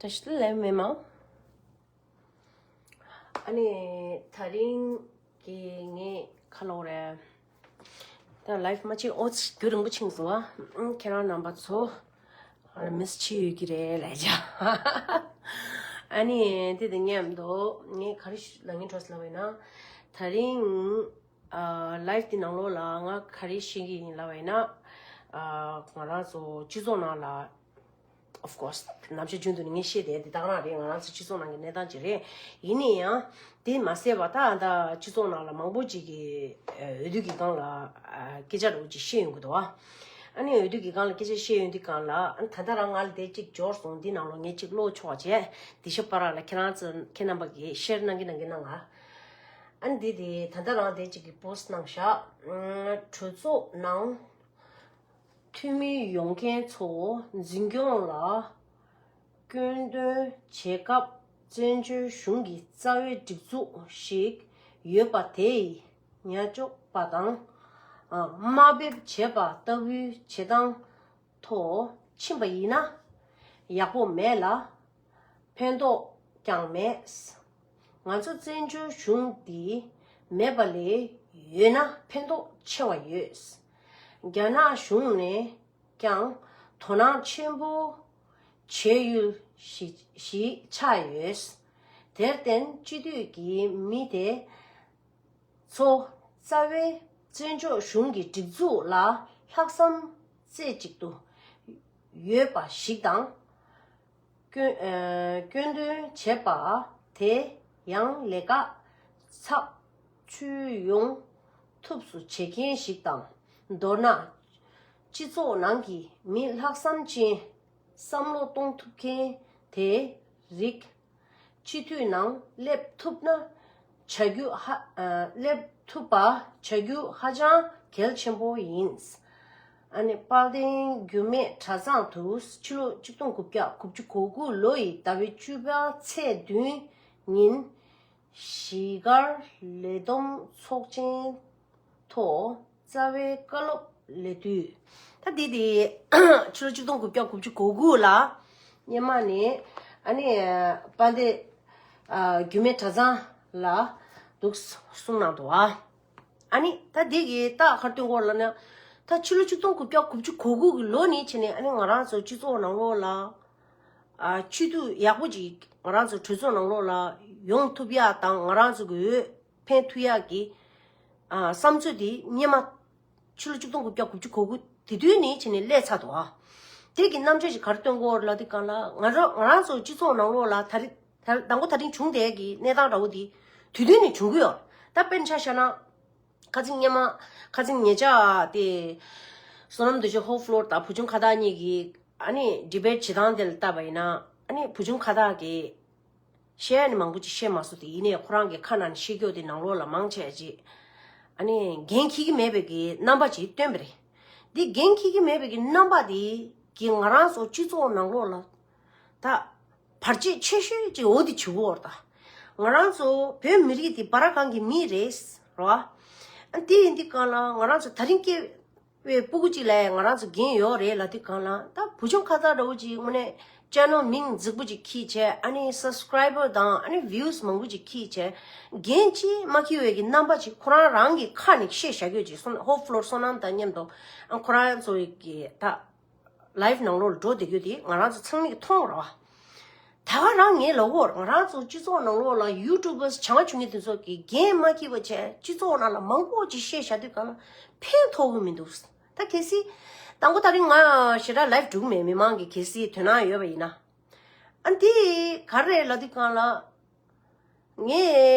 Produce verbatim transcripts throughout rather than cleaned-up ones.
བཀྲ་ཤིས་བདེ་ལེགས་མེ་མ། ཨ་ནི་ད་རིང་གི་ངས་ཁ་ལོ་རེད། ད་ལའིབ་མ་བྱེད་ཨོ་ཙི་རྒྱུན་རིང་པོ་ཕྱིན་སོང་ཨ། ཁྱེད་རང་རྣམ་པ་ཚོ་མིས་བྱེད་ཡོད་ཀྱི་རེད་ལས་བྱ། ཨ་ནི་དེ་དང་མཉམ་དུ་ངས་ག་རེ་ལབ་སྙིང་བྲོ་སོང་ལབ་པ་ཡིན་ན། ད་རིང་ཨ་ལའིབ་དེ་ནང་ལོགས་ལ་ང་ག་རེ་བཤད་ཀྱི་ཡིན་ལབ་པ་ཡིན་ན། ཨ་ང་རང་ཚོ་སྤྱི་ཚོགས་ནང་ལ། Of course ནམ་ཞག་རྒྱུན་དུ་ནི་ངས་བཤད་བསྡད་དེ་དག་རང་རེད། ང་རང་ཚོ་སྤྱི་ཚོགས་ནང་གི་གནས་སྟངས་ཅིག་རེད། ཡིན་ན་ཡང་དེ་མ་ཟད་པ་ད་ད་སྤྱི་ཚོགས་ནང་ལ་མང་པོ་ཅིག་གིས་འོས་བསྡུ་གི་སྒང་ལ་སྐད་ཆ་འདྲ་བོ་ཅིག་བཤད་ཡོང་གི་འདུག་བ། ཨ་ནི་འོས་བསྡུ་གི་སྒང་ལ་སྐད་ཆ་བཤད་ཡོང་དུས་སྒང་ལ་ཨ་ནི་ད་ལྟ་རང་ང་ལ་དེ་གཅིག་འབྱོར་སོང་། འདི་ནང་ལོགས་ངས་གཅིག་ཀློག་ཆོག་བྱས། འདི་ཤ་པ་ར་ལ་ཁྱེད་རང་ཚོ་ཁྱེད་རྣམ་པ་གིས་ཤེར་གནང་གི་གནང་གི་གནང་ང་། ཨ་ནི་འདི་དེ་ད་ལྟ་རང་དེ་གཅིག་གི་པོ་སི་གནང་བཞག་གྲོས་ཚོགས་ནང་འཐུས་མི་ཡོང་མཁན་ཚོ་འཛིན་སྐྱོང་ལ་སྐྱོན་འདོན་བྱེད་སྐབས་བཙན་བྱོལ་གཞུང་གི་རྩ་བའི་སྒྲིག་འཛུགས་ཤིག་ཡོད་པ་དེ་ཡི་ཉམས་ཆག་པ་དང་དམའ་འབེབས་བྱེད་པ་ལྟ་བུའི་བྱེད་སྟངས་ཐོག་ཕྱིན་པ་ཡིན་ན་ཡག་པོ་མེད་ལ། ཕན་ཐོགས་ཀྱང་མེད། ང་ཚོ་བཙན་བྱོལ་གཞུང་འདི་མེད་པ་ལས་ཡོད་ན་ཕན་ཐོགས་ཆེ་བ་ཡོད། རྒྱ་ནག་གཞུང་ནས་ཀྱང་དོ་སྣང་ཆེན་པོ་བྱེད་ཡུལ་ཞིག་ཞིག་ཆགས་ཡོད། དེར་བརྟེན་སྤྱི་འཐུས་ཀྱི་མི་དེ་ཚོ་རྩ་བའི་བཙན་བྱོལ་གཞུང་གི་སྒྲིག་འཛུགས་ལ་ལྷག་བསམ་རྩེ་གཅིག་ཏུ་ཡོད་པ་ཞིག་དང་། སྐྱོན་ཨ་སྐྱོན་འདོན་བྱེད་པ་དེ་ཡང་ལས་ཀ་ཚགས་ཚུད་ཡོང་ཐབས་སུ་བྱེད་མཁན་ཞིག་དང་། མདོར་ན། སྤྱི་ཚོགས་ནང་གི་མི་ལྷག་བསམ་ཅན་བསམ་བློ་གཏོང་ཐུབ་མཁན་དེ་རིགས་སྤྱི་འཐུས་ནང་སླེབས་ཐུབ་ན་བྱ་རྒྱུ་ཧ་ཨ་སླེབས་ཐུབ་པ་བྱ་རྒྱུ་ཧ་ཅང་གལ་ཆེན་པོ་ཡིན། ཨ་ནི་དཔལ་ལྡན་རྒྱུད་སྨད་གྲྭ་ཚང་དུ་ཕྱི་ལོ་ཆིག་སྟོང་དགུ་བརྒྱ་དགུ་བཅུ་གོ་དགུ་ལོ་ཡི་ཟླ་བའི་བཅུ་པ་ཚེས་བདུན་ཉིན་གཞིས་སྒར་ལས་བསྡོམས་ཚོགས་ཆེན་ཐོག་རྩ་བའི་བཀའ་སློབ་སླེབས་དུས། ད་འདི་དེ་ཕྱི་ལོ་ཆིག་སྟོང་དགུ་བརྒྱ་དགུ་བཅུ་གོ་དགུ་ལ་སྔོན་མ་ནས་ཨ་ནི་དཔལ་ལྡན་ཨ་རྒྱུད་སྨད་གྲྭ་ཚང་ལ་འདུག་གསུངས་གནང་འདུག་ཨ། ཨ་ནི་ད་འདི་གི་རྟགས་ག་རེ་སྟོན་གྱི་ཡོད་ལབ་ན། ད་ཕྱི་ལོ་ཆིག་སྟོང་དགུ་བརྒྱ་དགུ་བཅུ་གོ་དགུ་གི་ལོ་ནས་བྱས་ནས་ཨ་ནི་ང་རང་ཚོ་སྤྱི་ཚོགས་ནང་ལོགས་ལ་ཨ་སྤྱི་འཐུས་ཡག་པོ་ཅིག་ང་རང་ཚོ་གྲོས་ཚོགས་ནང་ལོགས་ལ་ཡོང་ཐུབ་ཡ་དང་ང་རང་ཚོ་གི་འོས་འཕེན་ཐུབ་ཡ་གི་ཨ་བསམ་ཚུལ་དེ་སྔོན་མ་ཕྱི་ལོ་ཆིག་སྟོང་དགུ་བརྒྱ་དགུ་བཅུ་གོ་དགུ་དེ་དུས་ནས་བྱས་ནས་སླེབས་ཚར་འདུག་ཨ། དེ་གི་རྣམ་འགྱུར་ཞིག་ག་རེ་སྟོན་གྱི་ཡོད་ལབ་དུས་སྒང་ལ་ང་རང་ང་རང་ཚོ་སྤྱི་ཚོགས་ནང་ལོགས་ལ་ད་རེས་ད་དང་པོ་ད་རིང་བྱུང་བསྡད་ཀྱི་གནས་སྟངས་འདྲ་བོ་དེ་དུས་དུས་ནས་བྱུང་གི་ཡོད། ད་དཔེར་ན་ཆ་བཞག་ན། ཁ་སང་སྔོན་མ། ཁ་སང་ཉེ་ཆར་དེ། བསོད་ནམས་རྡོ་རྗེ་ཧོ་ཕློར་དང་བུ་ཆུང་ཁ་བཏགས་གཉིས་ཀྱིས་ཨ་ནི་ཌི་བེཊ་བྱེད་སྟངས་དེ་ལ་བལྟས་པ་ཡིན་ན། ཨ་ནི་བུ་ཆུང་ཁ་བཏགས་ཀྱིས་བཤད་ཡ་ནི་མང་པོ་ཅིག་བཤད་མ་སོང་། དེ་ཡིན་ནའི་ཁོ་རང་གི་ཁ་ནང་ནས་བཤད་རྒྱུ་དེ་ནང་ལོགས་ལ་མང་ཆེ་ཅིག་ཨ་ནི་འགན་འཁྱེར་གྱི་མེད་པའི་གི་རྣམ་པ་ཅིག་སྟོན་པ་རེད། འདི་འགན་འཁྱེར་གྱི་མེད་པའི་གི་རྣམ་པ་དེ་གིས་ང་རང་ཚོ་སྤྱི་ཚོགས་ནང་ལོགས་ལ་ད། བར་ཆད་ཆེ་ཤོས་ཅིག་འོ་དེ་བྱེད་ཀྱི་ཡོད་རེད་ད། ང་རང་ཚོ་བོད་མི་རིགས་དེ་བར་སྒང་གི་མི་རེད། རེད་བ། ཨ་དེ་ཡིན་དུས་སྒང་ལ་ང་རང་ཚོ་ད་རིང་སྐྱེས་པའི་སྤུ་གུ་ཅིག་ལ་ང་རང་ཚོ་འགན་ཡོད་རེད་ལབ་དུས་སྒང་ལ། ད་བུ་ཆུང་ཁ་བཏགས་འདྲ་བོ་ཅིག་དངོས་གནས་ཅེ་ནལ་མིང་རྫིག་པོ་ཅིག་འཁྱེར་བྱས། ཨ་ནི་སབ་སི་ཀ་རའི་བར་དང་ཨ་ནི་བིའུ་སི་མང་པོ་ཅིག་འཁྱེར་བྱས། འགན་ཅིག་མ་འཁྱེར་བའི་གི་རྣམ་པ་ཅིག་ཁོ་རང་རང་གི་ཁ་ནས་བཤད་བཞག་ཡོད་ཅིག་སོང་། ཧོ་ཕློར་བསོད་ནམས་དང་མཉམ་དུ་ཨ་ཁོ་རང་ཚོ་གི་ད། ལའིབ་ནང་ལོགས་ལ་འགྲོ་བསྡད་རྒྱུ་དེ་ང་རང་ཚོ་ཚང་མས་མཐོང་རེད་བ། ད་ག་རང་ངས་ལབ་ཀྱི་ཡོད་རེད། ང་རང་ཚོ་སྤྱི་ཚོགས་ནང་ལོགས་ལ་ཡུ་ཊུབ་བར་བྱང་ཆུབ་ངེས་དེ་ཚོ་གིས་འགན་མ་འཁྱེར་བ་བྱས་སྤྱི་ཚོགས་ནང་ལ་མང་པོ་ཅིག་བཤད་བཞག་དུས་སྒང་ལ་ཕན་ཐོགས་ཀྱི་མི་འདུག་ད་གལ་སྲིད་དང་པོ་ད་རིང་ང་ཞེ་དྲག་ལའིབ་འགྲོ་གི་མེད། མི་མང་གིས་གལ་སྲིད་དོ་སྣང་ཡོད་པ་ཡིན་ན། ཨ་འདི་ག་རེ་རེད་ལབ་དུས་སྒང་ལ། ངས་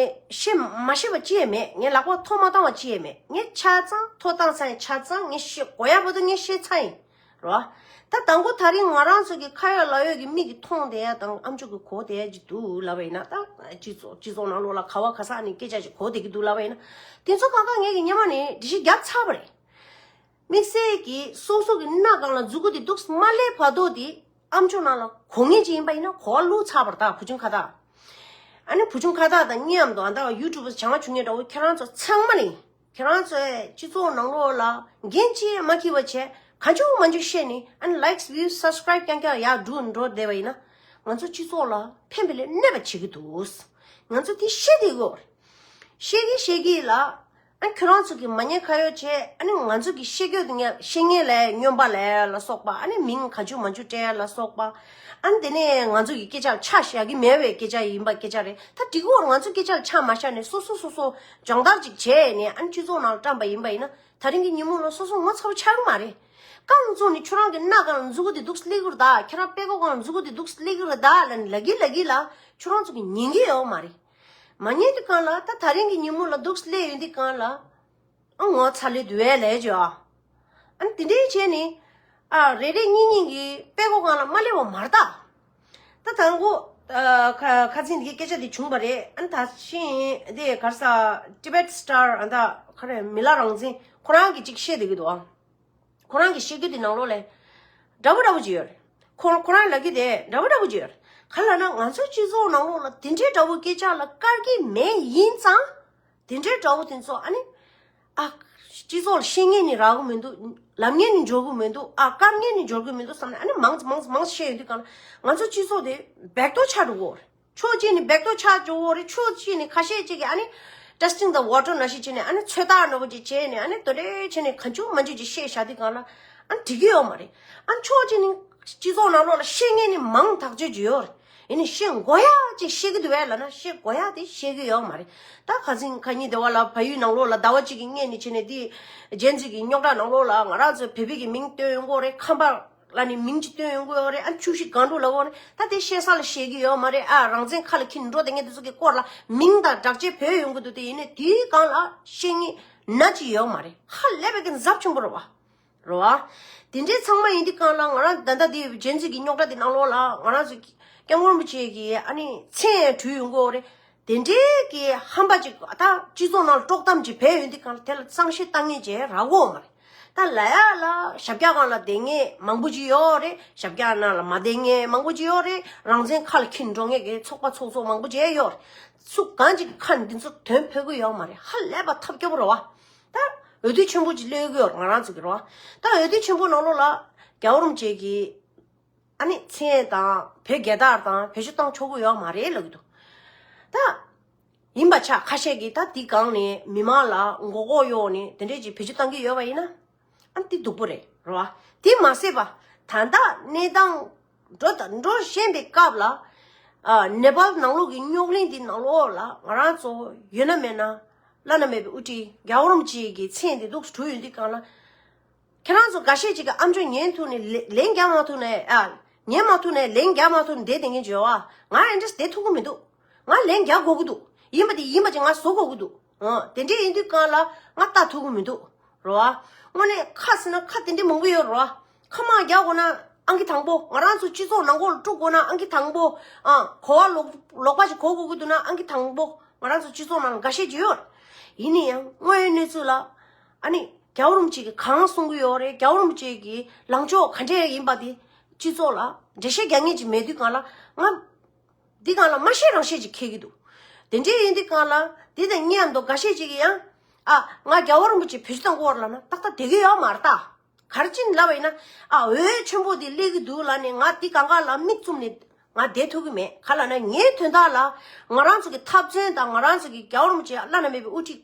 ཤེས་མ་ཤེས་པ་ཅི་ཡང་མེད། ངས་ལག་པ་ཐོག་མ་བཏང་བ་ཅི་ཡང་མེད། ངས་ཆ་ཚང་ཐོག་བཏང་ཚར་ཡིན། ཆ་ཚང་ངས་ཤེས་དགོས་ཡ་བར་དུ་ངས་ཤེས་ཚར་ཡིན། རེད་བ། ད་དང་པོ་ད་རིང་ང་རང་ཚོ་གི་ཁ་ཡོད་ལག་ཡོད་ཀྱི་མིག་གིས་མཐོང་བསྡད་ཡ་དང་ཨ་མཆོག་གིས་གོ་བསྡད་ཡ་ཅིག་འདུག་ལབ་པ་ཡིན་ན། ད་སྤྱི་ཚོགས་སྤྱི་ཚོགས་ནང་ལོགས་ལ་ག་བ་ག་ས་ནས་སྐད་ཆ་ཅིག་གོ་བསྡད་ཀྱི་འདུག་ལབ་པ་ཡིན་ན། དེ་ཚོ་གང་ག་ངས་ཀྱི་སྔོན་མ་ནས་འགྲེལ་བཤད་རྒྱབ་ཚར་བ་རེད། དམིགས་བསལ་གྱིས་སོ་སོ་གི་སྣ་སྒང་ལ་མཛུ་གུ་དེ་འདུག་སེ་མ་སླེབས་བར་དུ་དེ་ཨ་མཆོག་ནང་ལ་གོ་ངེས་ཅིག་ཡིན་པ་ཡིན་ན་གོ་བ་བླུགས་ཚར་བ་རེད། ད་བུ་ཆུང་ཁ་བཏགས། ཨ་ནི་བུ་ཆུང་ཁ་བཏགས་དང་མཉམ་དུ་ཨ་ད་ཡུ་ཊུབ་བར་བྱང་ཆུབ་ངེས་འདྲ་བོ་ཁྱེད་རང་ཚོ་ཚང་མ་ནི། ཁྱེད་རང་ཚོས་སྤྱི་ཚོགས་ནང་ལོགས་ལ་འགན་ཅིག་མ་འཁྱེར་བ་བྱས་གང་བྱུང་མང་བྱུང་བཤད་ནས། ཨ་ནི་ལའིཀ་སི་བིའུ་སི་སབ་སི་ཀ་རའིབ་རྐྱང་རྐྱང་ཡར་འགྲོ་འགྲོ་བསྡད་པ་ཡིན་ན། ང་ཚོ་སྤྱི་ཚོགས་ལ་ཕན་པའི་ལས་གནོད་པ་བྱེད་ཀྱི་འདུག་ང་ཚོ་དེ་ཤེས་བསྡད་དགོས། ཤེས་ཀྱི་ཤེས་ཀྱི་ལ། ཨ་ཁྱོད་རང་ཚོ་གི་མ་ཉེས་ཁ་གཡོག་བྱས། ཨ་ནི་ང་ཚོ་གི་ཤེས་རྒྱུ་དེ་ངས་ཤེས་ངེས་ལས་སྨྱོན་པ་ལས་ལ་སོགས་པ། ཨ་ནི་མིང་ག་ཅུ་མ་ཅུ་སྤྲད་ལ་སོགས་པ། ཨ་ནི་དེ་ནས་ང་ཚོ་གི་སྐད་ཆ་ཆ་བཞག་གི་མེད་པའི་སྐད་ཆ་ཡིན་པ་སྐད་ཆ་རེད། ད་དེ་གོ་ང་ཚོ་སྐད་ཆ་ཆ་མ་བཞག་ནས་སོ་སོ་སོ་སོ་སྦྱོང་བརྡར་ཅིག་བྱས་ནས། ཨ་ནི་སྤྱི་ཚོགས་ནང་བཀྲམ་པ་ཡིན་པ་ཡིན་ན། ད་རིང་གི་ཉིན་མོ་ལ་སོ་སོ་ངོ་ཚ་པོ་ཆགས་ཀྱི་མ་རེད། རྐང་བཙུགས་ནས་ཁྱོད་རང་གི་སྣ་སྒང་ལ་མཛུ་གུ་དེ་འདུག་སླེབས་ཀྱི་རེད་ད། ཁྱེད་རང་པད་གོ་སྒང་ལ་མཛུ་གུ་དེ་འདུག་སླེབས་ཀྱི་རེད་ད་ལབ་ནས་ལབ་ཀྱི་ལབ་ཀྱི་ལ། ཁྱོད་རང་ཚོ་གི་ཉན་གྱི་ཡོད་མ་རེད། མ་ཉན་དུས་སྒང་ལ། ད་ད་རིང་གི་ཉིན་མོ་ལ་འདུག་སླེབས་ཡོང་དུས་སྒང་ལ། ཨ་ངོ་ཚ་ལས་དུ་བས་ལས་བྱོས་ཨ། ཨ་ནི་དེ་འདྲའི་བྱས་ནས། ཨ་རེ་རེ་གཉིས་གཉིས་ཀྱི་པད་གོ་སྒང་ལ་མ་སླེབས་པ་མ་རེད་ད། ད་དང་པོ། ཨ་ཁ་ཁ་སང་དེ་གི་སྐད་ཆ་དེ་བྱུང་བ་རེད། ཨ་ནི་ད་ཕྱིན་དེ་ག་རེ་ཟེར། Tibet Star ཨ་ད་ག་རེ་མི་ལ་རང་བཙན་ཁོ་རང་གིས་ཅིག་བཤད་བསྡད་ཀྱི་འདུག་ཨ། ཁོ་རང་གིས་བཤད་རྒྱུ་དེ་ནང་ལོགས་ལ་འདྲ་པོ་འདྲ་པོ་ཅིག་ཡོད་རེད། ཁོ་ཁོ་རང་ལབ་རྒྱུ་དེ་འདྲ་པོ་འདྲ་པོ་ཅིག་ཡོད་རེད། ག་ལབ་ན་ང་ཚོའི་སྤྱི་ཚོགས་ནང་ལོགས་ལ་དེ་འདྲའི་འདྲ་པོ་སྐད་ཆ་ལ་དཀར་གྱི་མེད། ཡིན་ཙང་དེ་འདྲའི་འདྲ་པོ་དེ་ཚོ། ཨ་ནི་ཨ་སྤྱི་ཚོགས་ལ་བཤད་མཁན་ནི་རག་གི་མི་འདུག་ལབ་མཁན་ནི་འབྱོར་གི་མི་འདུག་ཨ་དཀར་མཁན་ནི་འབྱོར་གི་མི་འདུག་བསམ་ནས། ཨ་ནི་མང་ཙམ་མང་ཙམ་མང་ཙམ་བཤད་ཡོང་དུས་སྒང་ལ་ང་ཚོ་སྤྱི་ཚོགས་དེ་སྦེག་ཏོ་ཆགས་འགྲོ་གི་ཡོད་རེད། ཕྱོགས་གཅིག་ནས་སྦེག་ཏོ་ཆགས་འགྲོ་གི་ཡོད་རེད། ཕྱོགས་གཅིག་ནས་ཁ་ཤས་ཅིག་གིས་ཨ་ནི་testing the water ནང་བཞིན་བྱས་ནས། ཨ་ནི་ཚོད་ལྟ་འདྲ་པོ་ཅིག་བྱས་ནས། ཨ་ནི་དེ་འདྲ་བྱས་ནས་གང་བྱུང་མང་བྱུང་ཅིག་བཤད་བཞག་དུས་སྒང་ལ། ཨ་ནི་འགྲིག་གི་ཡོད་མ་རེད། ཨ་ནི་ཕྱོགས་གཅིག་ནས་སྤྱི་ཚོགས་ནང་ལོགས་ལ་བཤད་མཁན་ནི་མང་ཐག་ཆོད་ཅིག་ཡོད་རེད། ཡིན་ནའི་བཤད་དགོས་ཡག་ཅིག་བཤད་ཀྱི་འདུག་གས་ལབ་ན་བཤད་དགོས་ཡག་དེ་བཤད་ཀྱི་ཡོད་མ་རེད། ད་ཁ་སང་ཁ་ཉིན་དེ་བ་ལ་བལ་ཡུལ་ནང་ལོགས་ལ་ཟླ་བ་གཅིག་གི་སྔོན་ནས་བྱས་ནས་དེ་ཇེན་ཟི་གི་རྙོག་དྲ་ནང་ལོགས་ལ་ང་རང་ཚོ་བོད་པའི་གི་མིང་བཏོན་ཡོང་གི་ཡོད་རེད། ཁམས་པ་ལབ་ནས་མིང་ཅིག་བཏོན་ཡོང་གི་ཡོད་རེད། ཨ་ཆུ་བཞི་སྒང་དྲུག་ལབ་ཀྱི་ཡོད་རེད། ད་དེ་བཤད་ས་ལ་བཤད་ཀྱི་ཡོད་མ་རེད། ཨ་རང་བཙན་ཁ་ལ་འཁྱེར་འགྲོ་བསྡད་མཁན་དེ་ཚོ་གི་སྐོར་ལ་མིང་དང་སྦྲགས་བྱས་བོས་ཡོང་གི་འདུག་དེ་ཡིན་ནའི་དེའི་སྒང་ལ་བཤད་མཁན་ན་ཅིག་ཡོད་མ་རེད། ཧ་ལས་པའི་གི་ཚབས་ཆེན་པོ་རེད་བ། རེད་བ། དེ་འདྲའི་ཚང་མ་ཡིན་དུས་སྒང་ལ་ང་རང་ད་ལྟ་དེ་ཇེན་ཟི་གི་རྙོག་དྲ་དེ་ནང་ལོགས་ལ་ང་རང་ཚོ་སྐྱབས་མགོན་རིན་པོ་ཆེ་གི་ཨ་ནི་མཚན་བྲུས་ཡོང་གི་ཡོད་རེད། དེ་འདྲའི་གི་ཧམ་པ་ཅིག་ད་སྤྱི་ཚོགས་ནང་ལ་དཀྲོག་གཏམ་ཅིག་བས་ཡོང་དུས་སྒང་ལ་དེ་ལ་གཙང་བཤེར་བཏང་མཁན་ཅིག་རག་གི་ཡོད་མ་རེད། ད་ལབ་ཡག་ལ་ཞབས་བཀྱག་སྒང་ལ་བསྡད་མཁན་མང་པོ་ཅིག་ཡོད་རེད། ཞབས་བཀྱག་ནང་ལ་མ་བསྡད་མཁན་མང་པོ་ཅིག་ཡོད་རེད། རང་བཙན་ཁ་ལ་འཁྱེར་འགྲོ་མཁན་གི་ཚོགས་པ་ཚོགས་གཙོ་མང་པོ་ཅིག་ཡོད་རེད། སུ་གང་ཅིག་གི་ཁ་ནས་འདི་ཚོ་དོན་ཕོག་གི་ཡོད་མ་རེད། ཧ་ལས་པ་ཐབས་སྐྱོ་པོ་རེད་བ། ད་འོས་བསྡུ་ཆེན་པོ་ཅིག་སླེབས་ཀྱི་ཡོད་རེད། ང་རང་ཚོ་གི་རེད་བ། ད་འོས་བསྡུ་ཆེན་པོ་ནང་ལོགས་ལ་རྒྱལ་བ་རིན་པོ་ཆེ་གི་ཨ་ནི་མཚན་དང་བོད་རྒྱལ་དར་དང་བེད་སྤྱོད་བཏང་ཆོག་གི་ཡོད་མ་རེད་ལབ་ཀྱི་འདུག་ད་ཡིན་པ་ཆགས། ཁ་ཤས་ཀྱིས་ད་འདི་སྒང་ནས་མི་མང་ལ་མགོ་སྐོར་གཡོག་ནས་དེ་འདྲས་ཅིག་བེད་སྤྱོད་བཏང་གི་ཡོད་པ་ཡིན་ན། ཨ་འདི་སྡུག་པོ་རེད། རེད་བ། དེ་མ་ཟད་པ་ད་ལྟ་གནས་སྟངས་འགྲོ་ད་འགྲོ་བཞིན་པའི་སྐབས་ལ། ཨ་ནེ་པཱལ་ནང་ལོགས་ཀྱི་རྙོག་གླེང་འདི་ནང་ལོགས་ལ་ང་རང་ཚོ་ཡོད་ན་མེད་ན་བླ་ན་མེད་པའི་དབུ་ཁྲིད་རྒྱལ་བ་རིན་པོ་ཆེ་གི་མཚན་འདི་འདུག་སེ་བྲུས་ཡོད་དུས་སྒང་ལ། ཁྱེད་རང་ཚོ་འགའ་ཤས་ཅིག་གིས་ཨ་མཆོག་ཉན་ཐུབ་ནས་ལན་ལན་རྒྱག་མ་ཐུབ་ནས། ཨ་ཉན་མ་ཐུབ་ནས་ལན་རྒྱག་མ་ཐུབ་ནས་བསྡད་བསྡད་མཁན་ཅིག་ཡོད་བ། ང་ཨེ་འདྲས་བསྡད་ཐུབ་ཀྱི་མི་འདུག་ང་ལན་རྒྱག་དགོས་ཀྱི་འདུག་ཡིན་པ་དེ་ཡིན་པ་ཅིག་ང་བཟོ་དགོས་ཀྱི་འདུག་འོ་དེ་འདྲས་ཡིན་དུས་སྒང་ལ་ང་ལྟ་ཐུབ་ཀྱི་མི་འདུག་རེད་བ། དངོས་གནས་ཁ་ཟེར་ན་ཁ་དེ་འདྲས་མང་པོ་ཡོད་རེད་བ། ཁ་མང་རྒྱག་དགོས་ན་ཨང་ཀི་དང་པོ། ང་རང་ཚོ་སྤྱི་ཚོགས་ནང་ཁོག་ལ་དཀྲུག་དགོས་ན་ཨང་ཀི་དང་པོ། ཨ་གོ་བ་ལོག་ལོག་པ་ཅིག་གོ་དགོས་ཀྱི་འདུག་ན་ཨང་ཀི་དང་པོ། ང་རང་ཚོ་སྤྱི་ཚོགས་ནང་ལ་འགའ་ཤས་ཅིག་ཡོད་རེད། ཡིན་ན་ཡང་དངོས་ཡོད་གནས་ཚུལ་ལ། ཨ་ནི་རྒྱལ་བ་རིན་པོ་ཆེ་གིས་གང་གསུང་གི་ཡོད་རེད། རྒྱལ་བ་རིན་པོ་ཆེ་གི་ལངས་ཕྱོགས་ག་འདྲས་ཡིན་པ་དེ་སྤྱི་ཚོགས་ལ་འགྲེལ་བཤད་རྒྱག་མཁན་ཅིག་མེད་དུས་སྒང་ལ་ང་འདི་སྒང་ལ་མ་ཤེས་རང་ཤེས་ཅིག་འཁེལ་གྱི་འདུག་དེ་འདྲས་ཡིན་དུས་སྒང་ལ་འདི་དང་གཉིས་མདོ་འགའ་ཤས་ཅིག་གིས་ཡང་། ཨ་ང་རྒྱལ་བ་རིན་པོ་ཆེ་བེད་སྤྱོད་བཏང་དགོས་རེད་ལབ་ན་ཏག་ཏག་བསྡད་ཀྱི་ཡོད་མ་རེད་ད། ག་རེ་བྱས་ནས་ལབ་པ་ཡིན་ན། ཨ་འོས་ཆེན་པོ་དེ་སླེབས་ཀྱི་འདུག་ལབ་ནས་ང་འདི་སྒང་ག་ལ་མིག་བཙུམ་ནས་ང་བསྡད་ཐུབ་ཀྱི་མེད། ག་ལབ་ན་ངའི་དོན་དག་ལ་ང་རང་ཚོ་གི་འཐབ་རྩོད་དང་ང་རང་ཚོ་གི་རྒྱལ་བ་རིན་པོ་ཆེ་བླ་ན་མེད་པའི་དབུ་ཁྲིད་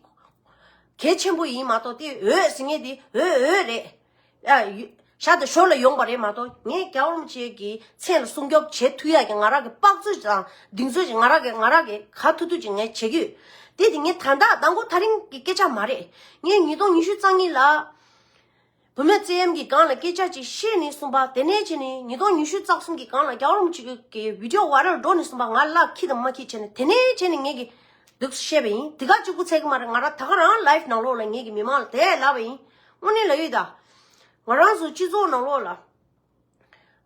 གལ་ཆེན་པོ་ཡིན་མ་གཏོགས། དེ་འོས་ཟེར་མཁན་དེ་འོས་འོས་རེད། ཨ་ཡུ་ཞར་དང་ཞོར་ལ་ཡོང་པ་རེད་མ་གཏོགས། ངས་རྒྱལ་བ་རིན་པོ་ཆེ་གི་མཚན་ལ་སྲུང་སྐྱོབ་བྱེད་ཐུབ་ཡག་གི་ང་རང་གི་དཔག་ཚོད་དང་གདེང་ཚོད་ཅིག་ང་རང་གི་ང་རང་གི་ག་ཐུབ་ཐུབ་ཅིག་ངས་བྱེད་ཀྱི་ཡོད། དེ་དེ་ངས་ད་ལྟ་དང་པོ་ད་རིང་གི་སྐད་ཆ་མ་རེད། ངས་ཉིས་སྟོང་ཉི་ཤུ་རྩ་གཉིས་ལ། བུད་མེད་བཙན་གཡེམ་གྱི་སྒང་ལ་སྐད་ཆ་ཅིག་བཤད་ནས་གསུངས་པ། དེ་ནས་བྱས་ནས་ཉིས་སྟོང་ཉི་ཤུ་རྩ་གསུམ་གྱི་སྒང་ལ་རྒྱལ་བ་རིན་པོ་ཆེ་གི་བི་ཌི་ཡོ་ཝའི་རལ་འགྲོ་ནས་གསུངས་པ། ང་ལ་ཁྱི་དང་མ་ཁྱི་བྱས་ནས་དེ་ནས་བྱས་ནས་ངས་ཀྱི་འདུག་བཤད་པ་ཡིན། དེ་ག་གཅིག་པུ་ཚད་ཀྱི་མ་རེད། ང་རང་ད་ག་རང་ལའིབ་ནང་ལོགས་ལ་ངས་ཀྱི་མི་མང་ལ་དེ་ལབ་པ་ཡིན། དངོས་གནས་ལབ་ཡོད་ད། ང་རང་ཚོ་སྤྱི་ཚོགས་ནང་ལོགས་ལ།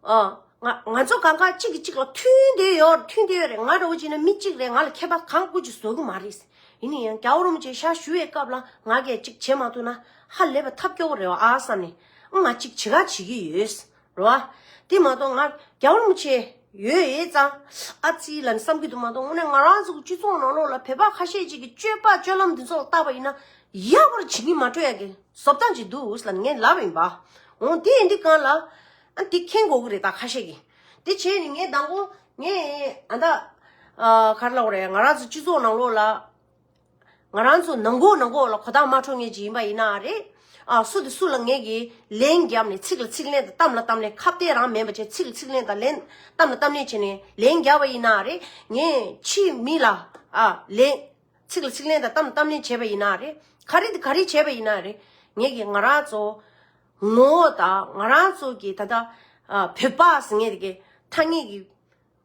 ཨ། ང་ང་ཚོ་གང་ག་གཅིག་གིས་གཅིག་ལ་མཐུན་བསྡད་ཡོད། མཐུན་བསྡད་ཡོད་རེད། ང་འདྲ་བོ་བྱས་ན་མི་གཅིག་རེད། ང་ལ་ཁྱད་པར་གང་དགོས་ཀྱི་བཟོ་གི་མ་རེད། ཡིན་ན་ཡང་རྒྱལ་བ་རིན་པོ་ཆེ་ཞབས་ཞུ་བའི་སྐབས་ལ་ང་གིས་གཅིག་བྱེད་མ་ཐུབ་ན་ཧ་ལས་པ་ཐབས་སྐྱོ་བོ་རེད་བ་ཨ་བསམ་ནས། ང་གཅིག་བྱེད་ག་བྱེད་ཀྱི་ཡོད་རེད་བ། དེ་མ་གཏོགས་ང་རྒྱལ་བ་རིན་པོ་ཆེ་ཡོད་ཡོད་ཙང་ཨ་ཙི་ལབ་ནས་བསམ་གྱི་འདུག་མ་གཏོགས། དངོས་གནས་ང་རང་ཚོ་གི་སྤྱི་ཚོགས་ནང་ལོགས་ལ་བོད་པ་ཁ་ཤས་ཅིག་གི་སྤྱོད་པ་སྤྱོད་ལམ་འདི་ཚོ་ལ་བལྟས་པ་ཡིན་ན་ཡག་པར་བྱེད་ཀྱི་མ་སྤྲོ་ཡག་གི་བཟོ་སྟངས་ཅིག་འདུག་ལབ་ནས་ངས་ལབ་པ་ཡིན་པ། འོ་དེ་ཡིན་དུས་སྒང་ལ། ཨ་འདི་མཁྱེན་དགོས་ཀྱི་རེད་ད་ཁ་ཤས་ཀྱིས། དེ་བྱས་ནས་ངས་དང་པོ་ངས་ཨ་ད་ཨ་ག་རེ་ལབ་དགོས་རེད། ང་རང་ཚོ་སྤྱི་ཚོགས་ནང་ལོགས་ལ། ང་རང་ཚོ་ནང་ཁོག་ནང་ཁོག་ལ་གོ་བརྡ་མ་འཕྲོད་མཁན་ཅིག་ཡིན་པ་ཡིན་ན་རེད། ཨ་སུ་དང་སུ་ལ་ངེད་ཀྱིས་ལན་བརྒྱབ་ནས་ཚིག་ལ་ཚིག་ལན་དང་གཏམ་ལ་གཏམ་ལན་ཁ་གཏད་རང་མེད་པ་བྱས་ཚིག་ལ་ཚིག་ལན་དང་ལན་གཏམ་ལ་གཏམ་ལན་བྱས་ནས་ལན་བརྒྱབ་པ་ཡིན་ན་རེད། ངས་ཕྱིའི་མི་ལ་ཨ་ལན་ཚིག་ལ་ཚིག་ལན་དང་གཏམ་ལ་གཏམ་ལན་བྱས་པ་ཡིན་ན་རེད། ག་རེ་དང་ག་རེ་བྱས་པ་ཡིན་ན་རེད། ངེད་ཀྱིས་ང་རང་ཚོ་ངོ་བོ་དང་ང་རང་ཚོ་གི་ད་ལྟ་ཨ་བོད་པ་ཟེར་མཁན་དེ་གི་ཐ་སྙད་ཀྱི་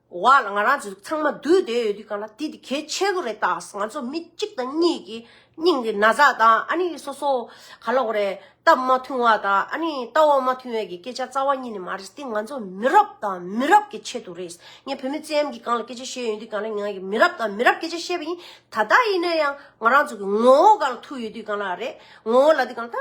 བ་ལ་ང་རང་ཚོ་ཚང་མ་འདུས་བསྡད་ཡོད་དུས་གང་ལ་དེ་དེ་གལ་ཆེ་གི་རེད་ད། ང་ཚོ་མི་གཅིག་དང་གཉིས་ཀྱི་སྙིང་གི་ན་ཚ་དང་ཨ་ནི་སོ་སོ་ག་ལ་གོ་རེད་སྟབས་མ་མཐུན་བ་དང་ཨ་ནི་ལྟ་བ་མ་མཐུན་བའི་གི་སྐད་ཆ་རྩ་བ་ཉིད་ནས་མ་རེད། དེ་ང་ཚོ་མི་རབས་དང་མི་རབས་ཀྱི་ཆེད་དུ་རེད། ངས་བོད་མི་བཙན་གྱི་སྒང་ལ་སྐད་ཆ་བཤད་ཡོང་དུས་གང་ལ་ང་གི་མི་རབས་དང་མི་རབས་སྐད་ཆ་བཤད་པ་ཡིན། ད་ལྟ་ཡིན་ན་ཡང་ང་རང་ཚོ་གི་ངོ་བོ་སྒང་ལ་ཐུག་ཡོད་དུས་གང་ལ་རེད། ངོ་བོ་ལ་དུས་གང་ལ་ད།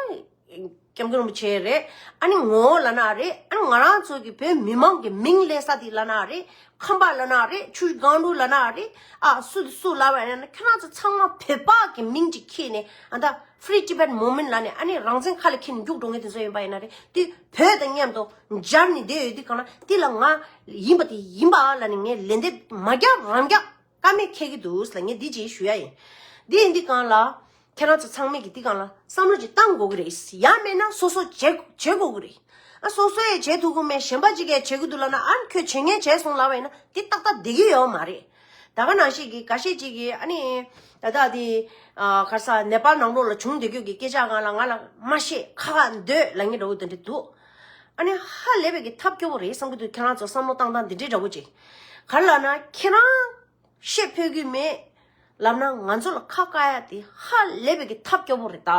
སྐྱབས་མགོན་རིན་པོ་ཆེ་རེད། ཨ་ནི་ངོ་བོ་ལབ་ན་རེད། ཨ་ནི་ང་རང་ཚོ་གི་བོད་མི་མང་གི་མིང་ལབ་ས་དེ་ལབ་ན་རེད། ཁམས་པ་ལབ་ན་རེད། ཆུ་སྒང་དྲུག་ལབ་ན་རེད། ཨ་སུ་དེ་སུ་ལབ་པ་ཡིན་ན་ཁྱོད་རང་ཚོ་ཚང་མ་བོད་པ་གི་མིང་ཅིག་ཁྱེར་ནས་ཨ་ད་Free Tibet Movement ལབ་ནས་ཨ་ནི་རང་བཙན་ཁ་ལ་འཁྱེར་ནས་རྒྱུགས་འགྲོ་མཁན་དེ་ཚོ་ཡིན་པ་ཡིན་ན་རེད། དེ་བོད་དང་མཉམ་དུ་སྦྱར་ནས་བསྡད་ཡོད་དུས་གང་ལ་དེ་ལ་ང་ཡིན་པ་དེ་ཡིན་པ་ལབ་ནས་ངས་ལན་འདེབས་མ་རྒྱག་རང་རྒྱག་ཀ་མེད་འཁེལ་གྱི་འདུག་ལ་ངས་འདི་ཅིག་ཞུ་ཡ་ཡིན། འདི་ཡིན་འདི་གང་ལ། ཁྱེད་རང་ཚོ་ཚང་མས་ཀྱི་འདི་གང་ལ་བསམ་བློ་ཅིག་བཏང་དགོས་ཀྱི་རེད། ཡང་མེད་ན་སོ་སོ་བྱེད་བྱེད་དགོས་ཀྱི་རེད། ཨ་སོ་སོ་ཡས་བྱེད་ཐུབ་ཀྱི་མེད་གཞན་པ་ཅིག་གས་བྱེད་ཀྱི་འདུག་ལབ་ན་ཨ་ཁྱོད་བྱེད་མཁན་བྱས་སོང་ལབ་པ་ཡིན་ན་འདི་ཏག་ཏག་བསྡད་ཀྱི་ཡོད་མ་རེད། ད་ག་ནང་བཞིན་གྱི་འགའ་ཤས་ཅིག་གིས་ཨ་ནི་ད་ལྟ་འདི་ཨ་ག་རེ་ཟེར་ནེ་པཱལ་ནང་ལོགས་ལ་བྱུང་བསྡད་རྒྱུ་གི་སྐད་ཆ་གང་ལ་ང་ལ་མ་བཤད་ཁ་ཁ་འདོད་ལབ་མཁན་འདྲ་བོ་དེ་འདྲ་འདུག་ཨ་ནི་ཧ་ལས་པའི་གི་ཐབས་སྐྱོ་བོ་རེད་བསམ་གྱི་འདུག་ཁྱེད་རང་ཚོ་བསམ་བློ་བཏང་སྟངས་འདི་འདྲའི་འདྲ་བོ་ཅིག་ག་རེ་ལབ་ན་ཁྱེད་རང་བཤད་ཕོད་ཀྱི་མེད་ལབ་ན་ང་ཚོ་ལ་ཁ་བཀག་ཡ་དེ་ཧ་ལས་པའི་གི་ཐབས་སྐྱོ་བོ་རེད་ད།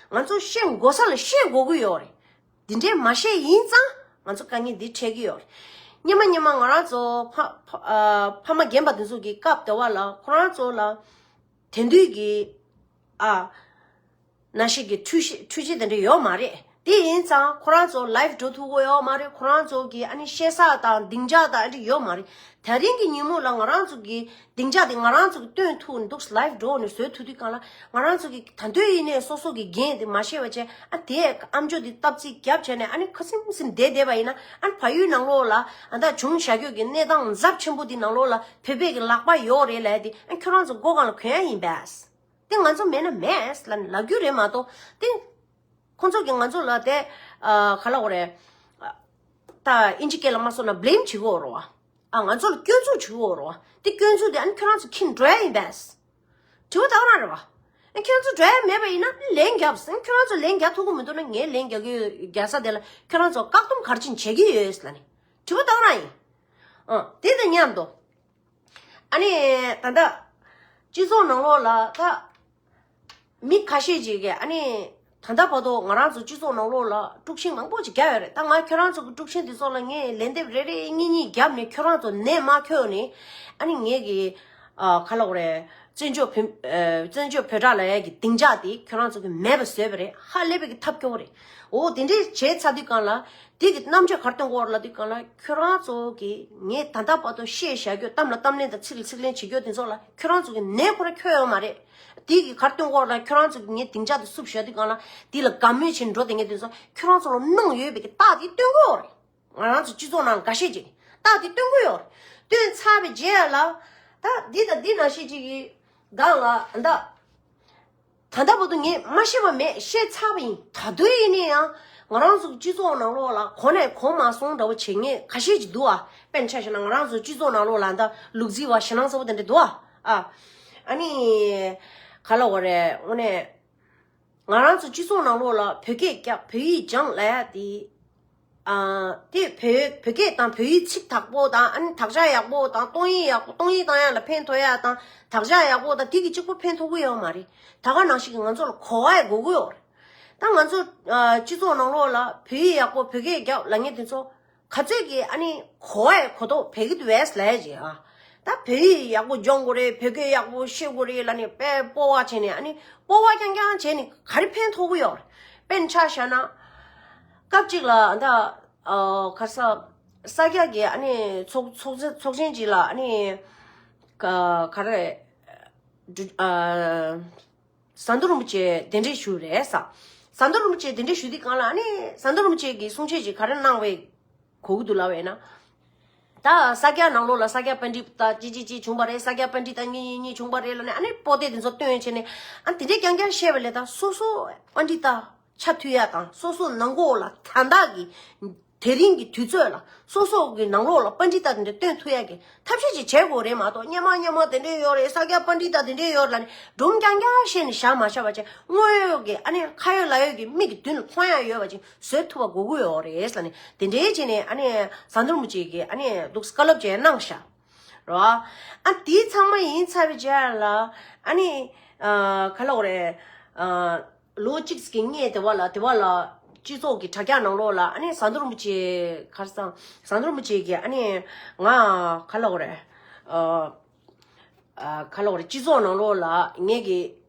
ང་ཚོ་བཤད་དགོས་ས་ལ་བཤད་དགོས་ཀྱི་ཡོད་རེད། འདི་འདྲའི་མ་བཤད་ཡིན་ཙང་ང་ཚོ་དཀའ་ངལ་འདི་འཕྲད་ཀྱི་ཡོད་རེད། སྙེ་མ་སྙེ་མ་ང་རང་ཚོ་ཕ་ཕ་ཨ་ཕ་མ་རྒན་པ་དེ་ཚོ་གི་སྐབས་དེ་བ་ལ་ཁོ་རང་ཚོ་ལ་དེང་དུས་ཀྱི་ཨ་ནང་བཞིན་གྱི་འཕྲུལ་ཆས་འཕྲུལ་ཆས་དེ་འདྲ་ཡོད་མ་རེད། དེ་ཡིན་ཙང་ཁོ་རང་ཚོ་ལའིབ་འགྲོ་ཐུབ་ཀྱི་ཡོད་མ་རེད། ཁོ་རང་ཚོ་གི་ཨ་ནི་བཤད་ས་དང་སྡིངས་ཆ་དང་ཨ་འདྲ་ཡོད་མ་རེད། དེ་རིང་གི་ཉིན་མོ་ལ་ང་རང་ཚོ་གི་སྡིངས་ཆ་དེ་ང་རང་ཚོ་གི་སྟོན་ཐུབ་འདུག་ལའིབ་འགྲོ་ནས་བཟོ་ཐུབ་དུས་གང་ལ་ང་རང་ཚོ་གི་ད་དུང་ཡིན་ནའི་སོ་སོ་གི་འགན་དེ་མ་ཤེས་པ་བྱས་ཨ་དེ་ཨམ་ཅོག་དེ་སྟབས་ཚིག་རྒྱབ་བྱས་ནས་ཨ་ནི་ཁ་སིམ་སིམ་བསྡད་བསྡད་པ་ཡིན་ན་ཨ་ནི་བལ་ཡུལ་ནང་ལོགས་ལ་ཨ་ད་བྱུང་བཞག་རྒྱུ་གི་གནས་སྟངས་འཛབ་ཆེན་པོ་དེ་ནང་ལོགས་ལ་བོད་པའི་གི་ལག་པ་ཡོད་རེད་ལབ་དེ་ཨ་ཁྱོད་རང་ཚོ་མགོ་སྒང་ལ་གོན་ཡ་ཡིན་པས། དེ་ང་ཚོ་མེད་ན་མེད་ལབ་ནས་ལབ་རྒྱུ་རེད་མ་གཏོགས་དེ་ཁོང་ཚོ་གིས་ང་ཚོ་ལ་དེ་ཨ་ག་ལབ་དགོས་རེད། ད་ཨིན་ཇི་སྐད་ལ་མ་སོང་ན་བྷི་ལེམ་བྱེད་ཀྱི་ཡོད་རེད་བ། ཨ་ང་ཚོ་ལ་སྐྱོན་འཛུགས་བྱེད་ཀྱི་ཡོད་རེད་བ། དེ་སྐྱོན་འཛུགས་དེ་ཨ་ནི་ཁྱོད་རང་ཚོ་འཁྱེར་འགྲོ་ཡ་ཡིན་པས། དྲི་བ་དག་རང་རེད་བ། ཨ་ཁྱོད་ཚོ་འགྲོ་ཡ་མེད་པ་ཡིན་ན་ལན་རྒྱབ་ཟིན་ཁྱོད་རང་ཚོ་ལན་རྒྱག་ཐུབ་ཀྱི་མི་འདུག་ན་ངས་ལན་རྒྱག་གི་ཡོད་རྒྱག་ས་དེ་ལ་ཁྱོད་རང་ཚོ་བཀག་སྡོམ་ག་རེ་བྱེད་བྱེད་ཀྱི་ཡོད་ལབ་ནས་དྲི་བ་དག་རང་ཡིན། ཨ་དེ་དང་མཉམ་དུ། ཨ་ནི་ད་ལྟ་སྤྱི་ཚོགས་ནང་ལོགས་ལ་ད་མི་ཁ་ཤས་ཅིག་གིས་ཨ་ནི་ད་ལྟ་བར་དུ་ང་རང་ཚོ་སྤྱི་ཚོགས་ནང་ལོགས་ལ་དཀྲུག་ཤིང་མང་པོ་ཅིག་བརྒྱབ་ཡོད་རེད། ད་ང་ཁྱོད་རང་ཚོ་གི་དཀྲུག་ཤིང་དེ་ཚོ་ལ་ངས་ལན་འདེབས་རེ་རེ་གཉིས་གཉིས་བརྒྱབ་ནས་ཁྱོད་རང་ཚོ་ནད་མ་ཁྱོག་ནས་ཨ་ནི་ངས་གི་ཨ་ག་ལབ་དགོས་རེད། བཙན་བྱོལ་བོད་ཨ་བཙན་བྱོལ་བོད་དྲ་ལབ་ཡ་གི་སྡིངས་ཆ་དེ་ཁྱོད་རང་ཚོ་གི་མེད་པ་བཟོས་པ་རེད། ཧ་ལས་པའི་གི་ཐབས་སྐྱོ་བོ་རེད། འོ་དེ་འདྲས་བྱས་ཚར་དུས་གང་ལ། དེ་གི་རྣམ་དཔྱོད་གར་སྟོན་སྐོར་ལ་དེ་གང་ལ་ཁྱོད་རང་ཚོ་གི་ངས་ད་ལྟ་བར་དུ་བཤད་བཞག་རྒྱུ་གཏམ་ལ་གཏམ་ལན་དང་ཚིག་ལ་ཚིག་ལན་བྱེད་རྒྱུ་དེ་ཚོ་ལ་ཁྱོད་རང་ཚོ་གི་ནད་ཁོ་ར་ཁྱོད་ཡོད་མ་རེད། དེ་གི་གར་སྟོན་སྐོར་ལ་ཁྱོད་རང་ཚོ་གི་ངས་སྡིངས་ཆ་དེ་བསུབ་བཞག་དུས་གང་ལ་དེ་ལ་དགའ་མོས་བྱེད་འགྲོ་དེ་ངས་དེ་ཚོ་ཁྱོད་རང་ཚོ་ལ་གནང་ཡོད་པའི་གི་རྟགས་དེ་སྟོན་གི་ཡོད་རེད། ང་རང་ཚོ་སྤྱི་ཚོགས་ནང་འགའ་ཤས་ཅིག་རྟགས་དེ་སྟོན་གི་ཡོད་རེད། སྟོན་ཚར་བའི་རྗེས་ལ་ད་འདི་དང་འདི་ནང་བཞིན་ཅིག་གི་སྒང་ལ་ད། ད་ལྟ་བར་དུ་ངས་མ་ཤེས་པ་མེད་བཤད་ཚར་བ་ཡིན། ད་དུང་ཡིན་ན་ཡང་ང་རང་ཚོ་སྤྱི་ཚོགས་ནང་ལོགས་ལ་གོ་ནས་གོ་མ་སོང་འདྲ་བོ་བྱེད་མཁན་ཁ་ཤས་ཅིག་འདུག་ཨ། དཔེར་ན་ཆ་བཞག་ན་ང་རང་ཚོ་སྤྱི་ཚོགས་ནང་ལོགས་ལ་ད་ལུག་རྫི་བ་ཞེད་སྣང་ཚ་བོ་དེ་འདྲ་འདུག་ཨ། ཨ་ནི་ག་ལབ་དགོས་རེད། དངོས་གནས་ང་རང་ཚོ་སྤྱི་ཚོགས་ནང་ལོགས་ལ་བོད་སྐད་རྒྱག་བོད་ཡིག་སྦྱང་ལབ་ཡ་དེ། ཨ་དེ་བོད་བོད་སྐད་དང་བོད་ཡིག་ཚིག་དག་པོ་དང་ཨ་ནི་དག་ཆ་ཡག་པོ་དང་གཏོང་ཡིག་ཡག་པོ་གཏོང་ཡིག་བཏང་ཡག་ལ་ཕན་ཐོགས་ཡག་དང་དག་ཆ་ཡག་པོ་དང་དེ་གི་གཅིག་པོ་ཕན་ཐོགས་ཀྱི་ཡོད་མ་རེད། ད་ག་ནང་བཞིན་གྱི་ང་ཚོ་ལ་གོ་བ་ཡི་དགོས་ཀྱི་ཡོད་རེད། ད་ང་ཚོ་ཨ་སྤྱི་ཚོགས་ནང་ལོགས་ལ་བོད་ཡིག་ཡག་པོ་བོད་སྐད་རྒྱག་ལབ་མཁན་དེ་ཚོ་ག་ཚོད་ཀྱི་ཨ་ནི་གོ་བ་ཡི་གོ་རྟོགས་བྱེད་ཀྱི་འདུག་བས་ལབ་ཡ་ཅིག་ཨ། ད་བོད་ཡིག་ཡག་པོ་སྦྱོང་དགོས་རེད། བོད་སྐད་ཡག་པོ་ཤེས་དགོས་རེད་ལབ་ནས་དཔེ་སྤོབས་པ་བྱས་ནས་ཨ་ནི་སྤོབས་པ་རྐྱང་རྐྱང་བྱས་ནས་ག་རེ་ཕན་ཐོགས་ཀྱི་ཡོད་རེད། དཔེར་ན་ཆ་བཞག་ན། སྐབས་གཅིག་ལ་ད་ཨ་ག་ས་ས་སྐྱ་གི་ཨ་ནི་ཚོགས་ཚོགས་ཚོགས་ཆེན་གཅིག་ལ་ཨ་ནི་ག་ག་རེ་ཨ་ཟམ་གདོང་རིན་པོ་ཆེ་གདན་འདྲེན་ཞུས་རེད་ས། ཟམ་གདོང་རིན་པོ་ཆེ་གདན་འདྲེན་ཞུས་དུས་གང་ལ་ཨ་ནི་ཟམ་གདོང་རིན་པོ་ཆེ་གིས་གསུང་བཤད་ཅིག་ག་རེ་གནང་བའི་གོ་གི་འདུག་ལབ་པ་ཡིན་ན། ད་ས་སྐྱ་ནང་ལོགས་ལ་ས་སྐྱ་པཎྜི་ཏ་ཅི་ཅི་ཅི་བྱུང་བ་རེད། ས་སྐྱ་པཎྜི་ཏ་གཉིས་གཉིས་གཉིས་བྱུང་བ་རེད་ལབ་ནས་ཨ་ནི་པོ་ཏི་དེ་ཚོ་བཏོན་བྱས་ནས་ཨ་དེ་འདྲས་རྐྱང་རྐྱང་བཤད་པ་ལས་ད་སོ་སོ་པཎྜི་ཏ་ཆ་མཐུན་ཡ་དང་སོ་སོ་ནང་ཁོག་ལ་ད་ལྟ་གི་དེ་རིང་གི་དུས་ཚོད་ལ་སོ་སོ་གི་ནང་ལོགས་ལ་པཎྜི་ཏ་དེ་འདྲས་བཏོན་ཐུབ་ཡ་གི་ཐབས་ཤེས་ཅིག་བྱེད་དགོས་རེད་མ་གཏོགས་སྔོན་མ་སྔོན་མ་དེ་འདྲས་ཡོད་རེད། ས་སྐྱ་པཎྜི་ཏ་དེ་འདྲས་ཡོད་ལབ་ནས་སྒྲུང་རྐྱང་རྐྱང་བཤད་ནས་བཞག་མ་བཞག་པ་བྱས་དངོས་ཡོད་ཀྱི་ཨ་ནི་ཁ་ཡོད་ལག་ཡོད་ཀྱི་མིག་གི་མདུན་ལ་མཐོང་ཡ་ཡོད་པ་ཅིག་བཟོས་ཐུབ་པ་དགོས་ཀྱི་ཡོད་རེད་ལབ་ནས་དེ་འདྲའི་བྱས་ནས་ཨ་ནི་ཟམ་གདོང་རིན་པོ་ཆེ་གིས་ཨ་ནི་འདུག་བཀའ་སློབ་ཅིག་གནང་ཤག་རོ། ཨ་དེ་ཚང་མ་ཡིན་ཚར་བའི་རྗེས་ལ་ཨ་ནི་ཨ་ག་ལབ་དགོས་རེད། ཨ་ལོ་གཅིག་གི་སྔས་དེ་བ་ལ་དེ་བ་ལ་སྤྱི་ཚོགས་ཀྱི་དྲ་རྒྱ་ནང་ལོགས་ལ་ཨ་ནི་ཟམ་གདོང་རིན་པོ་ཆེ་ག་རེ་ཟེར་ཟམ་གདོང་རིན་པོ་ཆེ་གིས་ཨ་ནི་ང་ག་ལབ་དགོས་རེད། ཨ་ཨ་ག་ལབ་དགོས་རེད། སྤྱི་ཚོགས་ནང་ལོགས་ལ་ངེད་ཀྱི་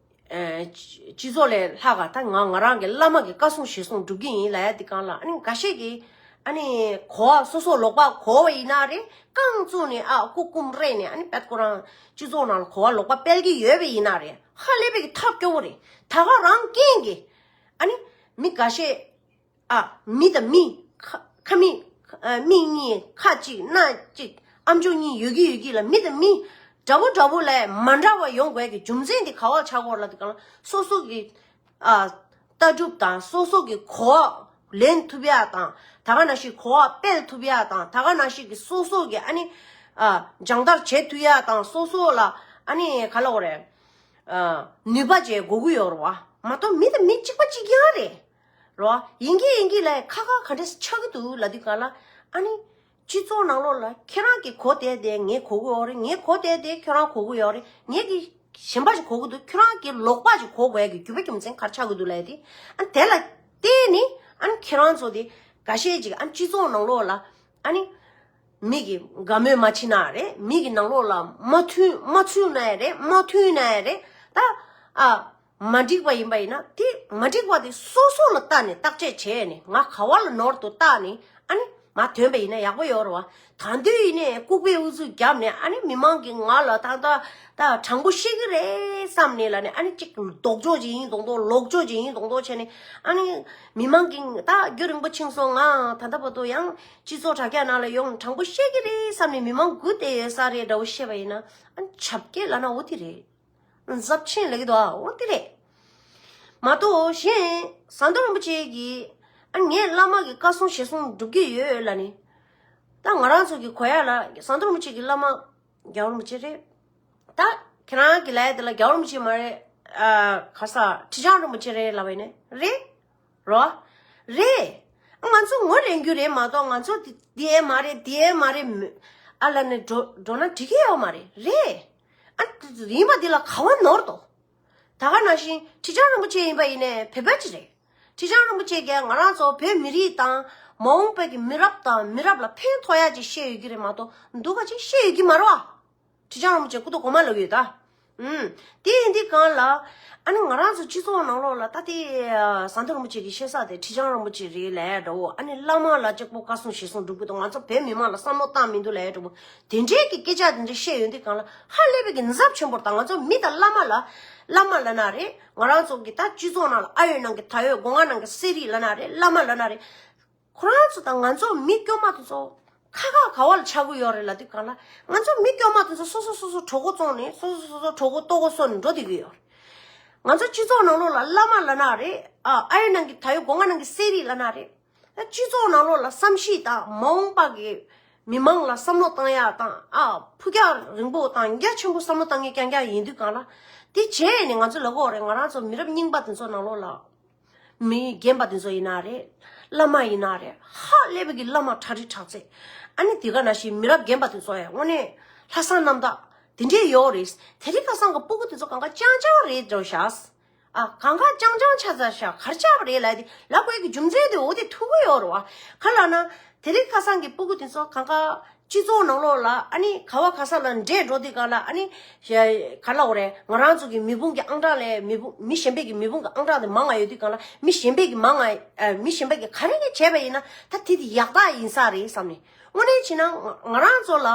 ཨ་སྤྱི་སྤྱི་ཚོགས་ལས་ལྷག་ག་ད་ང་ང་རང་གི་བླ་མ་གི་བཀའ་གསུང་ཞལ་གསུང་སྒྲུབ་ཀྱི་ཡིན་ལབ་ཡ་དེ་གང་ལ་ཨ་ནི་འགའ་ཤས་ཀྱིས་ཨ་ནི་གོ་བ་སོ་སོ་ལོག་པ་གོ་བ་ཡིན་ན་རེད། རྐང་བཙུགས་ནས་ཨ་སྐུ་སྐུམ་རེད་ནས་ཨ་ནི་པད་ཁོ་རང་སྤྱི་ཚོགས་ནང་ལ་གོ་བ་ལོག་པ་སྤེལ་གྱི་ཡོད་པ་ཡིན་ན་རེད། ཧ་ལས་པའི་གི་ཐབས་སྐྱོ་བོ་རེད། ད་ག་རང་རྐྱེན་གྱིས་ཨ་ནི་མི་འགའ་ཤས། ཨ། མི་དང་མི། ཁ་ཁ་མི། ཨ། མིག་གཉིས་ཁ་གཅིག་སྣ་གཅིག་ཨམ་ཅོག་གཉིས་ཡོད་ཀྱི་ཡོད་ཀྱི་ལ་མི་དང་མི། འདྲ་པོ་འདྲ་པོ་ལས་མ་འདྲ་བ་ཡོང་དགོས་ཀྱི་རྒྱུ་མཚན་དེ་ག་བ་ཆགས་ཀྱི་ཡོད་ལབ་དུས་གང་ལ་སོ་སོ་གི། ཨ། ལྟ་གྲུབ་དང་སོ་སོ་གི་གོ་བ་ལེན་ཐུབ་ཡ་དང་ད་ག་ནང་བཞིན་གོ་བ་སྤེལ་ཐུབ་ཡ་དང་ད་ག་ནང་བཞིན་གི་སོ་སོ་གི་ཨ་ནི། ཨ། སྦྱོང་བརྡར་བྱེད་ཐུབ་ཡ་དང་སོ་སོ་ལ་ཨ་ནི་ག་ལབ་དགོས་རེད། ཨ། ནུས་པ་བྱེད་དགོས་ཀྱི་ཡོད་རེད་བ། མ་གཏོགས་མི་དང་མི་གཅིག་པ་གཅིག་རྐྱང་རེད། རོ། ཡིན་གྱི་ཡིན་གྱི་ལ་ཁ་ཁ་ག་འདྲས་ཆགས་ཀྱི་འདུག་ལབ་དུས་ག་ལ། ཨ་ནི། སྤྱི་ཚོགས་ནང་ལོགས་ལ་ཁྱེད་རང་གིས་གོ་བསྡད་དེ་ངས་གོ་གི་ཡོད་རེད། ངས་གོ་བསྡད་དེ་ཁྱོད་རང་གོ་གི་ཡོད་རེད། ངས་ཀྱི་གཞན་པ་ཞིག་གོ་གི་འདུག་ཁྱོད་རང་གིས་ལོག་པ་ཞིག་གོ་དགོས་ཀྱི་རྒྱུ་བ་རྒྱུ་མཚན་ག་རེ་ཆགས་ཀྱི་འདུག་ལབ་དེ། ཨ་ནི་དེ་ལ་བལྟས་ནས་ཨ་ནི་ཁྱེད་རང་ཚོ་དེ་འགའ་ཤས་ཅིག་ཨ་ནི་སྤྱི་ཚོགས་ནང་ལོགས་ལ་ཨ་ནི། མི་གི་དགའ་མོས་མ་བྱེད་ན་རེད། མི་གི་ནང་ལོགས་ལ་མ་མཐུན་མ་ཚུད་ན་ཡང་རེད། མ་མཐུན་ན་ཡང་རེད། ད་ཨ། མ་འགྲིག་པ་ཡིན་པ་ཡིན་ན་དེ་མ་འགྲིག་པ་དེ་སོ་སོ་ལ་བལྟས་ནས་བརྟག་དཔྱད་བྱས་ནས་ང་ག་བ་ལ་ནོར་འདུག་བལྟས་ནས་ཨ་ནི་མ་ཐོན་པ་ཡིན་ན་ཡག་པོ་ཡོད་རེད་བ། ད་དུང་ཡིན་ནའི་ལྐུགས་པའི་ཨུ་ཚུགས་བརྒྱབ་ནས་ཨ་ནི་མི་མང་གིས་ང་ལ་ད་ད་ད་དྲང་པོ་བཤད་ཀྱི་རེད་བསམ་ནས་ལ་ནས་ཨ་ནི་གཅིག་ལྡོག་ཕྱོགས་ཅིག་ཡིན་མདོག་མདོག་ལོག་ཕྱོགས་ཅིག་ཡིན་མདོག་མདོག་བྱས་ནས་ཨ་ནི་མི་མང་གིས་ད་རྒྱུན་རིང་པོ་ཕྱིན་སོང་ང་ད་ལྟ་བར་དུ་ཡང་སྤྱི་ཚོགས་དྲ་རྒྱ་ནང་ལ་ཡོང་དྲང་པོ་བཤད་ཀྱི་རེད་བསམ་ནས་མི་མང་སྒུག་བསྡད་ཡོད་ས་རེད་འདྲ་བོ་བཤད་པ་ཡིན་ན་ཨ་ནི་བྱ་སྐད་ལབ་ན་འོ་དེ་རེད། འཛབ་ཆེན་ལབ་ཀྱི་འདུག་ཨ། འོ་དེ་རེད། མ་གཏོགས་གཞན་ཟམ་གདོང་རིན་པོ་ཆེ་གིས་ཨ་ངས་བླ་མ་གི་བཀའ་གསུང་ཞལ་གསུང་སྒྲུབ་ཀྱི་ཡོད་ལབ་ནི། ད་ང་རང་ཚོ་གི་གོ་ཡ་ལ་ཟམ་གདོང་རིན་པོ་ཆེ་གི་བླ་མ་རྒྱལ་བ་རིན་པོ་ཆེ་རེད། ད་ཁྱེད་རང་གི་ལབ་ཡ་དེ་ལ་རྒྱལ་བ་རིན་པོ་ཆེ་མ་རེད། ཨ་ག་ས་ཁྲི་བྱང་རིན་པོ་ཆེ་རེད་ལབ་པ་ཡིན་ནི་རེད། རོ། རེད། ང་ཚོ་ངོ་རེ་རྒྱུ་རེད་མ་གཏོགས་ང་ཚོ་དེ་དེ་ཨེ་མ་རེད་དེ་ཨེ་མ་རེད་མོ། ཨ་ལ་ནི་འགྲོ་འགྲོ་ན་འགྲིག་གི་ཡོད་མ་རེད་རེད། ཨ་ཡིན་པ་འདི་ལ་ག་བ་ནོར་དོ། ད་ག་ནང་བཞིན་ཁྲི་བྱང་རིན་པོ་ཆེ་ཡིན་པ་ཡིན་ནའི་བོད་པ་ཅིག་རེད། ཁྲི་བྱང་རིན་པོ་ཆེ་གིས་ང་རང་ཚོ་བོད་མི་རིགས་དང་མ་འོངས་པའི་གི་མི་རབས་དང་མི་རབས་ལ་ཕན་ཐོགས་ཡ་ཅིག་བཤད་ཡོད་ཀྱི་རེད་མ་གཏོགས་འདུག་ག་ཅིག་བཤད་ཡོད་ཀྱི་མ་རེད་བ། ཁྲི་བྱང་རིན་པོ་ཆེ་སྐུ་ཐོག་གོང་མ་ལབ་ཡོད་ད། ཨུམ། དེ་ཡིན་དུས་གང་ལ། ཨ་ནི་ང་རང་ཚོ་སྤྱི་ཚོགས་ནང་ལོགས་ལ་ད་ལྟའི་ཟམ་གདོང་རིན་པོ་ཆེ་གི་བཤད་ས་དེ་ཁྲི་བྱང་རིན་པོ་ཆེ་རེད་ལབ་འདྲ་བོ། ཨ་ནི་བླ་མ་ལ་གཅིག་པོ་བཀའ་གསུང་ཞལ་གསུང་སྒྲུབ་ཀྱི་འདུག་ང་ཚོ་བོད་མི་མང་ལ་བསམ་བློ་བཏང་མི་འདུག་ལབ་འདྲ་བོ། དེ་འདྲའི་གི་སྐད་ཆ་དེ་འདྲ་བཤད་ཡོང་དུས་གང་ལ་ཧ་ལས་པའི་གི་འཛབ་ཆེན་པོར་ད་ང་ཚོ་མི་དང་བླ་མ་ལ། བླ་མ་ལབ་ན་རེད། ང་རང་ཚོ་གི་ད་སྤྱི་ཚོགས་ནང་ལ་ཨ་ཡོད་ནང་གི་ད་ཡོད་སྒོ་ང་ནང་གི་གསེར་རིགས་ལབ་ན་རེད། བླ་མ་ལབ་ན་རེད། ཁོ་རང་ཚོ་དང་ང་ཚོ་མི་སྐྱོ་མ་དེ་ཚོ་ཁ་ཁ་ག་བ་ལ་ཆགས་ཀྱི་ཡོད་རེད་ལབ་དུས་གང་ལ་ང་ཚོ་མི་སྐྱོ་མ་དེ་ཚོ་སོ་སོ་སོ་སོ་གྲོད་ཁོག་བཙོང་ནས་སོ་སོ་སོ་སོ་གྲོད་ཁོག་ལྟོ་གོས་གསོག་ནས་འགྲོ་བསྡད་ཀྱི་ཡོད་རེད། ང་ཚོ་སྤྱི་ཚོགས་ནང་ལོགས་ལ་བླ་མ་ལབ་ན་རེད། ཨ་ཨ་ཡོད་ནང་གི་ད་ཡོད་སྒོ་ང་ནང་གི་གསེར་རིགས་ལབ་ན་རེད། ད་སྤྱི་ཚོགས་ནང་ལོགས་ལ་བསམ་ཤེས་དང་མ་འོངས་པ་གི་མི་མང་ལ་བསམ་བློ་བཏང་ཡག་དང་ཨ་ཕུགས་རྒྱང་རིང་པོ་དང་རྒྱ་ཆེན་པོ་བསམ་བློ་བཏང་མཁན་རྐྱང་རྐྱང་ཡིན་དུས་གང་ལ་དེ་བྱས་ནས་ང་ཚོ་ལབ་ཀྱི་ཡོད་རེད། ང་རང་ཚོ་མི་རབས་རྙིང་པ་དེ་ཚོ་ནང་ལོགས་ལ། མི་རྒན་པ་དེ་ཚོ་ཡིན་ན་རེད། བླ་མ་ཡིན་ན་རེད། ཧ་ལས་པའི་གི་བླ་མ་ཁྲ་རི་ཁྲག་རྩེ། ཨ་ནི་དེ་ག་ནང་བཞིན་མི་རབས་རྒན་པ་དེ་ཚོ་ཡང་དངོས་གནས་ལྷག་བསམ་རྣམ་དག་དེ་འདྲས་ཡོད་རེད། དེ་རིང་ཁ་སང་གི་སྤུ་གུ་དེ་ཚོ་གང་ག་ཅང་ཅང་རེད་འགྲོ་ཤག་ཨ་གང་ག་ཅང་ཅང་ཆ་ཚ་ཤག་གར་ཆགས་པ་རེད་ལབ་དེ་ལབ་དགོས་ཀྱི་རྒྱུ་མཚན་དེ་འོ་དེ་ཐུག་གི་ཡོད་རེད་བ། ག་ལབ་ན་དེ་རིང་ཁ་སང་གི་སྤུ་གུ་དེ་ཚོ་གང་ག་སྤྱི་ཚོགས་ནང་ལོགས་ལ་ཨ་ནི་ག་བ་ག་ས་ལ་འདྲེས་འགྲོ་དུས་གང་ལ་ཨ་ནི་ག་ལབ་དགོས་རེད། ང་རང་ཚོ་གི་མི་བུང་གི་ཨང་གྲངས་ལས་མི་བུང་མི་གཞན་པའི་གི་མི་བུང་གི་ཨང་གྲངས་དེ་མང་ང་ཡོད་དུས་གང་ལ་མི་གཞན་པའི་གི་མང་ང་མི་གཞན་པའི་གི་ག་རེ་གི་བྱས་པ་ཡིན་ན་ད་དེ་དེ་ཡག་རྟགས་ཡིན་ས་རེད་བསམ་ནས། དངོས་གནས་བྱས་ན་ང་རང་ཚོ་ལ་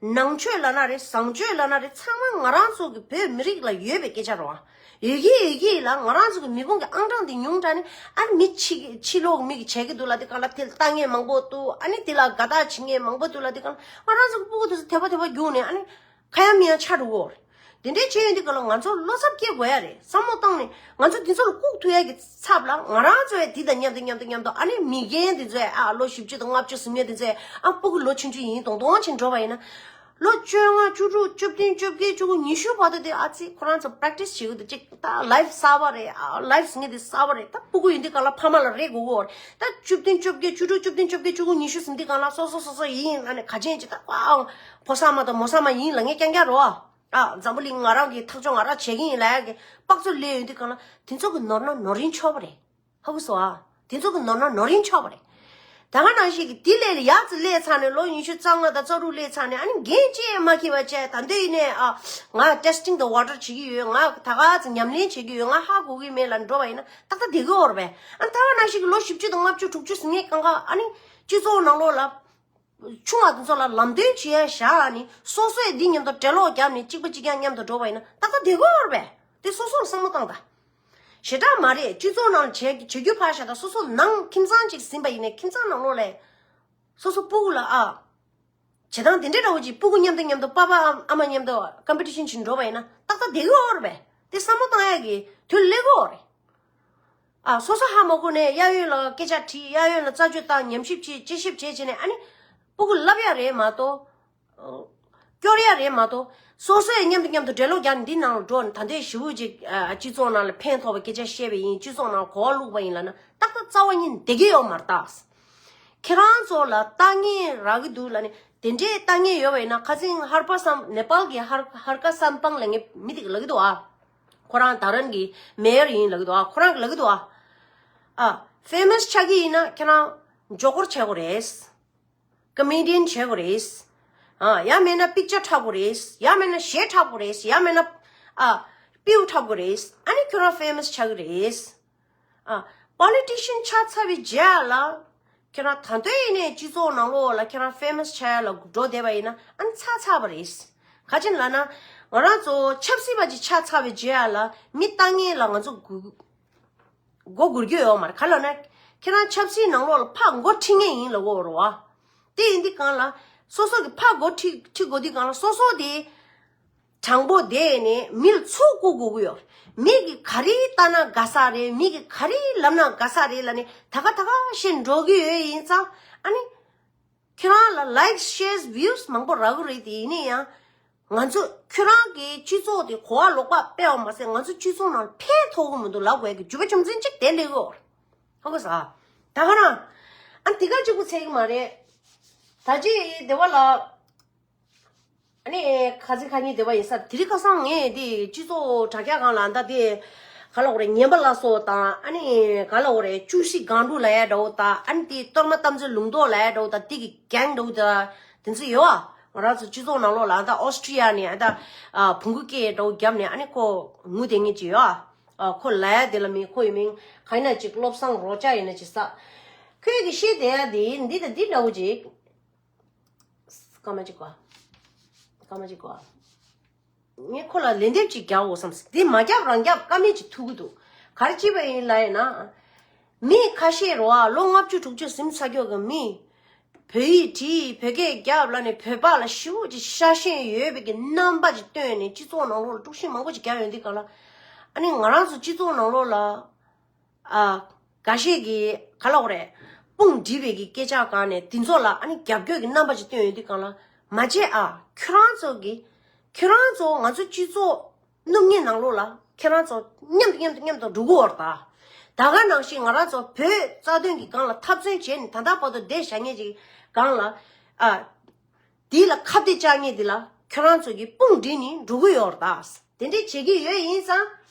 ནང་ཆོས་ལབ་ན་རེད། བཟང་སྤྱོད་ལབ་ན་རེད། ཚང་མ་ང་རང་ཚོ་གི་བོད་མི་རིགས་ལ་ཡོད་པའི་སྐད་ཆ་རེད་བ། ཡོད་ཀྱི་ཡོད་ཀྱི་ལ། ང་རང་ཚོ་གི་མི་ཕུང་གི་ཨང་གྲངས་དེ་ཉུང་དྲགས་ནས། ཨ་ནི་མི་ཕྱི་ཕྱི་ལོགས་མི་གི་བྱེད་ཀྱི་འདུག་ལ། དེ་གང་ལ་དེ་ལ་ལྟ་མཁན་མང་པོ་འདུག་ཨ་ནི་དེ་ལ་དགའ་རྟགས་བྱེད་མཁན་མང་པོ་འདུག་ལ། དེ་གང་ལ་ང་རང་ཚོ་གི་སྤུ་གུ་དེ་ཚོ་དད་པ་དད་པ་རྒྱུགས་ནས། ཨ་ནི་ཁ་ཡ་མི་ཡ་ཆགས་འགྲོ་གི་ཡོད་རེད། དེ་འདྲའི་བྱས་ཡོང་དུས་གང་ལ་ང་ཚོ་བློ་འཚབ་སྐྱེ་དགོས་ཡ་རེད། བསམ་བློ་བཏང་ནས་ང་ཚོ་དེ་ཚོ་ལ་བཀུག་ཐུབ་ཡ་གི་ཚབ་ལ། ང་རང་ཚོ་ཡ་དེ་དང་མཉམ་དུ་མཉམ་དུ་མཉམ་དུ། ཨ་ནི་མི་རྒན་དེ་ཚོ་ཡ། ཨ་ལོ་བཞི་བཅུ་དང་ལྔ་བཅུ་ཟིན་མཁན་དེ་ཚོ་ཡ། ཨ་སྤུ་གུ་ལོ་ཆུང་ཆུང་ཡིན་མདོག་མདོག་བྱས་འགྲོ་བ་ཡིན་ན། ལོ་བཅོ་ལྔ། བཅུ་དྲུག་བཅུ་བདུན། བཅོ་བརྒྱད། བཅུ་དགུ། ཉི་ཤུ་བར་དུ་དེ་ཨ་ཙི་ཁོ་རང་ཚོ་པ་རེག་ཊི་སི་བྱེད་དགོས་འདུག་ཅིག་ད་ལའིབ་གསར་པ་རེད། ཨ་ལའིབ་ཟེར་མཁན་དེ་གསར་པ་རེད། ད་སྤུ་གུ་ཡིན་དུས་གང་ལ་ཕ་མ་ལ་རེ་དགོས་ཀྱི་ཡོད་རེད། ད་བཅུ་བདུན། བཅོ་བརྒྱད། བཅུ་དྲུག་བཅུ་བདུན། བཅོ་བརྒྱད། བཅུ་དགུ། ཉི་ཤུ་ཟིན་དུས་གང་ལ་སོ་སོ་སོ་སོ་ཡིན། ཨ་ནི་ག་ཅན་ཅིག་ད་ཨ་ཕོ་གསར་མ་དང་མོ་གསར་མ་ཡིན་ལབ་མཁན་རྐྱང་རྐྱང་རེད་བ། ཨ་འཛམ་བུ་གླིང་ང་རང་གི་ཐག་གཅོད་ང་རང་བྱེད་ཀྱི་ཡིན་ལབ་ཡ་གི་དཔག་ཚོད་སླེབས་ཡོང་དུས་གང་ལ། དེ་ཚོ་གི་ནོར་ན་ནོར་རིན་ཆོག་པ་རེད། ཧ་གོ་སོང་ཨ། དེ་ཚོ་གི་ནོར་ན་ནོར་རིན་ཆོག་པ་རེད། ད་ག་ནང་བཞིན་གྱི་དེ་ལས་ཡག་ཙི་སླེབས་ཚར་ནས། ལོ་ཉི་ཤུ་རྩ་ལྔ་དང་རྩ་དྲུག་སླེབས་ཚར་ནས། ཨ་ནི་འགན་ཅི་ཡང་མ་འཁྱེར་བ་བྱས། ད་འདོད་ཡིན་ནས། ཨ་ང་ཊེ་སི་ཊིང་དང་ཝ་ཊར་བྱེད་ཀྱི་ཡོད། ང་ད་ག་ཙི་ཉམས་ལེན་བྱེད་ཀྱི་ཡོད། ང་ཧ་གོ་གི་མེད་ལབ་འགྲོ་བ་ཡིན་ན་ཏག་ཏག་བསྡད་ཀྱི་ཡོད་རེད་པས། ཨ་ནི་ད་ག་ནང་བཞིན་གྱི་ལོ་བཞི་བཅུ་དང་ལྔ་བཅུ། དྲུག་ཅུ་ཟིན་མཁན་གང་ག། ཨ་ནི་སྤྱི་ཚོགས་ནང་ལོགས་ལ་ཆུང་བ་དེ་ཚོ་ལ་ལམ་སྟོན་བྱེད་ཡ་བཞག་ནས། སོ་སོས་འདི་མཉམ་དུ་གྲལ་ལོག་བརྒྱབ་ནས་གཅིག་པ་གཅིག་རྐྱང་མཉམ་དུ་འགྲོ་བ་ཡིན་ན་ཏག་ཏག་བསྡད་ཀྱི་ཡོད་རེད་པས། དེ་སོ་སོར་བསམ་བློ་བཏང་དང་། ཞེ་དྲག་མ་རེད། སྤྱི་ཚོགས་ནང་བྱེད་བྱེད་རྒྱུ་ཕར་བཞག་དང་། སོ་སོ་ནང་ཁྱིམ་ཚང་གཅིག་ཟིན་པ་ཡིན་ནའི་ཁྱིམ་ཚང་ནང་ལོགས་ལ་སོ་སོ་སྤུ་གུ་ལ། ཨ་བྱེད་སྟངས་དེ་འདྲའི་འདྲ་བོ་ཅིག་སྤུ་གུ་མཉམ་དུ་མཉམ་དུ་པ་ཕ་ཨ་མ་མཉམ་དུ་ཀམ་པི་ཊི་ཤན་བྱེད་འགྲོ་བ་ཡིན་ན་ཏག་ཏག་བསྡད་ཀྱི་ཡོད་རེད་པས། དེ་བསམ་བློ་བཏང་ཡ་གི་དུས་སླེབས་ཀྱི་ཡོད་རེད། ཨ་སོ་སོ་ཧ་མ་གོ་ནས་གཡས་གཡོན་ལ་སྐད་ཆ་དྲིས། གཡས་གཡོན་ལ་རྩད་གཅོད་བཏང་། ཉམས་ཞིབ་བྱེད། དཔྱད་ཞིབ་བྱེད་བྱས་ནས། ཨ་ནི་སྤུ་གུ་བསླབ་ཡ་རེད་མ་གཏོགས། སྐྱོར་ཡ་རེད་མ་གཏོགས། སོ་སོས་མཉམ་དུ་མཉམ་དུ་གྲལ་ལོག་བརྒྱབ་ནས་འདི་ནང་ལ་འགྲོ་ནས། ད་ལྟའི་ཞི་བོ་ཅིག་ཨ་སྤྱི་ཚོགས་ནང་ལ་ཕན་ཐོགས་པའི་སྐད་ཆ་བཤད་པ་ཡིན། སྤྱི་ཚོགས་ནང་ལ་གོ་བ་བླུགས་པ་ཡིན་ལབ་ན་ཏག་ཏག་རྩ་བ་ཉིད་བསྡད་ཀྱི་ཡོད་མ་རེད་ད། ཁྱེད་རང་ཚོ་ལ་ལྟ་ངན་རག་གི་འདུག་ལབ་ནས། དེ་འདྲའི་ལྟ་ངན་ཡོད་པ་ཡིན་ན། ཁ་སང་ཧར་པ་སམ། ནེ་པཱལ་གྱི་ཧར་ཧར་ཀ་སམ་པང་ལབ་མཁན་མི་དེ་གིས་ལབ་ཀྱི་འདུག་ཨ། ཁོ་རང་དྷ་རན་གྱི་མེ་ཡར་ཡིན་ལབ་ཀྱི་འདུག་ཨ། ཁོ་རང་གིས་ལབ་ཀྱི་འདུག་ཨ། ཨ་ཕེ་མ་སི་ཆགས་ཀྱི་ཡིན་ན་ཁྱེད་རང་མགྱོགས་པོར་བྱེད་དགོས་རེད། ཀོ་མེ་ཌི་ཡན་བྱེད་དགོས་རེད། ཨ་ཡང་མིན་ན་པིག་ཅར་འཁྲབ་དགོས་རེད། ཡང་མིན་ན་གཞས་འཁྲབ་དགོས་རེད། ཡང་མིན་ན་ཨ་པིའུ་འཁྲབ་དགོས་རེད། ཨ་ནི་ཁྱོད་རང་ཕེ་མ་སི་ཆགས་ཀྱི་རེད། ཨ་པོ་ལི་ཊི་ཤན་ཆགས་ཚར་བའི་རྗེས་ལ། ཁྱེད་རང་ད་དུང་ཡིན་ནའི་སྤྱི་ཚོགས་ནང་ལོགས་ལ་ཁྱེད་རང་ཕེ་མ་སི་ཆགས་ཡ་ལ་འགྲོ་བསྡད་པ་ཡིན་ན། ཨ་ནི་ཚར་ཚར་བ་རེད། ག་ཅི་ལབ་ན། ང་རང་ཚོ་ཆབ་སྲིད་པ་ཅིག་ཆགས་ཚར་བའི་རྗེས་ལ་མི་ལྟ་མཁན་ལ་ང་ཚོ་མགོ་སྒུར་རྒྱུ་ཡོད་མ་རེད། ག་ལབ་ན། ཁྱེད་རང་ཆབ་སྲིད་ནང་ལོགས་ལ་ཕར་མགོ་ཁྲིད་མཁན་ཡིན་ལབ་ཀྱི་ཡོད་རེད་བ། དེ་ཡིན་དུས་གང་ལ་སོ་སོ་གི་ཕར་མགོ་ཁྲིད་ཁྲིད་དགོས་དུས་གང་ལ་སོ་སོ་དེ་དྲང་པོ་བསྡད་ནས་མི་ལ་ཚུར་བཀུག་དགོས་ཀྱི་ཡོད། མི་གིས་ག་རེ་ལྟ་ན་དགའ་ས་རེད། མི་གིས་ག་རེ་ལབ་ན་དགའ་ས་རེད་ལབ་ནས་ད་ག་ད་ག་བཤད་འགྲོ་གི་ཡོད། ཡིན་ཙང་ཨ་ནི་ཁྱེད་རང་ལ་ལའིག་ཤེར་བིའུ་མང་པོ་རག་གི་རེད། དེ་ཡིན་ན་ཡང་ང་ཚོ་ཁྱེད་རང་གི་སྤྱི་ཚོགས་དེ་གོ་བ་ལོག་པ་སྤེལ་བ་མ་ཟད། ང་ཚོ་སྤྱི་ཚོགས་ནང་ཕན་ཐོགས་གི་མི་འདུག་ལབ་དགོས་ཀྱི་རྒྱུ་མཚན་ཅིག་དེ་སླེབས་ཀྱི་ཡོད་རེད། ཧ་གོ་སོང་ཨ། ད་ག་རང་ཨ་འདི་ག་གཅིག་པུ་ཚད་ཀྱི་མ་རེད། ད་ཅི་སྡེ་བ་ལགས། ཨ་ནི་ཁ་ཚིག་ཁ་ཉིན་སྡེ་བ་ཡིན་ས། དེ་རིང་ཁ་སང་ངས་འདི་སྤྱི་ཚོགས་དྲ་རྒྱ་སྒང་ལ་ད་དེ་ག་ལབ་དགོས་རེད། ངན་པ་ལ་སོགས་དང་། ཨ་ནི་ག་ལབ་དགོས་རེད། བཅུ་བཞི་སྒང་དྲུག་ལབ་ཡ་འདྲ་བོ་དང་། ཨ་ནི་དེ་གཏོར་མ་དམ་ཚིག་ལུང་རྟོགས་ལབ་ཡ་འདྲ་བོ་དང་། དེ་གི་གེང་འདྲ་བོ་དང་། དེ་ཚོ་ཡོད་ཨ། ང་རང་ཚོ་སྤྱི་ཚོགས་ནང་ལོགས་ལ་ད་ཨོ་སི་ཀྲི་ཡ་ནས་ཨ་ད་ཨ་བོང་གུ་སྐད་འདྲ་བོ་བརྒྱབ་ནས། ཨ་ནི་ཁོ་ངུ་བསྡད་མཁན་ཅིག་ཡོད་ཨ། ཨ་ཁོ་ལབ་ཡ་དེ་ལ་མི། ཁོ་ཡི་མིང་ག་ཡིན་ན་ཅིག་བློ་བཟང་རོགས་སྐྱ་ཡིན་ན་ཅིག་ས། ཁོས་གི་བཤད་བསྡད་ཡ་དེ་འདི་དང་འདི་འདྲ་བོ་ཅིག་སྐར་མ་གཅིག་གོ། སྐར་མ་གཅིག་གོ། ངས་ཁོ་ལ་ལན་འདེབས་ཅིག་རྒྱག་འོ་བསམ་སོང་། འདི་མ་རྒྱབ་རང་རྒྱབ་ཀ་མེད་ཅིག་ཐུག་གི་འདུག་ག་རེ་བྱས་པ་ཡིན་ལབ་ཡིན་ན། མི་ཁ་ཤས་རེད་བ། ལོ་ལྔ་བཅུ་དྲུག་ཅུ་ཟིན་ཚར་ཀྱོག་གི་མི། བོད་ཡིག་བྲིས། བོད་སྐད་རྒྱབ་ལབ་ནས་བོད་པ་ལ་ཞེ་པོ་ཅིག་ཤ་ཞེན་ཡོད་པའི་གི་རྣམ་པ་ཅིག་སྟོན་ནས་སྤྱི་ཚོགས་ནང་ལོགས་ལ་དཀྲུག་ཤིང་མང་པོ་ཅིག་རྒྱག་ཡོང་དུས་གང་ལ། ཨ་ནི་ང་རང་ཚོ་སྤྱི་ཚོགས་ནང་ལོགས་ལ། ཨ། འགའ་ཤས་ཀྱིས་ག་ལབ་དགོས་རེད། དཔུང་སྒྲིག་པའི་གི་སྐད་ཆ་གང་ནས་དེ་ཚོ་ལ་ཨ་ནི་རྒྱབ་སྐྱོར་གྱི་རྣམ་པ་ཅིག་སྟོན་ཡོང་དུས་གང་ལ། མ་བྱེད་ཨ། ཁྱོད་རང་ཚོ་གི། ཁྱོད་རང་ཚོ་ང་ཚོ་སྤྱི་ཚོགས་སྣུམ་ངན་ནང་ལོགས་ལ་ཁྱེད་རང་ཚོ་མཉམ་དུ་མཉམ་དུ་མཉམ་དུ་འགྲོ་གི་ཡོད་རེད་ད། ད་ག་ནང་བཞིན་ང་རང་ཚོ་བོད་རྩ་དོན་གྱི་སྒང་ལ་འཐབ་རྩོད་བྱས་ནས་ད་ལྟ་བར་དུ་བསྡད་བཞག་མཁན་ཅིག་སྒང་ལ། ཨ། དེ་ལ་ཁ་གཏད་བཅག་མཁན་དེ་ལ་ཁྱོད་རང་ཚོ་གིས་དཔུང་སྒྲིག་ནས་འགྲོ་གི་ཡོད་རེད་ད། དེ་འདྲས་བྱེད་ཀྱི་ཡོད་ཡིན་ཙང་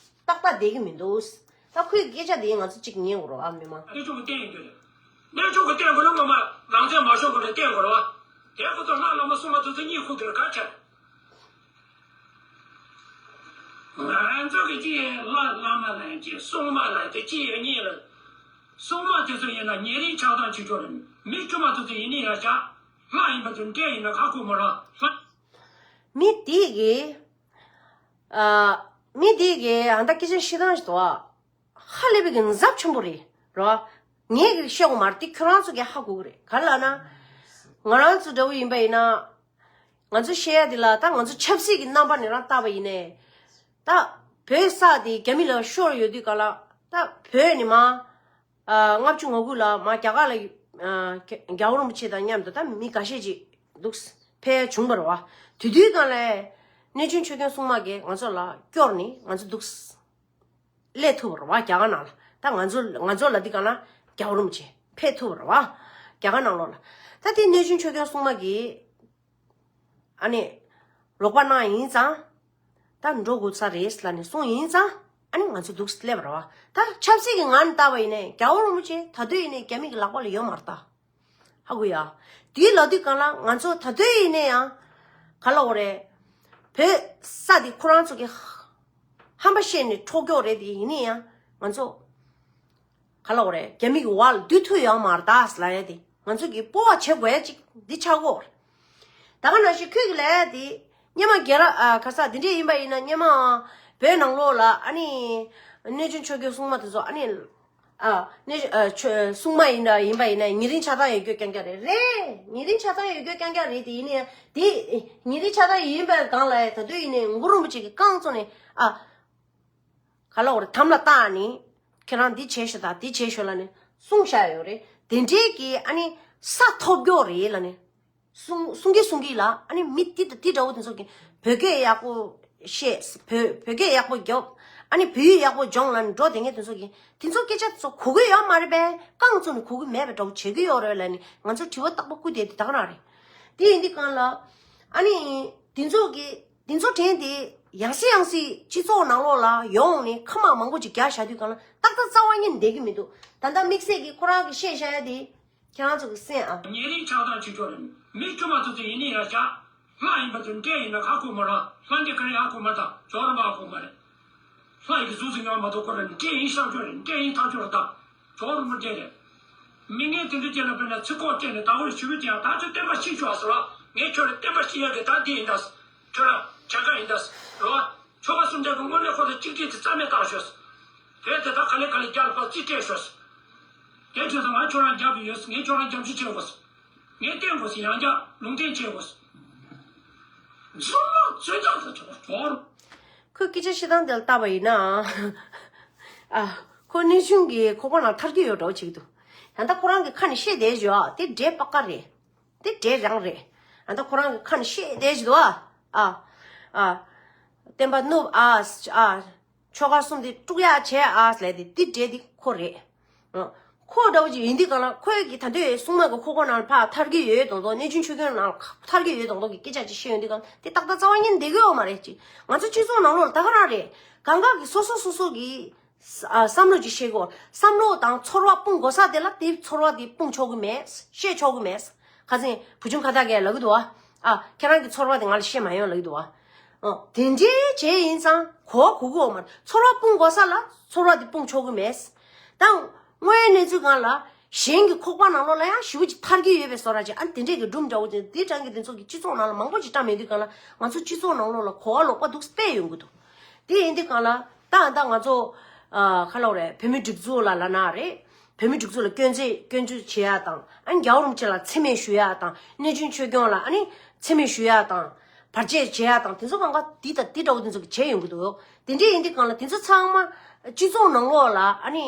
ཏག་ཏག་བསྡད་ཀྱི་མི་འདུག་ད་ཁོའི་སྐད་ཆ་དེ་ང་ཚོ་གཅིག་ཉན་དགོས་རེད་བ། མི་མང་། གནས་ཆུང་གི་བསྟན་ཡོད་དུས། གནས་ཆུང་གི་བསྟན་དགོས་ན་ངོ་མ་རང་བཙན་མ་ཤོར་གོང་ནས་བསྟན་དགོས་རེད་བ། དེ་ཁོ་ཚོ་ལྷ་བླ་མ་སྲུང་མ་དེ་ཚོ་གཉིད་ཁུག་དེ་ལ་ག་ཁྱེར། ང་ཚོ་གི་ཅི་ཡིན་ལ་བླ་མ་ལ་ཅི་སྲུང་མ་ལ་དེ་ཅི་ཡོད་གཉིས་ལ། སྲུང་མ་དེ་ཚོ་ཡིན་ན་ཉེ་རིང་ཆགས་སྡང་བྱེད་ཆོག་རེད། མི་དཀྱུས་མ་དེ་ཚོ་ཡིན་ནི་ཡ་ཤ། ལྷ་ཡིན་པ་དེ་འདྲས་ཡིན་ན་ཁ་ཁུག་མ་ར་ལྷ། མི་དེ་གིས། ཨ། མི་དེ་གི་ཨ་ད་སྐད་ཆ་བཤད་སྟངས་ཤིག་འདུག་ཨ། ཧ་ལས་པའི་གི་འཛབ་ཆེན་པོ་རེད་རོ། ངས་གི་བཤད་དགོས་མ་རེད། དེ་ཁྱོད་རང་ཚོ་གི་ཧ་གོ་གི་རེད། ག་རེ་ལབ་ན། ང་རང་ཚོ་འདྲ་བོ་ཡིན་པ་ཡིན་ན། ང་ཚོ་བཤད་ཡ་དེ་ལ་ད་ང་ཚོ་ཆབ་སྲིད་ཀྱི་རྣམ་པ་ནས་རང་བལྟས་པ་ཡིན་ནའི། ད་བོད་ས་དེ་རྒྱ་མི་ལ་ཤོར་ཡོད་དུས་ག་ལ་ད་བོད་ནས་མ། ལྔ་བཅུ་ང་དགུ་ལ་མ་རྒྱ་གར་ལ་རྒྱལ་བ་རིན་པོ་ཆེ་དང་མཉམ་དུ་ད་མི་འགའ་ཤས་ཅིག་འདུག་ཕེབས་བྱུང་བ་རེད་བ། དེ་དུས་གང་ལས་གནས་ཆུང་ཆོས་སྐྱོང་སྲུང་མ་གིས་ང་ཚོ་ལ་སྐྱོར་ནས་ང་ཚོ་འདུག་སླེབས་ཐུབ་པ་རེད་བ། རྒྱ་གར་ནང་ལ་ད་ང་ཚོ་ང་ཚོ་ལ་འདི་གང་ལ་རྒྱལ་བ་རིན་པོ་ཆེ་ཕེབས་ཐུབ་པ་རེད་བ། རྒྱ་གར་ནང་ལོགས་ལ་ད་དེ་གནས་ཆུང་ཆོས་སྐྱོང་སྲུང་མ་གིས། ཨ་ནི། རོགས་པ་གནང་ཡིན་ཙང་། ད་འགྲོ་དགོས་ས་རེད་ལབ་ནས་གསུངས་ཡིན་ཙང་། ཨ་ནི་ང་ཚོ་འདུག་སླེབས་པ་རེད་བ། ད་ཆབ་སྲིད་ཀྱི་ངང་ནས་བལྟས་པ་ཡིན་ནའི་རྒྱལ་བ་རིན་པོ་ཆེ་ད་དུས་ཡིན་ནའི་རྒྱ་མི་གི་ལག་པ་ལ་ཡོད་མ་རེད་ད། ཧ་གོ་ཡ། དེའི་ལབ་དུས་གང་ལ་ང་ཚོ་ད་དུས་ཡིན་ནའི་ཡང་། ག་ལབ་དགོས་རེད། བོད་ས་དེ་ཁོ་རང་ཚོ་གི་ཧམ་པ་བཤད་ནས་འཕྲོག་རྒྱུ་རེད་དེ་ཡིན་ནའི་ཡང་ང་ཚོ། ག་ལབ་དགོས་རེད། རྒྱ་མི་གི་འོག་ལ་སྡོད་ཐུབ་ཡོད་མ་རེད་ད་ལབ་ཡ་དེ་ང་ཚོ་གིས་སྤོབས་པ་བྱེད་དགོས་ཡ་ཅིག་འདི་ཆགས་ཀྱི་ཡོད་རེད། ད་ག་ནང་བཞིན་ཁོས་གི་ལབ་ཡ་དེ་སྔོན་མ་རྒྱལ་ར་ཨ་ག་ས་དེ་འདྲས་ཡིན་པ་ཡིན་ན་སྔོན་མ་བོད་ནང་ལོགས་ལ་ཨ་ནི་གནས་ཆུང་ཆོས་སྐྱོང་སྲུང་མ་དེ་ཚོ་ཨ་ནི་ཨ་གནས་ཨ་ཆོས་སྲུང་མ་ཡིན་འདྲ་ཡིན་པ་ཡིན་ན་ཉེ་རིང་ཆགས་སྡང་ཡོད་རྒྱུ་རྐྱང་རྐྱང་རེད། རེད། ཉེ་རིང་ཆགས་སྡང་ཡོད་རྒྱུ་རྐྱང་རྐྱང་རེད་དེ་ཡིན་ནའི་དེ་ཉེ་རིང་ཆགས་སྡང་ཡིན་པའི་སྒང་ལ་ད་དུང་ཡིན་ནའི་གུ་རུ་རིན་པོ་ཆེ་གི་བསྐང་བཙོང་ནས་ཨ། ག་ལ་འོར་དམ་ལ་བཏགས་ནས། ཁྱེད་རང་འདི་བྱས་ཤོག་དང་འདི་བྱས་ཤོག་ལབ་ནས་གསུངས་བཞག་ཡོད་རེད། དེ་འདྲའི་གི་ཨ་ནི་ས་ཐོབ་རྒྱུ་རེད་ལབ་ནས་གསུང་གསུང་གི་གསུང་གི་ལ། ཨ་ནི་མི་དེ་དང་དེ་འདྲ་བོ་དེ་ཚོ་གི་བོད་སྐད་ཡག་པོ་བཤད། བོད་བོད་སྐད་ཡག་པོ་རྒྱོབ། ཨ་ནི་བོད་ཡིག་ཡག་པོ་སྦྱོང་ལབ་ནས་འགྲོ་དེ་ངས་དེ་ཚོ་གི་དེ་ཚོ་སྐད་ཆ་ཚོ་གོ་གི་ཡོད་མ་རེད་པས། རྐང་བཙུགས་ནས་གོ་གི་མེད་པའི་འདྲ་བོ་བྱེད་ཀྱི་ཡོད་རེད་ལབ་ནས་ང་ཚོ་དྲི་བ་རྟག་པར་བསྐུར་བསྡད་དེ་ད་ག་རང་རེད། དེ་ཡིན་དུས་གང་ལ། ཨ་ནི། དེ་ཚོ་གི་དེ་ཚོ་དྲན་དེ་ཡང་སེ་ཡང་སེ་སྤྱི་ཚོགས་ནང་ལོགས་ལ་ཡོང་ནས་ཁ་མང་མང་པོ་ཅིག་རྒྱག་བཞག་དུས་གང་ལ་ཏག་ཏག་རྩ་བ་ཉིད་བསྡད་ཀྱི་མི་འདུག་ད་ལྟ་དམིགས་བསལ་གྱི་ཁོ་རང་གི་བཤད་བཞག་ཡ་དེ་ཁྱེད་རང་ཚོ་གི་གསན་ཨ། ཉེ་རིང་ཆགས་སྡང་བྱེད་ཆོག་རེད། མི་དཀྱུས་མ་ཚོ་ཚོ་ཡིན་ནི་ཡ་ཤག་ལྷ་ཡིན་པ་ཚོ་འདྲེ་ཡིན་ན་ཧ་གོ་མ་ར། ལྷ་འདྲེ་ག་རེ་ཧ་གོ་མ་ད་ཇོ་རུ་མ་ཧ་གོ་མ་རེད། ལྷ་ཡི་གཟུགས་སུ་ཉར་མ་གཏོགས་ཁོ་རང་འདྲེ་ཡིན་ཤག་ཆོག་རེད། འདྲེ་ཡིན་ཐག་ཆོད་རེད་ད། ཇོ་རུ་མ་འདྲེ་རེད། མི་ངན་དེ་འདྲ་ཅན་ལ་དཔེར་ན་ཚིག་ཁོག་སྤྲད་ནས་ད་གོ་ཞུ་བི་ཅན་ད་ཚོ་བསྟན་པ་ཤེས་ཆོག་ཟེར་བ། ངས་ཁྱོད་ལ་བསྟན་པ་ཤེས་ཡ་གི་ད་འདི་ཡིན་ད། ཁྱོད་ལ་བྱ་དགའ་ཡིན་ད་ཟེར་བ། ཆོ་ག་གསུམ་ཆ་གི་དངོས་གནས་ཁོ་ཚོ་གཅིག་སྒྲིལ་དེ་རྩ་མེད་བཏང་ཤོག་ཟེར། དེ་དེ་ད་ག་ལེ་ག་ལེ་རྒྱ་ལ་ཕར་རྩིས་སྤྲད་ཤོག་ཟེར། དེ་དུས་ད་ང་ཁྱོད་རང་རྒྱབ་ཡོད་ཟེར། ངས་ཁྱོད་རང་རྒྱབ་སྐྱོར་བྱེད་དགོས་ཟེར། ངས་བསྟེན་དགོས་ཟེར། ཡང་བསྐྱར་ལུང་བསྟན་བྱེད་དགོས་ཟེར། རྫུན་མ་རྫུན་རྐྱང་དུ་ཐོག་ཐོག་ཁོས་སྐད་ཆ་བཤད་སྟངས་དེ་ལ་བལྟས་པ་ཡིན་ན། ཨ། ཁོ་གནས་ཆུང་གི་ཁོག་པ་ནང་ཐར་གྱི་ཡོད་འདྲ་བོ་བྱེད་ཀྱི་འདུག་ད་ལྟ་ཁོ་རང་གི་ཁ་ནས་བཤད་བསྡད་ཡོད་ཨ། དེ་འདྲའི་པགས་ཀ་རེད། དེ་འདྲའི་རང་རེད། ད་ལྟ་ཁོ་རང་གི་ཁ་ནས་བཤད་བསྡད་ཀྱི་འདུག་ཨ། ཨ། ཨ། བསྟན་པ་བསྣུབས་ཨ། ཨ། ཆོ་ག་གསུམ་དེ་དཀྲུག་ཡག་བྱས་ཨ་ཟེར་ལབ་དེ་དེ་འདྲའི་དེ་ཁོ་རེད། ཨ། ཁོ་འདྲ་བོ་ཅིག་ཡིན་དུས་གང་ལ་ཁོས་ཀྱི་ད་ལྟའི་སྲུང་མ་གི་ཁོག་པ་ནང་ལ་ཕར་ཐར་གྱི་ཡོད་དང་དང་གནས་ཆུང་ཆོས་སྐྱོང་ནང་ལ་ཐར་གྱི་ཡོད་དང་དང་གི་སྐད་ཆ་ཅིག་བཤད་ཡོང་དུས་གང་དེ་ཏག་ཏག་རྩ་བ་ཉིད་བསྡད་ཀྱི་ཡོད་མ་རེད་ཅིག་ང་ཚོ་སྤྱི་ཚོགས་ནང་ལོགས་ལ་ད་ག་རང་རེད། གང་ག་གི་སོ་སོ་སོ་སོ་གི་ཨ། བསམ་བློ་ཅིག་བཤད་དགོས། བསམ་བློ་དང་ཚོར་བ་སྤུངས་དགོས་ས་དེ་ལ་དེ་ཚོར་བ་དེ་སྤུངས་ཆོག་གི་མེད། བཤད་ཆོག་གི་མེད། ཁ་སང་བུ་ཆུང་ཁ་བཏགས་ཀྱིས་ལབ་ཀྱི་འདུག་ཨ། ཨ། ཁྱེད་རང་གི་ཚོར་བ་དེ་ང་ལ་བཤད་མ་ཡོང་ལབ་ཀྱི་འདུག་ཨ། ཨ། དེ་འདྲའི་བྱས་ཡིན་ཙང་གོ་བ་གོ་གི་ཡོད་མ་རེད། ཚོར་བ་སྤུངས་དགོས་ས་ལ་ཚོར་བ་དེ་སྤུངས་ཆོག་གི་མེད། ད་དངོས་ཡོད་གནས་ཚུལ་སྒང་ལ་གཞན་གྱི་ཁོག་པ་ནང་ལོགས་ལ་ཡང་ཞེ་པོ་ཅིག་ཐར་གྱི་ཡོད་པའི་བཟོ་འདྲ་ཅིག་ཨ་ནི་དེ་འདྲས་ཀྱི་སྒྲུང་འདྲ་བོ་ཅིག་དེ་སྒྲ་གི་དེ་ཚོ་གི་སྤྱི་ཚོགས་ནང་ལ་མང་པོ་ཅིག་བཀྲམ་ཡོང་དུས་གང་ལ་ང་ཚོ་སྤྱི་ཚོགས་ནང་ལོགས་ལ་གོ་བ་ལོག་པ་འདུག་སྤེལ་ཡོང་གི་འདུག་དེ་ཡིན་དུས་གང་ལ་ད་ད་ང་ཚོ་ཨ། ག་ལབ་དགོས་རེད། བོད་མི་སྒྲིག་འཛུགས་ལ་ལབ་ན་རེད། བོད་མི་སྒྲིག་འཛུགས་ལ་སྐྱོན་བརྗོད་སྐྱོན་བརྗོད་བྱེད་ཡ་དང་ཨ་ནི་རྒྱལ་བ་རིན་པོ་ཆེ་ལ་མཚན་སྨད་ཞུ་ཡ་དང་གནས་ཆུང་ཆོས་སྐྱོང་ལ་ཨ་ནི་མཚན་སྨད་ཞུ་ཡ་དང་བར་ཆད་བྱེད་ཡ་དང་དེ་ཚོ་གང་ག་དེ་དང་དེ་འདྲ་བོ་དེ་ཚོ་གི་བྱས་ཡོང་གི་འདུག་དེ་འདྲ་ཡིན་དུས་གང་ལ་དེ་ཚོ་ཚང་མ་སྤྱི་ཚོགས་ནང་ལོགས་ལ་ཨ་ནི་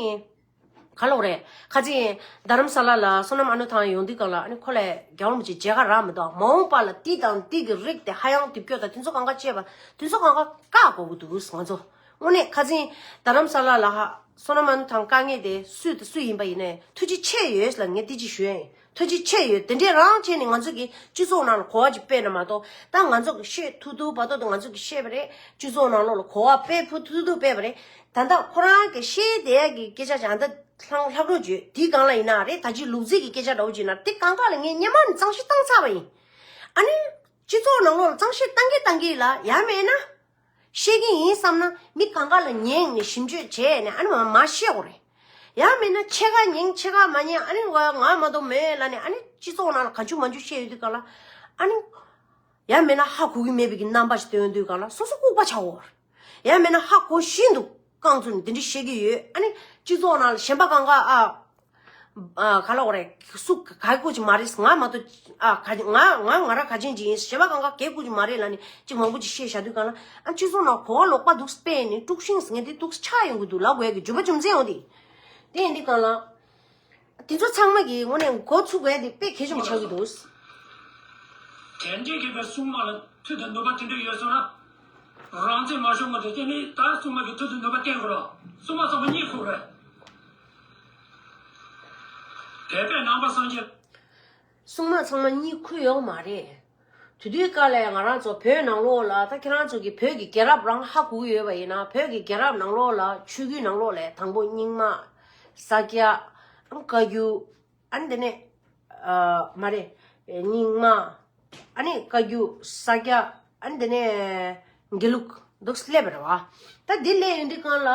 ག་ལབ་དགོས་རེད། ཁ་སང་རྡ་རམ་ས་ལ་ལ་བསོད་ནམས་ཨ་ནུ་ཐང་ཡོང་དུས་གང་ལ་ཨ་ནི་ཁོ་ལ་རྒྱལ་བ་རིན་པོ་ཆེ་མཇལ་ཁ་རག་མི་འདུག་མ་འོངས་པ་ལ་དེ་དང་དེ་གི་རིགས་དེ་ཧ་ཡང་དེབ་སྐྱོ་དང་དེ་ཚོ་གང་ག་བྱས་པ་དེ་ཚོ་གང་ག་བཀག་དགོས་ཀྱི་འདུག་ང་ཚོ། དངོས་གནས་ཁ་སང་རྡ་རམ་ས་ལ་ལ་ཧ་བསོད་ནམས་ཨ་ནུ་ཐང་དཀའ་ངལ་དེ་སུ་དང་སུ་ཡིན་པ་ཡིན་ནའི་ཐུགས་རྗེ་ཆེ་ཡོད་ལ་ངས་དེ་ཅིག་ཞུ་ཡ་ཡིན། ཐུགས་རྗེ་ཆེ་ཡོད། དེ་འདྲས་རང་བྱས་ནས་ང་ཚོ་གི་སྤྱི་ཚོགས་ནང་ལ་གོ་བ་ཅིག་སྤེལ་ན་མ་གཏོགས་ད་ང་ཚོ་གི་བཤད་ཐུབ་ཐུབ་བར་དོ་དེ་ང་ཚོ་གི་བཤད་པ་རེད། སྤྱི་ཚོགས་ནང་ལོགས་ལ་གོ་བ་སྤེལ་ཕུ་ཐུབ་ཐུབ་སྤེལ་བ་རེད། ད་ལྟ་ཁོ་རང་གི་བཤད་བསྡད་ཡ་གི་སྐད་ཆ་ཅང་ད་ལྷང་ལྷག་རོགས་བརྗོད་དེའི་སྒང་ལ་ཡིན་ན་རེད། ད་ཅི་ལུག་རྫི་གི་སྐད་ཆ་འདྲ་བོ་ཅིག་ན་དེ་གང་ག་ལ་ངས་སྔོན་མ་ནས་གཙང་བཤེར་བཏང་ཚར་བ་ཡིན། ཨ་ནི། སྤྱི་ཚོགས་ནང་ལོགས་ལ་གཙང་བཤེར་བཏང་གི་བཏང་གི་ལ་ཡང་མེད་ན། བཤད་ཀྱི་ཡིན་བསམ་ན་མི་གང་ག་ལ་ཉན་ནས་ཞིབ་འཇུག་བྱས་ནས་ཨ་ནི་མ་མ་བཤད་དགོས་རེད། ཡང་མིན་ན་ཕྱེད་ཀ་ཉན་ཕྱེད་ཀ་མ་ཉན་ཨ་ནི་ང་ང་མ་གཏོགས་མེད་ལབ་ནས་ཨ་ནི་སྤྱི་ཚོགས་ནང་ལ་ག་ཅུ་མ་ཅུ་བཤད་ཡོད་དུས་ག་ལ་ཨ་ནི་ཡང་མིན་ན་ཧ་གོ་གི་མེད་པའི་གི་རྣམ་པ་ཞིག་སྟོན་དུས་ག་ལ་སོ་སོ་ལྐུགས་པ་ཆགས་འོར། ཡང་མིན་ན་ཧ་གོ་བཞིན་དུ་རྐང་བཙུགས་ནས་དེ་འདྲ་བཤད་ཀྱི་ཡོད། ཨ་ནི་སྤྱི་ཚོགས་ནང་ལ་གཞན་པ་གང་ག་ཨ། ཨ། ག་ལབ་དགོས་རེད། སུ་ག་གི་སྐུ་ཅི་མ་རེད། ང་མ་གཏོགས། ཨ། ག་ང་ང་ང་རང་ག་ཅན་ཅིག་ཡིན། གཞན་པ་གང་ག་གའི་སྐུ་ཅི་མ་རེད་ལབ་ནས་ཅིག་མང་པོ་ཅིག་བཤད་བཞག་དུས་གང་ལ། ཨ། སྤྱི་ཚོགས་ནང་གོ་བ་ལོག་པ་འདུག་སྤེལ་ནས་དཀྲུག་ཤིང་ཟེར་མཁན་དེ་འདུག་ཆགས་ཡོང་གི་འདུག་ལབ་དགོས་ཀྱི་རྒྱུ་མཚན་ཡོང་དེ། དེ་ཡིན་དུས་གང་ལ། དེ་ཚོ་ཚང་མ་གི་ངོས་ནས་འགོ་ཚུགས་དགོས་དེ་དཔེ་གལ་ཆེན་པོ་ཆགས་ཀྱི་འདུག་དྲན་རྟེན་མཁས་པའི་སྲུང་མ་ལ་མཐུ་དང་ནུས་པ་དེ་འདྲ་ཡོད་སོང་ན། རང་བཙན་མ་ཤོར་མ་ཐུབ་དེ་ནི་ད་སྲུང་མ་གི་མཐུ་དང་ནུས་པ་བསྟན་དགོས་རོགས། སྲུང་མ་ཚང་མ་གཉིད་ཁུག་རེད། བོད་པའི་ནང་པ་སངས་རྒྱས། སྲུང་མ་ཚང་མ་གཉིད་ཁུག་ཡོད་མ་རེད། དེ་དུས་སྐབས་ལ་ང་རང་ཚོ་བོད་ནང་ལོགས་ལ། ད་ཁྱེད་རང་ཚོ་གི་བོད་ཀྱི་རྒྱལ་རབས་རང་ཧ་གོ་གི་ཡོད་པ་ཡིན་ན། བོད་ཀྱི་རྒྱལ་རབས་ནང་ལོགས་ལ་ཆོས་བརྒྱུད་ནང་ལོགས་ལ་དང་པོ་རྙིང་མ། ས་སྐྱ། ཨ། བཀའ་བརྒྱུད། ཨ་ནི་དེ་ནས། ཨ། མ་རེད། རྙིང་མ། ཨ་ནི་བཀའ་བརྒྱུད། ས་སྐྱ། ཨ་ནི་དེ་ནས་དགེ་ལུགས་འདུག་སླེབས་པ་རེད་བ། ད་འདི་སླེབས་ཡོང་དུས་གང་ལ།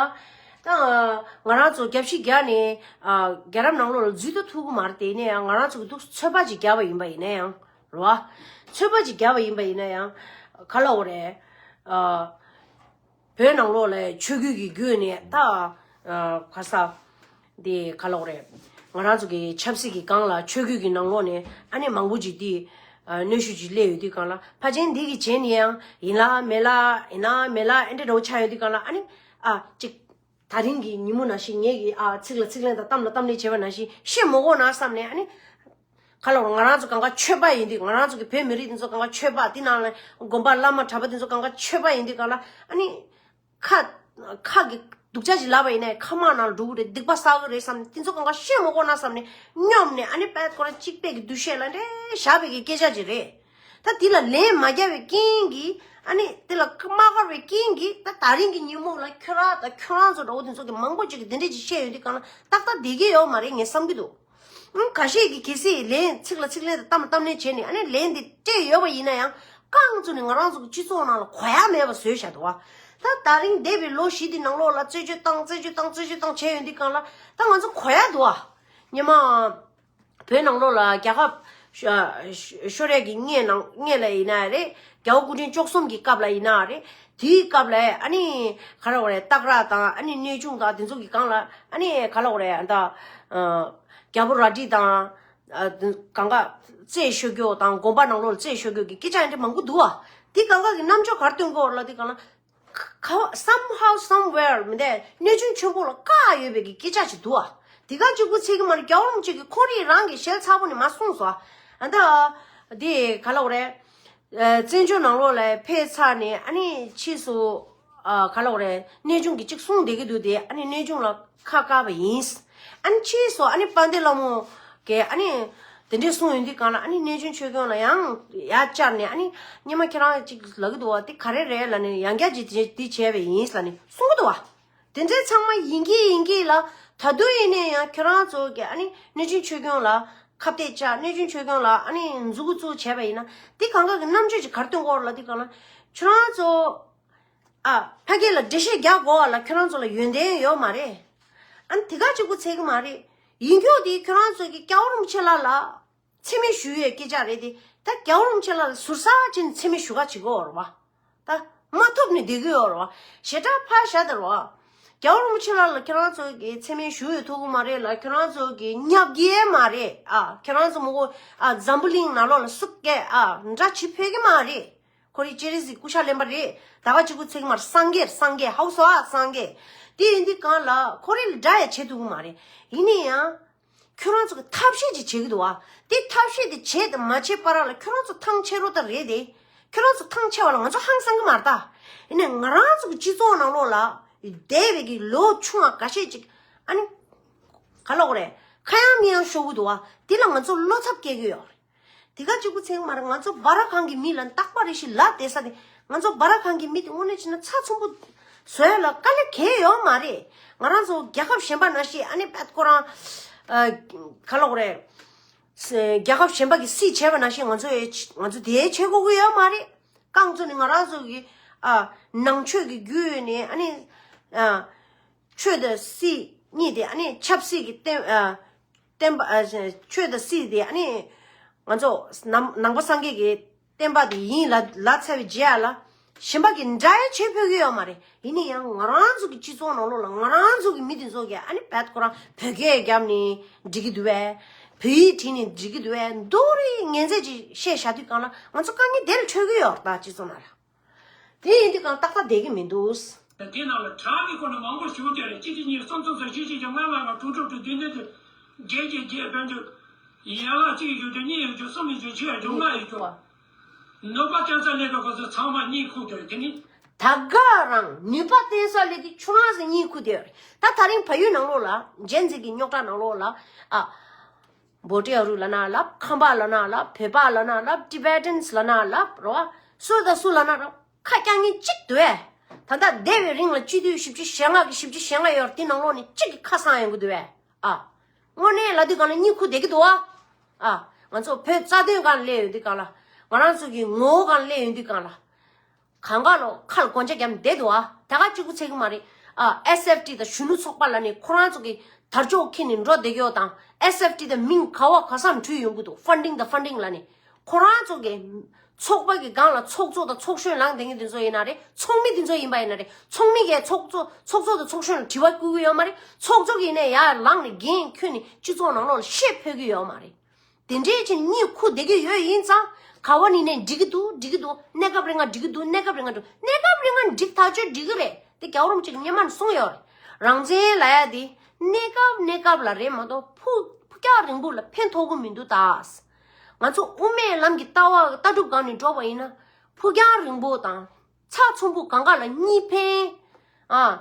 ད་ང་རང་ཚོ་རྒྱབ་ཤིག་རྒྱག་ནས། ཨ། རྒྱལ་རབས་ནང་ལོགས་ལ་འཛུལ་དུ་ཐུབ་ཀྱི་མ་རེད། དེ་ནས་ཡང་ང་རང་ཚོ་གི་འདུག་ཚོད་དཔག་ཅིག་བརྒྱབ་པ་ཡིན་པ་ཡིན་ན་ཡང་རེད་བ། ཚོད་དཔག་ཅིག་བརྒྱབ་པ་ཡིན་པ་ཡིན་ན་ཡང་། ག་ལབ་དགོས་རེད། ཨ། བོད་ནང་ལོགས་ལ་ཆོས་བརྒྱུད་ཀྱི་བརྒྱུད་ནས་ད། ཨ། ག་ས། དེ་ག་ལབ་དགོས་རེད། ང་རང་ཚོ་གི་ཆབ་སྲིད་ཀྱི་སྒང་ལ་ཆོས་བརྒྱུད་ཀྱི་ནང་ལོགས་ནས་ཨ་ནི་མང་པོ་ཅིག་དེ། ཨ། གནོན་ཤུགས་ཅིག་སླེབས་ཡོད་དུས་གང་ལ། ཕལ་ཆེར་འདི་གི་རྗེས་ནས་ཡང་ཡིན་ལ་མེད་ལ། ཡིན་ལ་མེད་ལ། ཨེ་འདྲ་འདྲ་བོ་ཆགས་ཡོད་དུས་གང་ལ། ཨ་ནི། ཨ། ཅིག་ད་རིང་གི་ཉིན་མོ་ནང་བཞིན་ངེད་ཀྱིས། ཨ། ཚིག་ལ་ཚིག་ལན་དང་གཏམ་ལ་གཏམ་ལན་བྱས་པ་ནང་བཞིན་བཤད་མི་དགོས་ན་བསམ་ནས། ཨ་ནི། ག་ལབ་དགོས། ང་རང་ཚོ་གང་ག་ཆོས་པ་ཡིན་དུས། ང་རང་ཚོ་གི་བོད་མི་རིགས་འདི་ཚོ་གང་ག་ཆོས་པ། དེ་ནང་ལ་དགོན་པ་བླ་མ་གྲྭ་པ་འདི་ཚོ་གང་ག་ཆོས་པ་ཡིན་དུས་གང་ལ། ཨ་ནི། ཁ་ཁ་གི་སྡུག་ཅག་ཅིག་ལབ་པ་ཡིན་ན་ཁ་མང་ནང་འགྲོ་གི་རེད། སྡིག་པ་བསགས་གི་རེད་བསམ་ནས་དེ་ཚོ་གང་ག་བཤད་མི་དགོས་ན་བསམ་ནས་སྙོམས་ནས། ཨ་ནི་དཔེ་ཁོ་རང་གཅིག་པའི་གི་འདུ་ཤེས་ལ་འདྲེ་བཞག་པའི་གི་སྐད་ཆ་ཅིག་རེད། ད་དེ་ལ་ལན་མ་རྒྱག་པའི་རྐྱེན་གྱིས། ཨ་ནི་དེ་ལ་མ་དགའ་བའི་རྐྱེན་གྱིས། ད་ད་རིང་གི་ཉིན་མོ་ལ་ཁྱོད་རང་དང་ཁྱོད་རང་ཚོ་འདྲ་བོ་དེ་ཚོ་གི་མང་པོ་ཅིག་གིས་དེ་འདྲས་ཅིག་བཤད་ཡོང་དུས་གང་ལ་ཏག་ཏག་བསྡད་ཀྱི་ཡོད་མ་རེད་ངས་བསམ་གྱི་འདུག་ཨང་། ཁ་ཤས་ཀྱིས་གལ་སྲིད་ལན་ཚིག་ལ་ཚིག་ལན་དང་གཏམ་ལ་གཏམ་ལན་བྱས་ནས། ཨ་ནི་ལན་དེ་སྤྲད་ཡོད་པ་ཡིན་ན་ཡང་། རྐང་བཙུགས་ནས་ང་རང་ཚོ་གི་སྤྱི་ཚོགས་ནང་ལ་གོ་ཡ་མེད་པ་བཟོས་བཞག་འདུག་བ། ད་ད་རིང་འདས་པའི་ལོ་བཞི་དེ་ནང་ལོགས་ལ་རྩད་གཅོད་བཏང་། རྩད་གཅོད་བཏང་། རྩད་གཅོད་བཏང་བྱས་ཡོང་དུས་གང་ལ་ད་ང་ཚོ་གོ་ཡ་འདུག་བ། སྔོན་མ་བོད་ནང་ལོགས་ལ་རྒྱལ་ཁབ་ཤོ་ཤོ་ཤོར་ཡ་གི་སྔས་ནང་སྔས་ལ་ཡིན་ན་རེད། རྒྱལ་བ་སྐུ་ཕྲེང་བཅུ་གསུམ་གྱི་སྐབས་ལ་ཡིན་ན་རེད། དེའི་སྐབས་ལ་ཨ་ནི་ག་རེ་ལབ་དགོས་རེད། སྟག་ར་དང་། ཨ་ནི་གནས་ཆུང་དང་དེ་ཚོ་གི་སྒང་ལ་ཨ་ནི་ག་རེ་ལབ་དགོས་རེད། ད་ཨ་རྒྱལ་པོ་རལ་གྲི་དང་། ཨ་དེ་གང་ག་རྩད་ཤོར་རྒྱུ་དང་། དགོན་པ་ནང་ལོགས་ལ་རྩད་ཤོར་རྒྱུ་གི་སྐད་ཆ་འདི་འདྲ་མང་པོ་འདུག་བ། དེ་གང་ག་གི་རྣམ་དཔྱོད་ག་རེ་སྟོན་གྱི་ཡོད་རེད་ལབ་དུས་གང་ལ། ཁ་somehow somewhere མི་འདུག་གནས་ཆུང་ཆེན་པོ་ལ་བཀག་ཡོད་པའི་གི་སྐད་ཆ་ཅིག་འདུག་བ། དེ་ག་གཅིག་པུ་ཚད་ཀྱི་མ་རེད། རྒྱལ་བ་རིན་པོ་ཆེ་གིས་ཁོང་རང་གིས་ཞལ་ཚ་པོ་ནས་མར་གསུངས་སོང་། ཨ་ད་དེ་ག་ལབ་དགོས་རེད། ཨ་བཙན་བྱོལ་ནང་ལོགས་ལ་ཕེབས་ཚར་ནས། ཨ་ནི་ཕྱིས་སུ་ཨ་ག་ལབ་དགོས་རེད། གནས་ཆུང་གིས་གཅིག་གསུངས་བསྡད་ཀྱི་འདུག་སྟེ། ཨ་ནི་གནས་ཆུང་ལ་ཁ་བཀག་པ་ཡིན། ཨ་ནི་ཕྱིས་སུ་ཨ་ནི་དཔལ་ལྡན་ལྷ་མོ་གིས་ཨ་ནི་དེ་འདྲས་གསུངས་ཡོང་དུས་གང་ལ། ཨ་ནི་གནས་ཆུང་ཆོས་སྐྱོང་ལ་ཡང་ཡར་བཅར་ནས། ཨ་ནི་སྔོན་མ་ཁྱེད་རང་གཅིག་ལབ་ཀྱི་འདུག་བ། དེ་ག་རེ་རེད་ལབ་ནས། ཡང་བསྐྱར་ཅིག་དེ་དེ་བྱས་པ་ཡིན་ལབ་ནས་གསུང་གི་འདུག་བ། དེ་འདྲས་ཚང་མ་ཡིན་གྱི་ཡིན་གྱི་ལ། ད་དུང་ཡིན་ན་ཡང་ཁྱེད་རང་ཚོ་གིས་ཨ་ནི་གནས་ཆུང་ཆོས་སྐྱོང་ལ་ཁ་གཏད་བཅག། གནས་ཆུང་ཆོས་སྐྱོང་ལ་ཨ་ནི་མཛུབ་གུ་བཙུགས་བྱས་པ་ཡིན་ན། དེ་གང་ག་གི་རྣམ་དཔྱོད་ཅིག་ག་རེ་སྟོན་གྱི་ཡོད་རེད་ལབ་དུས་གང་ལ། ཁྱེད་རང་ཚོ་ཨ་ཕ་གི་ལ་འགྲེལ་བཤད་རྒྱག་དགོས་པ་ལ་ཁྱེད་རང་ཚོ་ལ་ཡོན་ཏན་ཡོད་མ་རེད། ཨ་ནི་དེ་ག་གཅིག་པུ་ཚད་ཀྱི་མ་རེད། ཡིན་རྒྱུ་དེ་ཁྱེད་རང་ཚོ་གིས་རྒྱལ་བ་རིན་པོ་ཆེ་ལགས་ལ་མཚན་སྨད་ཞུ་ཡས་སྐད་ཆ་རེད་དེ། ད་རྒྱལ་བ་རིན་པོ་ཆེ་ལགས་ལ་ཟུར་ཟ་བྱས་ནས་མཚན་སྨད་ཞུ་ག་བྱེད་ཀྱི་ཡོད་རེད་བ། ད་མ་ཐུབ་ནས་བསྡད་ཀྱི་ཡོད་རེད་བ། ཞེ་དྲག་ཕར་བཞག་དེ་རེད་བ། རྒྱལ་བ་རིན་པོ་ཆེ་ལགས་ལ་ཁྱེད་རང་ཚོ་གིས་མཚན་སྨད་ཞུ་ཡས་ཐུབ་ཀྱི་མ་རེད་ལ། ཁྱེད་རང་ཚོ་གིས་བསྙབ་ཀྱི་མ་རེད། ཨ་ཁྱེད་རང་ཚོ་མི་གོ། ཨ་འཛམ་བུ་གླིང་ནང་ལོགས་ལ་སུ་གིས་ཨ་འདྲ་བྱེད་ཕོད་ཀྱི་མ་རེད། ཁོ་རེ་སྤྱན་རས་གཟིགས་སྐུ་ཕྱག་ལེན་པ་རེད། ད་ག་གཅིག་པུ་ཚད་ཀྱི་མ་རེད། སངས་རྒྱས་སངས་རྒྱས་ཧའུ་སོ་ཨ་སངས་རྒྱས། དེ་ཡིན་དུས་གང་ལ་ཁོ་རེ་ལ་འདྲ་ཡ་བྱེད་ཐུབ་ཀྱི་མ་རེད། ཡིན་ན་ཡང་། ཁྱོད་རང་ཚོ་གི་ཐབས་ཤེས་ཅིག་བྱེད་ཀྱི་འདུག་བ། དེ་ཐབས་ཤེས་དེ་བྱེད་དང་མ་བྱེད་བར་ལ་ཁྱོད་རང་ཚོ་ཐང་ཆད་རོགས་ད་རེད་དེ། ཁྱོད་རང་ཚོ་ཐང་ཆད་པ་ལ་ང་ཚོ་ཧང་སང་གི་མ་རེད་ད། ཡིན་ནའི་ང་རང་ཚོ་གི་སྤྱི་ཚོགས་ནང་ལོགས་ལ་བསྡད་པའི་གི་ལོ་ཆུང་བ་འགའ་ཤས་ཅིག་ཨ་ནི་ག་ལབ་དགོས་རེད། ཁ་ཡང་མིག་ཡང་ཤོར་གི་འདུག་བ། དེ་ལ་ང་ཚོ་བློ་འཚབ་སྐྱེ་གི་ཡོད་རེད། དེ་ག་གཅིག་པུ་ཚད་ཀྱི་མ་རེད། ང་ཚོ་སྦ་ར་ཁང་གི་མི་ལ་རྟག་པར་རེ་ཞིག་ལབ་བསྡད་ས་དེ། ང་ཚོ་སྦ་ར་ཁང་གི་མི་དེ་དངོས་གནས་བྱས་ན་ཚབས་ཆེན་པོ་བཟོ་ཡ་ལ་དཀའ་ལས་གང་ཡང་ཡོད་མ་རེད། ང་རང་ཚོ་རྒྱལ་ཁབ་གཞན་པ་ནང་བཞིན་ཨ་ནི་པད་ཁོ་རང་ཨ་ག་ལབ་དགོས་རེད། ས་རྒྱལ་ཁབ་གཞན་པ་གིས་སྲིད་བྱས་པ་ནང་བཞིན་ང་ཚོ་ཡང་ང་ཚོ་དེ་བྱེད་དགོས་ཀྱི་ཡོད་མ་རེད། རྐང་བཙུགས་ནས་ང་རང་ཚོ་གི་ཨ་ནང་ཆོས་ཀྱི་བརྒྱུད་ནས་ཨ་ནི་ཨ་ཆོས་དང་སྲིད་གཉིས་དེ། ཨ་ནི་ཆབ་སྲིད་ཀྱི་བསྟན་ཨ་བསྟན་པ། ཨ་ཆོས་དང་སྲིད་དེ་ཨ་ནི་ང་ཚོ་ནང་ནང་པ་སངས་རྒྱས་ཀྱི་བསྟན་པ་དེ་ཡིན་ལབ་ལབ་ཚར་བའི་རྗེས་ལ། གཞན་པ་གི་འདྲ་ཡ་བྱེད་ཕོད་ཀྱི་ཡོད་མ་རེད། ཡིན་ན་ཡང་ང་རང་ཚོ་གི་སྤྱི་ཚོགས་ནང་ལོགས་ལ་ང་རང་ཚོ་གི་མི་དེ་ཚོ་གི་ཨ་ནི་བད་ཁོ་རང་བོད་སྐད་རྒྱབ་ནས་འགྲིག་གི་འདུག་བས། བོད་ཡིག་བྲིས་ནས་འགྲིག་གི་འདུག་བས། མདོ་རེ་ངན་ཚད་ཅིག་བཤད་བཞག་དུས་གང་ལ་ང་ཚོ་དཀའ་ངལ་དེ་ལ་འཕྲོད་ཀྱི་ཡོད་རེད། ད་སྤྱི་ཚོགས་ནང་ལ། དེ་ཡིན་དུས་གང་ཏག་ཏག་བསྡད་ཀྱི་མི་འདུག་དེ་ནང་ལ་དྲག་གི་སྐོར་ནས་མང་པོ་ཞུ་བསྡད་རེད། གཅིག་གཅིག་གཉིས་གསུམ་གསུམ་གསུམ་བཞི་བཞི་བཞི་ལྔ་ལྔ་ལྔ་དྲུག་དྲུག་དྲུག་བདུན་བདུན་བདུན་བརྒྱད་བརྒྱད་བརྒྱད་བོན་དུ་ཡན་ལག་གཅིག་ཡོད་རྒྱུ་གཉིས་ཡོད་རྒྱུ་གསུམ་ཡོད་རྒྱུ་བཞི་ཡོད་རྒྱུ་ལྔ་ཡོད་རྒྱུ། ནུས་པ་བརྟན་ས་ལས་ཀ་གོ་ཚོད་ཚང་མ་གཉིད་ཁུག་བསྡད་རེད། དེ་ནི་ད་ག་རང་ནུས་པ་བརྟན་ས་ལས་དེ་ཆུང་རང་ཟེར་གཉིད་ཁུག་བསྡད་རེད། ད་ད་རིང་ཕ་ཡུལ་ནང་ལོགས་ལ་ཇེན་ཟེར་གི་རྙོག་དྲ་ནང་ལོགས་ལ་ཨ། བོ་ཊི་ཨ་རུ་ལབ་ན་ལབ། ཁམས་པ་ལབ་ན་ལབ། བོད་པ་ལབ་ན་ལབ། ཊི་བེ་ཊན་ལབ་ན་ལབ་རོ། སུ་དང་སུ་ལབ་ན་རོ། ཁ་རྐྱང་ངན་གཅིག་འདུག་ཨེ། ད་ལྟ་འདས་པའི་རིང་ལ་སྤྱི་འཐུས་བཞི་བཅུ་ཞེ་ལྔ་གི་བཞི་བཅུ་ཞེ་ལྔ་ཡོད་རེད། དེ་ནང་ལོགས་ནས་གཅིག་གི་ཁ་སང་ཡོང་གི་འདུག་ཨེ། ཨ། དངོས་གནས་ལབ་དུས་གང་ལ་གཉིད་ཁུག་བསྡད་ཀྱི་འདུག་ཨ། ཨ། ང་ཚོ་བོད་རྩ་དོན་སྒང་ལ་སླེབས་ཡོང་དུས་གང་ལ། ང་རང་ཚོ་གི་ངོ་བོ་སྒང་ལ་སླེབས་ཡོང་དུས་གང་ལ། གང་ག་ལོ་ཁ་ལ་གོན་ཆ་བརྒྱབ་བསྡད་འདུག་ཨ། ད་ག་གཅིག་པུ་ཚད་ཀྱི་མ་རེད། ཨ། ཨེས་ཨེཕ་ཊི་དང་གཞོན་ནུ་ཚོགས་པ་ལབ་ནས་ཁོ་རང་ཚོ་གི་དར་ལྕོག་འཁྱེར་ནས་འགྲོ་བསྡད་ཀྱི་ཡོད་དང་། ཨེས་ཨེཕ་ཊི་དང་མིང་ག་བ་ག་ས་འབྲུ་ཡོང་གི་འདུག་ཕན་ཌིང་དང་ཕན་ཌིང་ལབ་ནས། ཁོ་རང་ཚོ་གི་ཚོགས་པ་གི་སྒང་ལ་ཚོགས་གཙོ་དང་ཚོགས་གཞོན་ལངས་བསྡད་མཁན་དེ་ཚོ་ཡིན་ན་རེད། ཚོགས་མི་དེ་ཚོ་ཡིན་པ་ཡིན་ན་རེད། ཚོགས་མི་གིས་ཚོགས་གཙོ་ཚོགས་གཙོ་དང་ཚོགས་གཞོན་ལ་དྲི་བ་བསྐུལ་གི་ཡོད་མ་རེད། ཚོགས་གཙོ་གིས་ནས་ཡར་ལངས་ནས་འགན་ཁྱོན་ནས་སྤྱི་ཚོགས་ནང་ལོགས་ལ་བཤད་ཕོད་ཀྱི་ཡོད་མ་རེད། དེ་འདྲའི་ཕྱིར་གཉིད་ཁུག་བསྡད་ཀྱི་ཡོད། ཡིན་ཙང་ག་བ་ནས་ནས་འགྲིག་གི་འདུག་འགྲིག་གི་འདུག་གནས་སྐབས་རིང་ང་འགྲིག་གི་འདུག་གནས་སྐབས་རིང་ང་འགྲིག་གནས་སྐབས་རིང་ང་འགྲིག་ཐག་ཆོད་འགྲིག་གི་རེད། དེ་རྒྱལ་བ་རིན་པོ་ཆེ་གི་སྔོན་མ་ནས་གསུངས་ཡོད་རེད། རང་བཙན་ལབ་ཡ་དེ་གནས་སྐབས་གནས་སྐབས་ལ་རེད་མ་གཏོགས་ཕུགས་ཕུགས་རྒྱང་རིང་པོ་ལ་ཕན་ཐོགས་གི་མི་འདུག་ད་ང་ཚོ་དབུ་མའི་ལམ་གྱི་ལྟ་བ་ལྟ་གྲུབ་སྒང་ནས་འགྲོ་བ་ཡིན་ན་ཕུགས་རྒྱང་རིང་པོ་དང་། ཚགས་ཚུད་པོ་གང་ག་ལ་གཉིས་ཕན། ཨ།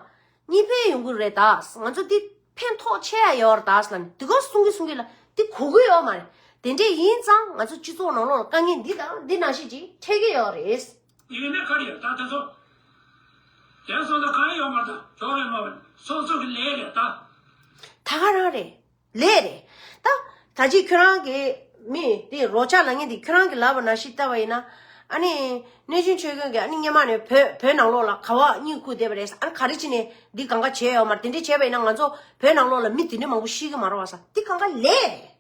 གཉིས་ཕན་ཡོང་གི་རེད་ད། ང་ཚོ་འདི་ཕན་ཐོགས་ཆེ་ཡ་ཡོད་རེད་ད་ཟེར་ལབ་ནས་འདི་ག་གསུང་གི་གསུང་གི་ལ་འདི་གོ་གི་ཡོད་མ་རེད། དེ་འདྲས་ཡིན་ཙང་ང་ཚོ་སྤྱི་ཚོགས་ནང་ལོགས་ལ་དཀའ་ངལ་འདི་དང་འདི་ནང་བཞིན་ཅིག་འཕྲད་ཀྱི་ཡོད་རེད། ཡིན་ནའི་ག་རེ་ཡོད་ད་དེ་ཚོ། དེ་སོང་ད་གང་ཡོད་མ་ད་ཇོ་རེད་མ་བ་སོ་སོ་གི་ལས་རེད་ད། ད་ག་རང་རེད། ལས་རེད། ད་ད་ཅི་ཁྱོད་རང་གི་མི་དེ་རོགས་ཆགས་ལ་ངས་དེ་ཁྱོད་རང་གི་ལབ་པ་ནང་བཞིན་བལྟས་པ་ཡིན་ན། ཨ་ནི་གནས་ཆུང་ཆོས་སྐྱོང་གིས་ཨ་ནི་སྔོན་མ་ནས་བོད་བོད་ནང་ལོགས་ལ་ག་བ་གཉིད་ཁུག་བསྡད་པ་རེད། ཨ་ནི་ག་རེ་བྱས་ནས་འདི་གང་ག་བྱས་ཡོད་མ་རེད། དེ་འདྲས་བྱས་པ་ཡིན་ན་ང་ཚོ་བོད་ནང་ལོགས་ལ་མི་དེ་འདྲས་མང་པོ་ཤི་གི་མ་རེད་བ་ས། འདི་གང་ག་ལས་རེད།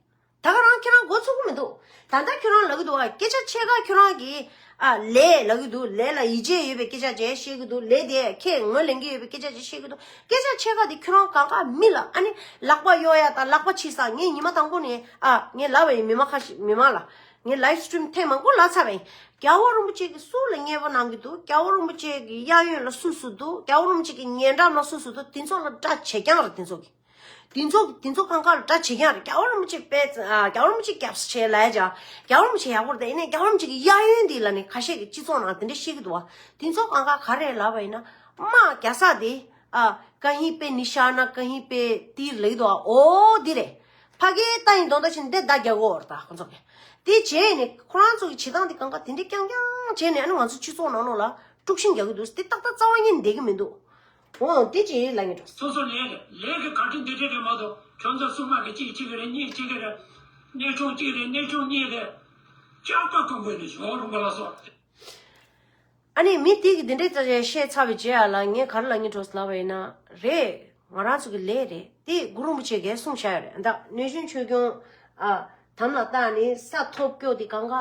ད་ག་རང་ཁྱེད་རང་མགོ་ཚོད་ཀྱི་མི་འདུག་ད་ལྟ་ཁྱོད་རང་ལབ་ཀྱི་འདུག་བ། སྐད་ཆ་ཕྱེད་ཀ་ཁྱོད་རང་གིས་ཨ་ལས་ལབ་ཀྱི་འདུག་ལས་ལ་ཡིད་ཆེས་ཡོད་པའི་སྐད་ཆ་ཅིག་བཤད་ཀྱི་འདུག་ལས་དེ་ཁས་ངོས་ལེན་གྱི་ཡོད་པའི་སྐད་ཆ་ཅིག་བཤད་ཀྱི་འདུག་སྐད་ཆ་ཕྱེད་ཀ་དེ་ཁྱོད་རང་གང་ག་མི་ལ་ཨ་ནི་ལག་པ་གཡོག་ཡ་དང་ལག་པ་ཕྱིས་ས། ངས་ཉི་མ་དང་པོ་ནས་ཨ་ངས་ལབ་པ་ཡིན། མི་མང་ཁ་ཤས་མི་མང་ལ་ངས་ལའིབ་སི་ཊི་རིམ་ཐེངས་མང་པོ་ལབ་ཚར་བ་ཡིན། རྒྱལ་བ་རིན་པོ་ཆེ་གིས་སུ་ལ་མཉེས་པོ་གནང་གི་འདུག་རྒྱལ་བ་རིན་པོ་ཆེ་གི་གཡས་གཡོན་ལ་སུ་སུ་འདུག་རྒྱལ་བ་རིན་པོ་ཆེ་གི་ཉེ་འགྲམ་ལ་སུ་སུ་འདུག་དེ་ཚོ་ལ་དགྲ་བྱེད་རྐྱང་རེད་དེ་ཚོ་གི། དེ་ཚོ་དེ་ཚོ་གང་ག་ལ་དགྲ་བྱེད་ཀྱང་རེད། རྒྱལ་བ་རིན་པོ་ཆེ་དཔེ་ཨ་རྒྱལ་བ་རིན་པོ་ཆེ་སྐྱབས་སུ་མཆི་ལབ་ཡ་ཅིག་རྒྱལ་བ་རིན་པོ་ཆེ་ཡག་པོ་རེད། དེ་ཡིན་ནའི་རྒྱལ་བ་རིན་པོ་ཆེ་གི་གཡས་གཡོན་འདི་ལ་ནི་ཁ་ཤས་ཀྱིས་སྤྱི་ཚོགས་ནང་དེ་འདྲ་བཤད་ཀྱི་འདུག་བ། དེ་ཚོ་གང་ག་ག་རེ་ལབ་པ་ཡིན་ན་དམག་རྒྱག་ས་དེ་ཨ་कहीं पे निशाना कहीं पे तीर ལབ་ཀྱི་འདུག་བ། འོ་འདི་རེད། ཕ་གིའི་རྟ་ཡི་གདོང་ལྟ་བྱས་ནས་འདི་མདའ་རྒྱག་གི་ཡོད་རེད། ད་ཁོ་ཚོ་གི་དེ་བྱས་ནས་ཁོ་རང་ཚོ་གི་བྱེད་སྟངས་དེ་གང་ག་དེ་འདྲ་རྐྱང་རྐྱང་བྱས་ནས་ཨ་ནི་ང་ཚོ་སྤྱི་ཚོགས་ནང་ལོགས་ལ་དཀྲུག་ཤིང་རྒྱག་གི་འདུག་དེ་ཏག་ཏག་རྩ་བ་ཉིད་ནས་བསྡད་ཀྱི་མི་འདུག་འོ་དེ་ཅི་ལབ་ངེས་འགྲོ། སོ་སོ་ལས་རེད། ལས་ཀྱི་བཀའ་དྲིན་འདི་འདྲ་རེད་མ་གཏོགས་ཁྱོད་ཚོ་སྲུང་མ་གི་གཅིག་གཅིག་རེད། གཉིས་གཅིག་རེད། གནས་ཆུང་གཅིག་རེད། གནས་ཆུང་གཉིས་རེད། ལྕགས་པ་ཀོང་པོ་ནས་ཞོགས་རུང་པ་ལ་སོགས། ཨ་ནི་མི་དེ་གི་འདི་འདྲའི་བཤད་ཚར་བའི་རྗེས་ལ་ངས་ག་རེ་ལབ་ངེས་འགྲོ་ལབ་པ་ཡིན་ན། རེད། ང་རང་ཚོ་གི་ལས་རེད། དེ་གུ་རུ་རིན་པོ་ཆེ་གིས་གསུངས་བཞག་ཡོད་རེད། ད་གནས་ཆུང་ཆོས་སྐྱོང་ཨ་དམ་ལ་བཏགས་ནས་ས་ཐོབ་སྐྱོ་དེ་གང་ག་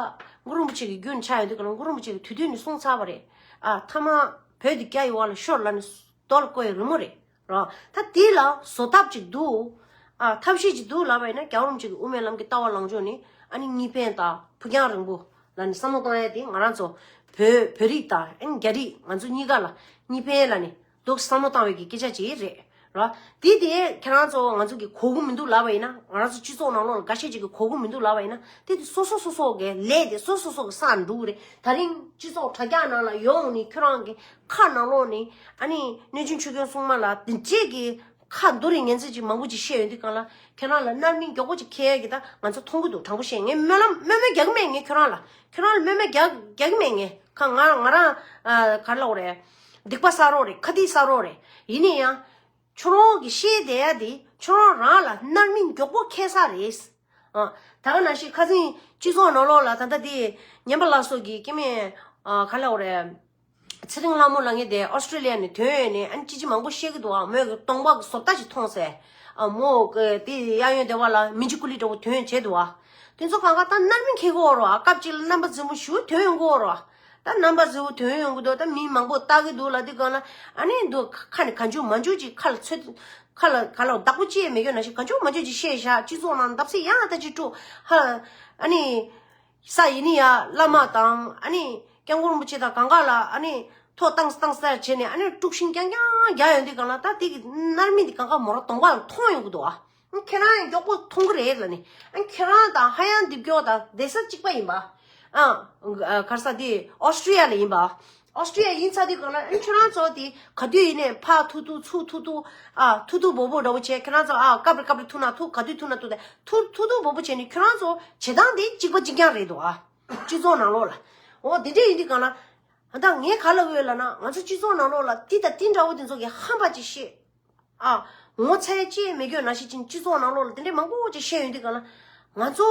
གུ་རུ་རིན་པོ་ཆེ་གི་རྒྱུན་ཆགས་ཡོད་དུས་ག་ལ་གུ་རུ་རིན་པོ་ཆེ་གིས་དུས་དུས་ནས་གསུངས་ཚར་བ་རེད། ཨ་ཐ་མ་བོད་དེ་རྒྱ་ཡི་བར་ལ་ཤོར་ལབ་ནས་རྡོ་ལ་བརྐོས་ཡ་རི་མོ་རེད། ར། ད་དེ་ལ་བཟོ་ཐབས་ཅིག་འདུག་ཨ་ཐབས་ཤེས་ཅིག་འདུག་ལབ་པ་ཡིན་ན་རྒྱལ་བ་རིན་པོ་ཆེ་གི་དབུ་མའི་ལམ་གྱི་ལྟ་བ་ལངས་ཕྱོགས་ནི་ཨ་ནི་གཉིས་ཕན་དང་ཕུགས་རྒྱང་རིང་པོ་ལ་ནི་བསམ་བློ་བཏང་ཡ་དེ་ང་རང་ཚོ་བོད་བོད་རིགས་དང་ཨ་ནི་རྒྱ་རིགས་ང་ཚོ་གཉིས་ཀ་ལ་གཉིས་ཕན་ལ་ནི་འདུག་བསམ་བློ་བཏང་བའི་གི་སྐད་ཆ་ཅིག་རེད། ར། དེ་དེ་ཁྱེད་རང་ཚོ་ང་ཚོ་གི་གོ་གི་མི་འདུག་ལབ་པ་ཡིན་ན། ང་རང་ཚོ་སྤྱི་ཚོགས་ནང་ལོགས་ལ་འགའ་ཤས་ཅིག་གིས་གོ་གི་མི་འདུག་ལབ་པ་ཡིན་ན། དེ་དེ་སོ་སོ་སོ་སོ་གི་ལས་དེ་སོ་སོ་སོ་གི་སང་འགྲོ་གི་རེད། ད་རིང་སྤྱི་ཚོགས་དྲ་རྒྱ་ནང་ལ་ཡོང་ནས་ཁྱོད་རང་གི་ཁ་ནང་ལོགས་ནས་ཨ་ནི་གནས་ཆུང་ཆོས་སྐྱོང་སྲུང་མ་ལ་དེ་འདྲས་ཀྱི་ཁ་འདུ་རེ་ངན་ཚད་ཅིག་མང་པོ་ཅིག་བཤད་ཡོང་དུས་གང་ལ་ཁྱེད་རང་ལ་རྣམ་སྨིན་མགྱོགས་པོ་ཅིག་འཁེལ་ཡ་གི་ད་ང་ཚོ་མཐོང་གི་འདུག་དྲང་པོ་བཤད། ངས་སྨོན་ལམ་སྨོན་མོལ་རྒྱག་གི་མེད། ངས་ཁྱོད་རང་ལ་ཁྱོད་རང་ལ་སྨོན་མོལ་རྒྱག་རྒྱག་གི་མེད། ངས་ཁ་ང་ང་རང་ཨ་ག་རེ་ལབ་དགོས་རེད། སྡིག་པ་བསགས་རོགས་རེད། ཁ་ཏིག་བསགས་རོགས་རེད། ཡིན་ན་ཡང་ཁྱོད་རང་གི་བཤད་བསྡད་ཡ་དེ་ཁྱོད་རང་རང་ལ་རྣམ་སྨིན་མགྱོགས་པོ་འཁེལ་ས་རེད། ཨ་ད་ག་ནང་བཞིན་ཁ་སང་སྤྱི་ཚོགས་ནང་ལོགས་ལ་ད་ལྟ་དེ་ཉན་པ་ལགས་སོགས་ཀྱིས་སྐྱེ་དམན་ཨ་ག་རེ་ལབ་དགོས་རེད། ཚེ་རིང་ལྷ་མོ་ལབ་མཁན་དེ་ཨོ་སི་ཀྲི་ལི་ཡ་ནས་ཐོན་ཡོང་ནས་ཨ་ནི་ཅི་ཅི་མང་པོ་བཤད་ཀྱི་འདུག་ཨ་མོས་གི་གདོང་པ་གི་བཟོ་ལྟ་ཞིག་མཐོང་ཟེར། ཨ་མོ་གི་དེ་གཡས་གཡོན་སྡེ་བ་ལ་མི་འཇིགས་ཀུ་ལི་འདྲ་བོ་ཐོན་བྱས་འདུག་ཨ། དེ་ཚོ་གང་ག་ད་རྣམ་སྨིན་འཁེལ་གི་ཡོད་རེད་བ། སྐབས་གཅིག་ལ་རྣམ་པ་རྫུན་པོ་ཞིག་ཐོན་ཡོང་གི་ཡོད་རེད་བ། ད་རྣམ་པ་ཟེར་བོ་ཐོན་ཡོང་གི་འདུག་ད་མི་མང་པོ་ལྟ་གི་འདུག་ལ། དེ་གང་ལ་ཨ་ནི་འདུག་ཁ་ནས་གང་བྱུང་མང་བྱུང་ཅིག་ཁ་ལ་ཚོད། ཁ་ལ་ག་ལ་བདག་པོ་ཅི་ཡང་མེད་ཀྱང་ན་ཞིག་གང་བྱུང་མང་བྱུང་ཅིག་བཤད་བཞག་སྤྱི་ཚོགས་ནང་འདབ་སེ་ཡང་ད་ཅིག་དཀྲུག་ཧ། ཨ་ནི། ས་ཡིན་ནི་ཡ་བླ་མ་དང་ཨ་ནི་སྐྱབས་མགོན་རིན་པོ་ཆེ་དང་གང་ག་ལ་ཨ་ནི་ཐོག་བཏང་བཏང་ཟེར་བྱས་ནས་ཨ་ནི་དཀྲུག་ཤིང་རྐྱང་རྐྱང་རྒྱག་ཡོང་དུས་གང་ལ་ད་དེ་གི་མནར་མེད་དེ་གང་ག་མོ་ར་གདོང་པ་ལ་མཐོང་ཡོང་གི་འདུག་ཨ། ཁྱེད་རང་ཡང་མགྱོགས་པོ་མཐོང་གི་རེད་ལ་ནི། ཨ་ཁྱེད་རང་དང་ཧ་ཡང་འདི་མགྱོགས་དང་བསྡད་ས་གཅིག་པ་ཡིན་པ། ཨ། ག་རེ་ཟེར་དེ་ཨོ་སི་ཀྲི་ཡ་ལ་ཡིན་པ། ཨོ་སི་ཀྲི་ཡ་ཡིན་ཚར་དུས་གང་ལ་ཨ་ཁྱེད་རང་ཚོ་དེ་ག་དུས་ཡིན་ནའི་ཕར་ཐུག་ཐུག་ཚུར་ཐུག་ཐུག་ཨ་ཐུག་ཐུག་འབོ་འབོ་འདྲ་བོ་བྱས། ཁྱེད་རང་ཚོ་ཨ་སྐབས་རེ་སྐབས་རེ་ཐུག་ན་ཐུག་ག་དུས་ཐུག་ན་ཐུག་དེ་ཐུག་ཐུག་ཐུག་འབོ་འབོ་བྱས་ནས་ཁྱེད་རང་ཚོ་བྱེད་སྟངས་དེ་གཅིག་པ་གཅིག་རྐྱང་རེད་འདུག་ཨ། སྤྱི་ཚོགས་ནང་ལོགས་ལ། འོ་དེ་འདྲས་ཡིན་དུས་གང་ལ། ཨ་ད་ངས་ག་ལབ་ཡོད་ལབ་ན་ང་ཚོ་སྤྱི་ཚོགས་ནང་ལོགས་ལ་དེ་དང་དེ་འདྲ་བོ་དེ་ཚོ་གི་ཧམ་པ་ཅིག་བཤད། ཨ། ངོ་ཚ་ཡ་ཅི་ཡང་མེད་རྒྱུ་ན་ཤི་ཅིང་སྤྱི་ཚོགས་ནང་ལོགས་ལ་དེ་འདྲའི་མང་པོ་ཅིག་བཤད་ཡོང་དུས་གང་ལ། ང་ཚོ་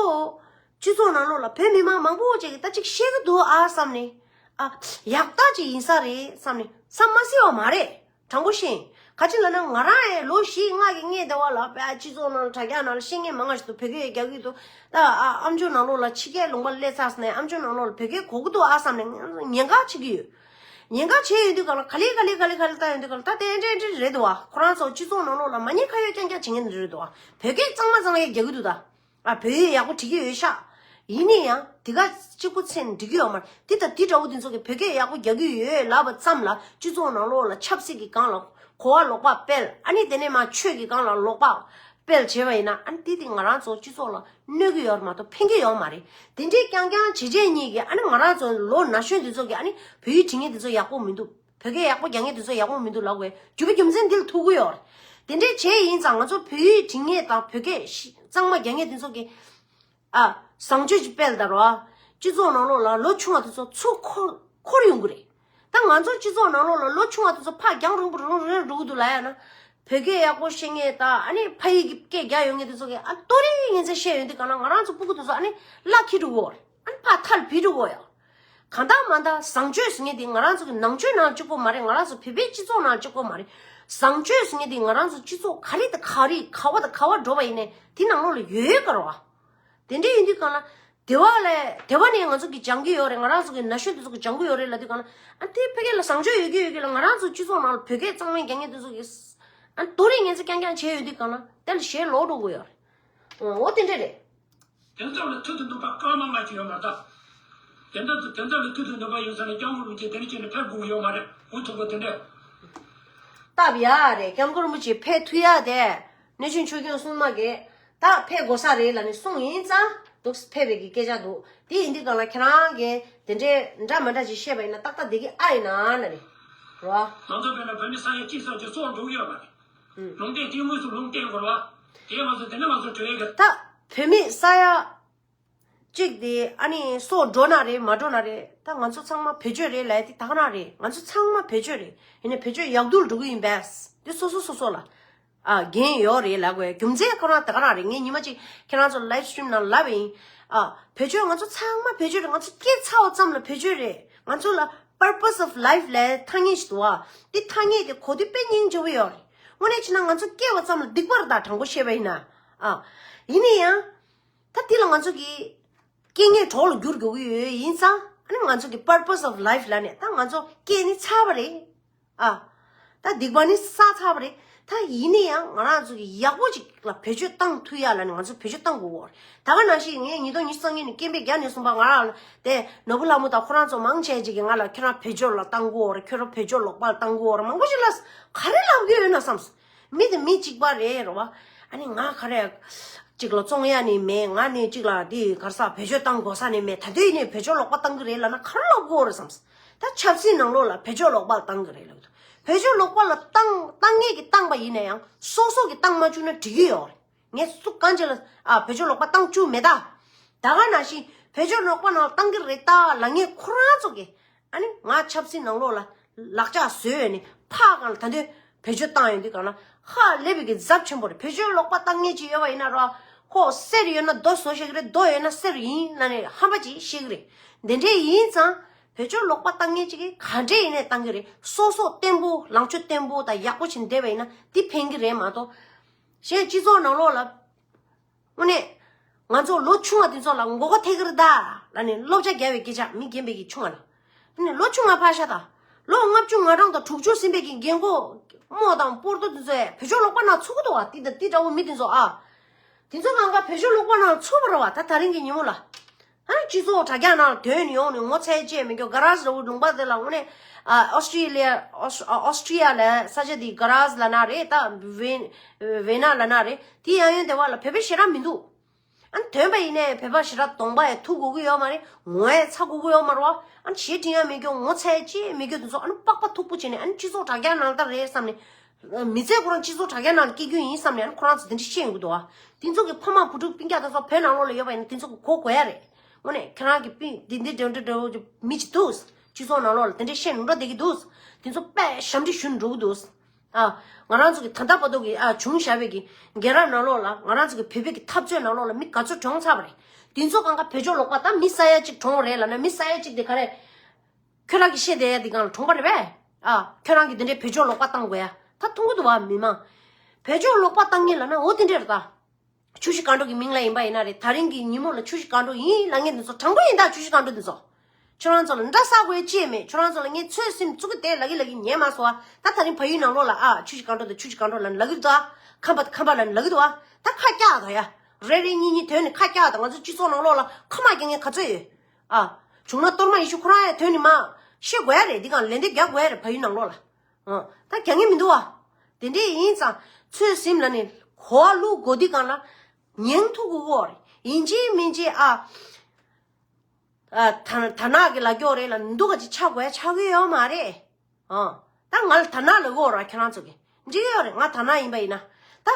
སྤྱི་ཚོགས་ནང་ལོགས་ལ་བོད་མི་མང་མང་པོ་ཅིག་གིས་ད་ཅིག་བཤད་གི་འདུག་ཨ་བསམ་ནས། ཨ། ཡག་རྟགས་ཅིག་ཡིན་ས་རེད་བསམ་ནས་བསམ་མ་སྲིད་པ་མ་རེད། དྲང་པོ་བཤད། ག་ཅི་ལབ་ན་ང་རང་ཡང་ལོ་བཞི་ལྔ་གི་སྔས་དེ་བ་ལ་བོད་སྤྱི་ཚོགས་ནང་ལ་དྲ་རྒྱ་ནང་ལ་བཤད་མཁན་མང་ང་ཞིག་འདུག་བོད་སྐད་རྒྱག་གི་འདུག་ད་ཨ་ཨམ་ཅོག་ནང་ལོགས་ལ་ཕྱི་རྒྱལ་ལུང་པ་སླེབས་ཚར་ནས་ཨམ་ཅོག་ནང་ལོགས་ལ་བོད་སྐད་གོ་གི་འདུག་ཨ་བསམ་ནས་ཉེན་ཁ་ཆེ་གི་ཡོད། ཉེན་ཁ་ཆེ་ཡོད་དུས་གང་ལ་ག་ལེ་ག་ལེ་ག་ལེ་ག་ལེ་ལྟ་ཡོང་དུས་གང་ལ་ད་དེ་འདྲ་འདྲ་རེད་འདུག་བ། ཁོ་རང་ཚོ་སྤྱི་ཚོགས་ནང་ལོགས་ལ་མ་ཉེན་ཁ་ཡོད་རྐྱང་རྐྱང་བྱེད་མཁན་འདི་རེད་འདུག་བ། བོད་སྐད་གཙང་མ་གཙང་ཡས་རྒྱག་གི་འདུག་ད། ཨ་བོད་ཡིག་ཡག་པོ་བྲིས་ཀྱི་ཡོད་ཤག་ཡིན་ན་ཡང་དེ་ག་གཅིག་པུ་ཚེ་ནས་འགྲིག་གི་ཡོད་མ་རེད། དེ་དང་དེ་འདྲ་བོ་དེ་ཚོ་གི་བོད་སྐད་ཡག་པོ་རྒྱག་གི་ཡོད་ལབ་པ་ཙམ་ལ་སྤྱི་ཚོགས་ནང་ལོགས་ལ་ཆབ་སྲིད་ཀྱི་སྒང་ལ་གོ་བ་ལོག་པ་སྤེལ། ཨ་ནི་དེ་ནས་མ་ཆོས་ཀྱི་སྒང་ལ་ལོག་པ་སྤེལ་བྱས་པ་ཡིན་ན་ཨ་ནི་དེ་དེ་ང་རང་ཚོ་སྤྱི་ཚོགས་ལ་གནོད་ཀྱི་ཡོད་མ་གཏོགས་ཕན་གྱི་ཡོད་མ་རེད། དེ་འདྲའི་རྐྱང་རྐྱང་བྱས་བྱས་ཉིད་ཀྱིས་ཨ་ནི་ང་རང་ཚོ་ལོ་ན་གཞོན་དེ་ཚོ་གི་ཨ་ནི་བོད་ཡིག་འབྲི་མཁན་དེ་ཚོ་ཡག་པོ་མི་འདུག་བོད་སྐད་ཡག་པོ་རྒྱག་མཁན་དེ་ཚོ་ཡག་པོ་མི་འདུག་ལབ་དགོས་རྒྱུ་བའི་རྒྱུ་མཚན་འདི་ལ་ཐུག་གི་ཡོད་རེད། དེ་འདྲའི་བྱས་ཡིན་ཙང་ང་ཚོ་བོད་ཡིག་འབྲི་མཁན་དང་བོད་སྐད་གཙང་མ་རྒྱག་མཁན་དེ་ཚོ་གི་ཨ། བཟང་སྤྱོད་ཅིག་སྤེལ་ད་རོ། སྤྱི་ཚོགས་ནང་ལོགས་ལ་ལོ་ཆུང་བ་དེ་ཚོ་ཚུར་འཁོར་འཁོར་ཡོང་གི་རེད། ད་ང་ཚོ་སྤྱི་ཚོགས་ནང་ལོགས་ལ་ལོ་ཆུང་བ་དེ་ཚོ་ཕར་རྒྱང་རིང་པོ་རིང་རིང་འགྲོ་གི་འདུག་ལབ་ཡ་ན། བོད་སྐད་ཡག་པོ་ཤེས་མཁན་དང་ཨ་ནི་ཕ་ཡིག་གི་སྐད་རྒྱག་ཡོང་མཁན་དེ་ཚོ་གིས་ཨ་ཏོ་རེ་ངན་ཚད་བཤད་ཡོང་དུས་གང་ལ་ང་རང་ཚོ་སྤུ་གུ་དེ་ཚོ་ཨ་ནི་བརླག་འཁྱེར་འགྲོ་གི་ཡོད་རེད། ཨ་ནི་ཕར་ཐལ་བུད་འགྲོ་གི་ཡོད་ཡ། གང་ལྟར་མ་ལྟར་བཟང་སྤྱོད་ཟེར་མཁན་དེ་ང་རང་ཚོ་གི་ནང་ཆོས་ནང་གཅིག་པོ་མ་རེད། ང་རང་ཚོ་བོད་པའི་སྤྱི་ཚོགས་ནང་གཅིག་པོ་མ་རེད། བཟང་སྤྱོད་ཟེར་མཁན་དེ་ང་རང་ཚོ་སྤྱི་ཚོགས་ག་རེ་དང་ག་རེ་ག་བ་དང་ག་བ་འགྲོ་བ་ཡིན་ནའི་དེ་ནང་ལོགས་ལ་ཡོད་ཡོད་ག་རེད་བ། དེ་འདྲ་ཡིན་དུས་གང་ལ། དེ་བ་ལས་དེ་བ་ནས་ང་ཚོ་གི་སྦྱང་གི་ཡོད་རེད། ང་རང་ཚོ་གི་ན་གཞོན་དེ་ཚོ་གི་སྦྱང་གི་ཡོད་རེད་ལབ་དུས་གང་ལ། ཨ་དེ་ཕ་གི་ལ་བཟང་སྤྱོད་ཡོད་ཀྱི་ཡོད་ཀྱི་ལ་ང་རང་ཚོ་སྤྱི་ཚོགས་ནང་ལ་བོད་སྐད་གཙང་མ་རྒྱག་མཁན་དེ་ཚོ་གི། ཨ་དོ་རིང་ངན་ཚ་རྐྱང་རྐྱང་བྱས་ཡོད་དུས་གང་ལ་དེ་ལ་ཞེ་ལོག་འགྲོ་གི་ཡོད་རེད། འོ་དེ་འདྲ་རེད། དེ་ཚོ་ལ་མཐུ་དང་ནུས་པ་སྐར་མ་ལྔ་ཅིག་ཡོད་མ་རེད་ད། དེ་འདྲ་དེ་ཚོ་ལ་མཐུ་དང་ནུས་པ་ཡོད་ས་ནས་སྐྱབས་མགོན་རིན་པོ་ཆེ་དེ་འདྲ་བྱས་ནས་ཕེབས་དགོས་ཀྱི་ཡོད་མ་རེད། འུ་ཐུག་པ་དེ་འདྲ། སྟབས་ཡག་རེད། སྐྱབས་མགོན་རིན་པོ་ཆེ་ཕེབས་ཐུབ་ཡག་དེ། གནས་ཆེན་ཆོས་སྐྱོང་སྲུང་མ་གིས་ད་ཕེབས་དགོས་ས་རེད་ལབ་ནས་གསུངས་ཡིན་ཙང་འདུག་ཕེབས་པའི་གི་སྐད་ཆ་འདུག་དེ་ཡིན་དུས་གང་ལ་ཁྱེད་རང་གིས་དེ་འདྲའི་འདྲ་མ་འདྲ་ཅིག་བཤད་པ་ཡིན་ན་ཏག་ཏག་བསྡད་ཀྱི་ཨ་ཡིན་ན་ན་རེད། རོ། ང་ཚོ་དཔེར་ན་བོད་མི་ས་ཡ་གཅིག་ཙམ་གྱི་སྲོག་འགྲོ་གི་ཡོད་པ་རེད། ལུང་བསྟན་དེ་དངོས་སུ་ལུང་བསྟན་དགོས་རེད་བ། དེ་ང་ཚོ་དེ་ནས་ང་ཚོ་གྲོས་ཡོད་གི། ད་བོད་མི་ས་ཡ་གཅིག་དེ་ཨ་ནི་སྲོག་འགྲོ་ན་རེད་མ་འགྲོ་ན་རེད། ད་ང་ཚོ་ཚང་མ་བེད་སྤྱོད་རེད་ལབ་ཡ་དེ་ད་ག་རང་རེད། ང་ཚོ་ཚང་མ་བེད་སྤྱོད་རེད། ཡིན་ནའི་བེད་སྤྱོད་ཡག་སྡུག་འགྲོ་གི་ཡིན་པས། དེ་སོ་སོ་སོ་སོ་ལ་ཨ་འགན་ཡོད་རེད་ལབ་དགོས་རྒྱུ་མཚན་ཁོ་རང་ད་ག་རང་རེད། ངས་ཉི་མ་གཅིག་ཁྱེད་རང་ཚོ་live stream་ནང་ལབ་པ་ཡིན། ཨ་བེད་སྤྱོད་ང་ཚོ་ཚང་མ་བེད་སྤྱོད་རེད། ང་ཚོ་སྐྱེས་ཚར་བ་ཙམ་ལ་བེད་སྤྱོད་རེད། ང་ཚོ་ལ་purpose of life་ལབ་ཐ་སྙད་ཞིག་འདུག་ཨ། དེ་ཐ་སྙད་དེ་གོ་དུས་དཔེ་སྙིང་རྗེ་པོ་ཡོད་རེད། དངོས་གནས་བྱས་ན་ང་ཚོ་སྐྱེས་པ་ཙམ་ལ་སྡིག་པ་རེད་ད། དྲང་པོ་བཤད་པ་ཡིན་ན། ཨ་ཡིན་ན་ཡང་། ད་དེ་ལ་ང་ཚོ་གི་རྐྱེན་ངན་གྲོགས་ལ་འགྱུར་དགོས་ཀྱི་ཡོད་ཡིན་ཙང་ཨ་ནི་ང་ཚོ་གི་purpose of life་ལབ་ནས་ད་ང་ཚོ་སྐྱེས་ནི་ཚར་བ་རེད། ཨ། ད་སྡིག་པ་ནི་བསགས་ཚར་བ་རེད། ད་ཡིན་ནི་ཡང་ང་རང་ཚོ་གི་ཡག་པོ་ཅིག་ལ་བེད་སྤྱོད་བཏང་ཐུབ་ཡ་ལ་ནི་ང་ཚོ་བེད་སྤྱོད་བཏང་དགོས་ཀྱི་ཡོད་རེད། ད་ག་ནང་བཞིན་ངས་ཉིས་སྟོང་ཉི་ཤུ་རྩ་གཉིས་ནས་སྐྱེ་འཕེལ་རྒྱ་ནས་བཟུང་པ་ང་རང་ལ་དེ་ནོར་བུ་ལྷ་མོ་དང་ཁོ་རང་ཚོ་མང་ཆེ་ཅིག་གིས་ང་ལ་ཁྱོད་རང་བེད་སྤྱོད་ལ་བཏང་དགོས་ཀྱི་ཡོད་རེད། ཁྱོད་རང་བེད་སྤྱོད་ལོག་པ་ལ་བཏང་དགོས་ཀྱི་ཡོད་རེད། མང་པོ་ཞིག་ལ་ག་རེ་ལབ་ཀྱི་ཡོད་ན་བསམ། མི་དེ་མི་གཅིག་པ་རེད་རེད་བ། ཨ་ནི་ང་ག་རེ་གཅིག་ལ་བཙོང་ཡ་ནི་མེད། ང་ནི་གཅིག་ལ་འདི་ག་རེ་ཟ་བེད་སྤྱོད་བཏང་དགོས་ས་ནི་མེད། ད་དུས་ནི་བེད་སྤྱོད་ལོག་པ་བཏང་གི་རེད་ལབ་ན་ག་རེ་ལབ་དགོས་རེད་བསམ། ད་ཆབ་སྲིད་ནང་ལོགས་ལ་བེད་སྤྱོད་ལོག་པ་བཏང་གི་རེད་ལབ་འདུག་བེད་སྤྱོད་ལོག་པ་ལ་བཏང་བཏང་མཁན་གྱིས་བཏང་པ་ཡིན་ན་ཡང་སོ་སོ་གིས་བཏང་མ་བཅུག་ན་འགྲིག་གི་ཡོད་རེད། ངས་སུ་གང་ཅི་ལ་ཨ་བེད་སྤྱོད་ལོག་པ་བཏང་བཅུག་མེད་ད། ད་ག་ནང་བཞིན་བེད་སྤྱོད་ལོག་པ་ནང་བཏང་གི་རེད་ད་ལབ་མཁན་ཁོ་རང་ཚོ་གིས། ཨ་ནི་ང་ཆབ་སྲིད་ནང་ལོགས་ལ་ལག་ལྕགས་བཟོས་ནས་ཕར་གང་ལ་ད་དུང་བེད་སྤྱོད་བཏང་ཡོང་དུས་གང་ལ་ཧ་ལས་པའི་གི་ཚབས་ཆེན་པོ་རེད། བེད་སྤྱོད་ལོག་པ་བཏང་མཁན་ཅིག་ཡོད་པ་ཡིན་ན་རོ། ཁོ་གསེར་ཡོད་ན་རྡོ་བཟོ་ཤེས་ཀྱི་རེད། རྡོ་ཡོད་ན་གསེར་ཡིན་ལབ་ནས་ཧམ་པ་ཅིག་བཤད་ཀྱི་རེད། འདི་འདྲས་ཡིན་ཙང་བེད་སྤྱོད་ལོག་པ་བཏང་མཁན་ཅིག་གིས་ག་འདྲས་ཡིན་ནས་བཏང་གི་རེད། སོ་སོ་བརྟན་པོ་ལངས་ཕྱོགས་བརྟན་པོ་དང་ཡག་པོ་བྱས་ནས་བསྡད་པ་ཡིན་ན་དེ་ཕན་གི་རེད་མ་གཏོགས། གཞན་སྤྱི་ཚོགས་ནང་ལོགས་ལ། དངོས་གནས། ང་ཚོ་ལོ་ཆུང་བ་དེ་ཚོ་ལ་མགོ་སྐོར་ཐེབས་ཀྱི་རེད་ད། ལབ་ནས་བསླབ་བྱ་རྒྱག་པའི་སྐད་ཆ་མི་རྒན་པའི་གི་ཆུང་བ་ལ། ནི་ལོ་བཅོ་ལྔ་ཕར་བཞག་དང་། ལོ་ལྔ་བཅུ་ང་གྲངས་དང་དྲུག་ཅུ་ཟིན་པའི་གི་རྒན་གོག་རྨོ་དང་སྤོ་རྡོ་འདི་ཚོས་བོད་ཤོག་ཀློག་པ་ནང་ཚུགས་ཀྱི་འདུག་བ། ཏི་ཏི་ཏི་འདྲ་བོ་མི་འདི་ཚོ་ཨ། དེ་ཚོ་གང་ག་བོད་ཤོག་ཀློག་པ་ནང་ཚུགས་པ་རེད་བ། ད་དེ་རིང་གི་ཉིན་མོ་ལ། ཨ་ནི་སྤྱི་ཚོགས་དྲ་རྒྱ་ནང་ཐོན་ཡོང་ནས་ངོ་ཚ་ཅེས་མི་འགྱོ། གྷ་རཱ་ཟི་འདྲ་བོ་ལུང་པ་དེ་ལ་དངོས་གནས་ཨ་ཨོ་སི་ཀྲི་ལི་ཡ་ཨོ་སི་ཨོ་སི་ཀྲི་ཡ་ལ་ས་ཆ་དེ་གྷ་རཱ་ཟི་ལབ་ན་རེད། ད་ཝེ་ཝེ་ན་ལབ་ན་རེད། དེ་ཡང་ཡོན་དེ་བ་ལ་བོད་པ་ཞེ་དྲག་མི་འདུག་ཨ་ནི་ཐོན་པ་ཡིན་ནའི་བོད་པ་ཞེ་དྲག་གདོང་པ་ཡང་ཐུག་དགོས་ཀྱི་ཡོད་མ་རེད། ངོ་ཡང་ཚ་དགོས་ཀྱི་ཡོད་མ་རེད་བ། ཨ་ནི་ཞེ་དྲིང་ཡང་མི་འགྱོ། ངོ་ཚ་ཅེས་མི་འགྱོ། དེ་ཚོ་ཨ་ནི་པགས་པ་མཐུག་པོ་བྱས་ནས་ཨ་ནི་སྤྱི་ཚོགས་དྲ་རྒྱ་ནང་ལྟར་རེད་བསམ་ནས། མི་ཚེ་ཁོ་རང་སྤྱི་ཚོགས་དྲ་རྒྱ་ནང་སྐྱེལ་རྒྱུ་ཡིན་བསམ་ནས་ཨ་ནི་ཁོ་རང་ཚོ་དེ་འདྲ་བཤད་ཡོང་གི་འདུག་བ། དེ་ཚོ་གི་ཕ་མ་བུ་ཕྲུག་སྤུན་ཀྱག་དེ་ཚོ་བོད་ནང་ལོགས་ལ་ཡོད་པ་ཡིན་ན་དེ་ཚོ་གི་གོ་དགོས་ཡ་རེད། དངོས་གནས་ཁྱེད་རང་གི་སྤུན་འདི་འདི་འདྲ་འདྲ་འདྲ་བོ་མི་གཅིག་འདུག་སྤྱི་ཚོགས་ནང་ལོགས་ལ་དེ་འདྲ་བཤད་ནས་འགྲོ་བསྡད་ཀྱི་འདུག་དེ་ཚོ་དཔེ་ཞབས་འདྲེན་ཞུ་ནས་འགྲོ་གི་འདུག་ཨ། ང་རང་ཚོ་གི་ད་ལྟ་བར་དུ་གི་ཨ་བྱུང་བཞག་པའི་གི་རྒན་རབས་ནང་ལོགས་ལ་ང་རང་ཚོ་གི་བོད་པའི་གི་འཐབ་རྩོད་ནང་ལོགས་ལ་མི་ག་ཚོད་གྲོངས་ཚར་བ་རེད། དེ་ཚོ་གང་ག་བོད་ཤོག་ཀློག་པ་ད་མི་ས་ཡ་གཅིག་གྲོངས་རེད་ལབ་ན་མི་ས་ཡ་གཅིག་དེ་ག་རེ། ཁྱོད་རང་གི་བཤད་བསྡད་ཡ་འདི་གང་ལ་གྲོངས་པ་རེད་པས། ཨ། ཁྱོད་རང་གི་འདི་འདྲའི་བོད་ཤོག་ཀློག་པ་བཏང་དགོས་ཡ། ད་མཐོང་གི་འདུག་བ་མི་མང་། བོད་ཤོག་ཀློག་པ་བཏང་མཁན་ལབ་ན་འོ་དེ་འདྲས་རེད་ད། ཆུ་བཞི་སྒང་དྲུག་གི་མིང་ལ་ཡིན་པ་ཡིན་ན་རེད། ད་རིང་གི་ཉིན་མོ་ལ་ཆུ་བཞི་སྒང་དྲུག་ཡིན་ལབ་མཁན་འདི་ཚོ་དྲང་པོ་ཡིན་ད། ཆུ་བཞི་སྒང་དྲུག་འདི་ཚོ། ཁྱོད་རང་ཚོ་ལ་འདྲ་ས་དགོས་ཅི་ཡང་མེད། ཁྱོད་རང་ཚོ་ལ་ངས་ཚོད་སེམས་བཙུགས་ཀྱི་བསྡད་ལབ་ཀྱི་ལབ་ཀྱི་ཉན་མ་སོང་བ། ད་ད་རིང་ཕ་ཡུལ་ནང་ལོགས་ལ་ཨ་ཆུ་བཞི་སྒང་དྲུག་དང་ཆུ་བཞི་སྒང་དྲུག་ལབ་ལབ་ཀྱི་འདུག་ཨ། ཁམས་པ་ཁམས་པ་ལབ་ལབ་ཀྱི་འདུག་ཨ། ད་ཁ་བཀྱག་དང་ཡ། རེ་རེ་གཉིས་གཉིས་ཐོན་ནས་ཁ་བཀྱག་དང་། ང་ཚོ་སྤྱི་ཚོགས་ནང་ལོགས་ལ་ཁ་མ་བཀྱག་མཁན་ག་ཚོད་ཡོད། ཨ། བྱུང་ན་གཏོར་མ་ཡེ་ཤེས་ཁོ་རང་ཡང་ཐོན་ནི་མ། བཤད་དགོས་ཡ་རེད། འདི་གང་ལན་འདེབས་རྒྱག་དགོས་ཡ་རེད། ཕ་ཡུལ་ནང་ལོགས་ལ། ཨ། ད་རྒྱག་མཁན་མི་འདུག་བ། དེ་འདྲས་ཡིན་ཙང་ཚོད་སེམས་ལ་ནི་གོ་བ་བླུག་དགོས། འདི་གང་ལ་ཉན་ཐུབ་དགོས་ཀྱི་ཡོད་རེད། ཡིན་གཅིག་མིན་གཅིག་ཨ། ཨ། ད་ད་ནག་གི་ལ་སྐྱོ་རེད་ལ་འདུག་ག་ཅིག་ཆགས་དགོས་ཡ་ཆགས་ཀྱི་ཡོད་མ་རེད། ཨ། ད་ང་ལ་ད་ནག་ལ་གོ་ར་ཁྱེད་རང་ཚོ་གི་འགྲིག་གི་ཡོད་རེད། ང་ད་ནག་ཡིན་པ་ཡིན་ན། ད་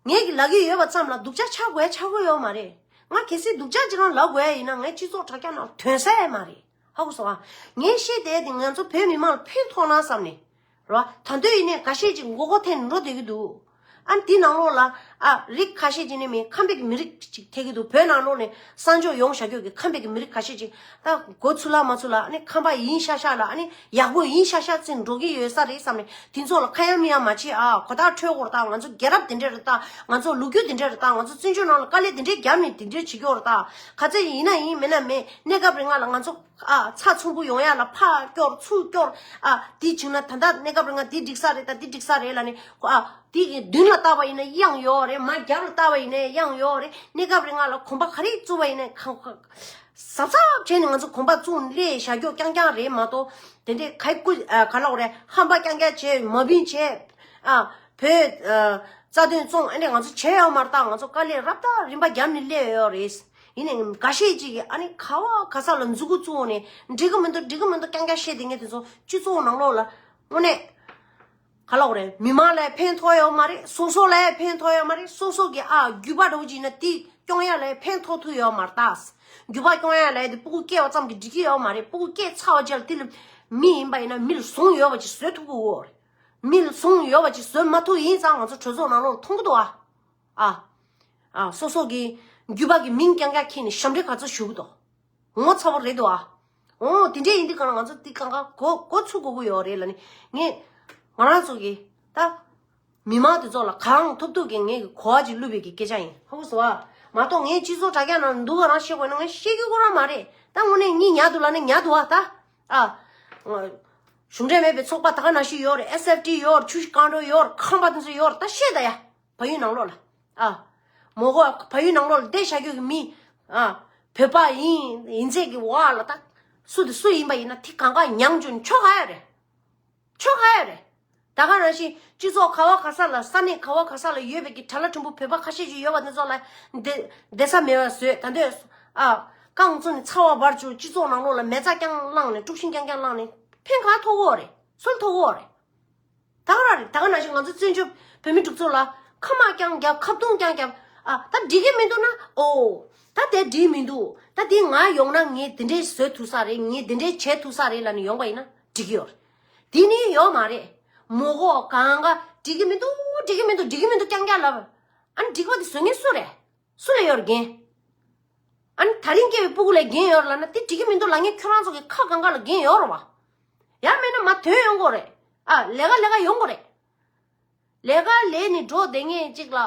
ངས་གི་ལབ་ཀྱི་ཡོད་པ་ཙམ་ལ་སྡུག་ཅག་ཆགས་དགོས་ཡ་ཆགས་ཀྱི་ཡོད་མ་རེད། ང་གལ་སྲིད་སྡུག་ཅག་ཅིག་རང་ལབ་དགོས་ཡ་ཡིན་ན་ངའི་སྤྱི་ཚོགས་དྲ་རྒྱ་ནང་ཐོན་ས་ཡ་མ་རེད། ཧ་གོ་སོང་ཨ། ངས་བཤད་བསྡད་དེ་ང་ཚོ་བོད་མི་མང་ལ་ཕན་ཐོགས་ན་བསམ་ནས། རེད་བ། ད་དུང་ཡིན་ནའི་འགའ་ཤས་ཅིག་མགོ་སྐོར་ཐེབས་ནས་འགྲོ་བསྡད་ཀྱི་འདུག་ཨ་ནི་དེའི་ནང་ལོགས་ལ་ཨ་རིགས་ཁ་ཤས་ཅིག་ནི་མི་ཁམས་པའི་གི་མི་རིགས་ཅིག་ཐེབས་ཀྱི་འདུག་བོད་ནང་ལོགས་ནས་གསར་འབྱོར་ཡོང་བཞག་རྒྱུ་གི་ཁམས་པའི་གི་མི་རིགས་ཁ་ཤས་ཅིག་ད་མགོ་ཚུགས་ལ་མ་ཚུགས་ལ་ཨ་ནི་ཁམས་པ་ཡིན་ཤག་ཤག་ལ་ཨ་ནི་ཡག་པོ་ཡིན་ཤག་ཤག་ཅིག་འགྲོ་གི་ཡོད་ས་རེད་བསམ་ནས། དེ་ཚོ་ལ་ཁ་ཡ་མིག་ཡ་མ་བྱེད་ཨ། གོ་ཐག་འཁྲོལ་དགོས་རེད་ད། ང་ཚོ་རྒྱལ་རབས་དེ་འདྲས་རེད་ད། ང་ཚོ་ལོ་རྒྱུས་དེ་འདྲས་རེད་ད། ང་ཚོ་བཙན་བྱོལ་ནང་ལ་དཀའ་ལས་དེ་འདྲས་བརྒྱབ་ནས་དེ་འདྲས་བྱེད་ཀྱི་ཡོད་རེད་ད། ག་ཚོད་ཡིན་ན་ཡིན་མིན་ན་མིན་གནས་སྐབས་རིང་ང་ལ་ང་ཚོ། ཨ། ཚ་ཚོམ་བུ་ཡོང་ཡ་ལ་ཕར་སྐྱོར་ཚུར་སྐྱོར། ཨ། དེ་བྱུང་ན་ད་ལྟ་གནས་སྐབས་རིང་ང་འདི་འགྲིག་ས་རེད་ད། འདི་འགྲིག་ས་རེད་ལབ་ནས། ཨ། དེ་གི་མདུན་ལ་བལྟ་བ་ཡིན་ན་གཡང་ཡོད་རེད། མར་རྒྱབ་ལ་བལྟ་བ་ཡིན་ན་གཡང་ཡོད་རེད། གནས་སྐབས་རིང་ང་ལ་གོམ་པ་ག་རེ་བཙུགས་པ་ཡིན་ན་གང་ག་གཟབ་གཟབ་བྱས་ནས་ང་ཚོ་གོམ་པ་བཙུགས་ནས་སླེབས་བཞག་རྒྱུ་རྐྱང་རྐྱང་རེད་མ་གཏོགས། དེ་འདྲའི་ག་རེ་སྐུ། ཨ། ག་ལབ་དགོས་རེད། ཧམ་པ་རྐྱང་རྐྱང་བྱས། མ་བིན་བྱས། ཨ། བོད། ཨ། རྩ་དོན་བཙོང་ཨ་ནི་ང་ཚོ་བྱས་ཡོད་མ་རེད་ད། ང་ཚོ་དཀའ་ལས་རབ་དང་རིམ་པ་བརྒྱབ་ནས་སླེབས་ཡོད་རེད། ཡིན་ནའི་འགའ་ཤས་ཅིག་གིས་ཨ་ནི་ག་བ་ག་ས་ལ་མཛུ་གུ་བཙུགས་ནས་འགྲིག་གི་མི་འདུག་འགྲིག་གི་མི་འདུག་རྐྱང་རྐྱང་བཤད་བསྡད་མཁན་དེ་ཚོ་སྤྱི་ཚོགས་ནང་ལོགས་ལ་དངོས་གནས་ག་ལབ་དགོས་རེད། མི་མང་ལ་ཕན་ཐོགས་ཡོད་མ་རེད། སོ་སོ་ལ་ཕན་ཐོགས་ཡོད་མ་རེད། སོ་སོ་གི་ཨ་རྒྱུད་པ་འདྲ་བོ་ཅིག་ཡིན་ན་དེ་སྐྱོང་ཡ་ལ་ཕན་ཐོགས་ཐུབ་ཡོད་མ་རེད་ད། རྒྱུད་པ་སྐྱོང་ཡ་ལ་དེ་སྤུ་གུ་སྐྱེས་པ་ཙམ་གྱིས་འགྲིག་གི་ཡོད་མ་རེད། སྤུ་གུ་སྐྱེས་ཚར་བ་རྗེས་ལ་དེ་ལ་མི་ཡིན་པ་ཡིན་ན་མི་ལ་བཟང་ཡོད་པ་ཅིག་བཟོ་ཐུབ་ཀྱི་ཡོད་རེད། མི་ལ་བཟང་ཡོད་པ་ཅིག་བཟོ་མ་ཐུབ་ཡིན་ཙང་ང་ཚོ་གྲོས་ཚོགས་ནང་ལོགས་ལ་མཐོང་གི་འདུག་ཨ། ཨ། ཨ། སོ་སོ་གི་རྒྱུད་པ་གི་མིང་རྐྱང་རྐྱང་འཁྱེར་ནས་ཞབས་འདྲེན་ག་ཚོད་ཞུ་གི་འདུག་ངོ་ཚ་པོ་རེད་འདུག་ཨ། འོ་དེ་འདྲས་ཡིན་དུས་གང་ལ་ང་ཚོ་འདི་གང་ག་གོ་གོ་ཚུགས་དགོས་ཀྱི་ཡོད་རེད་ལབ་ནས། ངས་ང་རང་ཚོ་གི་ད་མི་མང་དེ་ཚོ་ལ་གང་ཐུབ་ཐུབ་ཀྱི་ངས་གི་གོ་བ་ཅིག་བླུགས་པའི་གི་སྐད་ཆ་ཡིན། ཧ་གོ་སོང་ཨ། མ་གཏོགས་ངས་སྤྱི་ཚོགས་དྲ་རྒྱ་ནང་འདུག་ག་རང་བཤད་དགོས་ན་ངས་བཤད་རྒྱུ་ཁོ་རང་མ་རེད། ད་དངོས་གནས་གཉིད་ཉལ་འདུག་ལབ་ན་ཉལ་འདུག་ཨ། ད། ཨ། གཞུང་འབྲེལ་མེད་པའི་ཚོགས་པ་ད་ག་ནང་བཞིན་ཡོད་རེད། ཨེས་ཨེཕ་ཊི་ཡོད་རེད། ཆུ་བཞི་སྒང་དྲུག་ཡོད་རེད། ཁམས་པ་དེ་ཚོ་ཡོད་རེད། ད་བཤད་ད་ཡ། བལ་ཡུལ་ནང་ལོགས་ལ། ཨ། མོ་གོ་བལ་ཡུལ་ནང་ལོགས་ལ་བསྡད་བཞག་རྒྱུ་གི་མི། ཨ། བོད་པ་ཡིན་ཡིན་ཚད་ཀྱི་བ་ལ་ད། སུ་དེ་སུ་ཡིན་པ་ཡིན་ན་དེ་གང་ག་མྱངས་བཅུག་ཆོག་ག་ཡ་རེད། ཆོག་ག་ཡ་རེད། ད་ག་ནང་བཞིན་སྤྱི་ཚོགས་ག་བ་ག་ས་ལ་ས་གནས་ག་བ་ག་ས་ལ་ཡོད་པའི་གི་དྲ་ལམ་ཕྲན་བུ་བོད་པ་ཁ་ཤས་ཅིག་ཡོད་པ་དེ་ཚོ་ལ་བསྡད་བསྡད་ས་མེད་པ་བཟོས། ད་འདོད་ཨ་རྐང་བཙུགས་ནས་ཚ་བ་འབར་བཅུག་སྤྱི་ཚོགས་ནང་ལོགས་ལ་མེ་བཙའ་རྐྱང་བསླངས་ནས་དཀྲུག་ཤིང་རྐྱང་རྐྱང་བསླངས་ནས་ཕན་ག་ཐོགས་ཀྱི་ཡོད་རེད། སུ་ལ་ཐོགས་ཀྱི་ཡོད་རེད། ད་ག་རང་རེད། ད་ག་ནང་བཞིན་ང་ཚོ་བཙན་བྱོལ་བོད་མི་འདི་ཚོ་ལ་ཁ་མ་རྐྱང་རྒྱབ། ཁ་བརྡུང་རྐྱང་རྒྱབ། ཨ། ད་འགྲིག་གི་མི་འདུག་ན། ཨོ། ད་དེ་འགྲིག་མི་འདུག་ད་དེ་ང་ཡོང་ན་ངས་དེ་འདྲས་བཟོ་ཐུབ་ས་རེད། ངས་དེ་འདྲས་བྱེད་ཐུབ་ས་རེད་ལབ་ནས་ཡོང་པ་ཡིན་ན་འགྲིག་གི་ཡོད་རེད། དེ་ནི་ཡོད་མ་རེད། མོ་གོ་གང་ག་འགྲིག་གི་མི་འདུག་འགྲིག་གི་མི་འདུག་འགྲིག་གི་མི་འདུག་རྐྱང་རྐྱང་ལབ། ཨ་ནི་འགྲིག་པ་དེ་བཟོ་མཁན་སུ་རེད། སུ་ལ་ཡོད་རེད་འགན། ཨ་ནི་ད་རིང་སྐྱེས་པའི་སྤུ་གུ་ལ་འགན་ཡོད་རེད་ལབ་ན་དེ་འགྲིག་གི་མི་འདུག་ལབ་མཁན་ཁྱོད་རང་ཚོ་གི་ཁ་གང་ག་ལ་འགན་ཡོད་རེད་བ། ཡང་མིན་ན་མར་ཐོན་ཡོང་དགོས་རེད། ཨ། ལས་ཀ་ལས་ཀ་ཡོང་དགོས་རེད། ལས་ཀ་ལས་ནས་འགྲོ་བསྡད་མཁན་ཅིག་ལ།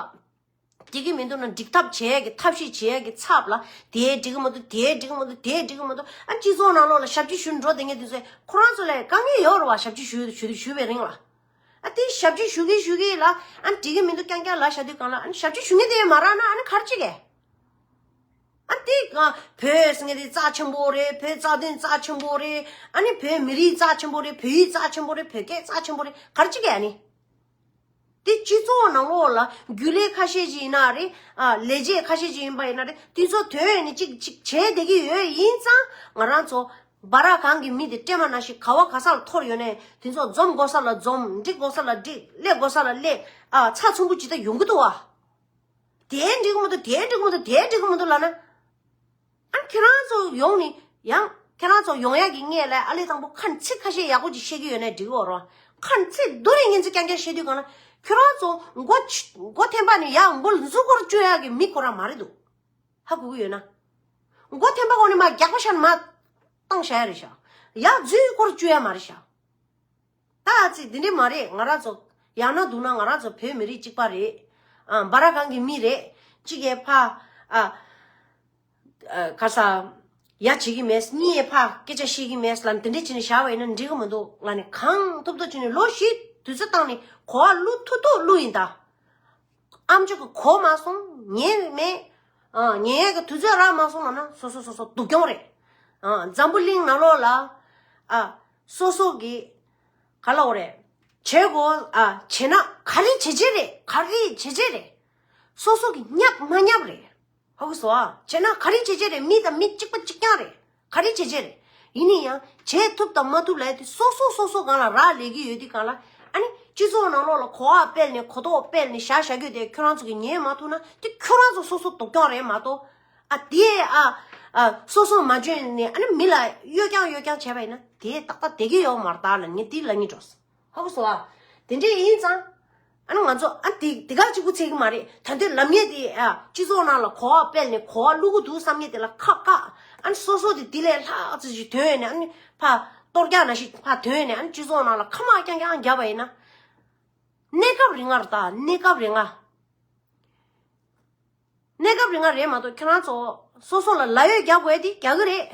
འགྲིག་གི་མི་འདུག་ན་འགྲིག་ཐབས་བྱེད་ཡ་གི་ཐབས་ཤེས་བྱེད་ཡ་གི་ཚབ་ལ་དེ་འགྲིག་གི་མི་འདུག་དེ་འགྲིག་གི་མི་འདུག་དེ་འགྲིག་གི་མི་འདུག་ཨ་སྤྱི་ཚོགས་ནང་ལོགས་ལ་ཞབས་ཕྱི་ཞུ་འགྲོ་བསྡད་མཁན་དེ་ཚོས་ཁོ་རང་ཚོ་ལ་དཀའ་ངལ་ཡོད་རེད་བ། ཞབས་ཕྱི་ཞུ་ཞུ་ཞུ་བའི་རིང་ལ། ཨ་དེ་ཞབས་ཕྱི་ཞུ་གི་ཞུ་གི་ལ་ཨ་འགྲིག་གི་མི་འདུག་རྐྱང་རྐྱང་ལ་བཞག་དུས་གང་ལ་ཨ་ཞབས་ཕྱི་ཞུ་མཁན་དེ་མ་རག་ན་ཨ་ནི་ག་རེ་བྱེད་གི། ཨ་དེ་ག་བོད་ཟེར་མཁན་དེ་རྩ་ཆེན་པོ་རེད། བོད་རྩ་དོན་རྩ་ཆེན་པོ་རེད། ཨ་ནི་བོད་མི་རིགས་རྩ་ཆེན་པོ་རེད། བོད་ཡིག་རྩ་ཆེན་པོ་རེད། བོད་སྐད་རྩ་ཆེན་པོ་རེད། ག་རེ་བྱེད་གི་ཨ་ནི། དེ་སྤྱི་ཚོགས་ནང་ལོགས་ལ་རྒྱུན་ལས་ཁ་ཤས་ཅིག་ཡིན་ན་རེད། ཨ་ལས་བྱེད་ཁ་ཤས་ཅིག་ཡིན་པ་ཡིན་ན་རེད། དེ་ཚོ་དོན་ནི་གཅིག་གཅིག་བྱས་བསྡད་ཀྱི་ཡོད། ཡིན་ཙང་ང་རང་ཚོ་འབའ་ར་གང་གི་མི་དེ་སྲན་མ་ནང་བཞིན་ག་བ་ག་ས་ལ་འཐོར་ཡོད་ནའི་དེ་ཚོ་འཛོམས་དགོས་ས་ལ་འཛོམས། འགྲིག་དགོས་ས་ལ་འགྲིག་སླེབས་དགོས་ས་ལ་སླེབས། ཨ་ཚ་ཚོམ་བུ་ཇི་ལྟར་ཡོང་གི་འདུག་བ། དེ་འགྲིག་གི་མི་འདུག་དེ་འགྲིག་གི་མི་འདུག་དེ་འགྲིག་གི་མི་འདུག་ལབ་ན། ཨ་ཁྱེད་རང་ཚོ་ཡོང་ནི་ཡང་ཁྱེད་རང་ཚོ་ཡོང་ཡག་གི་སྔོན་ལ་ཨ་ལས་དང་པོ་ཁ་ཚིག་ཁ་ཤས་ཡག་པོ་ཅིག་བཤད་ཀྱི་ཡོད་ན་འགྲིག་གི་རེད། ཁ་ཚིག་རྡོ་རིང་ངན་ཚིག་རྐྱང་རྐྱང་བཤད་དུས་གང་ལ་ཁྱེད་རང་ཚོ་མགོ་ཆ་མགོ་ཐེམ་པ་ནས་ཡར་མགོ་མཛུབ་སྐོར་བཅུག་ཡག་གི་མི་ཁོ་རང་མ་རེད་འདུག་ཧ་གོ་གི་ཡོད་ན། མགོ་ཐེམ་པ་འོག་ནས་མར་རྒྱག་པ་ཤར་མར་བཏང་བཞག་ཡ་རེད་ཤག་ཡར་མཛུབ་སྐོར་བཅུག་ཡ་མ་རེད་ཤག་ད་ཨ་ཙི་འདི་འདྲས་མ་རེད། ང་རང་ཚོ་ཡང་ན་འདུག་ན་ང་རང་ཚོ་བོད་མི་རིགས་གཅིག་པ་རེད། ཨ་འབའ་ར་གང་གི་མི་རེད། གཅིག་གིས་ཕ་ཨ་ཨ་ག་ས་ཡ་བྱེད་ཀྱི་མེད། གཉིས་ཡས་ཕ་སྐད་ཆ་བཤད་ཀྱི་མེད་ལབ་འདི་འདྲས་བྱས་ནས་བཞག་པ་ཡིན་ན་འགྲིག་གི་མི་འདུག་ང་ནི་གང་ཐུབ་ཐུབ་བྱས་ནས་ལོ་བཞི་དུས་ཚོད་བཏང་ནས་གོ་བ་བླུག་ཐུབ་ཐུབ་བླུག་ཡིན་ད། ཨ་མཆོག་གི་གོ་མ་སོང་ཉན་མེད། ཨ་ཉན་ཡས་ཀྱི་དུས་ཚོད་རག་མ་སོང་ལབ་ན་སོ་སོ་སོ་སོ་སྡུག་གྱོང་རེད། ཨ་འཛམ་བུ་གླིང་ནང་ལོགས་ལ་ཨ་སོ་སོ་གི་ག་ལབ་དགོས་རེད། བྱེད་དགོས། ཨ་བྱེད་ན་ག་རེ་བྱེད་བྱེད་རེད། ག་རེ་བྱེད་བྱེད་རེད། སོ་སོ་གི་ཉབ་མ་ཉབ་རེད། ཧ་གོ་སོང་ཨ། བྱས་ན་ག་རེ་བྱེད་བྱེད་རེད། མི་དང་མི་གཅིག་པ་གཅིག་རྐྱང་རེད། ག་རེ་བྱེད་བྱེད་རེད། ཡིན་ན་ཡང་བྱེད་ཐུབ་དང་མ་ཐུབ་ལབ་ཡ་དེ་སོ་སོ་སོ་སོ་སྒང་ལ་རག་ལས་ཀྱི་ཡོད་དུས་སྒང་ལ་ཨ་ནི་སྤྱི་ཚོགས་ནང་ལོགས་ལ་གོ་བ་སྤེལ་ནས་གོ་རྟོགས་སྤེལ་ནས་བཞག་བཞག་རྒྱུ་དེ་ཁྱོད་རང་ཚོ་གིས་ཉན་མ་ཐུབ་ན་དེ་ཁྱོད་རང་ཚོ་སོ་སོ་སྡུག་གྱོང་རེད་མ་གཏོགས། ཨ་དེ་ཨ་ཨ་སོ་སོ་མ་འཇོན་ནས་ཨ་ནི་མི་ལ་གཡོ་རྐྱང་གཡོ་རྐྱང་བྱས་པ་ཡིན་ན་དེ་ཏག་ཏག་བསྡད་ཀྱི་ཡོད་མ་རེད་ད་ལབ་ངས་དེ་ལབ་སྙིང་འདོད། ཧ་གོ་སོང་ཨ། དེ་འདྲས་ཡིན་ཙང་། ཨ་ནི་ང་ཚོ་ཨ་དེ་དེ་ག་གཅིག་པུ་ཚད་ཀྱི་མ་རེད། ད་དུང་ལབ་མཁན་དེ་ཨ་སྤྱི་ཚོགས་ནང་ལ་གོ་བ་སྤེལ་ནས་གོ་བ་བླུག་གི་འདུག་བསམ་མཁན་དེ་ལ་ཁག་ཁག་ཨ་ནི་སོ་སོ་དེ་དེ་ལས་ལྷག་ཙམ་ཞིག་ཐོན་ནས་ཨ་ནི་ཕ་གཏོར་རྒྱག་ནང་བཞིན་ཕ་ཐོན་ནས་ཨ་ནི་སྤྱི་ཚོགས་ནང་ལ་ཁ་མ་རྐྱང་རྐྱང་བརྒྱབ་པ་ཡིན་ན། གནས་སྐབས་རིང་ང་རེད་ད། གནས་སྐབས་རིང་ང་། གནས་སྐབས་རིང་ང་རེད་མ་གཏོགས་ཁྱེད་རང་ཚོ་སོ་སོ་ལ་ལ་གཡོག་རྒྱག་དགོས་དེ་རྒྱག་གི་རེད།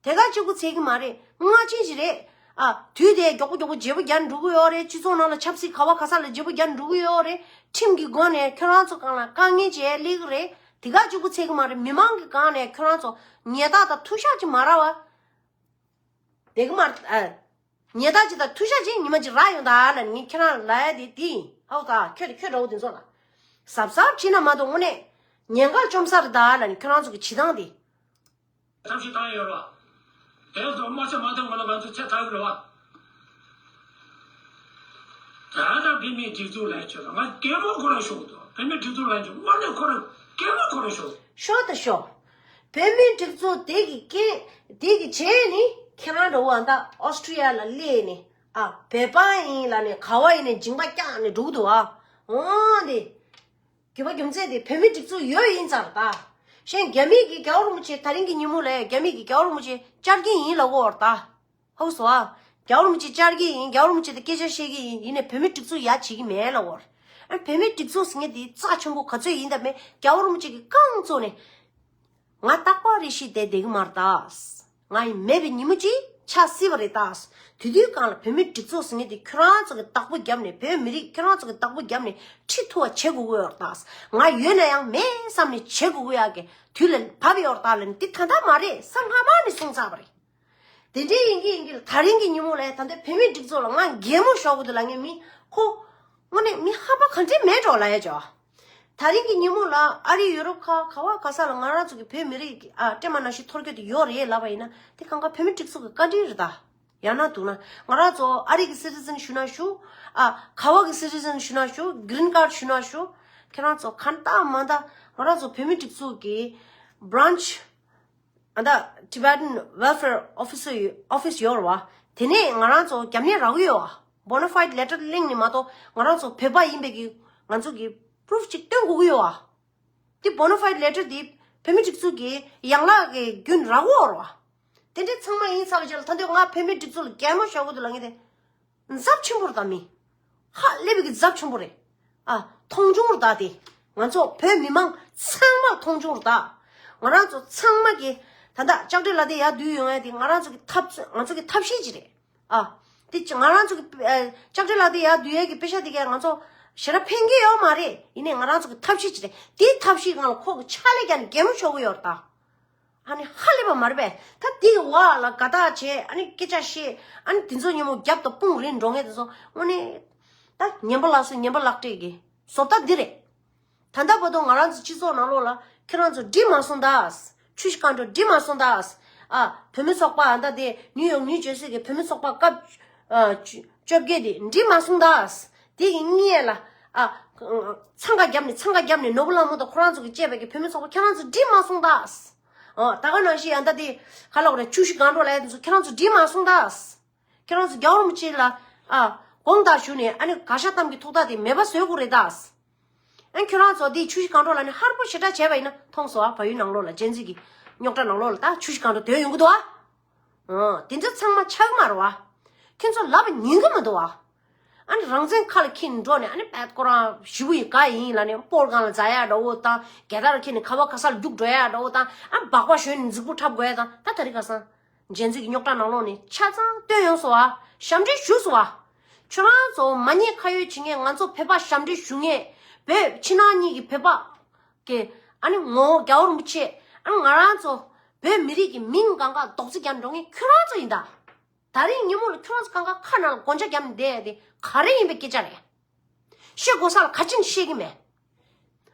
དེ་ག་གཅིག་པུ་ཚད་ཀྱི་མ་རེད། སྔ་ཕྱི་ཞིག་རེད། ཨ་དུས་དེ་མགྱོགས་པོ་མགྱོགས་པོ་བརྗེ་པོ་རྒྱག་འགྲོ་གི་ཡོད་རེད། སྤྱི་ཚོགས་ནང་ལ་ཆབ་སྲིད་ག་བ་ག་ས་ལ་བརྗེ་པོ་རྒྱག་འགྲོ་གི་ཡོད་རེད། ཁྲིམས་ཀྱི་སྒོ་ནས་ཁྱེད་རང་ཚོ་སྒང་ལ་དཀའ་ངལ་ཅིག་སླེབས་ཀྱི་རེད། དེ་ག་གཅིག་པུ་ཚད་ཀྱི་མ་རེད། མི་མང་གི་སྒང་ནས་ཁྱེད་རང་ཚོ་ཉེས་རྡུང་དང་ཐུག་ཤག་ཅིག་མ་རག་པ། བསྡད་ཀྱི་མ་རེད། ཨ། ཉེས་རྡུང་ཅིག་དང་ཐུག་ཤག་ཅིག་ཉི་མ་ཅིག་རག་ཡོང་ད་ལབ་ངས་ཁྱེད་རང་ལ་ཡ་དེ་དེ་ཡིན། ཧའོ་ད་ཁྱོད་དེ་ཁྱོད་འདྲ་བོ་དེ་ཚོ་ལ་གཟབ་གཟབ་བྱེད་ན་མ་གཏོགས་དངོས་གནས་ཉེན་ཁ་བཅོམ་ས་རེད་ད་ལབ་ནས་ཁྱོད་རང་ཚོ་གི་བྱེད་སྟངས་དེ། ཐབས་ཤེས་བཏང་ཡོད་རེད་བ། དེ་ཚོ་དམག་ཆ་མ་ཐོན་གོང་ལ་ང་ཚོ་ཚེ་ཐར་གི་རེད་བ། ད་ལྟ་བོད་མིའི་སྒྲིག་འཛུགས་ལ་ཆོད་ལ་ང་གད་མོ་ཁོ་རང་ཤོར་འདུག་བོད་མིའི་སྒྲིག་འཛུགས་ལ་ཆོད་དངོས་གནས་ཁོ་རང་གད་མོ་ཁོ་རང་ཤོར། ཤོར་ད་ཤོར། བོད་མིའི་སྒྲིག་འཛུགས་དེ་གི་རྐྱེན་དེ་གི་རྗེས་ནི་ཁྱེད་རང་འདྲ་བོ་ཨ་ད་ཨོ་སི་ཀྲི་ཡ་ལ་སླེབས་ནས་ཨ་བོད་པ་ཡིན་ལབ་ནས་ག་བ་ཡིན་ནས་མཇིང་པ་བཀྱགས་ནས་འགྲོ་གི་འདུག་ཨ། འོང་དེ། རྒྱུ་མ་རྒྱུ་མཚན་དེ་བོད་མིའི་སྒྲིག་འཛུགས་ཡོད་ཡིན་ཙང་ད། གཞན་རྒྱ་མི་གི་རྒྱལ་བ་རིན་པོ་ཆེ་ད་རིང་གི་ཉིན་མོ་ལ་རྒྱ་མི་གི་རྒྱལ་བ་རིན་པོ་ཆེ་བཅར་གྱི་ཡིན་ལབ་ཀྱི་ཡོད་རེད་ད། ཧོ་སོ་ཨ། རྒྱལ་བ་རིན་པོ་ཆེ་བཅར་གྱི་ཡིན། རྒྱལ་བ་རིན་པོ་ཆེ་དང་སྐད་ཆ་བཤད་ཀྱི་ཡིན། ཡིན་ནའི་བོད་མིའི་སྒྲིག་འཛུགས་ཡ་བྱེད་ཀྱི་མེད་ལབ་ཀྱི་ཡོད་རེད། ཨ་བོད་མིའི་སྒྲིག་འཛུགས་ཟེར་མཁན་དེ་རྩ་ཆེན་པོ་ག་ཚོད་ཡིན་དང་མེད་རྒྱལ་བ་རིན་པོ་ཆེ་གི་རྐང་བཙུགས་ནས། ང་རྟག་པར་རེ་ཞིག་བསྡད་བསྡད་ཀྱི་མ་རེད་ད། ང་ཡི་མེད་པའི་ཉིན་མོ་གཅིག་ཆགས་སྲིད་པ་རེད་ད། དེ་དུས་སྒང་ལ་བོད་མིའི་སྒྲིག་འཛུགས་ཟེར་མཁན་དེ་ཁྱོད་རང་ཚོ་གི་བདག་པོ་བརྒྱབ་ནས་བོད་མི་རིགས་ཁྱོད་རང་ཚོ་གི་བདག་པོ་བརྒྱབ་ནས་ཁྲིད་ཐུབ་པ་བྱེད་དགོས་ཀྱི་ཡོད་རེད་ད། ང་ཡོད་ན་ཡང་མེད་བསམ་ནས་བྱེད་དགོས་ཀྱི་ཡག་གི་དུས་ལ་བབས་ཡོད་རེད་ད་ལབ་ནས་འདི་ད་ལྟ་མ་རེད། ས་སྔ་མ་ནས་གསུངས་ཚར་བ་རེད། དེ་འདྲའི་ཡིན་གྱི་ཡིན་གྱི་ལ་ད་རིང་གི་ཉིན་མོ་ལ་ད་ལྟ་བོད་མིའི་སྒྲིག་འཛུགས་ལ་ང་གད་མོ་ཤོར་གི་འདུག་ལབ་མཁན་མི་ཁོ་དངོས་གནས་མི་ཧ་པ་ག་འདྲས་མེད་འགྲོ་ལབ་ཡ་ཅོ། ད་རིང་གི་ཉིན་མོ་ལ་ཨ་རི་ཡུ་རོབ་ཁག་ག་བ་ག་ས་ལ་ང་རང་ཚོ་གི་བོད་མི་རིགས་ཀྱི་ཨ་སྲན་མ་ནང་བཞིན་འཐོར་རྒྱུ་དེ་ཡོད་རེད་ལབ་པ་ཡིན་ན་དེ་གང་ག་བོད་མིའི་སྒྲིག་འཛུགས་ཀྱི་བཀའ་དྲིན་རེད་ད། ཡང་ན་འདུག་ན་ང་རང་ཚོ་ཨ་རི་གི་སི་ཊི་ཛན་ཞུ་ན་ཞུ། ཨ་ག་བ་གི་སི་ཊི་ཛན་ཞུ་ན་ཞུ། གི་རིན་ཀཱཌ་ཞུ་ན་ཞུ། ཁྱེད་རང་ཚོ་གང་ལྟར་མ་ལྟར་ང་རང་ཚོ་བོད་མིའི་སྒྲིག་འཛུགས་ཀྱི་branch ཨ་ད་Tibetan Welfare Officer ཡོ་office ཡོད་རེད་བ། དེ་ནས་ང་རང་ཚོ་རྒྱབ་གཉེར་རག་གི་ཡོད་བ། Bona fide letter གླེང་ནས་མ་གཏོགས་ང་རང་ཚོ་བོད་པ་ཡིན་པའི་གི་ང་ཚོ་གི་proof ཅིག་སྟོན་དགོས་ཀྱི་ཡོད་བ། དེ་Bona fide letter དེ་བོད་མི་སྒྲིག་འཛུགས་ཀྱི་ཡན་ལག་གི་རྒྱུན་རག་གི་ཡོད་རེད་བ། དེ་འདྲའི་ཚང་མ་ཡིན་ཚར་བའི་རྗེས་ལ་ད་དུང་ང་བོད་མི་སྒྲིག་འཛུགས་ལ་གད་མོ་ཤོར་གི་འདུག་ལབ་མཁན་དེ། ཚབས་ཆེན་པོ་རེད་ད་མི། ཧ་ལས་པའི་གི་ཚབས་ཆེན་པོ་རེད། ཨ་མཐོང་ཆུང་རེད་ད་དེ། ང་ཚོ་བོད་མི་མང་ཚང་མ་མཐོང་ཆུང་རེད་ད། ང་རང་ཚོ་ཚང་མ་གི་ད་ལྟ་ལྕགས་སྤྲེལ་ལ་དེ་ཡར་བསྡུས་ཡོང་ཡ་དེ་ང་རང་ཚོ་གི་ཐབས་ང་ཚོ་གི་ཐབས་ཤེས་ཅིག་རེད། ཨ། དེ་ཅི་ང་རང་ཚོ་གི་ཨ། ལྕགས་སྤྲེལ་ལ་དེ་ཡར་བསྡུས་ཡ་གི་པེ་ཤ་དེ་གས་ང་ཚོ་ཞེ་དྲག་ཕན་གི་ཡོད་མ་རེད། ཡིན་ནའི་ང་རང་ཚོ་གི་ཐབས་ཤེས་ཅིག་རེད། དེའི་ཐབས་ཤེས་སྒང་ལ་ཁོ་གི་ཕྱག་ལས་ཀྱང་གད་མོ་ཤོར་གི་ཡོད་རེད་ད། ཨ་ནི་ཧ་ལས་པ་མ་རེད་པས། ད་དེ་གི་བར་ལ་དགའ་ཐག་བྱས། ཨ་ནི་སྐད་ཆ་བཤད། ཨ་ནི་དེ་ཚོ་ཉིན་མོ་རྒྱབ་དང་དཔུང་རེད་འགྲོ་མཁན་དེ་ཚོ་དངོས་གནས་ད་ངན་པ་ལགས་སོ། ངན་པ་ལག་སྤྲད་གི་བཟོ་ལྟ་འདི་རེད། ད་ལྟ་བར་དུ་ང་རང་ཚོ་སྤྱི་ཚོགས་ནང་ལོགས་ལ་ཁྱེད་རང་ཚོ་འགྲིག་མ་སོང་ད། ཆུ་བཞི་སྒང་དྲུག་འགྲིག་མ་སོང་ད། ཨ། བུད་མེད་ཚོགས་པ་ཨ་ད་དེ་ནིའུ་ཡོག་ནིའུ་ཇར་སི་གི་བུད་མེད་ཚོགས་པ་སྐབས་ཨ། བཅོ་བརྒྱད་དེ་འགྲིག་མ་སོང་ད། དེ་གི་སྔོན་ལ་ཨ། འཚང་ཁ་བརྒྱབ་ནས་འཚང་ཁ་བརྒྱབ་ནས་ནོར་བུ་ལྷ་མོ་དང་ཁོ་རང་ཚོ་གི་བཅས་པའི་གི་བུད་མེད་ཚོགས་པ་ཁྱེད་རང་ཚོ་འགྲིག་མ་སོང་ད། ཨ། ད་ག་ནང་བཞིན་ཨ་ད་དེ་ག་ལབ་དགོས་རེད། ཆུ་བཞི་སྒང་དྲུག་ལ་ཡ་དེ་ཚོ་ཁྱེད་རང་ཚོ་འགྲིག་མ་སོང་ད། ཁྱེད་རང་ཚོ་རྒྱལ་བ་རིན་པོ་ཆེ་ལ་ཨ། དགོངས་དག་ཞུ་ནས་ཨ་ནི་དགག་བཞག་གཏམ་གྱི་ཐོག་ཐག་དེ་མེད་པ་བཟོ་དགོས་རེད་ད། ཨ། ཁྱོད་རང་ཚོ་འདི་ཆུ་བཞི་སྒང་དྲུག་ལ་ནི་ཧར་པོ་ཞེ་དྲག་བྱས་པ་ཡིན་ན་མཐོང་སོང་ཨ། བལ་ཡུལ་ནང་ལོགས་ལ་ཇེན་ཟི་གི་རྙོག་དྲ་ནང་ལོགས་ལ་ད་ཆུ་བཞི་སྒང་དྲུག་དོན་ཡོང་གི་འདུག་ཨ། ཨོ། དེ་ཚོ་ཚང་མ་ཆགས་མ་རེད་བ། ཁྱོད་ཚོ་ལབ་ཉན་གི་མི་འདུག་བ། ཨ་ནི་རང་བཙན་ཁ་ལ་འཁྱེར་ནས་འགྲོ་ནས་ཨ་ནི་པད་ཁོ་རང་ཞི་བོ་ཡི་ག་ཡིན་ལབ་ནས་སྤོར་སྒང་ལ་འཛག་ཡ་འདྲ་བོ་དང་། རྒྱལ་དར་འཁྱེར་ནས་ཁ་བ་ཁ་སར་རྒྱུག་འགྲོ་ཡ་འདྲ་བོ་དང་། ཨ། སྦག་སྦག་ཞོན་ནས་མཛུག་པོ་འཁྲབ་དགོས་ཡ་དང་། ད་དེ་རིང་ཁ་སང་ཇེན་ཟི་གི་རྙོག་དྲ་ནང་ལོགས་ནས་ཆ་ཚང་བཏོན་ཡོང་སོང་བ། ཞབས་འདྲེན་ཞུས་སོང་བ། ཁྱོད་རང་ཚོ་མ་ཉེས་ཁ་གཡོགས་བྱེད་མཁན། ང་ཚོ་བོད་པ་ཞབས་འདྲེན་ཞུ་མཁན། བོད་ཕྱི་ནང་གཉིས་ཀྱི་བོད་པ་གི་ཨ་ནི་ངོ་བོ་རྒྱལ་བ་རིན་པོ་ཆེ། ཨ་ནི་ང་རང་ཚོ་བོད་མི་རིགས་ཀྱི་མིང་གང་ག་རྡོག་རྫིས་རྒྱག་འགྲོ་མཁན་ཁྱོད་རང་ཚོ་ཡིན་ད། ད་རིང་ཉིན་མོ་ལ་ཁྱོད་རང་ཚོ་གང་ག་ཁ་ནང་ལ་སྒོ་ལྕགས་བརྒྱབ་ནས་བསྡད་ཡ་དེ་ག་རེ་ཡིན་པའི་སྐད་ཆ་རེད། བཤད་དགོས་ས་ལ་ག་ཅིག་བཤད་གི་མེད།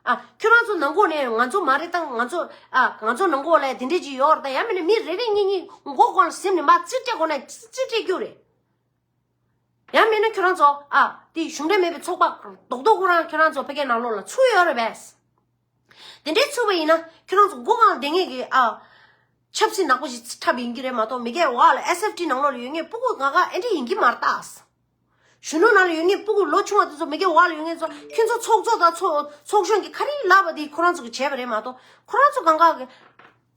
ཨ། ཁྱོད་རང་ཚོ་ནང་ལོགས་ནས་ང་ཚོ་མ་རེད་ད། ང་ཚོ་ཨ། ང་ཚོ་ནང་ལོགས་ལ་དེ་འདྲས་ཅིག་ཡོད་རེད་ད། ཡང་མིན་ན་མི་རེ་རེ་གཉིས་གཉིས་མགོ་སྒང་ལ་ཟིན་ནས་མར་རྩིས་སྤྲད་དགོས་ན་རྩིས་སྤྲད་རྒྱུ་རེད། ཡང་མིན་ན་ཁྱོད་རང་ཚོ་ཨ། དེ་གཞུང་འབྲེལ་མེད་པའི་ཚོགས་པ་རྡོག་རྡོག་ཁོ་རང་ཁྱོད་རང་ཚོ་ཕ་གིའི་ནང་ལོགས་ལ་ཚུད་ཡོད་རེད་པས། དེ་འདྲའི་ཚུད་པ་ཡིན་ན་ཁྱོད་རང་ཚོ་མགོ་སྒང་ལ་བསྡད་མཁན་གྱི་ཨ། ཆབ་སྲིད་ནག་པོ་ཞིག་འཁྲབ་ཡིན་གྱི་རེད་མ་གཏོགས། མི་སྒེར་བ་ལ་ཨེས་ཨེཕ་ཊི་ནང་ལོགས་ལ་ཡོད་མཁན་སྤུ་གུ་གང་ག་ཨེ་འདྲ་ཡིན་གྱི་མ་རེད་ད། གཞོན་ནུ་ནང་ལ་ཡོད་མཁན་སྤུ་གུ་ལོ་ཆུང་བ་དེ་ཚོ། མི་སྒེར་བ་ལ་ཡོད་མཁན་ཚོ། ཁྱོད་ཚོ་ཚོགས་གཙོ་དང་ཚོགས་ཚོགས་གཞོན་གྱི་ག་རེ་ལབ་པ་དེ་ཁོ་རང་ཚོ་གིས་བྱས་པ་རེད་མ་གཏོགས། ཁོ་རང་ཚོ་གང་ག་གི་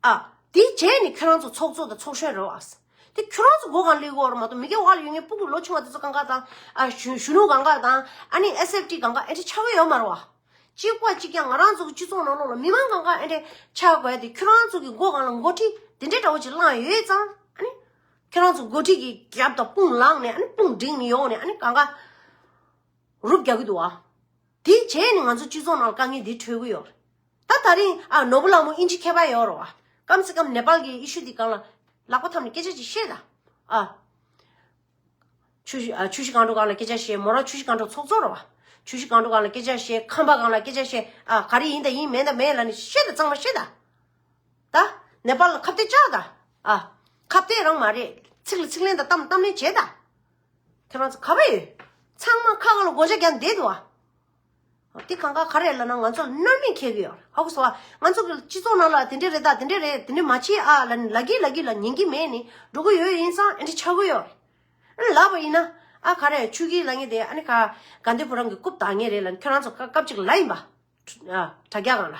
ཨ། དེ་བྱས་ནས་ཁྱོད་རང་ཚོ་ཚོགས་གཙོ་དང་ཚོགས་གཞོན་རེད་བ། དེ་ཁྱོད་རང་ཚོ་མགོ་སྒང་ལ་སླེབས་ཀྱི་ཡོད་རེད་མ་གཏོགས། མི་སྒེར་བ་ལ་ཡོད་མཁན་སྤུ་གུ་ལོ་ཆུང་བ་དེ་ཚོ་གང་ག་དང་། ཨ། གཞོན་གཞོན་ནུ་གང་ག་དང་། ཨ་ནི་ཨེས་ཨེཕ་ཊི་གང་ག་ཨེ་འདྲ་ཆགས་ཀྱི་ཡོད་མ་རེད་བ། གཅིག་པ་གཅིག་རྐྱང་ང་རང་ཚོ་གི་སྤྱི་ཚོགས་ནང་ལོགས་ལ་མི་མང་གང་ག་ཨེ་འདྲ་ཆགས་དགོས་ཡ་དེ་ཁྱོད་རང་ཚོ་གི་མགོ་སྒང་ལ་འགོ་ཁྲིད་དེ་འདྲའི་འདྲ་བོ་ཅིག་བསླངས་ཡོད་ཙང་། ཨ་ནི་ཁྱོད་རང་ཚོ་འགོ་ཁྲིད་ཀྱི་རྒྱབ་དང་དཔུང་ལངས་ནས། ཨ་ནི་དཔུང་བསྒྲིགས་ནས་ཡོང་ནས། ཨ་ནི་གང་ག་རུབ་རྒྱག་གི་འདུག་བ། དེ་བྱས་ནས་ང་ཚོ་སྤྱི་ཚོགས་ནང་ལ་དཀའ་ངལ་འདི་འཕྲད་ཀྱི་ཡོད་རེད། ད་ད་རིང་ཨ། ནོར་བུ་ལྷ་མོ་དབྱིན་ཇི་མཁས་པ་ཡོད་རེད་བ། ཀམ་སེ་ཀམ་ནེ་པཱལ་གྱི་ཨི་ཤུ་དེ་སྒང་ལ་ལག་པ་འཐམས་ནས་སྐད་ཆ་ཅིག་བཤད་ད། ཨ། ཆུ་བཞི་ཨ། ཆུ་བཞི་སྒང་དྲུག་སྒང་ལ་སྐད་ཆ་བཤད། མོ་རང་ཆུ་བཞི་སྒང་དྲུག་ཚོགས་གཙོ་རེད་བ། ཆུ་བཞི་སྒང་དྲུག་སྒང་ལ་སྐད་ཆ་བཤད། ཁམས་པ་སྒང་ལ་སྐད་ཆ་བཤད། ཨ། ག་རེ་ཡིན་ད་ཡིན། མེད་ད་མེད་ལབ་ནས་བཤད་ད། གཙང་མ་བཤད་ད། ད་ནེ་པཱལ་ལ་ཁ་གཏད་བཅག་ད། ཨ། ཁ་གཏད་རང་མ་རེད། ཚིག་ལ་ཚིག་ལན་དང་གཏམ་ལ་གཏམ་ལན་བྱེད་ད། ཁྱེད་རང་ཚོ་ག་པར་ཡོད། ཚང་མ་ཁ་སྒང་ལ་སྒོ་ལྕགས་བརྒྱབ་བསྡད་འདུག་བ། དེ་གང་ག་ག་རེ་ལབ་ན་ང་ཚོ་ལ་མནར་མེད་ཁེལ་གི་ཡོད། ཧ་གོ་སོང་བ། ང་ཚོ་གི་སྤྱི་ཚོགས་ནང་ལ་དེ་འདྲས་རེད་ད། དེ་འདྲས་རེད། དེ་འདྲས་མ་བྱེད་ཨ་ལབ་ནས་ལབ་ཀྱི་ལབ་ཀྱི་ལ་ཉན་གྱི་མེད་ནས་འགྲོ་གི་ཡོད། ཡིན་ཙང་ཨེ་འདྲས་ཆགས་ཀྱི་ཡོད་རེད། ཨ་ནི་ལབ་པ་ཡིན་ན། ཨ། ག་རེ་ཆུ་གི་ལབ་མཁན་དེ་ཨ་ནི་ག་དགའ་ལྡན་ཕོ་བྲང་གི་རྐུབ་བཏགས་མཁན་རེད་ལབ་ནས་ཁྱོད་རང་ཚོ་སྐབས་སྐབས་ཅིག་ལབ་ཡིན་པ། ཨ། དྲ་རྒྱ་སྒང་ལ།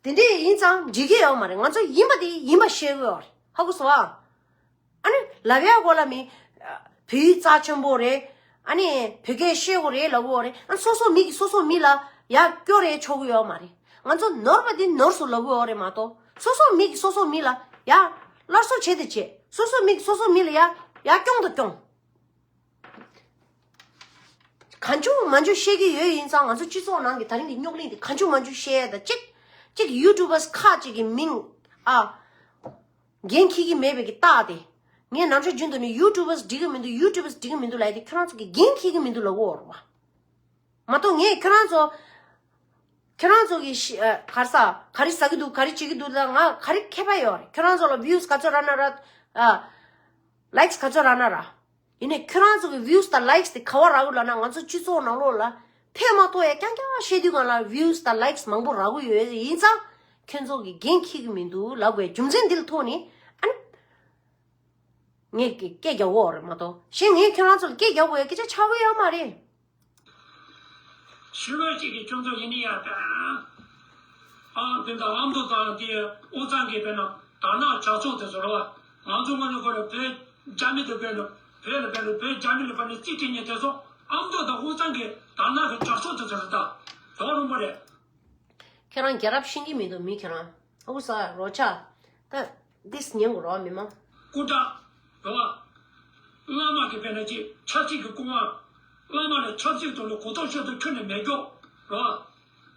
དེ་འདྲས་ཡིན་ཙང་འགྲིག་གི་ཡོད་མ་རེད། ང་ཚོ་ཡིན་པ་དེ་ཡིན་པ་བཤད་གི་ཡོད་རེད། ཧ་གོ་སོང་ཨ། ཨ་ནི་ལབ་ཡ་གོ་ལ་མི། བོད་ཡིག་རྩ་ཆེན་པོ་རེད། ཨ་ནི་བོད་སྐད་ཤེས་དགོས་རེད་ལབ་གི་ཡོད་རེད། ཨ། སོ་སོ་མི་གིས་སོ་སོ་མི་ལ་ཡར་སྐྱོར་རེ་ཆོག་གི་ཡོད་མ་རེད། ང་ཚོ་ནོར་བ་དེ་ནོར་སོང་ལབ་གི་ཡོད་རེད་མ་གཏོགས། སོ་སོ་མི་གིས་སོ་སོ་མི་ལ་ཡར་སླར་གསོ་བྱེད་དང་བྱེད། སོ་སོ་མི་གིས་སོ་སོ་མི་ལ་ཡར་ཡར་སྐྱོང་དང་སྐྱོང་། གང་བྱུང་མང་བྱུང་བཤད་ཀྱི་ཡོད། ཡིན་ཙང་ང་ཚོ་སྤྱི་ཚོགས་ནང་གི་ད་རིང་གི་རྙོག་གླེང་དེ་གང་བྱུང་མང་བྱུང་བཤད་ཡ་ད། གཅིག་གཅིག་ཡུ་ཊུབ་པར་ཁག་ཅིག་གི་མིང་ཨ། འགན་འཁྱེར་གྱི་མེད་པའི་གི་རྟགས་དེ། ངས་ནམ་ཞར་རྒྱུན་དུ་ནི་ཡུ་ཊུབ་པར་འགྲིག་གི་མི་འདུག་ཡུ་ཊུབ་པར་འགྲིག་གི་མི་འདུག་ལབ་ཡ་དེ་ཁྱོད་རང་ཚོ་གི་འགན་འཁྱེར་གྱི་མི་འདུག་ལབ་གོ་རེད་བ། མ་གཏོགས་ངས་ཁྱོད་རང་ཚོ། ཁྱོད་རང་ཚོ་གི་ཤི་ཨ། ག་རེ་ཟ། ག་རེ་ཟ་གི་འདུག་ག་རེ་བྱེད་ཀྱི་འདུག་ལ་ང་ག་རེ་ཁྱད་པར་ཡོད་རེད། ཁྱོད་རང་ཚོ་ལ་བིའུ་སི་ག་ཚོད་རག་ན་རག་ཨ། ལའིཀ་སི་ག་ཚོད་རག་ན་རག་ཡིན་ནའི་ཁྱོད་རང་ཚོ་གི་བིའུ་སི་དང་ལའིཀ་སི་དེ་ག་བ་རག་གི་ལབ་ན། ང་ཚོ་སྤྱི་ཚོགས་ནང་ལོགས་ལ་ཕན་མ་ཐོགས་ཡ་རྐྱང་རྐྱང་བཤད་དུས་སྒང་ལ་བིའུ་སི་དང་ལའིཀ་སི་མང་པོ་རག་གི་ཡོད། ཡིན་ཙང་ཁྱོད་ཚོ་གི་འགན་འཁྱེར་གི་མི་འདུག་ལབ་དགོས་རྒྱུ་མཚན་འདི་ལ་ཐུག་ནས་ཨ་ནི་ངས་སྐད་རྒྱག་གོ་རེད་མ་གཏོགས། གཞན་ངས་ཁྱོད་རང་ཚོ་ལ་སྐད་རྒྱག་དགོས་ཡ་སྐད་ཆ་ཆགས་ཀྱི་ཡོད་མ་རེད། ཞུ་བ་ཅིག་གིས་ཁྱོད་ཚོ་ཡིན་ནི་ཡ་ད། ཨ། དེ་འདྲ་ཨ་མདོ་དང་དེ་དབུས་གཙང་གི་དཔེར་ན་དར་ནག་ཇག་ཚོགས་དེ་ཚོ་རེད་བ། ང་ཚོ་དངོས་གནས་ཁོ་རེ་བོད་རྒྱ་མི་དེ་དཔེར་ན་བོད་ལ་དཔེར་ན་བོད་རྒྱ་མི་ལ་དཔེར་ན་རྩིས་སྤྲད་མཁན་དེ་ཚོ་ཨ་མདོ་དང་དབུས་གཙང་གི་དར་ནག་གི་ཇག་ཚོགས་དེ་ཚོ་རེད་ད། ག་རུང་པ་རེད། ཁྱེད་རང་རྒྱལ་རབས་ཤེས་ཀྱི་མི་འདུག་མི་ཁྱེད་རང་ཨུ་ས་རོ་ཆ། ད་འདིས་ཉན་དགོས་རོགས་མི་མང་། སྐུ་དྲག་རེད་བ། བླ་མ་གི་དཔེར་ན་ཅིག་ཆབ་སྲིད་ཀྱི་སྐུ་དབང་། བླ་མ་ལ་ཆབ་སྲིད་དུ་ལ་གོ་རྟོགས་ཤོད་དུ་ཁྱོན་ནས་མེད་ཀྱོག་རེད་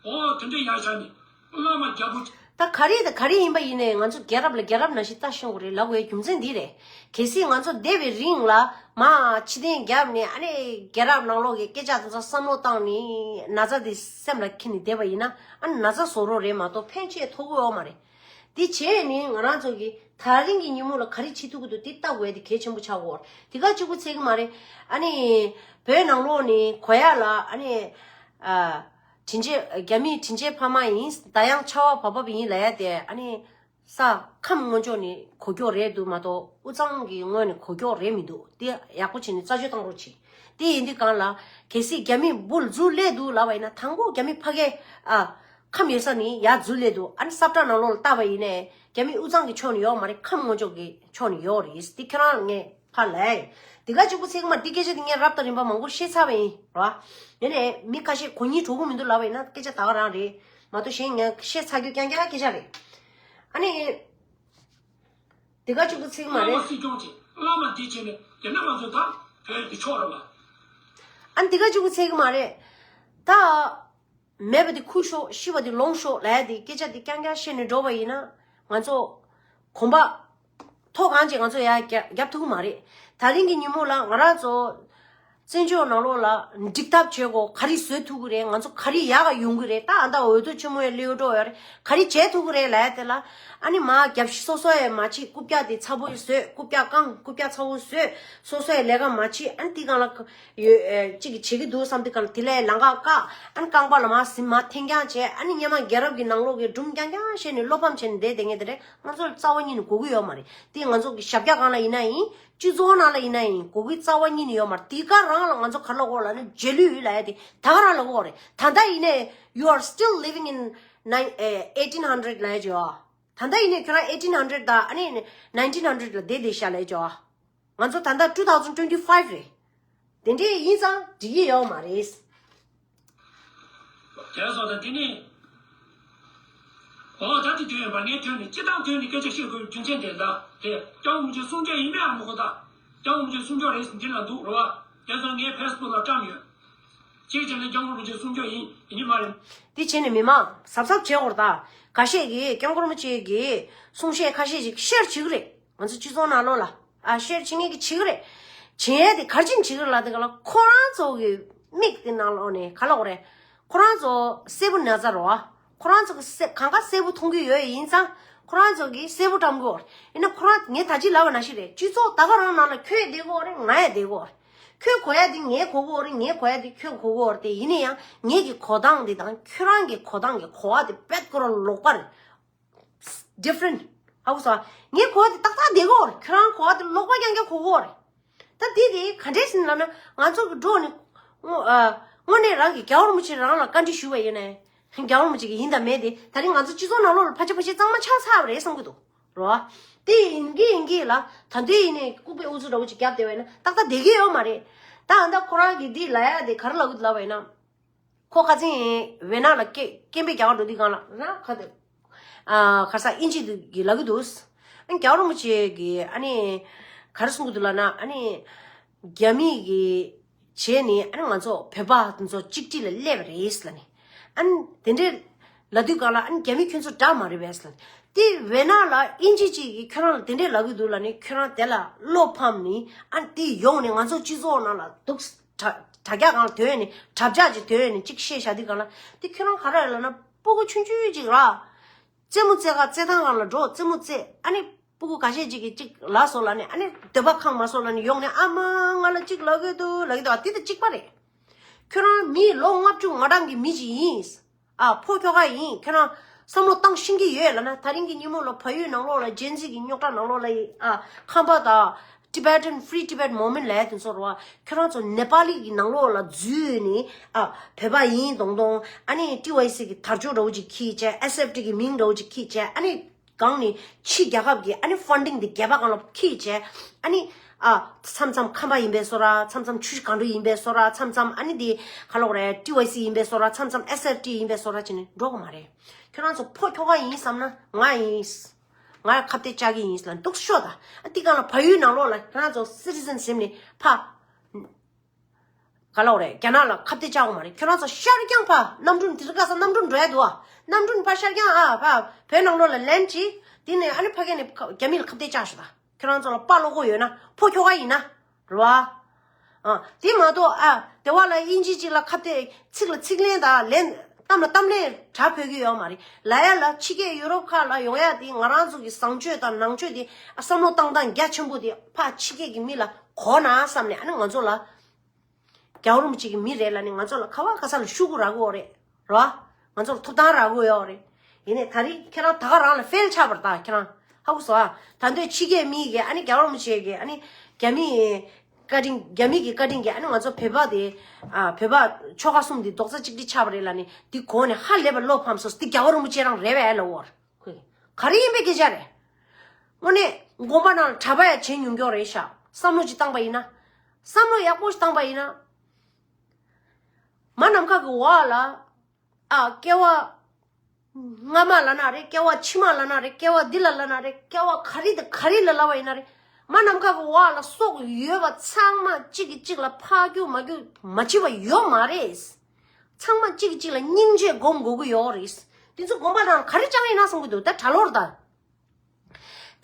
བ། ཨོ་དེ་འདྲ་ཡག་ཆགས་ནས་བླ་མ་རྒྱལ་པོ། ད་ག་རེ་ད་ག་རེ་ཡིན་པ་ཡིན་ནའི་ང་ཚོ་རྒྱལ་རབས་ལ་རྒྱལ་རབས་ནང་བཞིན་ལྟ་ཤོག་རེད་ལབ་དགོས་རྒྱུ་མཚན་འདི་རེད། གལ་སྲིད་ང་ཚོ་འདས་པའི་རིང་ལ་མ་ཕྱི་རྟེན་བརྒྱབ་ནས་ཨ་ནི་རྒྱལ་རབས་ནང་ལོགས་ཀྱི་སྐད་ཆ་དེ་ཚོ་བསམ་བློ་བཏང་ནས་ན་ཚ་དེ་སེམས་ལ་འཁྱེར་ནས་བསྡད་པ་ཡིན་ན་ཨ་ནི་ན་ཚ་བཟོ་རོགས་རེད་མ་གཏོགས་ཕན་ཆད་ཐོགས་ཀྱི་ཡོད་མ་རེད། དེ་བྱས་ནས་ང་རང་ཚོ་གི་ད་རིང་གི་ཉིན་མོ་ལ་ག་རེ་བྱེད་ཐུབ་ཀྱི་འདུག་དེ་ལྟ་དགོས་དེ་གལ་ཆེན་པོ་ཆགས་ཀྱི་ཡོད་རེད། དེ་ག་གཅིག་པུ་ཚད་ཀྱི་མ་རེད། ཨ་ནི་བོད་ནང་ལོགས་ནས་གོ་ཡག་ལ་ཨ་ནི་ཨ། དྲིན་ཆེན་རྒྱ་མིའི་དྲིན་ཆེན་ཕ་མ་ཡིན། ད་ཡང་ཆར་པ་བབས་བབས་ཡིན་ལབ་ཡ་དེ་ཨ་ནི་ས་ཁམས་སྔོན་ཕྱོགས་ནས་གོ་ཀྱོག་རེད་འདུག་མ་གཏོགས་དབུས་གཙང་གི་ངོས་ནས་གོ་ཀྱོག་རེད་མི་འདུག་དེ་ཡག་པོ་བྱས་ནས་རྩད་གཅོད་བཏང་རོགས་བྱེད། དེ་ཡིན་དུས་གང་ལ་གལ་སྲིད་རྒྱ་མིས་འབུ་ལ་རྫུ་ལས་འདུག་ལབ་པ་ཡིན་ན་དང་པོ་རྒྱ་མི་ཕ་གའི་ཨ་ཁམས་ཡོད་ས་ནས་ཡར་རྫུ་ལས་འདུག་ཨ་ནི་ས་བཀྲ་ནང་ལོགས་ལ་བལྟས་པ་ཡིན་ནའི་རྒྱ་མི་དབུས་གཙང་གི་ཕྱོགས་ནས་ཡོད་མ་རེད། ཁམས་སྔོན་ཕྱོགས་ཀྱི་ཕྱོགས་ནས་ཡོད་རེད། དེ་ཁྱེད་རང་ངས་ཕར་ལབ་ཡིན། དེ་ག་གཅིག་པུ་ཚིག་མ་འདི་སྐད་ཆ་དེ་ངས་རབ་དང་རིམ་པ་མང་པོ་བཤད་ཚར་བ་ཡིན་ར། ཡིན་ནའི་མི་ཁ་ཤས་གོ་སྙིང་བྲོ་གི་མི་འདུག་ལབ་པ་ཡིན་ན་སྐད་ཆ་ད་ག་རང་རེད་མ་གཏོགས་གཞན་ངས་བཤད་ཚར་རྒྱུ་རྐྱང་རྐྱང་སྐད་ཆ་རེད། ཨ་ནི། དེ་ག་གཅིག་པུ་ཚིག་མ་བླ་མ་རེད། སྲིད་སྐྱོང་བྱེད། བླ་མ་འདི་བྱེད་ནས་དེ་འདྲ་མ་བཟོས་ད་བོད་ཀྱི་ཕྱོགས་རེད་བ། ཨ་ནི་དེ་ག་གཅིག་པུ་ཚིག་མ་རེད། ད། མེད་པ་དེ་ཁུར་ཤོག་ཤི་བ་དེ་ལོངས་ཤོག་ལབ་ཡ་དེ་སྐད་ཆ་དེ་རྐྱང་རྐྱང་བཤད་ནས་འགྲོ་བ་ཡིན་ན་ང་ཚོ་གོམ་པ་མཐོ་གང་ཅིག་ང་ཚོ་ཡར་རྒྱ་རྒྱབ་ཐུབ་ཀྱི་མ་རེད། ད་རིང་གི་ཉིན་མོ་ལ་ང་རང་ཚོ་བཙན་བྱོལ་ནང་ལོགས་ལ་འགྲིག་ཐབས་བྱེད་དགོས། ག་རེ་བཟོ་ཐུབ་ཀྱི་རེད། ང་ཚོ་ག་རེ་ཡག་ག་ཡོང་གི་རེད། ད་ཨ་ད་འོས་བསྡུ་ཆེན་མོ་ཡ་སླེབས་འགྲོ་ཡོད་རེད། ག་རེ་བྱེད་ཐུབ་ཀྱི་རེད་ལབ་ཡ་དེ་ལ་ཨ་ནི་མ་རྒྱབ་ཤི་སོ་སོ་ཡ་མ་བྱེད། རྐུབ་བཀྱག་དེ་ཚ་པོ་བཟོས། རྐུབ་བཀྱག་བཀང་། རྐུབ་བཀྱག་ཚ་པོ་བཟོས། སོ་སོ་ཡ་ལས་ཀ་མ་བྱེད། ཨ་ནི་དེ་སྒང་ལ་ཡོད་ཨེ། གཅིག་གིས་བྱེད་ཀྱི་འདུག་བསམ་དུས་གང་ལ་དེ་ལས་ལམ་ཁ་བཀག་ཨ་ནི་རྐང་པ་ལ་མར་ཟིན་མར་འཐེན་རྐྱང་བྱས། ཨ་ནི་སྔོན་མ་རྒྱལ་རབས་ཀྱི་ནང་ལོགས་ཀྱི་སྒྲུང་རྐྱང་རྐྱང་བཤད་ནས་བློ་ཕམ་བྱས་ནས་བསྡད་བསྡད་མཁན་དེ་འདྲ་ང་ཚོ་ལ་རྩ་བ་ཉིད་ནས་དགོས་ཀྱི་ཡོད་མ་རེད། དེ་ང་ཚོ་གི་ཞབས་བཀྱག་སྒང་ལ་ཡིན་ན་ཡིན། སྤྱི་ཚོགས་ནང་ལ་ཡིན་ན་ཡིན། དགོས་ཀྱི་རྩ་བ་ཉིད་ནས་ཡོད་མ་རེད། དེ་ག་རང་ལ་ང་ཚོ་ག་རེ་ལབ་དགོས་ལབ་ན་རྗེས་ལུས་ལབ་ཡ་དེ་ད་ག་རང་ལབ་དགོས་རེད། ད་ལྟ་ཡིན་ནའི་you are still living in nine- eh, eighteen hundred ལབ་ཡ་ཅིག་ཡོད། ད་ལྟ་ཡིན་ནའི་ཁྱོད་རང་eighteen hundred དང་ཨ་ནི་nineteen hundred ལ་བསྡད་བསྡད་ཤག་ལབ་ཡ་ཅིག་ཡོད། ང་ཚོ་ད་ལྟ་two thousand twenty five རེད། དེ་འདྲས་ཡིན་ཙང་འགྲིག་གི་ཡོད་མ་རེད། དེ་སོང་ཙང་དེ་ནི། འོ་ད་དེ་དོན་ཡོད་པ་ངས་དོན་ནི་སྤྱི་བཏང་དོན་ནི་སྐད་ཆ་བཤད་དགོས་རྒྱུ་མཚན་དེ་ལ་དེ་སྐྱབས་མགོན་རིན་པོ་ཆེ་གསུང་ཆོས་ཡིན་པས་ཨ་མ་གོ་ད། སྐྱབས་མགོན་རིན་པོ་ཆེ་གསུང་ཆོས་རེད་འདི་ལ་འདུག་རེད་བ། དེ་སོང་ངས་ཕེ་སི་བུག་ལ་བཀྲམ་ཡོད། གཅིག་བྱས་ན་སྐྱབས་མགོན་རིན་པོ་ཆེ་གསུང་ཆོས་ཡིན་ཡིན་གྱི་མ་རེད། དེ་བྱས་ནས་མི་མང་གཟབ་གཟབ་བྱེད་དགོས་རེད་ད། ཁ་ཤས་ཀྱིས་སྐྱབས་མགོན་རིན་པོ་ཆེ་གི་གསུང་བཤད་ཁ་ཤས་ཤིག་ཤེར་བྱེད་ཀྱི་རེད། ང་ཚོ་སྤྱི་ཚོགས་ནང་ལོགས་ལ་ཨ་ཤེར་བྱེད་མཁན་གྱི་བྱེད་ཀྱི་རེད། བྱེད་ཡས་དེ་ག་རེ་བྱེད་ཀྱི་རེད་ལབ་དེ་ག་ལ་ཁོ་རང་ཚོ་གི་མིག་དེ་ནང་ལོགས་ནས་ག་ལབ་དགོས་རེད། ཁོ་རང་ཚོ་གསལ་པོ་ན་ཚ་རོ། ཁོ་རང་ཚོ་གི་གསལ་གང་ག་གསལ་པོ་མཐོང་གི་ཡོད་ཡིན་ཙང་ཁོ་རང་ཚོ་གི་གསལ་པོ་བཀྲམ་གི་ཡོད་རེད། ཡིན་ན་ཁོ་རང་ངས་ད་ཅི་ལབ་པ་ནང་བཞིན་རེད། སྤྱི་ཚོགས་ད་ག་རང་ནང་ལ་ཁྱོད་བསྡད་གི་ཡོད་རེད། ང་ཡང་བསྡད་གི་ཡོད་རེད། ཁྱོད་གོ་ཡ་དེ་ངས་གོ་གི་ཡོད་རེད། ངས་གོ་ཡ་དེ་ཁྱོད་གོ་གི་ཡོད་རེད། དེ་ཡིན་ན་ཡང་ངེད་ཀྱི་གོ་སྟངས་དེ་དང་ཁྱོད་རང་གི་གོ་སྟངས་ཀྱི་གོ་བ་དེ་དཔེ་ཁོ་རང་ལོགས་པ་རེད། different ཧ་གོ་སོང་། ངའི་གོ་བ་དེ་ཏག་ཏག་བསྡད་ཀྱི་ཡོད་རེད། ཁྱོད་རང་གོ་བ་དེ་ལོག་པ་རྐྱང་རྐྱང་གོ་གི་ཡོད་རེད། ད་དེ་དེ་ག་འདྲས་ཟེར་ན་ལབ་ན་ང་ཚོ་གི་འགྲོ་ནས་དངོས་ཨ་དངོས་གནས་རང་གི་རྒྱལ་བ་རིན་པོ་ཆེ་རང་ལ་བཀའ་འདྲི་ཞུས་པ་ཡིན་ནའི་རྒྱལ་བ་རིན་པོ་ཆེ་གི་ཡིན་དང་མེད་དེ་ད་རིང་ང་ཚོ་སྤྱི་ཚོགས་ནང་ལོགས་ལ་ཕལ་ཆེར་ཕལ་ཆེར་གཙང་མ་ཆགས་ཚར་བ་རེད་བསམ་གྱི་འདུག་རོ། དེ་ཡིན་གྱི་ཡིན་གྱི་ལ་ད་དུང་ཡིན་ནའི་ལྐུགས་པའི་ཨུ་ཚུགས་འདྲ་བོ་ཅིག་བརྒྱབ་བསྡད་པ་ཡིན་ན་ཏག་ཏག་བསྡད་ཀྱི་ཡོད་མ་རེད། ད་ཨ་ད་ཁོ་རང་གི་འདི་ལབ་ཡ་དེ་ག་རེ་ལབ་གི་འདུག་ལབ་པ་ཡིན་ན། ཁོ་ཁ་སང་ཝེ་ན་ལ་སྐད་སྐད་འབོད་རྒྱག་ག་འགྲོ་དུས་སྒང་ལ་ན་ཁ་དེ་ཨ་ཁ་སང་ཨིན་ཇི་དུ་གི་ལབ་གི་འདུག་ཨ་ནི་རྒྱལ་བ་རིན་པོ་ཆེ་གི་ཨ་ནི་ག་རེ་གསུང་གི་འདུག་ལབ་ན་ཨ་ནི་རྒྱ་མི་གི་བྱས་ནས་ཨ་ནི་ང་ཚོ་བོད་པ་དེ་ཚོ་གཅིག་སྒྲིལ་ལ་སླེབས་པ་རེད་ལབ་ནས་ཨ་ནི་དེ་འདྲའི་ལབ་དུས་སྒང་ལ་ཨ་ནི་རྒྱ་མི་ཁྱོད་ཚོ་དགྲ་མ་རེད་པས་ལབ་ནས་དེ་ཝེ་ན་ལ་ཨིན་ཇི་གཅིག་གིས་ཁྱོད་རང་ལ་དེ་འདྲའི་ལབ་གི་འདུག་ལབ་ནས་ཁྱོད་རང་དེ་ལ་བློ་ཕམ་ནས་ཨ་ནི་དེ་ཡོང་ནས་ང་ཚོ་སྤྱི་ཚོགས་ནང་ལ་འདུག་དྲ་དྲ་རྒྱ་སྒང་ལ་དོན་ནས་དྲ་རྒྱ་ཅིག་དོན་ནས་ཅིག་བཤད་བཞག་དུས་སྒང་ལ་དེ་ཁྱོད་རང་ག་རེ་ལབ་ན་སྤུ་གུ་ཆུང་ཆུང་ཅིག་ར་རྩེད་མོ་རྩེ་ག་རྩེད་ཐང་སྒང་ལ་འགྲོ་རྩེད་མོ་རྩེ་ཨ་ནི་སྤུ་གུ་ཁ་ཤས་ཅིག་གིས་ཅིག་ལབ་སོང་ལབ་ནས་ཨ་ནི་འདོད་པ་ཁེངས་མ་སོང་ལབ་ནས་ཡོང་ནས་ཨ་མ་ང་ལ་ཅིག་ལབ་གི་འདུག་ལབ་གི་འདུག་ཨ་དེ་དང་གཅིག་པ་རེད། ཁྱོད་རང་མི་ལོ་ལྔ་བཅུ་ང་གྲངས་ཀྱི་མི་ཅིག་ཡིན། ཨ་ཕོ་ཁྱོ་ག་ཡིན་ཁྱོད་རང་བསམ་བློ་བཏང་ཤེས་ཀྱི་ཡོད་ལབ་ན་ད་རིང་གི་ཉིན་མོ་ལ་བལ་ཡུལ་ནང་ལོགས་ལ་ཇེན་ཟི་གི་རྙོག་དྲ་ནང་ལོགས་ལ་ཡི་ཨ་ཁམས་པ་དང་Tibetan Free Tibet Movement ལབ་ཡ་དེ་ཚོ་རེད་བ། ཁྱོད་རང་ཚོ་ནེ་པ་ལི་གི་ནང་ལོགས་ལ་འཛུལ་ནས་ཨ་བོད་པ་ཡིན་མདོག་མདོག་ཨ་ནི་ཊི་ཝའི་སི་གི་དར་ལྕོག་འདྲ་བོ་ཅིག་འཁྱེར་བྱས་ཨེས་ཨེཕ་ཊི་གི་མིང་འདྲ་བོ་ཅིག་འཁྱེར་བྱས་ཨ་ནི་གང་ནས་ཕྱི་རྒྱལ་ཁབ་ཀྱི་ཨ་ནི་ཕན་ཌིང་དེ་རྒྱལ་པོ་སྒང་ལ་འཁྱེར་བྱས་ཨ་ནི་ ཨ། མཚམས་མཚམས་ཁམས་པ་ཡིན་པའི་བཟོ་འདྲ། མཚམས་མཚམས་ཆུ་བཞི་སྒང་དྲུག་ཡིན་པའི་བཟོ་འདྲ། མཚམས་མཚམས་ཨ་ནི་དེ་ག་ལབ་དགོས་རེད། ཊི་ཝའི་སི་ཡིན་པའི་བཟོ་འདྲ། མཚམས་མཚམས་ཨེས་ཨེཕ་ཊི་ཡིན་པའི་བཟོ་འདྲ་བྱས་ནས་འགྲོ་གི་མ་རེད། ཁྱོད་རང་ཚོ་ཕོ་ཁྱོ་ག་ཡིན་བསམ་ན་ང་ཡིན། ང་ཁ་གཏད་བཅག་གི་ཡིན་ལབ་འདུག་ཤོག་ད། ཨ། དེ་གང་ལ་བལ་ཡུལ་ནང་ལོགས་ལ་ཁྱོད་རང་ཚོ་སི་ཊི་ཟན་ཟིན་ནས་ཕ། ག་ལབ་དགོས་རེད། རྒྱ་ནག་ལ་ཁ་གཏད་བཅག་དགོས་མ་རེད། ཁྱོད་རང་ཚོ་ཤར་རྒྱང་ཕ་གནམ་གྲུ་འདི་རིགས་ག་ས་གནམ་གྲུ་འགྲོ་ཡ་འདུག་ཨ། གནམ་གྲུ་ཕ་ཤར་རྒྱང་ཨ་ཕ་བོད་ནང་ལོགས་ལ་ལེན་ཌི་བྱས། དེ་ནས་ཨ་ནི་ཕ་གི་ནས་རྒྱ་མི་ལ་ཁ་གཏད་བཅག་ཤོག་ད། ཁྱོད་རང་ཚོ་ལ་དཔའ་བློ་ཁོག་ཡོད་ན་ཕོ་ཁྱོ་ག་ཡིན་ན་རེད་བ། ཨ། དེ་མ་གཏོགས་ཨ་དེ་བ་ལ་དབྱིན་ཇི་གཅིག་ལ་ཁ་གཏད་ཚིག་ལ་ཚིག་ལན་དང་ལན་གཏམ་ལ་གཏམ་ལན་དྲག་ཕོད་ཀྱི་ཡོད་མ་རེད། ལ་ཡ་ལ་ཕྱི་རྒྱལ་ཡུ་རོབ་ཁག་ལ་ཡོང་ཡ་དེ་ང་རང་ཚོ་གི་བཟང་སྤྱོད་དང་ནང་ཆོས་དེ་ཨ་བསམ་བློ་བཏང་སྟངས་རྒྱ་ཆེན་པོ་དེ་ཕ་ཕྱི་རྒྱལ་གྱི་མི་ལ་གོ་ན་བསམ་ནས་ཨ་ནི་ང་ཚོ་ལ། རྒྱལ་བ་རིན་པོ་ཆེ་གི་མི་རེད་ལབ་ནས་ང་ཚོ་ལ་ག་བ་ག་ས་ལ་ཤུ་གུ་རག་གི་ཡོད་རེད། རེད་བ། ང་ཚོ་ལ་ཐོབ་ཐང་རག་གི་ཡོད་རེད། ཡིན་ནའི་ད་རེས་ཁྱེད་རང་ད་ག་རང་ལ་ཕེལ་ཆགས་པ་རེད། ད་ཁྱེད་རང་ཧ་གོ་སོང་ཨ། ད་དུང་ཕྱི་རྒྱལ་མི་གིས་ཨ་ནི་རྒྱལ་བ་རིན་པོ་ཆེ་གིས་ཨ་ནི་རྒྱ་མི་བཀའ་དྲིན། རྒྱ་མི་གི་བཀའ་དྲིན་གྱིས་ཨ་ནི་ང་ཚོ་བོད་པ་དེ། ཨ། བོད་པ་ཆོལ་ཁ་གསུམ་དེ་རྡོག་རྩ་གཅིག་སྒྲིལ་ཆགས་པ་རེད་ལབ་ནས་འདི་གོ་ནས་ཧ་ལས་པ་བློ་ཕམ་སོང་། འདི་རྒྱལ་བ་རིན་པོ་ཆེ་རང་རེད་པས་ལབ་འོ། ག་རེ་ཡིན་པའི་སྐད་ཆ་རེད། དངོས་གནས་དགོན་པ་ནང་ལ་གྲྭ་པ་ཡང་བྱེད་མྱོང་མྱོང་རེད་ཤག་བསམ་བློ་ཅིག་བཏང་པ་ཡིན་ན། བསམ་བློ་ཡག་པོ་ཞིག་བཏང་པ་ཡིན་ན། མ་ནམ་མཁའ་གི་འོག་ལ། ཨ། སྐྱེ་བ་སྔ་མ་ལབ་ན་རེད། སྐྱེ་བ་ཕྱི་མ་ལབ་ན་རེད། སྐྱེ་བ་འདི་ལ་ལབ་ན་རེད། སྐྱེ་བ་ག་རེ་དང་ག་རེ་ལ་ལབ་པ་ཡིན་ན་རེད། མ་ནམ་མཁའ་གི་འོག་ལ་སྲོག་ཡོད་པ་ཚང་མ་གཅིག་གིས་གཅིག་ལ་ཕར་རྒྱུག་མར་རྒྱུག་མ་བྱེད་པ་ཡོད་མ་རེད། ཚང་མ་གཅིག་གིས་གཅིག་ལ་སྙིང་རྗེ་སྒོམ་དགོས་ཀྱི་ཡོད་རེད། དེ་ཚོ་དགོན་པ་ནང་ག་རེ་བཅངས་ཡིན་ན་བསམ་གྱི་འདུག་ད་གྲྭ་ལོག་རེད་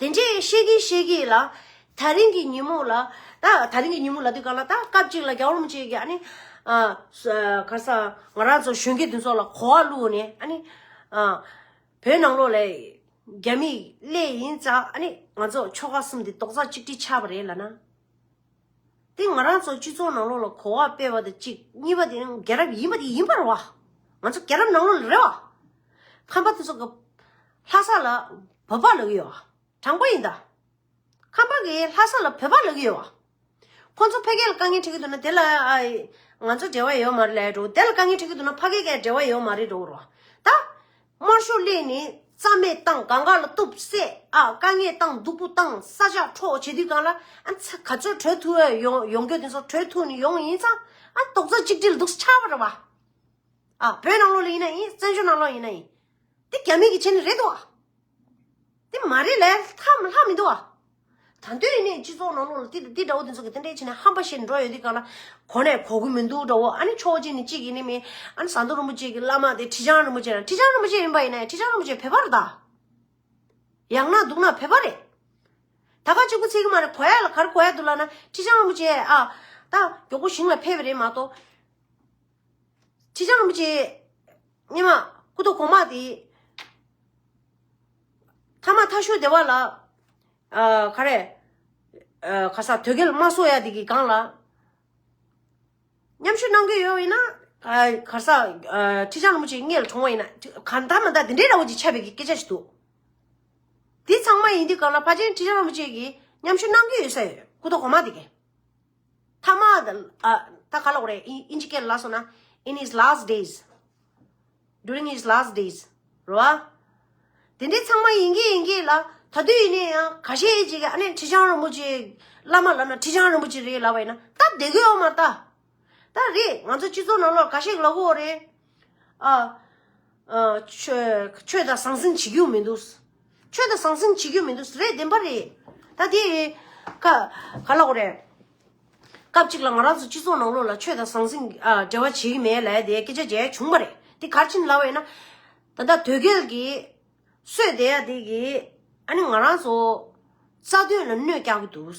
ད། དེ་འདྲས་བཤད་ཀྱིན་བཤད་ཀྱིན་ལ། ད་རིང་གི་ཉིན་མོ་ལ། ད་ད་རིང་གི་ཉིན་མོ་ལབ་དུས་གང་ལ་ད་སྐབས་གཅིག་ལ་རྒྱལ་བ་རིན་པོ་ཆེ་གིས་ཨ་ནི། ཨ། ག་ས་ང་རང་ཚོ་གཞོན་སྐྱེས་དེ་ཚོ་ལ་གོ་བ་བླུགས་ནས་ཨ་ནི། ཨ། བོད་ནང་ལོགས་ལ་རྒྱ་མི་སླེབས་ཡིན་ཙང་ཨ་ནི་ང་ཚོ་ཆོལ་ཁ་གསུམ་དེ་རྡོག་རྩ་གཅིག་སྒྲིལ་ཆགས་པ་རེད་ལབ་ན། དེ་ང་རང་ཚོ་སྤྱི་ཚོགས་ནང་ལོགས་ལ་གོ་བ་སྤེལ་བ་དང་གཅིག་གཉིས་པ་དེ་རྒྱལ་རབས་ཡིན་པ་དེ་ཡིན་པ་རེད་བ། ང་ཚོ་རྒྱལ་རབས་ནང་ལོགས་ལ་རེད་བ། ཁམས་པ་དེ་ཚོ་གི་ལྷ་ས་ལ་བོད་པ་ལབ་ཀྱི་ཡོད་བ། དྲང་པོ་ཡིན་ད། ཁམས་པ་གི་ལྷ་ས་ལ་བོད་པ་ལབ་ཀྱི་ཡོད་བ། ཁོང་ཚོ་ཕ་གི་ལ་དཀའ་ངལ་འཕྲད་ཀྱི་འདུག་ན་དེ་ལ་ཨ། ང་ཚོ་འབྲེལ་བ་ཡོད་མ་རེད་ལབ་འགྲོ། དེ་ལ་དཀའ་ངལ་འཕྲད་ཀྱི་འདུག་ན་ཕ་གི་ག་འབྲེལ་བ་ཡོད་མ་རེད་འགྲོ་རོ། ད། དམར་ཤོག་སླེབས་ནས་རྩ་མེད་བཏང་། གང་ག་ལ་གཏུབ་བསད། ཨ། དཀའ་ངལ་བཏང་། སྡུག་པོ་བཏང་། ས་ཆ་འཕྲོག་བྱེད་དུས་གང་ལ་ཨ་ཚ་ག་ཚོད་བྲོས་ཐུབ་ཡ་ཡོང་ཡོང་རྒྱུ་དེ་ཚོ་བྲོས་ཐུབ་ནས་ཡོང་ཡིན་ཙང་ཨ་རྡོག་རྩ་གཅིག་སྒྲིལ་འདུག་ཆགས་པ་རེད་བ། ཨ། བོད་ནང་ལོགས་ལ་ཡིན་ན་ཡིན། བཙན་བྱོལ་ནང་ལོགས་ཡིན་ན་ཡིན། དེ་རྒྱ་མི་གིས་བྱས་ནི་རེད་དོ། དེ་མ་རེད་ལས་ལྷག་ལྷག་མི་འདུག་ཨ། ད་དུང་ཡིན་ནའི་སྤྱི་ཚོགས་ནང་ལོགས་ལ་དེ་དེ་འདྲ་བོ་དེ་ཚོ་གི་དེ་འདྲས་བྱས་ནས་ཧམ་པ་བཤད་འགྲོ་ཡོད་དུས་གང་ལ་གོ་ནས་གོ་གི་མི་འདུག་འདྲ་བོ། ཨ་ནི་ཕྱོགས་གཅིག་ནས་གཅིག་ཡིན་ནི་མིན། ཨ་ནི་ཟམ་གདོང་རིན་པོ་ཆེ་གི་བླ་མ་དེ་ཁྲི་བྱང་རིན་པོ་ཆེ་རེད། ཁྲི་བྱང་རིན་པོ་ཆེ་ཡིན་པ་ཡིན་ནའི་ཁྲི་བྱང་རིན་པོ་ཆེ་བོད་པ་རེད་ད། ཡག་ན་སྡུག་ན་བོད་པ་རེད། ད་ག་གཅིག་པུ་ཚིག་གི་མ་རེད། གོ་ཡ་ལ་ག་རེ་གོ་ཡ་འདུག་ལབ་ན་ཁྲི་བྱང་རིན་པོ་ཆེ་ཨ་ད་མགྱོགས་པོ་ཞིང་ལ་ཕེབས་པ་རེད་མ་གཏོགས། ཁྲི་བྱང་རིན་པོ་ཆེ་སྔོན་མ་སྐུ་ཐོག་གོང་མ་དེ་ཐ་མ་ཐ་ཤོད་སྡེ་བ་ལ་ཨ་ག་རེ་ཨ་ག་ས་དོལ་རྒྱལ་དམར་གསོད་ཡ་དེ་གི་སྒང་ལ་མཉམ་ཞུགས་གནང་གི་ཡོད་ཡིན་ན། ཨ་ག་ས་ཨ་ཁྲི་བྱང་རིན་པོ་ཆེ་སྔོན་ལ་གྲོངས་པ་ཡིན་ན་གང་ལྟར་མ་ལྟར་དེ་འདྲའི་འདྲ་བོ་ཅིག་ཆགས་པའི་གི་སྐད་ཆ་ཞིག་འདུག་དེ་ཚང་མ་ཡིན་དུས་གང་ལ་ཕལ་ཆེར་ཁྲི་བྱང་རིན་པོ་ཆེ་གིས་མཉམ་ཞུགས་གནང་གི་ཡོད་ས་ཡོད། སྐུ་ཐོག་གོང་མ་དེ་གས། ཐ་མ་ཨ་ད་ག་ལབ་དགོས་རེད། ཨིན་ཨིན་ཇི་སྐད་ལ་ལབ་སོང་ན། In his last days, during his last days རེད་བ། དེ་འདྲའི་ཚང་མ་ཡིན་གྱི་ཡིན་གྱི་ལ། ད་དུས་ཡིན་ནའི་ཡང་ཁ་ཤས་ཅིག་གིས་ཨ་ནི་ཁྲི་བྱང་རིན་པོ་ཆེ་བླ་མ་ལབ་ན་ཁྲི་བྱང་རིན་པོ་ཆེ་རེད་ལབ་པ་ཡིན་ན་ད་བསྡད་ཀྱི་ཡོད་མ་རེད་ད། ད་རེད། ང་ཚོ་སྤྱི་ཚོགས་ནང་ལོགས་ཁ་ཤས་ལབ་ཀྱི་ཡོད་རེད། ཨ། ཨ། ཆོས་ཆོས་དང་ཟང་ཟིང་བྱེད་རྒྱུ་མི་འདུག་ཆོས་དང་ཟང་ཟིང་བྱེད་རྒྱུ་མི་འདུག་རེད། བདེན་པ་རེད། ད་དེ་ཀ་ག་ལབ་དགོས་རེད། སྐབས་གཅིག་ལ་ང་རང་ཚོ་སྤྱི་ཚོགས་ནང་ལོགས་ལ་ཆོས་དང་ཟང་ཟིང་ཨ་འབྲེལ་བ་བྱེད་ཀྱི་མེད་ལབ་ཡ་དེ་སྐད་ཆ་བརྗེད་བྱུང་བ་རེད། དེ་ག་རེ་བྱས་ནས་ལབ་པ་ཡིན་ན། ད་ལྟ་དོལ་རྒྱལ་གྱིས་གསོད་བསྡད་ཡ་དེ་གིས་ཨ་ནི་ང་རང་ཚོ་རྩ་དོན་ལ་གནོད་བསྐྱལ་གྱི་འདུག་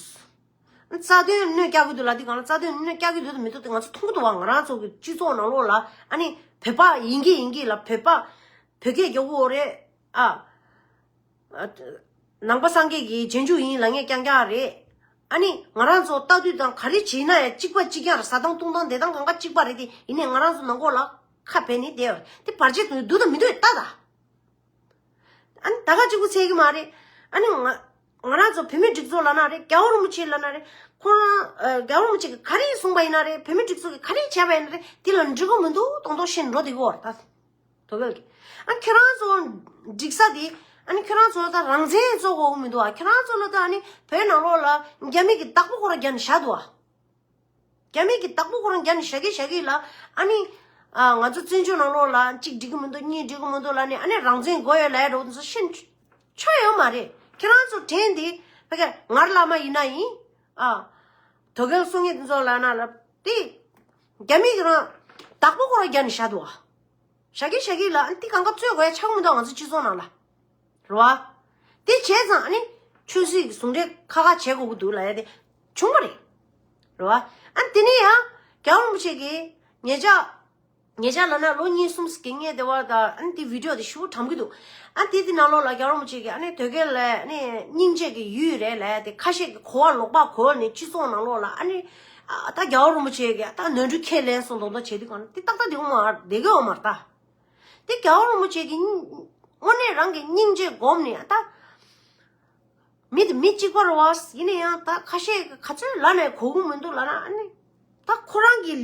རྩ་དོན་གནོད་བསྐྱལ་གྱི་འདུག་ལབ་དུས་གང་ལ་རྩ་དོན་གནོད་བསྐྱལ་གྱི་འདུག་དང་མི་འདུག་དེ་ང་ཚོ་མཐོང་གི་འདུག་བ། ང་རང་ཚོ་གི་སྤྱི་ཚོགས་ནང་ལོགས་ལ་ཨ་ནི་བོད་པ་ཡིན་གྱི་ཡིན་གྱི་ལ་བོད་པ་བོད་སྐད་རྒྱག་གི་ཡོད་རེད་ཨ། ཨ། ནང་པ་སངས་རྒྱས་ཀྱི་རྗེས་འཇུག་ཡིན་ལབ་མཁན་རྐྱང་རྐྱང་རེད། ཨ་ནི་ང་རང་ཚོ་ལྟ་དུས་དང་ག་རེ་བྱེད་ན་ཡང་གཅིག་པ་གཅིག་རྐྱང་རེད། ཟ་སྟངས་འཐུང་སྟངས་བསྡད་སྟངས་གང་ག་གཅིག་པ་རེད་དེ། ཡིན་ནའི་ང་རང་ཚོ་ནང་ཁོག་ལ་ཁ་བེད་ནས་བསྡད་ཡོད་རེད། དེ་བར་ཆད་དུ་འདུག་དང་མི་འདུག་ལྟ་ད། ཨ་ནི་ད་ག་གཅིག་པུ་ཚད་ཀྱི་མ་རེད། ཨ་ནི་ང་ང་རང་ཚོ་བོད་མིའི་སྒྲིག་འཛུགས་ལབ་ན་རེད། རྒྱལ་བ་རིན་པོ་ཆེ་ལབ་ན་རེད། ཁོ་རང་ཨ་རྒྱལ་བ་རིན་པོ་ཆེ་གིས་ག་རེ་གསུངས་པ་ཡིན་ན་རེད། བོད་མིའི་སྒྲིག་འཛུགས་ཀྱིས་ག་རེ་བྱས་པ་ཡིན་ན་རེད། དེ་ལ་འགྲིག་གི་མི་འདུག་མདོག་མདོག་བཤད་འགྲོ་བསྡད་ཀྱི་ཡོད་རེད་ད། དོ་བོད་ཀྱི། ཨ་ཁྱེད་རང་ཚོ་འགྲིག་ས་དེ་ ཨ་ནི་ཁྱོད་རང་ཚོ་ལ་ད་རང་བཙན་རྩོད་དགོས་མི་འདུག་ཨ། ཁྱོད་རང་ཚོ་ལ་ད་ཨ་ནི་བོད་ནང་ལོགས་ལ་རྒྱ་མི་གི་བདག་པོ་ཁོ་རང་རྒྱབ་ནས་བཞག་འདུག་ཨ། རྒྱ་མི་གི་བདག་པོ་ཁོ་རང་རྒྱབ་ནས་བཞག་གི་བཞག་གི་ལ། ཨ་ནི་ཨ་ང་ཚོ་བཙན་བྱོལ་ནང་ལོགས་ལ་གཅིག་འགྲིག་གི་མི་འདུག་གཉིས་འགྲིག་གི་མི་འདུག་ལ་ནི། ཨ་ནི་རང་བཙན་དགོས་ཡོད་ལབ་ཡ་འགྲོ་འདུག་ཟེར་ཤེས་ཆོག་ཡོད་མ་རེད། ཁྱེད་རང་ཚོ་དྲན་དེ་ཕ་གི་ངར་བླ་མ་ཡིན་ན་ཡིན། ཨ། དོལ་རྒྱལ་གསུང་མཁན་དེ་ཚོ་ལ་ན་ལ་དེ་རྒྱ་མི་གི་རང་བདག་པོ་ཁོ་རང་རྒྱབ་ནས་བཞག་འདུག་ཨ། བཞག་གི་བཞག་གི་ལ། ཨ་ནི་དེ་གང་ག་རྩོད་དགོས་ཡ་ཆགས་མི་འདུག་ང་ཚོ་སྤྱི་ཚོགས་ནང་ལ། རེད་བ། དེ་བྱས་ཙང་ཨ་ནི་ཆོས་སྲིད་ཀྱི་ཟུང་འབྲེལ་ཁ་ཁ་བྱེད་དགོས་ཀྱི་འདུག་ལབ་ཡ་དེ་བྱུང་བ་རེད། རེད་བ། ཨ་ནི་དེ་ནས་ཡང་རྒྱལ་བ་རིན་པོ་ཆེ་གིས་ཉེ་ཆར་ཉེ་ཆར་ལ་ན་ལོ་གཉིས་གསུམ་གྱི་སྔས་དེ་བ་ད་ཨ་ནི་དེ་བི་ཌི་ཡོ་དེ་ཞེ་པོ་གྲམ་གྱི་འདུག་ཨ་ནི་དེ་དེ་ནང་ལོགས་ལ་རྒྱལ་བ་རིན་པོ་ཆེ་གིས་ཨ་ནི་དོལ་རྒྱལ་ལ་ཨ་ནི་སྙིང་རྗེ་གི་ཡུལ་རེད་ལབ་ཡ་དེ་ཁ་ཤས་ཀྱིས་གོ་བ་ལོག་པ་གོ་ནས་སྤྱི་ཚོགས་ནང་ལོགས་ལ་ཨ་ནི་ཨ་ད་རྒྱལ་བ་རིན་པོ་ཆེ་གིས་ད་ནོར་འཁྲུལ་ཁས་ལེན་སོང་མདོག་མདོག་བྱེད་དུས་གང་ན་དེ་ཏག་ཏག་དེ་འོ་མ་བསྡད་ཀྱི་འོ་མ་རེད་ད། དེ་རྒྱལ་བ་རིན་པོ་ཆེ་གི་དངོས་གནས་རང་གི་སྙིང་རྗེ་སྒོམ་ནས་ད། མི་དེ་མི་གཅིག་པ་རེད་བ། ཡིན་ན་ཡང་ད་ཁ་ཤས་ཀྱིས་ག་ཚོད་ལབ་ནས་གོ་གི་མི་འདུག་ལབ་ན་ཨ་ནི། ད་ཁོ་རང་གི་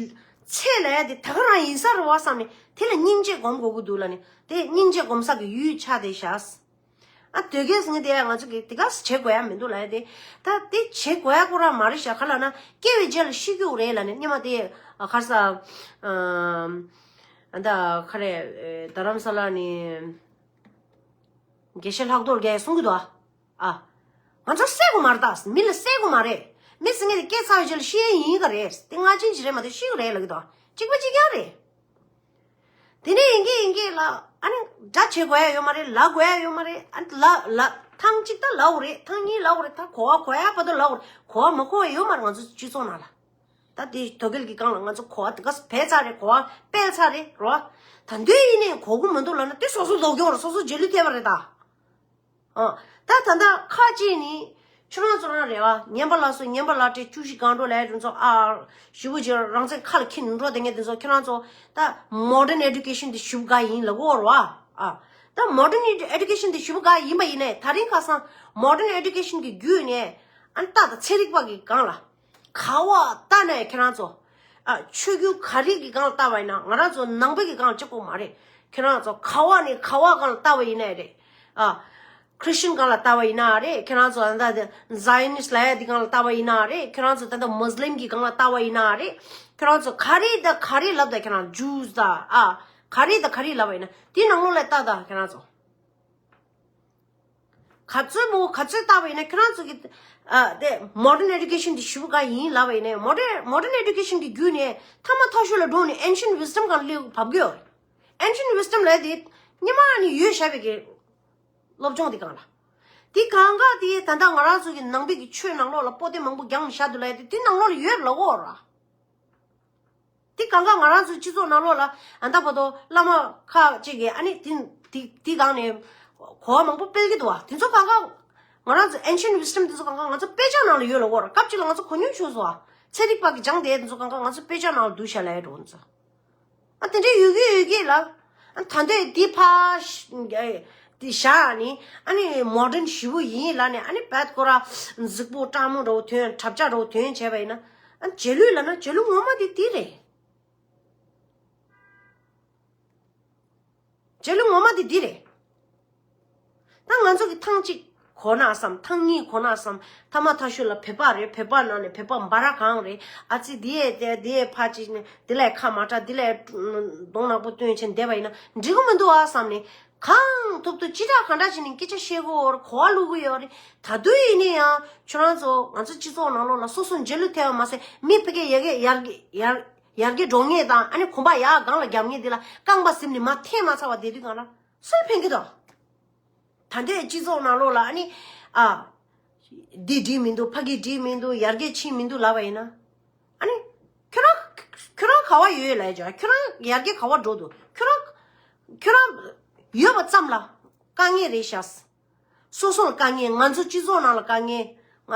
ཚད་ལ་ཡ་དེ་ད་ག་རང་ཡིན་ས་རེད་བ་བསམ་ནས་དེ་ལ་སྙིང་རྗེ་སྒོམ་དགོས་ཀྱི་འདུག་ལབ་ནས་དེ་སྙིང་རྗེ་སྒོམ་ས་གི་ཡུལ་ཆགས་བསྡད་ཤག་ཨ་དོལ་རྒྱལ་ཟེར་མཁན་དེ་ཡ་ང་ཚོ་གི་དེ་ག་བྱེད་དགོས་ཡ་མི་འདུག་ལབ་ཡ་དེ། ད་དེ་བྱེད་དགོས་ཡ་ཁོ་རང་མ་རེད་ཤག་ག་ལབ་ན་སྐྱེ་བའི་རྗེས་ལ་ཤི་རྒྱུ་རེད་ལབ་ནས་སྔོན་མ་དེ་ཨ་ག་རེ་ཟེར། ཨ་ད་ག་རེ་རྡ་རམ་ས་ལ་ནས་དགེ་བཤེས་ལྷག་རྡོར་རྒྱལ་གསུང་གི་འདུག་ཨ། ཨ། ང་ཚོ་བསད་དགོས་མ་རེད་ད། མི་ལ་བསད་དགོས་མ་རེད། མི་ཟེར་མཁན་དེ་སྐྱེས་ཚར་བའི་རྗེས་ལ་ཤི་ཡས་ཡིན་ག་རེད། དེ་སྔ་ཕྱི་ཅིག་རེད་མ་གཏོགས་ཤི་གི་རེད་ལབ་ཀྱི་འདུག་གཅིག་པ་གཅིག་རྐྱང་རེད། དེ་ནས་ཡིན་གྱི་ཡིན་གྱི་ལ་ཨ་ནི་འདྲ་བྱེད་དགོས་ཡ་ཡོད་མ་རེད། ལབ་དགོས་ཡ་ཡོད་མ་རེད། ཨ་ནི་ལ་ལ་ཐེངས་གཅིག་ད་ལབ་དགོས་རེད། ཐེངས་གཉིས་ལབ་དགོས་རེད། ད་གོ་བ་གོ་ཡ་བར་དུ་ལབ་དགོས་རེད། གོ་བ་མ་གོ་བ་ཡོད་མ་རེད་ང་ཚོ་སྤྱི་ཚོགས་ནང་ལ། ད་དེ་དོལ་རྒྱལ་གྱི་སྒང་ལ་ང་ཚོ་གོ་བ་དེ་ག་སྤེལ་ཚར་རེད། གོ་བ་སྤེལ་ཚར་རེད་རོ། ད་འདོད་ཡིན་ནས་གོ་གི་མི་འདུག་ལབ་ན་དེ་སོ་སོ་ལྡོག་ཀྱོག་རེད། སོ་སོ་རྗེས་ལུས་ཐེབས་པ་རེད་ད། ཨ། ད་ད་ལྟ་ཁ་ཅིག་ནི་ཁྱོད་རང་ཚོ་རང་རེད་བ། ངན་པ་ལ་སོ་ངན་པ་ལ་སྤྲད། བཅུ་བཞི་སྒང་དྲུག་ལ་དེ་ཚོ་ཨ་ཞེ་པོ་ཅིག་རང་བཙན་ཁ་ལ་འཁྱེར་ནས་འགྲོ་བསྡད་མཁན་དེ་ཚོ་ཁྱོད་རང་ཚོ་ད་modern education དེ་ཞེ་པོ་དགའ་ཡིན་ལབ་ཀྱི་ཡོད་རེད་བ། ཨ། ད་modern education དེ་ཞེ་པོ་དགའ་ཡིན་པ་ཡིན་ནའི་ད་རིང་ཁ་སང་modern education གི་བརྒྱུད་ནས་ཨ་ནི་ད་ད་ཚན་རིག་པ་གི་སྒང་ལ། ག་བ་ལྟ་ནས་ཁྱེད་རང་ཚོ། ཨ། ཆོས་བརྒྱུད་ག་རེ་གི་སྒང་ལ་ལྟ་བ་ཡིན་ན་ང་རང་ཚོ་ནང་པའི་གི་སྒང་ལ་གཅིག་པོ་མ་རེད། ཁྱེད་རང་ཚོ་ག་བ་ནས་ག་བ་སྒང་ལ་ལྟ་བ་ཡིན་ནའི་རེད། ཨ། Christian སྒང་ལ་ལྟ་བ་ཡིན་ན་རེད། ཁྱེད་རང་ཚོ་ད་ལྟ་Zionist ལབ་ཡ་དེ་སྒང་ལ་ལྟ་བ་ཡིན་ན་རེད། ཁྱེད་རང་ཚོ་ད་ལྟ་Muslim གི་སྒང་ལ་ལྟ་བ་ཡིན་ན་རེད། ཁྱེད་རང་ཚོ་ག་རེ་ད་ག་རེ་ལབ་ད་ཁྱེད་རང་Jews ད་ཨ་ག་རེ་ད་ག་རེ་ལབ་པ་ཡིན་ན་དེ་ནང་ལོགས་ལ་ལྟ་ད་ཁྱེད་རང་ཚོ། ག་ཚོད་མོ་ག་ཚོད་ལྟ་བ་ཡིན་ན་ཁྱོད་རང་ཚོ་གི་ཨ་དེ་modern education དེ་ཞེ་པོ་དགའ་ཡིན་ལབ་པ་ཡིན་ན་modern modern education གི་བརྒྱུད་ནས་ཐ་མ་ཐག་ཤོས་ལ་འགྲོ་ནས་ancient wisdom སྒང་ལ་བབས་ཀྱི་ཡོད་རེད། Ancient wisdom ལབ་དེ་སྔོན་མ་ནས་ཡོད་བཞག་པའི་གི་སློབ་སྦྱོང་དེ་སྒང་ལ། དེ་གང་ག་དེ་ད་ལྟ་ང་རང་ཚོ་གི་ནང་པའི་གི་ཆོས་ནང་ལོགས་ལ་པོ་ཏི་མང་པོ་རྒྱང་བཞག་འདུག་ལབ་དེ་དེ་ནང་ལོགས་ལ་ཡོད་ལབ་ཀྱི་ཡོད་རེད། དེ་གང་ག་ང་རང་ཚོའི་སྤྱི་ཚོགས་ནང་ལོགས་ལ་ཨ་ད་བར་དུ་བླ་མ་ཁག་ཅིག་གིས་ཨ་ནི་དེ་དེ་དེ་སྒང་ནས་གོ་བ་མང་པོ་སྤེལ་གྱི་འདུག་བ། དེ་ཚོ་གང་ག་ང་རང་ཚོ་ancient wisdom དེ་ཚོ་གང་ག་ང་ཚོ་དཔེ་ཆ་ནང་ལ་ཡོད་ལབ་ཀྱི་ཡོད་རེད། སྐབས་གཅིག་ལ་ང་ཚོ་གོ་མྱོང་བྱུང་སོང་བ། ཚན་རིག་པ་གིས་སྦྱངས་བསྡད་དེ་ཚོ་གང་ག་ང་ཚོ་དཔེ་ཆ་ནང་ལ་བསྡུས་བཞག་ལབ་ཡ་འགྲོ་ང་ཚོ། ཨ་དེ་འདྲའི་ཡོད་ཀྱི་ཡོད་ཀྱི་ལ། ཨ་ད་འདོད་འདི་ཕ་ཤ་ཨེ་འདི་བཞག་ནི་ཨ་ནི་modern ཞེ་པོ་ཡིན་ལབ་ནས་ཨ་ནི་བད་ཁོ་ར་གཟུགས་པོ་སྐྲག་མོ་འདྲ་བོ་ཐོན། གྲབས་ཆག་འདྲ་བོ་ཐོན་བྱས་པ་ཡིན་ན། ཨ་རྗེས་ལུས་ལབ་ན་རྗེས་ལུས་ངོ་མ་དེ་འདི་རེད། རྗེས་ལུས་ངོ་མ་དེ་འདི་རེད། ད་ང་ཚོ་གི་ཐེངས་གཅིག་གོ་ན་བསམ། ཐེངས་གཉིས་གོ་ན་བསམ། ཐ་མ་ཐག་ཤོས་ལ་བོད་པ་རེད། བོད་པ་ནང་ནས་བོད་པ་འབའ་ར་གང་རེད། ཨ་ཙི་འདི་ཡས་དེ་འདི་ཡས་ཕ་ཅིག་ནས་འདི་ལས་ཁ་མ་གྲག་འདི་ལས་གདོང་ནག་པོ་སྟོན་བྱས་བསྡད་པ་ཡིན་ན་འགྲིག་གི་མི་འདུག་ཨ་བསམ་ནས་གང་ཐུབ་ཐུབ་ཅི་དྲག་གང་དྲག་བྱས་ནས་སྐད་ཆ་བཤད་གི་ཡོད་རེད། གོ་བ་བླུག་གི་ཡོད་རེད། ད་དུང་ཡིན་ན་ཡང་ཁྱོད་རང་ཚོ་ང་ཚོ་སྤྱི་ཚོགས་ནང་ལོགས་ལ་སོ་སོ་རྗེས་ལུས་ཐེབས་པ་མ་ཟད་མི་ཕ་གི་ཡར་རྒྱས་ཡར་རྒྱས་ཡར་ཡར་རྒྱས་འགྲོ་ངེས་དང་ཨ་ནི་གོམ་པ་ཡར་སྒང་ལ་རྒྱབ་ངེས་འདི་ལ་རྐང་པ་ཟིན་ནས་མར་འཐེན་མ་ཚར་བ་བསྡད་དུས་སྒང་ལ་སུ་ལ་ཕན་གི་འདུག་ད་ལྟའི་སྤྱི་ཚོགས་ནང་ལོགས་ལ་ཨ་ནི་ཨ་འདི་འགྲིག་མི་འདུག་ཕ་གི་འགྲིག་མི་འདུག་ཡར་རྒྱས་ཕྱིན་མི་འདུག་ལབ་པ་ཡིན་ན། ཨ་ནི་ཁྱོད་རང་ཁྱོད་རང་ག་བ་ཡོད་ལབ་ཡ། ཁྱོད་རང་ཡར་རྒྱས་ག་བ་འགྲོ་འདུག་ཁྱོད་རང་ཁྱོད་རང་ཡོད་པ་ཙམ་ལ་དཀའ་ངལ་རེད་ཤག་སོ་སོ་ལ་དཀའ་ངལ། ང་ཚོ་སྤྱི་ཚོགས་ནང་ལ་དཀའ་ངལ། ང་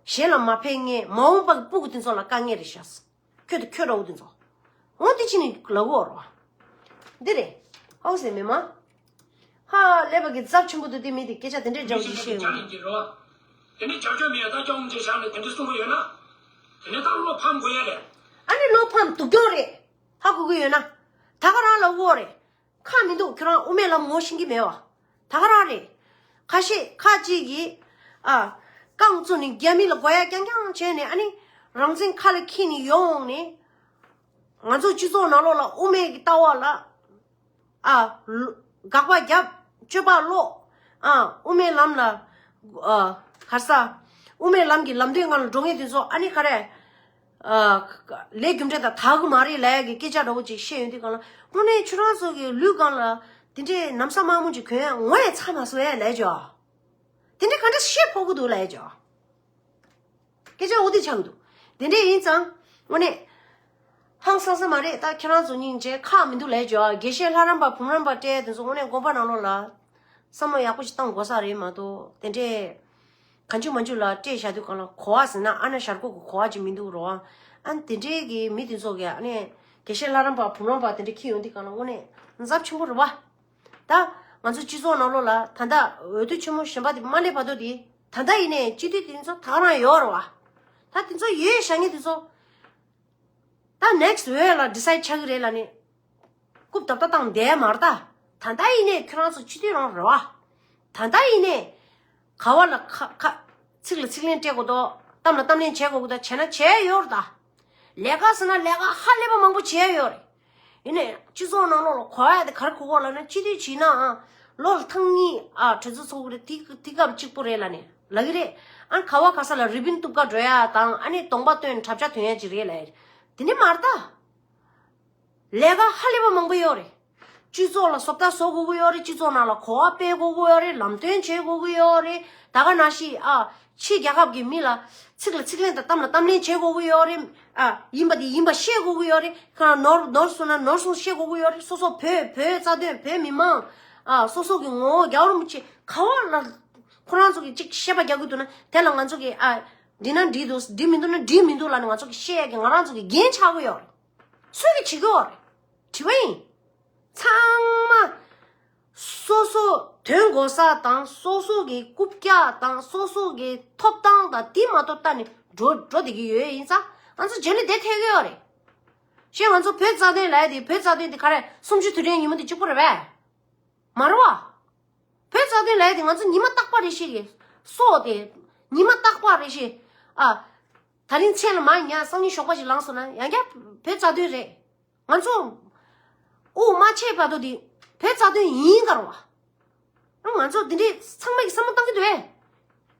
གཞན་ལ་མ་ཕན་མཁན། མ་འོངས་པ་གི་སྤུ་གུ་དེ་ཚོ་ལ་དཀའ་ངལ་རེད་ཤག་ཁྱོད་དང་ཁྱོད་འདྲ་བོ་དེ་ཚོ། འོ་དེ་ཕྱི་ནས་ལབ་དགོས་རེད་བ། འདི་རེད། ཧའོ་ཟེར་མི་མ། ཧ་ལས་པ་གི་རྩབ་ཆེན་པོ་འདུག་དེ་མི་དེ་སྐད་ཆ་དེ་འདྲས་འདྲ་བོ་ཅིག་བཤད་ཡོང་། དེ་ནས་རྒྱབ་སྐྱོར་མེད་ཡ་ད་སྐྱོང་ཅེས་བཞག་ནས་དེ་འདྲ་གསུང་གི་ཡོད་ན། དེ་ནས་ད་བློ་ཕམ་དགོས་ཡ་རེད། ཨ་ནི་བློ་ཕམ་སྡུག་གྱོང་རེད། ཧ་གོ་གི་ཡོད་ན། ད་ག་རང་ལབ་དགོས་རེད། ཁག་མི་འདུག་ཁྱོད་རང་དབུ་མའི་ལམ་ངོ་ཤེས་ཀྱི་མེད་བ། ད་ག་རང་རེད། ཁ་ཤས་ཁ་ཅིག་གིས་ཨ་རྐང་བཙུགས་ནས་རྒྱ་མི་ལ་དགོས་ཡ་རྐྱང་རྐྱང་བྱས་ནས། ཨ་ནི་རང་བཙན་ཁ་ལ་འཁྱེར་ནས་ཡོང་ནས། ང་ཚོ་སྤྱི་ཚོགས་ནང་ལོགས་ལ་དབུ་མའི་གི་ལྟ་བ་ལ་ཨ་ལོ་དགག་པ་བརྒྱབ། སྤྱོད་པ་ལོག། ཨ་དབུ་མའི་ལམ་ལ་ཨ་ག་རེ་ཟ། དབུ་མའི་ལམ་གྱི་ལམ་སྟོན་སྒང་ལ་འགྲོ་མཁན་དེ་ཚོ་ཨ་ནི་ག་རེ། ཨ་ལས་རྒྱུ་འབྲས་དང་དག་གི་མ་རེད་ལབ་ཡ་གི་སྐད་ཆ་འདྲ་བོ་ཅིག་བཤད་ཡོང་དུས་སྒང་ལ། དངོས་གནས་ཁྱོད་རང་ཚོ་གི་ལུས་སྒང་ལ་དེ་འདྲའི་ན་བཟའ་དམར་མོ་ཅིག་གྱོན་ཡ་ངོ་ཡ་ཚ་མ་སོང་ཡ་ལབ་ཅོ། དེ་འདྲའི་ག་འདྲ་བཤད་ཕོད་གི་འདུག་ལབ་ཅོ། སྐད་ཆ་འོ་དེ་ཆགས་འདུག་དེ་འདྲ་ཡིན་ཙང་དངོས་གནས་ཧང་སང་ས་མ་རེད། ད་ཁྱེད་རང་ཚོ་སྙིང་རྗེ་ཁག་མི་འདུག་ལབ་ཅོ། དགེ་བཤེས་ལྷ་རམས་པ་བུམ་རམས་པ་སྤྲད་དེ་ཚོ་དངོས་གནས་དགོན་པ་ནང་ལོགས་ལ་བསམ་བློ་ཡག་པོ་ཞིག་བཏང་དགོས་ས་རེད་མ་གཏོགས། དེ་འདྲས་གང་བྱུང་མང་བྱུང་ལ་སྤྲད་བཞག་དུས་སྒང་ལ། གོ་བ་ཟེར་ན་ཨ་ན་ཞར་ཁོག་གི་གོ་བ་ཅིག་མི་འདུག་རོ། ཨ་དེ་འདྲས་ཀྱི་མི་དེ་ཚོ་གི་ཨ་ནི་དགེ་བཤེས་ལྷ་རམས་པ་བུམ་རམས་པ་དེ་འདྲས་འཁྱེར་ཡོང་དུས་སྒང་ལ་དངོས་གནས་འཛབ་ཆེན་པོ་རེད་བ། ད་ང་ཚོ་སྤྱི་ཚོགས་ནང་ལོགས་ལ་ད་ལྟ་འོས་བསྡུ་ཆེན་མོ་གཞན་པ་དེ་མ་སླེབས་བར་དུ་དེ། ད་ལྟ་ཡིན་ནའི་སྤྱི་འཐུས་དེ་ཚོ་ད་ག་རང་ཡོད་རེད་བ། ད་དེ་ཚོ་ཡོད་བཞག་མཁན་དེ་ཚོ་ད་ནེག་སི་འོས་ལ་ཌི་སའིཌ་ཆགས་ཀྱི་རེད་ལབ་ནས་རྐུབ་རྡབ་རྡབ་བཏང་བསྡད་མ་རེད་ད། ད་ལྟ་ཡིན་ནའི་ཁྱོད་རང་ཚོ་སྤྱི་འཐུས་རང་རེད་བ། ད་ལྟ་ཡིན་ནའི་ག་བ་ལ་ཁ་ཁ་ཚིག་ལ་ཚིག་ལན་སྤྲད་དགོས་དོ། གཏམ་ལ་གཏམ་ལན་བྱེད་དགོས་དོ། བྱས་ན་བྱས་ཡོད་རེད་ད། ལས་ཀ་ཟེར་ན་ལས་ཀ་ཧ་ལས་པ་མང་པོ་བྱས་ཡོད་རེད། ཡིན་ནའི་སྤྱི་ཚོགས་ནང་ལོགས་ལ་གོ་ཡ་དེ་ག་རེ་གོ་གོ་ལབ་ན། སྤྱི་འཐུས་བྱས་ནའང་ལོ་ལ་ཐེངས་གཉིས་ཨ་གྲོས་ཚོགས་ཚོགས་ཀྱི་རེད། དེ་དེ་སྐབས་གཅིག་པོ་རེད་ལབ་ནས་ལབ་ཀྱི་རེད། ཨ་ག་བ་ག་ས་ལ་རི་བིན་གཏུབ་ག་འགྲོ་ཡ་དང་། ཨ་ནི་གདོང་པ་སྟོན་དྲ་ཕྱག་ཐོན་ཡ་ཅིག་རེད་ལབ་ཡ་རེད། དེ་ནི་མ་རེད་ད། ལས་ཀ་ཧ་ལས་པ་མང་པོ་ཡོད་རེད། སྤྱི་ཚོགས་ལ་བཟོ་ལྟ་བཟོ་དགོས་ཀྱི་ཡོད་རེད། སྤྱི་ཚོགས་ནང་ལ་གོ་བ་སྤེལ་དགོས་ཀྱི་ཡོད་རེད། ལམ་སྟོན་བྱེད་དགོས་ཀྱི་ཡོད་རེད། ད་ག་ནང་བཞིན་ཨ་ཕྱི་རྒྱལ་ཁབ་ཀྱི་མི་ལ་ཚིག་ལ་ཚིག་ལན་དང་གཏམ་ལ་གཏམ་ལན་བྱེད་དགོས་ཀྱི་ཡོད་རེད། ཨ་ཡིན་པ་དེ་ཡིན་པ་བཤད་དགོས་ཀྱི་ཡོད་རེད། ཁ་ནོར་ནོར་སོང་ན་ནོར་སོང་བཤད་དགོས་ཀྱི་ཡོད་རེད། སོ་སོ་བོད་བོད་རྩ་དོན། བོད་མི་མང་ཨ་སོ་སོ་གི་ངོ་བོ། རྒྱལ་བ་རིན་པོ་ཆེ་ག་བ་ལ་ཁོ་རང་ཚོ་གི་ཅིག་བཤད་པ་རྒྱག་གི་འདུག་ན། དེ་ལ་ང་ཚོ་གི་ཨ་འགྲིག་ན་འགྲིག་འདུག་འགྲིག་མི་འདུག་ན་འགྲིག་མི་འདུག་ལབ་ནས་ང་ཚོ་གི་བཤད་ཡ་གི་ང་རང་ཚོ་གི་འགན་ཆགས་ཀྱི་ཡོད་རེད། སུས་གི་བྱེད་ཀྱི་ཡོད་རེད། དྲི་བ་ཡིན། ཚང་མ་སོ་སོ་དོན་གོ་ས་དང་། སོ་སོ་གི་རྐུབ་བཀྱག་དང་། སོ་སོ་གི་ཐོབ་ཐང་དང་། དེ་མ་གཏོགས་ལྟ་ནས་འགྲོ་འགྲོ་བསྡད་ཀྱི་ཡོད་ཡིན་ཙང་། ང་ཚོ་རྗེས་ལ་བསྡད་ཐུབ་ཀྱི་ཡོད་རེད། ཞེས་ང་ཚོ་བོད་རྩ་དོན་ལབ་ཡ་དེ། བོད་རྩ་དོན་དེ་ག་རེ། གསུམ་བཅུ་དུས་དྲན་ཉིན་མོ་དེ་གཅིག་པོ་རེད་པས། མ་རེད་བ། བོད་རྩ་དོན་ལབ་ཡ་དེ་ང་ཚོ་ཉི་མ་རྟག་པ་རེ་བཞིན་གྱི་སྲོག་དེ། ཉི་མ་རྟག་པ་རེ་བཞིན། ཨ་ད་རིང་མཚན་ལ་མ་ཉལ་སང་ཉིན་ཞོགས་པ་ཞིག་ལངས་སོང་ན་ཡང་བསྐྱར་བོད་རྩ་དོན་རེད། ང་ཚོ་དབུགས་མ་ཆད་བར་དུ་དེ་བོད་རྩ་དོན་ཡིན་ག་རེད་བ། ང་ཚོ་འདི་འདྲའི་ཚང་མ་གི་བསམ་བློ་བཏང་གི་འདུག་གས།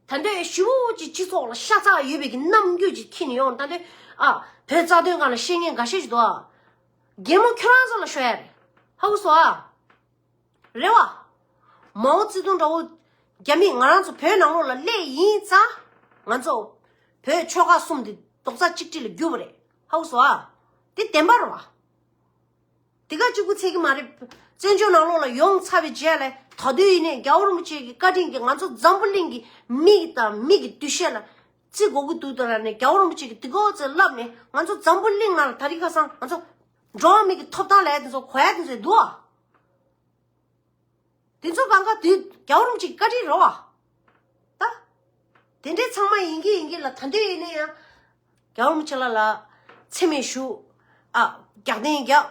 ད་འདོད་ཞུ་བོ་ཅིག་སྤྱི་ཚོགས་ལ་ཤ་ཚ་ཡོད་པའི་གི་རྣམ་འགྱུར་ཅིག་འཁྱེར་ནས་ཡོང་། ད་འདོད་ཨ་བོད་རྩ་དོན་སྒང་ལ་བཤད་མཁན་འགའ་ཤས་ཤིག་འདུག་ཨ། གད་མོ་ཁྱོད་རང་ཚོ་ལ་ཤོར་ཡ་རེད། ཧ་གོ་སོང་ཨ། རེད་བ། མའོ་ཙེ་ཏུང་འདྲ་བོ་རྒྱ་མིས་ང་རང་ཚོ་བོད་ནང་ལོགས་ལ་སླེབས་ཡིན་ཙང་། ང་ཚོ་བོད་ཆོལ་ཁ་གསུམ་འདི་རྡོག་རྩ་གཅིག་སྒྲིལ་ལ་གྱུར་པ་རེད། ཧ་གོ་སོང་ཨ། དེ་བདེན་པ་རེད་བ། དེ་ག་གཅིག་པུ་ཚད་ཀྱི་མ་རེད། བཙན་བྱོལ་ནང་ལོགས་ལ་ཡོང་ཚར་བའི་རྗེས་ལ་ད་དུང་ཡིན་ནའི་རྒྱལ་བ་རིན་པོ་ཆེ་གི་བཀའ་དྲིན་གྱིས་ང་ཚོ་འཛམ་བུ་གླིང་གི་མིག་དང་མིག་གི་འདུ་ཤེས་ལ་བརྩི་དགོས་ཀྱི་འདུག་ད་ལབ་ནས། རྒྱལ་བ་རིན་པོ་ཆེ་གིས་དེ་ག་ཚོད་ལབ་ནས། ང་ཚོ་འཛམ་བུ་གླིང་ནང་ལ་ད་རིང་ཁ་སང་ང་ཚོ་འགྲོ་བ་མི་གི་ཐོབ་ཐང་ལབ་ཡ་དེ་ཚོ་གོ་ཡ་དེ་ཚོ་འདུག་ཨ། དེ་ཚོ་གང་ག་དེ་རྒྱལ་བ་རིན་པོ་ཆེ་གི་བཀའ་དྲིན་རེད་བ། ད་དེ་འདྲའི་ཚང་མ་ཡིན་གྱི་ཡིན་གྱི་ལ། ད་འདོད་ཡིན་ན་ཡང་རྒྱལ་བ་རིན་པོ་ཆེ་ལགས་ལ་མཚན་སྨད་ཞུ། ཨ་རྒྱག་རྟེན་རྒྱག།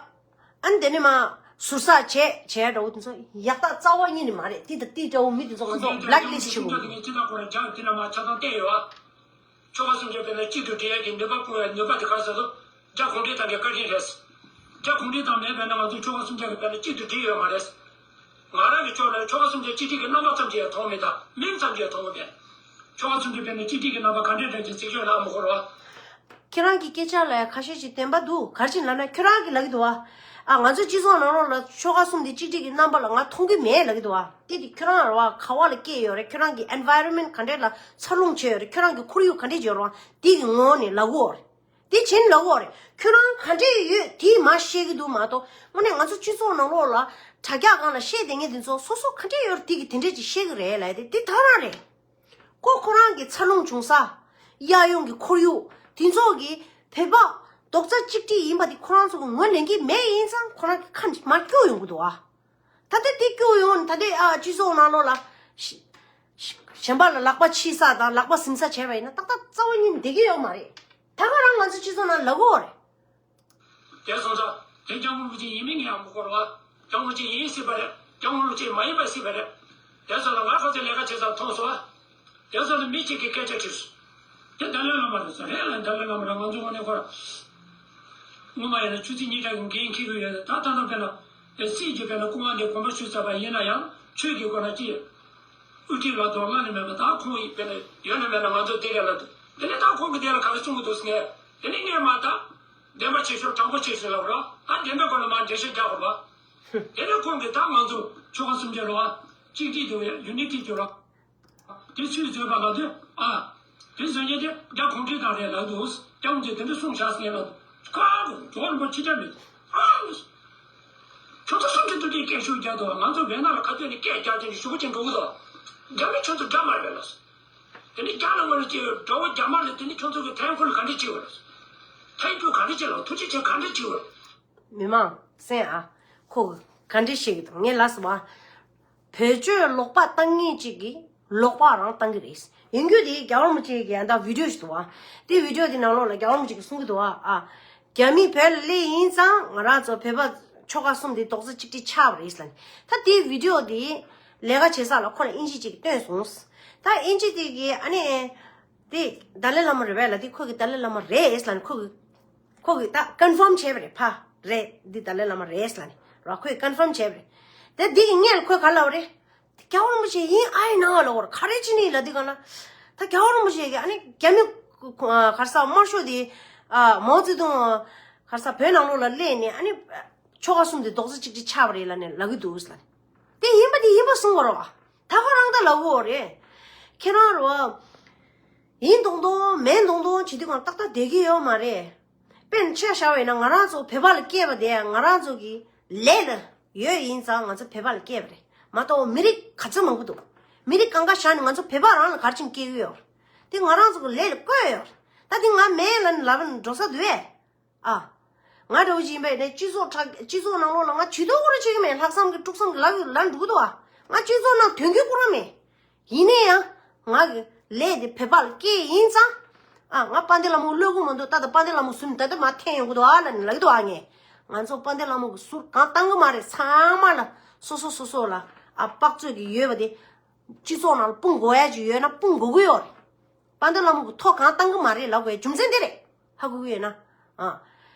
ཨ་ནི་དེ་ནས་མར་ཟུར་ཟ་བྱས་བྱས་འདྲ་བོ་དེ་ཚོ་ཡག་རྟགས་རྩ་བ་ཉིད་ནས་མ་རེད། དེ་དང་དེ་འདྲ་བོ་མི་དེ་ཚོ་ང་ཚོ་བྷི་ལེག་ལིསི་ཊི་བྱེད་དགོས། ཁྱེད་རང་ཁོ་རང་རྒྱག་དེ་ན་མ་ཆ་ཚང་བསྟན་ཡོད་ཨ། ཆོལ་ཁ་གསུམ་གྱི་དཔེར་ན་གཅིག་ཏུ་སྒྲིལ་ཡས་ཀྱི་ནུས་པ་སྤུངས་ཡས་ནུས་པ་དེ་ག་རེ་ཟེར་དུས། རྒྱ་གུང་ཁྲན་ཏང་གི་བཀའ་དྲིན་རེད། རྒྱ་གུང་ཁྲན་ཏང་མེད་པས་ན་ང་ཚོ་ཆོལ་ཁ་གསུམ་ཆ་གི་དཔེར་ན་གཅིག་ཏུ་སྒྲིལ་ཡོད་མ་རེད། ང་རང་གི་ཕྱོགས་ནས་ཆོལ་ཁ་གསུམ་ཆ་གཅིག་སྒྲིལ་གྱི་རྣམ་པ་ཙམ་ཞིག་ཡང་མཐོང་མེད། ད་མིང་ཙམ་ཞིག་ཡང་མཐོང་མེད། ཆོལ་ཁ་གསུམ་ཆ་དཔེར་ན་གཅིག་སྒྲིལ་གྱི་རྣམ་པ་ག་འདྲ་འདྲ་ཅིག་ཚིག་ཤོད་ལ་མི་འཁོར་བ། ཁྱེད་རང་གི་སྐད་ཆ་ལ་ཁ་ཤས་ཤིག་བདེན་པ་འདུག་ག་རེ་བྱས་ལབ་ན། ཁྱོད་རང་གིས་ལབ་ཀྱི་འདུག་བ། ཨ་ང་ཚོ་སྤྱི་ཚོགས་ནང་ལོགས་ལ་ཆོལ་ཁ་གསུམ་དེ་གཅིག་སྒྲིལ་གྱི་རྣམ་པ་ལ་ང་མཐོང་གི་མེད་ལབ་ཀྱི་འདུག་བ། དེ་དེ་ཁྱོད་རང་རེད་བ། ག་བ་ལ་སྐྱེས་ཡོད་རེད། ཁྱོད་རང་གི་ཨེན་ཝའི་རོན་མེན་ཊི་ག་འདྲས་ལ་འཚར་ལོངས་བྱས་ཡོད་རེད། ཁྱོད་རང་གི་ཁོར་ཡུག་ག་འདྲས་ཡོད་རེད་བ། དེ་གི་ངོ་ནས་ལབ་དགོས་རེད། དེ་བྱས་ནས་ལབ་དགོས་རེད། ཁྱོད་རང་ག་འདྲས་ཡོད་དེ་མར་བཤད་ཀྱི་འདུག་མ་གཏོགས། དངོས་གནས་ང་ཚོ་སྤྱི་ཚོགས་ནང་ལོགས་ལ་དྲ་རྒྱ་སྒང་ལ་བཤད་བསྡད་མཁན་དེ་ཚོ་སོ་སོ་ག་འདྲས་ཡོད་རེད། དེ་གི་དེ་འདྲས་ཅིག་བཤད་ཀྱི་རེད་ལབ་དེ་དེ་ད་རང་རེད། ཁོ་ཁོ་རང་གི་འཚར་ལོངས་བྱུང་ས། གཡས་གཡོན་གྱི་ཁོར་ཡུག་དེ་ཚོ་གི་བོད་པ་རྡོག་རྩ་གཅིག་སྒྲིལ་ཡིན་པ་དེ་ཁོ་རང་ཚོ་གི་ངོས་ལེན་གྱི་མེད། ཡིན་ཙང་ཁོ་རང་གི་ཁ་མར་སྐྱོ་ཡོང་གི་འདུག་ཨ། ད་ལྟ་དེ་སྐྱོ་ཡོང་། ད་ལྟ་ཨ་སྤྱི་ཚོགས་ནང་ལོགས་ལ་ཞི་ཞི་གཞན་པ་ལ་ལག་པ་ཕྱིས་ས་དང་ལག་པ་ཟིན་ས་བྱས་པ་ཡིན་ན་ཏག་ཏག་རྩ་བ་ཉིད་བསྡད་ཀྱི་ཡོད་མ་རེད། ད་ག་རང་ང་ཚོ་སྤྱི་ཚོགས་ནང་ལབ་དགོས་རེད། དེ་སོང་ཙང་དེ་སྐྱབས་མགོན་རིན་པོ་ཆེ་ཡིན་མིན་ཡང་མི་སྐོར་བ། སྐྱབས་མགོན་རིན་པོ་ཆེ་ཡིན་སྲིད་པ་རེད། སྐྱབས་མགོན་རིན་པོ་ཆེ་མ་ཡིན་པ་སྲིད་པ་རེད། དེ་ཚོ་ལ་ང་ཁ་ཚོས་ལས་ཀ་བྱེད་ས་མཐོང་སོང་ཨ། དེ་ཚོ་ལ་མི་གཅིག་གིས་སྐད་ཆ་དྲིས་སོང་། དེ་ཏཱ་ལའི་བླ་མ་རེད་ཟེར། རེད་ལ་ཏཱ་ལའི་བླ་མ་རེད། ང་ཚོ་དངོས་གནས་ཁོ་ར། སྔོན་མ་ཡིན་ན་ཆུ་ཚོད་ཉིས་གྲངས་ཀྱི་འགན་འཁྱེར་གྱི་ཡོད། ད་ད་ལྟ་དཔེར་ན་སྲིད་ཀྱི་དཔེར་ན་སྐུ་དབང་དེ་དགོངས་པ་ཞུས་ཚར་བ་ཡིན་ན་ཡང་ཆོས་ཀྱི་སྐོར་ལ་ཅི། དབུ་ཁྲིད་ལ་དོ་བླ་ནས་མེད་པ་ད་ཁོང་ཡིན་པས་ན་ཡོད་ན་མེད་ན་ང་ཚོ་དེ་རེད་ལ་དོ། དེ་ནས་ད་ཁོང་གིས་དེ་ལ་ག་རེ་གསུང་གི་འདུག་ཟེར་ནས། དེ་ནས་ངས་མ་ད་བདེན་པ་ཆེ་ཤོས་དྲང་པོ་ཆེ་ཤོས་ལབ་རོགས། ད་བདེན་པའི་སྐོར་ལ་མ་འགྲེལ་བཤད་རྒྱག་དགོས་པ། དེ་ནས་ཁོང་གིས་ད་ང་ཚོ་ཆོལ་ཁ་གསུམ་ཆ་ལ་བ་གཅིག་སྒྲིལ་དུ་ཡུ་ནི་ཊི་ཅོ་ར། དེ་ཚུལ་བཟོས་པ་ལ་དུས་ཨ། དེ་བཟོས་རྗེས་དེ་རྒྱ་གུང་ཁྲན་ཏང་རེད་ལབ་འདུག་སྐྱབས་མགོན་དེ་འདྲ་གསུངས་བཞག་ཟེར་ལབ་འདུག་ཁ་གོ་རྒྱ་གར་པ་ཕྱི་དྲགས་མེད། ཨ། ཁྱོད་ཚོ་སུམ་ཅུ་དུ་དེ་སྐད་ཤུགས་རྒྱག་འདུག་ང་ཚོ་བོད་ནང་ལ་ཁ་ཐོན་ནས་སྐད་རྒྱག་དེ་ནི་ཞུ་བ་ཅན་འགྲོ་གི་འདུག་རྒྱ་མི་ཁྱོད་ཚོ་དགྲ་མ་རེད་ལ། དེ་ནི་རྒྱ་ལ་ངོ་ལ་ཅེས་དགྲ་བོ་རྒྱ་མ་ལ་དེ་ནི་ཁྱོད་ཚོ་གི་ཐན་ཁུལ་ག་འདྲ་བྱེད་བར། ཐན་ཁུལ་ག་འདྲ་བྱེད་ལ་ཐུགས་རྗེ་ཆེ་ག་འདྲ་བྱེད་བར། མི་མང་སེམས་ཨ། ཁོ་གི་ག་འདྲ་བཤད་གི་འདུག་ངས་ལབ་སོང་བ། བོད་ཆོས་ལོག་པ་བཏང་མཁན་གཅིག་གིས་ལོག་པ་རང་བཏང་གི་རེད། ཡིན་རྒྱུ་དེ་རྒྱལ་བ་རིན་པོ་ཆེ་གི་ཡང་ད་བི་ཌིའོ་ཞིག་འདུག་བ། དེ་བི་ཌིའོ་དེ་ནང་ལོགས་ལ་རྒྱལ་བ་རིན་པོ་ཆེ་གིས་གསུང་གི་འདུག་བ་ཨ། རྒྱ་མི་བོད་ལ་སླེབས་ཡིན་ཙང་ང་རང་ཚོ་བོད་པ་ཆོལ་ཁ་གསུམ་དེ་རྡོག་རྩ་གཅིག་སྒྲིལ་ཆགས་པ་རེད་ལབ་ནས། ད་དེ་བི་ཌིའོ་དེ་ལས་ཀ་བྱེད་ས་ལ་ཁོ་ལ་ཨིན་ཇི་གཅིག་སྟོན་སོང་། ད་ཨིན་ཇི་དེ་གི་ཨ་ནི། དེ་ཏཱ་ལའི་བླ་མ་རེད་པས་ལབ་དེ་ཁོ་གི་ཏཱ་ལའི་བླ་མ་རེད་ལབ་ནས་ཁོ་གི་ཁོ་གིས་ད་ཀོན་ཕརམ་བྱས་པ་རེད། ཕ་རེད་འདི་ཏཱ་ལའི་བླ་མ་རེད་ལབ་ནས་ར་ཁོས་ཀོན་ཕརམ་བྱས་པ་རེད། དེ་འདི་གི་སྔོན་ལ་ཁོས་ག་ལབ་པ་རེད། རྒྱལ་བ་རིན་པོ་ཆེ་ཡིན་ཨ་ཡིན་ན་ལབ་པ་རེད། ག་རེ་བྱས་ནས་ལབ་དུས་གང་ལ། ད་རྒྱལ་བ་རིན་པོ་ཆེ་གིས་ཨ་ནི་རྒྱ་མི་ག་རེ་ཟ་དམར་ཤོག་དེ་མའོ་ཙེ་ཏུང་ག་རེ་ཟ་བོད་ནང་ལོགས་ལ་སླེབས་ནས་ཨ་ནི་ཆོལ་ཁ་གསུམ་དེ་རྡོག་རྩ་གཅིག་སྒྲིལ་ཆགས་པ་རེད་ལབ་ནས་ལབ་གི་འདུག་ལབ་ནས། དེ་ཡིན་པ་དེ་ཡིན་པ་གསུང་བ་རེད་པ། ད་ག་རང་ད་ལབ་དགོས་རེད། ཁྱེད་རང་རེད་པ། ཡིན་མདོག་མདོག་མིན་མདོག་མདོག་བྱེད་དུས་གང་ཏག་ཏག་བསྡད་ཀྱི་ཡོད་མ་རེད། དཔེར་ན་ཆ་བཞག་པ་ཡིན་ན་ང་རང་ཚོ་བོད་པ་ལ་སྐྱེས་པ་དེ་ང་རང་ཚོ་གི་ལས་ལ་ཡོད་ཡིན་ཙང་ང་ཚོ་བོད་པ་ལ་སྐྱེས་པ་རེད་མ་གཏོགས་མི་རིགས་ག་ཚོད་མང་པོ་འདུག་མི་རིགས་གང་ག་བཞག་ནས་ང་ཚོ་བོད་པ་རང་ལ་ག་རེ་བྱས་ནས་སྐྱེས་ཀྱི་ཡོད་རེད། དེ་ང་རང་ཚོ་གི་ལས་ལ་བཀོད་ཡོད་རེད། ད་དེ་ང་མེད་ལབ་ནས་ལབ་ན་འགྲོ་ས་འདུག་གས། ཨ། ང་འདྲ་བོ་ཅིག་ཡིན་པ་ཡིན་ན་སྤྱི་ཚོགས་དྲ་སྤྱི་ཚོགས་ནང་ལོགས་ལ་ང་ཇུས་གཏོགས་ཁོ་རང་བྱེད་ཀྱི་མེད། ལྷག་བསམ་གྱི་དཀྲུག་བསམ་གྱི་ལབ་ལབ་འགྲོ་གི་འདུག་ཨ། ང་སྤྱི་ཚོགས་ནང་དོན་གྱི་ཁོ་རང་མེད། ཡིན་ན་ཡང་ང་གི་ལས་དེ་བོད་པ་ལ་སྐྱེས་ཡིན་ཙང་། ཨ། ང་དཔལ་ལྡན་ལྷ་མོ་བློས་གོ་མ་འདུག་ད་ལྟ་དཔལ་ལྡན་ལྷ་མོ་ཟུར་ནས་ད་ལྟ་མར་འཐེན་ཡོང་གི་འདུག་ཨ་ལབ་ནས་ལབ་ཀྱི་འདུག་ཨ། ངས་ང་ཚོ་དཔལ་ལྡན་ལྷ་མོ་གི་ཟུར་གང་བཏང་གི་མ་རེད། ཚང་མ་ལ་སོ་སོ་སོ་སོ་ལ་ཨ་དཔག་ཚོད་ཀྱི་ཡོད་པ་དེ་སྤྱི་ཚོགས་ནང་ལ་སྤུངས་དགོས་ཡ་ཅིག་ཡོད་ན་སྤུངས་དགོས་ཀྱི་ཡོད་རེད། དཔལ་ལྡན་ལྷ་མོ་གི་ཐོ་གང་བཏང་གི་མ་རེད་ལབ་དགོས་རྒྱུ་མཚན་དེ་རེད། ཧ་གོ་གི་ཡོད་ན། ཨ།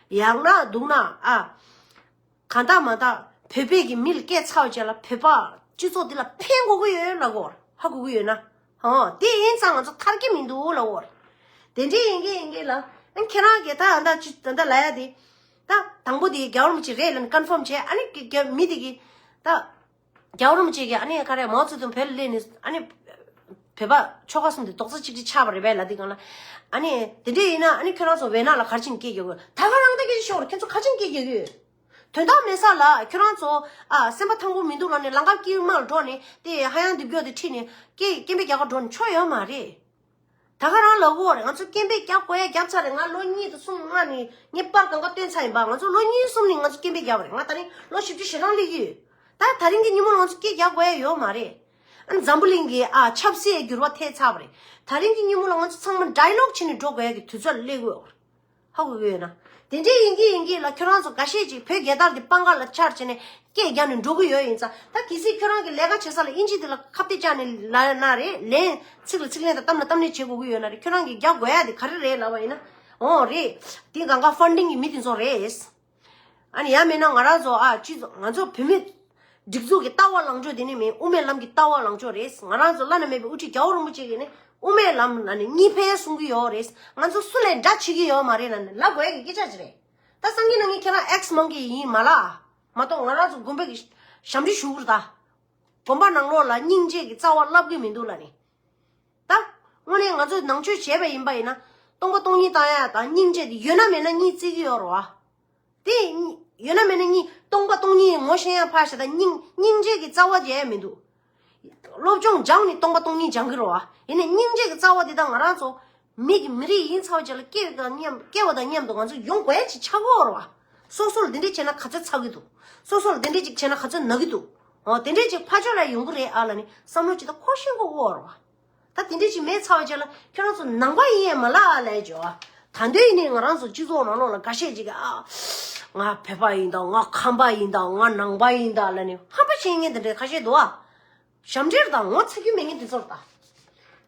ཡག་ན་སྡུག་ན་ཨ། གང་དག་མ་དག་བོད་པའི་གི་མི་ལ་སྐད་ཚ་བ་བྱས་ལ་བོད་པ་སྤྱི་ཚོགས་འདི་ལ་ཕན་དགོས་ཀྱི་ཡོད་ལབ་དགོས། ཧ་གོ་གི་ཡོད་ན། ཨོ་དེ་ཡིན་ཙང་ང་ཚོ་ཐར་གྱི་མི་འདུག་ལབ་དགོས། དེ་འདྲའི་ཡིན་གྱི་ཡིན་གྱི་ལ། ཨ་ཁྱེད་རང་གིས་ད་ཨ་ད་ཅི་ད་ད་ལབ་ཡ་དེ། ད་དང་པོ་དེ་རྒྱལ་བ་རིན་པོ་ཆེ་རེད་ལབ་ནས་ཀོན་ཕརམ་བྱས། ཨ་ནི་རྒྱ་མི་དེ་གི་ད། རྒྱལ་བ་རིན་པོ་ཆེ་གིས་ཨ་ནི་ག་རེ་མའོ་ཙེ་ཏུང་བོད་ལ་སླེབས་ནས་ཨ་ནི་བོད་པ་ཆོལ་ཁ་གསུམ་དེ་རྡོག་རྩ་གཅིག་སྒྲིལ་ཆགས་པ་རེད་པས་ལབ་དུས་སྒང་ལ། ཨ་ནི་དེ་འདྲས་ཡིན་ན་ཨ་ནི་ཁྱོད་རང་ཚོ་བོད་ནང་ལ་ག་རེ་བྱས་ནས་སྐད་རྒྱག་གི་ཡོད། ད་ག་རང་ད་སྐད་ཆ་ཤོར་རེད། ཁྱོད་ཚོ་ག་རེ་བྱས་ནས་སྐད་རྒྱག་གི་ཡོད། དོན་དག་མེད་ས་ལ་ཁྱོད་རང་ཚོ་ཨ་སེམས་པ་ཐང་པོ་མི་འདུག་ལབ་ནས་ལམ་ཁ་དཀྱིལ་མ་ལ་འགྲོ་ནས་དེ་ཧ་ཡང་རྡེབ་རྒྱག་དེ་ཁྲིད་ནས་སྐད་སྐད་འབོད་རྒྱག་ག་འགྲོ་ནས་ཆོ་ཡོད་མ་རེད། ད་ག་རང་ལབ་དགོས་རེད། ང་ཚོ་སྐད་འབོད་རྒྱག་དགོས་ཡ་རྒྱབ་ཚར་རེད། ང་ལོ་གཉིས་དང་གསུམ་སྔ་ནས་ངས་པར་གང་ག་བཏོན་ཚར་ཡིན་པ། ང་ཚོ་ལོ་གཉིས་གསུམ་ནས་ང་ཚོ་སྐད་འབོད་རྒྱབ་པ་རེད། ང་ད་རིང་ལོ་བཞི་བཅུ་ཞེ་གྲངས་སླེབས་ཀྱི་ཡོད། ད་ད་རིང་གི་ཉིན་མོ་ལ་ང་ཚོ་སྐད་རྒྱག་དགོས་ཡ་ཡོད་མ་རེད། ཨ་ནི་འཛམ་བུ་གླིང་གི་ཨ་ཆབ་སྲིད་འགྱུར་བ་ཐེབས་ཚར་བ་རེད། ད་རིང་གི་ཉིན་མོ་ལ་ང་ཚོ་ཚང་མ་ཌའི་ལོག་བྱས་ནས་འགྲོ་དགོས་ཡ་གི་དུས་ཚོད་ལ་སླེབས་ཀྱི་ཡོད་རེད། ཧ་གོ་གི་ཡོད་ན། དེ་འདྲའི་ཡིན་གྱི་ཡིན་གྱི་ལ་ཁྱོད་རང་ཚོ་འགའ་ཤས་ཅིག་བོད་རྒྱལ་དར་དེ་པང་ཁ་ལ་འཕྱར་བྱས་ནས་སྐད་རྒྱག་ནས་འགྲོ་གི་ཡོད་ཡིན་ཙང་། ད་གལ་སྲིད་ཁྱོད་རང་གི་ལས་ཀ་བྱེད་ས་ལ་ཨིན་ཇི་དེ་ལ་ཁ་གཏད་བཅག་ནས་ལབ་ན་རེད། ལན་ཚིག་ལ་ཚིག་ལན་དང་གཏམ་ལ་གཏམ་ལན་བྱེད་དགོས་ཀྱི་ཡོད་ན་རེད། ཁྱོད་རང་གིས་རྒྱག་དགོས་ཡ་དེ་ག་རེ་རེད་ལབ་པ་ཡིན་ན། འོ་རེད། དེ་གང་ག་ཕན་ཌིང་གི་མི་དེ་ཚོ་རེད། ཨ་ནི་ཡང་མིན་ན་ང་རང་ཚོ་ཨ་སྤྱི་ཚོགས་ང་ཚོ་བོད་མི་སྒྲིག་འཛུགས་ཀྱི་ལྟ་བ་ལངས་ཕྱོགས་དེ་ནི་མིན། དབུ་མའི་ལམ་གྱི་ལྟ་བ་ལངས་ཕྱོགས་རེད། ང་རང་ཚོ་བླ་ན་མེད་པའི་དབུ་ཁྲིད་རྒྱལ་བ་རིན་པོ་ཆེ་གིས་ནི་དབུ་མའི་ལམ་ལ་ནི་གཉིས་ཕན་གསུང་གི་ཡོད་རེད། ང་ཚོ་སུ་ལས་འདྲ་བྱེད་ཀྱི་ཡོད་མ་རེད་ལབ་ནི་ལབ་དགོས་ཡ་གི་སྐད་ཆ་ཅིག་རེད། ད་སང་ཉིན་གནངས་ཉིན་ཁྱེད་རང་ཨེག་སི་མང་གི་ཡིན་མ་ལ། མ་གཏོགས་ང་རང་ཚོ་དགོན་པའི་གི་ཞབས་འདྲེན་ཞུ་གི་རེད་ད། དགོན་པ་ནང་ལོགས་ལ་སྙིང་རྗེ་གི་རྩ་བ་བསླབ་གི་མི་འདུག་ལབ་ནི། ད་དངོས་གནས་ང་ཚོས་ནང་ཆོས་བྱས་པ་ཡིན་པ་ཡིན་ན་སྟོང་པ་སྟོང་ཉིད་བཏང་ཡ་དང་སྙིང་རྗེ་དེ་ཡོད་ན་མེད་ན་གཉིས་བརྩི་གི་ཡོད་རེད་བ། དེ་ཡོད་ན་མེད་ན་གཉིས་སྟོང་པ་སྟོང་ཉིད་ངོ་ཤེས་ཡ་ཕར་བཞག་ད་སྙིང་སྙིང་རྗེ་གི་རྩ་བ་བརྗེད་ཡ་མི་འདུག་སློབ་སྦྱོང་སྦྱངས་ནས་སྟོང་པ་སྟོང་ཉིད་སྦྱང་གི་རེད་བ། ཡིན་ནའི་སྙིང་རྗེ་གི་རྩ་བ་དེ་དག་ང་རང་ཚོ་མི་གི་མི་རིགས་ཡིན་ཚར་བ་ཅིག་ལ་སྐྱེ་བ་དང་མཉམ་སྐྱེ་བ་དང་མཉམ་དུ་ང་ཚོ་ཡོང་དགོས་ཡ་ཅིག་ཆགས་ཀྱི་ཡོད་རེད་བ། སོ་སོ་ལ་དེ་འདྲས་བྱས་ན་ག་ཚོད་ཚ་གི་འདུག་སོ་སོ་ལ་དེ་འདྲས་ཅིག་བྱས་ན་ག་ཚོད་ན་གི་འདུག་འོ་དེ་འདྲས་ཅིག་ཕར་ཕྱོགས་ལ་ཡོང་གི་རེད་ཨ་ལབ་ནས་བསམ་བློ་ཅིག་ད་འཁོར་ཤེས་དགོས་ཀྱི་ཡོད་རེད་བ། ད་དེ་འདྲས་ཅིག་མེད་ཚར་བ་ཅིག་ལ་ཁྱོད་རང་ཚོ་ནང་པ་ཡིན་ཡ་མ་ལ་ཨ་ལབ་ཡ་ཅིག་ཡོད་བ། ད་འདོད་ཡིན་ནའི་ང་རང་ཚོ་སྤྱི་ཚོགས་ནང་ལོགས་ལ་འགའ་ཤས་ཅིག་གིས་ཨ། ང་བོད་པ་ཡིན་ད། ང་ཁམས་པ་ཡིན་ད། ང་ནང་པ་ཡིན་ད་ལབ་ནས་ཧམ་པ་བཤད་མཁན་དེ་འདྲས་ཁ་ཤས་འདུག་ཨ། ཞབས་འདྲེན་དང་ངོ་ཚ་རྒྱུ་མེད་མཁན་དེ་ཚོར་ལྟ།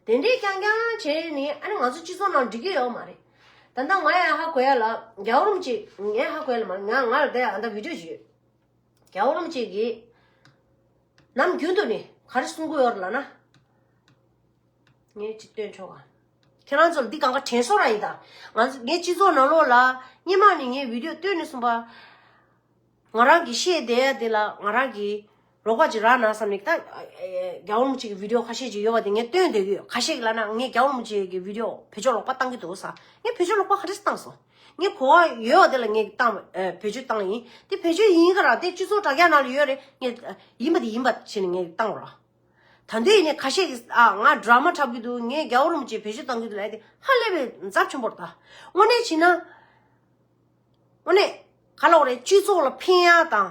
དེ་འདྲའི་རྐྱང་རྐྱང་བྱས་ནས་ཨ་ནི་ང་ཚོ་སྤྱི་ཚོགས་ནང་འགྲིག་གི་ཡོད་མ་རེད། ད་ལྟ་ང་ཡང་ཧ་གོ་ཡ་ལ་རྒྱལ་བ་རིན་པོ་ཆེ་ངས་ཧ་གོ་ཡ་ལ་མ་རེད། ང་ང་ལ་དེ་ཡང་ད་བི་ཌིའོ་ཞིག་ཡོད། རྒྱལ་བ་རིན་པོ་ཆེ་གིས་ནམ་རྒྱུན་དུ་ནི་ག་རེ་གསུང་གི་ཡོད་རེད་ལབ་ན། ངས་ཅིག་སྟོན་ཆོག་ག་ཁྱེད་རང་ཚོར་འདི་གང་ག་དྲན་གསོ་རང་ཡིན་ད། ང་ཚོ་ངའི་སྤྱི་ཚོགས་ནང་ལོགས་ལ་སྔོན་མ་ནས་ངས་བི་ཌིའོ་བཏོན་ནས་གསུངས་པ། ང་རང་གིས་བཤད་བསྡད་ཡ་དེ་ལ་ང་རང་གིས་རོགས་པ་ཅིག་རག་ན་བསམ་ནས་ད། རྒྱལ་བ་རིན་པོ་ཆེ་གི་བི་ཌིའོ་ཁ་ཤས་ཅིག་ཡོད་པ་དེ་ངས་བཏོན་བསྡད་ཀྱི་ཡོད། ཁ་ཤས་ཀྱིས་ལབ་ན་ངས་རྒྱལ་བ་རིན་པོ་ཆེ་གི་བི་ཌིའོ་བེད་སྤྱོད་ལོག་པ་བཏང་གི་འདུག་ཟེར། ངས་བེད་སྤྱོད་ལོག་པ་ག་རེ་བཏང་སོང་། ངས་གོ་བ་ཡོད་པ་དེ་ལ་ངས་བཏང་བེད་སྤྱོད་བཏང་ཡིན། དེ་བེད་སྤྱོད་ཡིན་ག་ར་དེ་སྤྱི་ཚོགས་དྲ་རྒྱ་ནང་ལ་ཡོད་རེད། ངས་ཡིན་པ་དེ་ཡིན་པ་བྱས་ནས་ངས་བཏང་རོགས། ད་འདི་ཡིན་ནས་ཁ་ཤས་ཀྱིས་ཨ་ང་ཌ་ར་མ་འཁྲབ་གི་འདུག་ངས་རྒྱལ་བ་རིན་པོ་ཆེ་བེད་སྤྱོད་བཏང་གི་འདུག་ལབ་དེ་ཧ་ལས་པའི་ཚབས་ཆེན་པོ་རེད་ད། དངོས་གནས་བྱས་ན། དངོས་གནས་ག་ལབ་དགོས་རེད། སྤྱི་ཚོགས་ལ་ཕན་ཡ་དང་།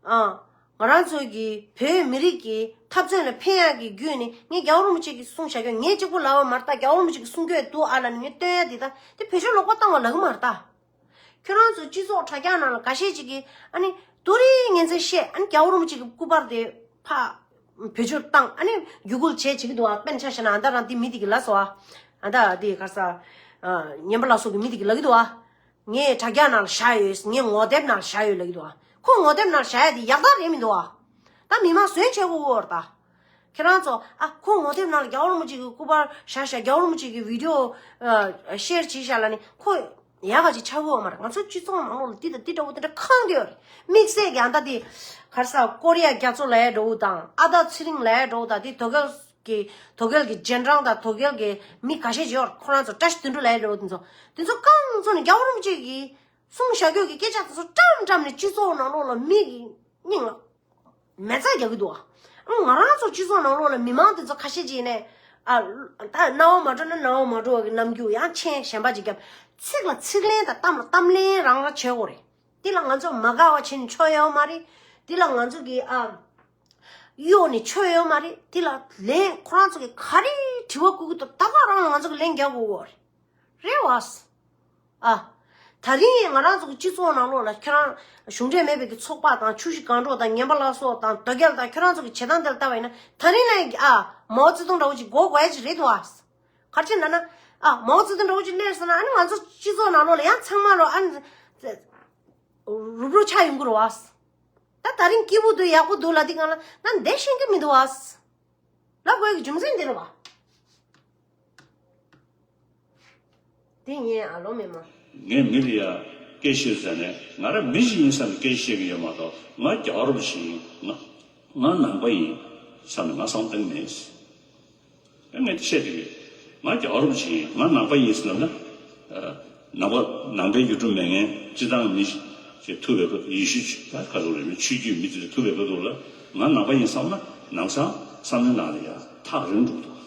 ཨ་ང་རང་ཚོའི་གི་བོད་མི་རིགས་ཀྱི་འཐབ་རྩོད་ལ་ཕན་ཡ་གི་བརྒྱུད་ནས་ངས་རྒྱལ་བ་རིན་པོ་ཆེ་གིས་གསུངས་བཞག་གི་ཡོད། ངས་གཅིག་པུ་ལབ་པ་མ་རེད་ད། རྒྱལ་བ་རིན་པོ་ཆེ་གིས་གསུང་གི་ཡོད་འདུག་ཨ་ལབ་ནས་ངས་སྟོན་ཡ་འདི་ད་དེ་བེད་སྤྱོད་ལོག་པ་བཏང་བ་ལབ་གི་མ་རེད་ད། ཁྱོད་རང་ཚོ་སྤྱི་ཚོགས་དྲ་རྒྱ་ནང་ལ་འགའ་ཤས་ཅིག་གིས་ཨ་ནི་དུ་རིང་ངན་ཚད་བཤད། ཨ་ནི་རྒྱལ་བ་རིན་པོ་ཆེ་གི་སྐུ་པར་དེ་ཕ་བེད་སྤྱོད་བཏང་། ཨ་ནི་བརྒྱུད་སྐུལ་བྱེད་བྱེད་ཀྱི་འདུག་ཨ། དཔེར་ན་ཆ་བཞག་ན་ཨ་ད་རང་དེ་མི་དེ་གི་ལབ་སོང་ཨ། ཨ་ད་དེ་ག་ས་ཉན་པ་ལགས་སོགས་ཀྱི་མི་དེ་གི་ལབ་ཀྱི་འདུག་ཨ། ངས་དྲ་རྒྱ་ནང་ལ་བཞག་ཡོད། ངས་ངོ་དེབ་ནང་ལ་བཞག་ཡོད་ལབ་ཀྱི་འདུག་ཨ། ཁོ་ངོ་དེབ་ནང་ལ་བཞག་ཡ་དེ་ཡག་རྟགས་རེད་མི་འདུག་ཨ། ད་མི་མང་ཟོན་བྱེད་དགོས་འོར་ད། ཁྱེད་རང་ཚོ་ཨ་ཁོ་ངོ་དེབ་ནང་ལ་རྒྱལ་བ་རིན་པོ་ཆེ་གི་སྐུ་པར་བཞག་བཞག་རྒྱལ་བ་རིན་པོ་ཆེ་གི་བི་ཌིའོ་ཤེར་བྱས་བཞག་ལབ་ནས་ཁོ་ཡག་ག་ཅིག་ཆགས་ཀྱི་ཡོད་མ་རེད། ང་ཚོ་སྤྱི་ཚོགས་ནང་ལོགས་ལ་འདི་དང་འདི་འདྲ་བོ་དེ་འདྲ་གང་འདྲ་ཡོད་རེད། དམིགས་བསལ་གྱི་ཨ་ད་དེ་ག་རེ་ཟ་ཀོ་རི་ཡ་རྒྱ་མཚོ་ལབ་ཡ་འདྲ་བོ་དང་ཨ་ད་ཚེ་རིང་ལབ་ཡ་འདྲ་བོ་དང་དེ་དོ་གལ་གི་དོ་གལ་གི་རྗེས་འབྲང་དང་དོ་གལ་གི་མི་ཁ་ཤས་ཅིག་ཡོད་རེད། ཁོ་རང་ཚོ་བཀྲ་ཤིས་དོན་གྲུབ་ལབ་ཡ་འདྲ་བོ་དེ་ཚོ། དེ་ཚོ་གང་ཚོ་ནས་རྒྱལ་བ་རིན་པོ་ཆེ་གིས་གསུངས་བཞག་རྒྱུ་གི་སྐད་ཆ་དེ་ཚོ་བཀྲམ་བཀྲམ་ནས་སྤྱི་ཚོགས་ནང་ལོགས་ལ་མི་གི་སྙིང་ལ་མེ་བཙའ་རྒྱག་གི་འདུག་ཨ། ང་རང་ཚོ་སྤྱི་ཚོགས་ནང་ལོགས་ལ་མི་མང་དེ་ཚོ་ཁ་ཤས་ཅིག་ནས་ཨ་ད་རྣ་བ་མ་འགྲོ་ན་རྣ་བ་མ་འགྲོ་བ་གི་རྣམ་འགྱུར། ཡང་མཆན་གཞན་པ་ཅིག་བརྒྱབ། ཚིག་ལ་ཚིག་ལན་དང་གཏམ་ལ་གཏམ་ལན་རང་རང་བྱེད་དགོས་རེད། དེ་ལ་ང་ཚོ་མ་དགའ་བ་བྱས་ནས་ཆོ་ཡོད་མ་རེད། དེ་ལ་ང་ཚོ་གི་ཨ་གཡོག་ནས་ཆོ་ཡོད་མ་རེད། དེ་ལ་ལན་ཁོ་རང་ཚོ་གི་ག་རེ་དྲི་བ་བཀོད་གི་འདུག་ད་ག་རང་ལ་ང་ཚོ་གི་ལན་རྒྱག་དགོས་གོ་རེད། རེད་བ། ཨ། ད་རིང་ང་རང་ཚོ་གི་སྤྱི་ཚོགས་ནང་ལོགས་ལ་ཁྱོད་རང་གཞུང་འབྲེལ་མེད་པའི་གི་ཚོགས་པ་དང་ཆུ་བཞི་སྒང་དྲུག་དང་ཉན་པ་ལགས་སོ་དང་དོ་རྒྱལ་དང་ཁྱོད་རང་ཚོ་གི་བྱེད་སྟངས་དེ་ལ་ལྟ་བ་ཡིན་ན་ད་རིང་ལ་ཨ་མའོ་ཙེ་ཏུང་འདྲ་བོ་ཅིག་གོ་དགོས་ཡ་ཅིག་རེད་དོ་ཨ། ག་རེ་བྱས་ན་ན་ཨ་མའོ་ཙེ་ཏུང་འདྲ་བོ་ཅིག་སླེབས་སོང་ན་ཨ་ནི་ང་ཚོ་སྤྱི་ཚོགས་ནང་ལོགས་ལ་ཡང་ཚང་མ་ལོ་ཨ་ནི་རུབ་རུབ་ཆགས་ཡོང་གི་རེད་བ། ད་ད་རིང་སྐྱིད་པོ་འདུག་ཡག་པོ་འདུག་ལབ་དུས་སྒང་ལ་ང་བསྡད་ཤེས་ཀྱི་མི་འདུག་བ། ལབ་དགོས་ཀྱི་རྒྱུ་མཚན་འདི་རེད་བ། དེ་ངའི་ཨ་ལོ་མེད་མ། ངས་མི་ལ་ཡ་སྐད་ཆ་བཤད་ཟེར་ནས་ང་རང་མི་ཞིག་ཡིན་བསམ་ནས་སྐད་ཆ་བཤད་ཀྱི་ཡོད་མ་གཏོགས་ང་རྒྱལ་བ་རིན་པོ་ཆེ་ཡིན། ང་ང་ནང་པ་ཡིན་བསམ་ནས་ང་བསམ་བློ་གཏོང་གི་མེད། ངས་དེ་བཤད་ཀྱི་ཡོད། ང་རྒྱལ་བ་རིན་པོ་ཆེ་ཡིན། ང་ནང་པ་ཡིན་ཟེར་ལབ་ན། ནང་པ་ནང་པའི་ཡུལ་གྲུ་མེད་མཁན་སྤྱི་བཏང་མི་ཞིག་ཐུག་པའི་སྐབས་ཡེ་ཤུ་ཆོས་ད་ག་ཚོད་རེད་མིན་ཆོས་བརྒྱུད་མི་དེ་ཚོ་ཐུག་པའི་སྐབས་ཐོག་ལ་ང་ནང་པ་ཡིན་བསམ་ན་ནང་སང་བསམ་བློའི་ནང་ལ་ཡ་ཐག་རིང་འགྲོ་འདུག་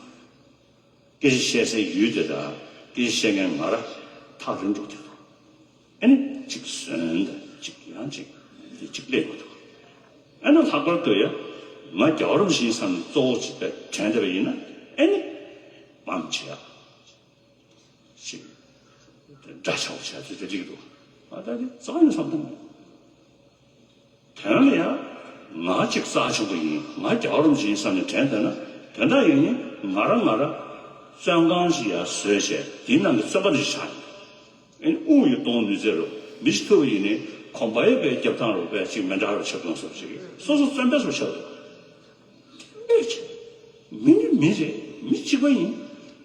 སྐད་ཆ་བཤད་སའི་ཡུལ་དེ་དང་སྐད་ཆ་བཤད་མཁན་ང་ར་ཐག་རིང་འགྲོ་བསྡད་འདུག་ཨ་ནི་གཅིག་ཟོན་དང་གཅིག་ཡང་གཅིག་དེ་གཅིག་སླེབས་མ་ཐུབ། ཨ་ནི་ལྷག་པར་དུ་ཡ་ང་རྒྱལ་བ་རིན་པོ་ཆེ་ཡིན་བསམ་ནས་གཙོ་བོ་གཅིག་པའི་དྲན་བསྡད་པ་ཡིན་ན་ཨ་ནི་མ་མི་བྱེད་ཡ། ཅིག་འདྲ་ཆགས་པོ་བྱས་ཚུལ་དེ་འགྲིག་འདུག་ང་ད་ནི་རྩ་བ་ནས་བསམ་བློ་དོན་ལ་ཡང་ང་གཅིག་རྩ་ཆེན་པོ་ཡིན། ང་རྒྱལ་བ་རིན་པོ་ཆེ་ཡིན་བསམ་ནས་དྲན་བསྡད་ན་དོན་དག་ཡིན་ནི་ང་རང་ང་རང་བཙོན་ཁང་ཞིག་ཡར་བཟོས་བྱས་དེའི་ནང་གི་བཙོན་པ་འདྲ་ཞིག་ཆགས་ཡོད། ཨ་ནི་དབུགས་ཡོད་གཏོང་ནུས་ཚད་རུ་མི་ཞིག་ཐུག་པ་ཡིན་ནི་གོམ་པ་ཡོད་པའི་རྒྱབ་ཐང་རུ་པས་ཅིག་མི་འདྲ་རུ་ཆགས་གཏོང་སོགས་ཅིག་སོ་སོ་བཙོན་པའི་སོགས་ཆགས་འདུག་མི་ནི་མི་རེད། མི་གཅིག་པ་ཡིན།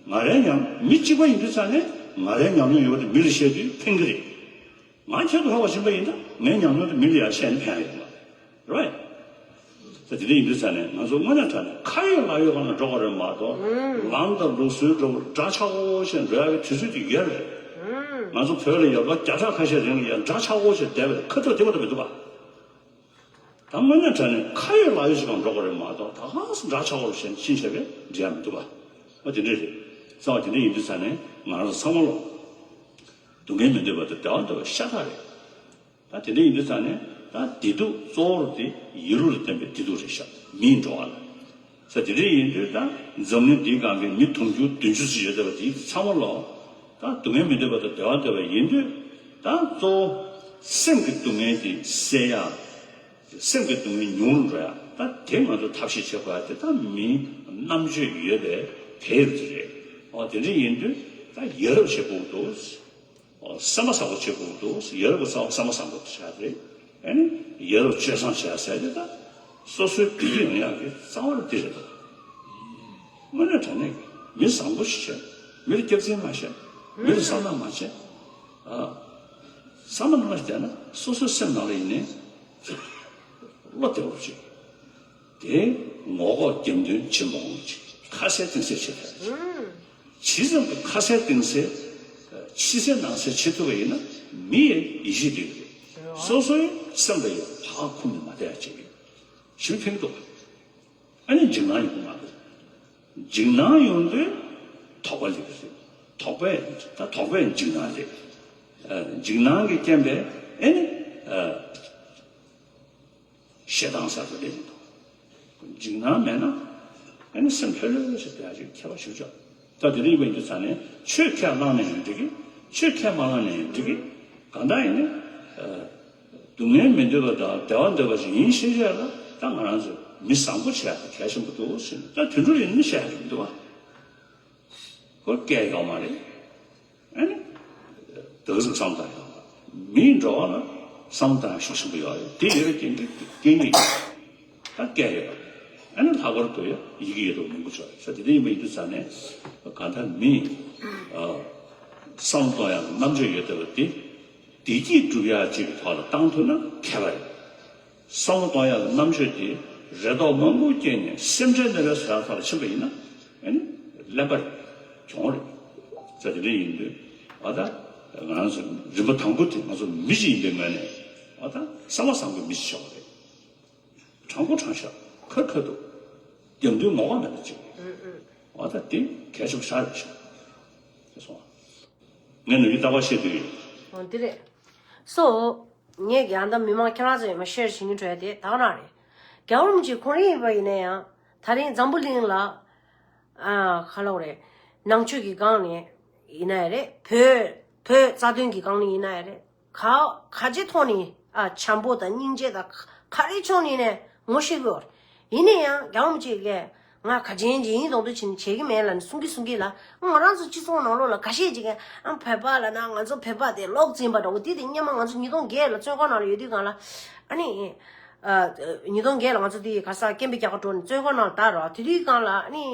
ང་རའི་ཉམས་མི་གཅིག་པ་ཡིན་དུས་ཙང་ནས་ང་རའི་ཉམས་མྱོང་ཡོད་པ་དེ་མི་ལ་བཤད་དུས་ཕན་གི་རེད། ང་ཁྱེད་དུ་ཧ་བ་ཕྱིན་པ་ཡིན་ད་ངའི་ཉམས་མྱོང་དེ་མི་ལ་ཡང་བཤད་ན་ཕན་ཡོད་མ་རེད། ད་དེ་འདྲ་ཡིན་དུས་ཙང་ནས་ང་ཚོ་དངོས་གནས་དྲང་གནས་ཁ་ཡོད་ལག་ཡོད་སྒང་ལ་འགྲོ་དགོས་རེད་མ་གཏོགས་ལམ་དང་ལུགས་སྲོལ་འདྲ་བོ་འདྲ་ཆགས་པོ་བྱས་འགྲོ་ཡག་གི་དུས་ཚོད་ཅིག་ཡོད་རེད། ང་ཚོ་བོད་ལ་ཡོད་པ་བརྒྱ་ཕྲག་ཁ་ཤས་རིང་ལ་ཡང་འདྲ་ཆགས་པོ་བྱས་བསྡད་པ་རེད། ཁ་ཐུག་དེ་བ་ད་མི་འདུག་ག་ད་དངོས་གནས་དྲང་གནས་ཁ་ཡོད་ལག་ཡོད་ཅིག་གང་འགྲོ་དགོས་རེད་མ་གཏོགས་ད་ག་སེ་འདྲ་ཆགས་པ་རུ་བྱས་ནས་ཕྱིན་བྱས་པས་འགྲིག་ཡ་མི་འདུག་ག་འོ་དེ་འདྲས་རེད། རྩ་བ་དེ་འདྲས་ཡིན་དུས་ཙང་ནས་ང་རང་ཚོ་ཚང་མ་ལོ། སྡུག་བསྔལ་མི་འདོད་པ་དང་བདེ་བ་འདོད་པ་ཤ་སྟག་རེད། ད་དེ་འདྲས་ཡིན་དུས་ཙང་ནས་ད་བདེ་སྡུག་གཙོ་བོར་དེ་ཡིད་བློ་ལ་བརྟེན་པའི་བདེ་སྡུག་རེད་ཤག་མིའི་འགྲོ་བ་ལ། ས་དེ་འདྲས་ཡིན་དུས་ད་འཛམ་གླིང་འདིའི་སྒང་གི་མི་དུང་ཕྱུར་བདུན་ཅུ་ཙམ་ཡོད་བསྡད་པ་དེ་ཚང་མ་ལོ། ད་སྡུག་བསྔལ་མི་འདོད་པ་དང་བདེ་བ་འདོད་པ་ཡིན་དུས་ད་གཙོ་བོ་སེམས་ཀྱི་སྡུག་བསྔལ་དེ་སེལ་ཡ། སེམས་ཀྱི་སྡུག་བསྔལ་ཉུང་རུ་འགྲོ་ཡ། ད་དེ་ང་ཚོ་ཐབས་ཤེས་བྱེད་དགོས་ཡ་དེ་ད་མི་རྣམ་དཔྱོད་ཡོད་པའི་བེད་ཡོད་ཚོད་རེད། ཨོ་དེ་འདྲ་ཡིན་དུས་ད་ཡ་རབས་བྱེད་དགོས་འདུག་ཨོ་སེམས་པ་བཟང་པོ་བྱེད་དགོས་འདུག་ཡ་རབས་ཀྱི་རྩ་བ་སེམས་པ་བཟང་པོ་བྱ་རེད། ཨ་ནི་ཡ་རབས་སྤྱོད་བཟང་བྱ་ཟེར་དེ་ད་སོ་སོའི་བདེ་སྐྱིད་ཡོང་ཡག་གི་རྩ་བ་ལ་དེ་རེད་དོ། དངོས་གནས་དྲང་གནས་མི་བཟང་པོ་ཞིག་བྱས། མི་ལ་སྐྱག་རྫུན་མ་བཤད། མི་ལ་བསམ་བློ་མ་བྱེད། ཨ། བསམ་བློ་མ་བྱས་ན་སོ་སོའི་སེམས་ནང་ལ་ཡིན་ནའི་བློ་བདེ་བོ་བྱེད། དེ་ངོ་ལྐོག་རྒྱབ་མདུན་ཕྱི་མ་འོང་ཅིག་ཁ་གསལ་གཏིང་གསལ་བྱེད་ཐུབ་ཡ་ཅིག་ཇི་ཙམ་གྱི་ཁ་གསལ་གཏིང་གསལ། ཕྱི་གསལ་ནང་གསལ་བྱེད་ཐུབ་པ་ཡིན་ན་མི་ཡི་ཡིད་ཆེས་འདི་རེད། སོ་སོའི་སེམས་ལ་ཡང་བག་འཁུམས་ནས་མ་བསྡད་ཡ་ཅིག་རེད། ཞིབ་ཕན་ཐོགས། ཨ་ནི་འཇིགས་སྣང་ཡོང་གི་མ་རེད། འཇིགས་སྣང་ཡོང་དུས་དོགས་པ་སླེབས་ཀྱི་རེད། དོགས་པས་ད་དོགས་པས་འཇིགས་སྣང་སླེབས། ཨ། འཇིགས་སྣང་གི་རྐྱེན་པས་ཨ་ནི། ཨ། ཞེ་སྡང་ཟེར་བ་དེ་ཡིན་འདུག་འཇིགས་སྣང་མེད་ན་ཨ་ནི་སེམས་ལྷོད་ལྷོད་ཞིག་བསྡད་ཡ་ཅིག་ཁྱད་པར་ཞིག་ཆོག་ད་དེ་འདྲ་ཡིན་པ་ཡིན་དུས་ཙང་ནས་ཆོས་ཁས་བླངས་ནས་ཡང་འགྲིག་གི། ཆོས་ཁས་མ་བླངས་ནས་ཡང་འགྲིག་གི། གང་ལྟར་ཡིན་ནའི། ཨ། སྡུག་བསྔལ་མི་འདོད་པ་དང་བདེ་བ་འདོད་པ་ཞིག་ཡིན་ཤེས་བྱས་ལ་ད་ང་རང་ཚོ་མི་བཟང་པོ་བྱེད་ཡག་གལ་ཆེན་པོ་འདུག་ཟེར་ནས། ད་དུད་འགྲོ་ཡིན་ན་བྱེད་ཡག་མི་འདུག་བ། ཁོ་སྐད་ཡོད་མ་རེད། ཨ་ནི། ད་ག་ཟིག་བསམ་བཏང་ཡོད་མ་རེད། མིའི་འགྲོ་བ་ལ་བསམ་བཏང་ཤུགས་ཆེན་པོ་ཡོད་རེད། དེ་ཡོད་རེད་ཀྱི་འདི་སྐད་ཡིག་ད་སྐད་ཡོད་རེད། ཨ་ནི་ལྷག་པར་དུ་ཡ་ཡི་གེ་ཡོད་དོ་མང་པོ་ཆོག་རེད་ས། དེ་འདྲ་ཡིན་པ་ཡིན་དུས་ཙང་ནས་གང་ལྟར་མི། ཨ། བསམ་བློ་གཏོང་ཡག་གི་རྣམ་དཔྱོད་ཡོད་བསྡད་པ་དེ། བདེ་སྐྱིད་སྒྲུབ་ཡག་ཅིག་གི་ཐོག་ལ་བཏང་ཐུབ་ན་མཁས་པ་རེད། བསམ་བློ་གཏོང་ཡག་གི་རྣམ་དཔྱོད་དེ་རེ་དོགས་མང་པོ་སྐྱེས་ནས་སེམས་ཁྲལ་ནད་པའི་བཟོ་ཡག་ཐོག་ལ་ཕྱིན་པ་ཡིན་ན་ཨ་ནི་གླེན་པ་རེད། གྱོང་རེད། ས་དེ་འདྲ་ཡིན་དུས་ཨ་ད་ང་རང་ཚོ་རིམ་པ་དང་པོ་དེ་ང་ཚོ་མི་ཞིག་ཡིན་པའི་ངོས་ནས་ཨ་ད་བསམ་པ་བཟང་པོའི་མི་ཞིག་ཆགས་པ་རེད། དྲང་པོ་དྲང་བཞག་ཁ་ཁ་འདུག་རྒྱབ་མདུན་ངོ་ལྐོག་མེད་པ་ཅིག་ཨ་ད་དེ་གལ་ཆེན་པོ་ཞེ་དྲག་རེད་ཤག་དེ་སོང་། ངས་ནམ་རྒྱུན་རྟག་པར་བཤད་དུས། འོ་འདི་རེད། སོ། ངས་ཀྱང་ད་མི་མང་ཁྱེད་རང་ཚོ་ཡང་མ་ཤེར་བྱེད་སྙིང་བྲོ་ཡ་དེ་ད་ག་རང་རེད། རྒྱལ་བ་རིན་པོ་ཆེ་ཁོང་རང་ཡིན་པ་ཡིན་ན་ཡང་ད་རིང་འཛམ་བུ་གླིང་ལ། ཨ། ག་ལབ་དགོས་རེད། ནང་ཆོས་ཀྱི་སྒང་ནས་ཡིན་ན་ཡང་རེད། བོད་བོད་རྩ་དོན་གྱི་སྒང་ནས་ཡིན་ན་ཡང་རེད། ག་ག་ཅི་ཐོག་ནས། ཨ། བྱམས་པོ་དང་སྙིང་རྗེ་དང་ག་རེ་ཕྱོགས་ནས་ནས་ངོ་ཤེས་དགོས། ཡིན་ན་ཡང་རྒྱལ་བ་རིན་པོ་ཆེ་གིས་ང་ག་ཅན་ཅིག་ཡིན་མདོག་མདོག་བྱས་ནས་བྱེད་ཀྱི་མེད་ལབ་ནས་གསུང་གི་གསུང་གི་ལ། ང་རང་ཚོ་སྤྱི་ཚོགས་ནང་ལོགས་ལ་ཁ་ཤས་ཅིག་གིས་ཨ་བོད་པ་ལབ་ན་ང་ཚོ་བོད་པ་དེ་ལོག་འཛིན་པ་འདྲ་བོ་དེ་དེ་སྔོན་མ་ང་ཚོ་ཉིས་སྟོང་བརྒྱད་ལ་བཙོན་ཁང་ནང་ལ་ཡོད་དུས་སྒང་ལ། ཨ་ནི། ཨ། ཉིས་སྟོང་བརྒྱད་ལ་ང་ཚོ་དེ་ག་ས་སྐད་འབོད་རྒྱག་ག་འགྲོ་ནས་བཙོན་ཁང་ནང་ལ་བསྡད་རོགས། དེ་དུས་སྒང་ལ་ཨ་ནི་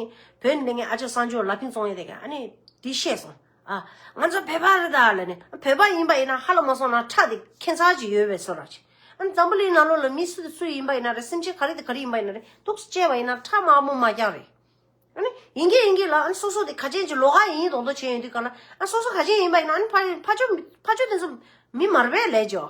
བོད་ནས་སླེབས་མཁན་ཨ་ཅག་གསར་འབྱོར་ལ་ཕན་ཚོང་ཡས་དེ་ག་ཨ་ནི་དེ་བཤད་སོང་། ཨ། ང་ཚོ་བོད་པ་རེད་ད་ལབ་ནས། བོད་པ་ཡིན་པ་ཡིན་ན་ཧ་ལམ་མ་སོང་ན་ཁྲག་དེ་ཁྱད་མཚར་ཅིག་ཡོད་པའི་བཟོ་འདྲ་ཅིག་ཨ་ནི་འཛམ་བུ་གླིང་ནང་ལོགས་ལ་མི་སུ་དང་སུ་ཡིན་པ་ཡིན་ན་རེད། སེམས་ཅན་ག་རེ་དང་ག་རེ་ཡིན་པ་ཡིན་ན་རེད། འདུག་སེ་བྱས་པ་ཡིན་ན་ཁྲག་དམར་པོ་དམར་རྐྱང་རེད། ཨ་ནི་ཡིན་གྱི་ཡིན་གྱི་ལ། ཨ་ནི་སོ་སོ་དེ་ག་ཅན་གྱི་ལོགས་ཀ་ཡིན་མདོག་མདོག་བྱས་ཡོང་དུས་སྒང་ལ། ཨ་སོ་སོ་ག་ཅན་ཡིན་པ་ཡིན་ན། ཨ་ནི་ཕ་ཕ་ཕྱོགས་ཕ་ཕྱོགས་དེ་ཚོ་མི་མ་རེད་པས་ལབ་ཅོ།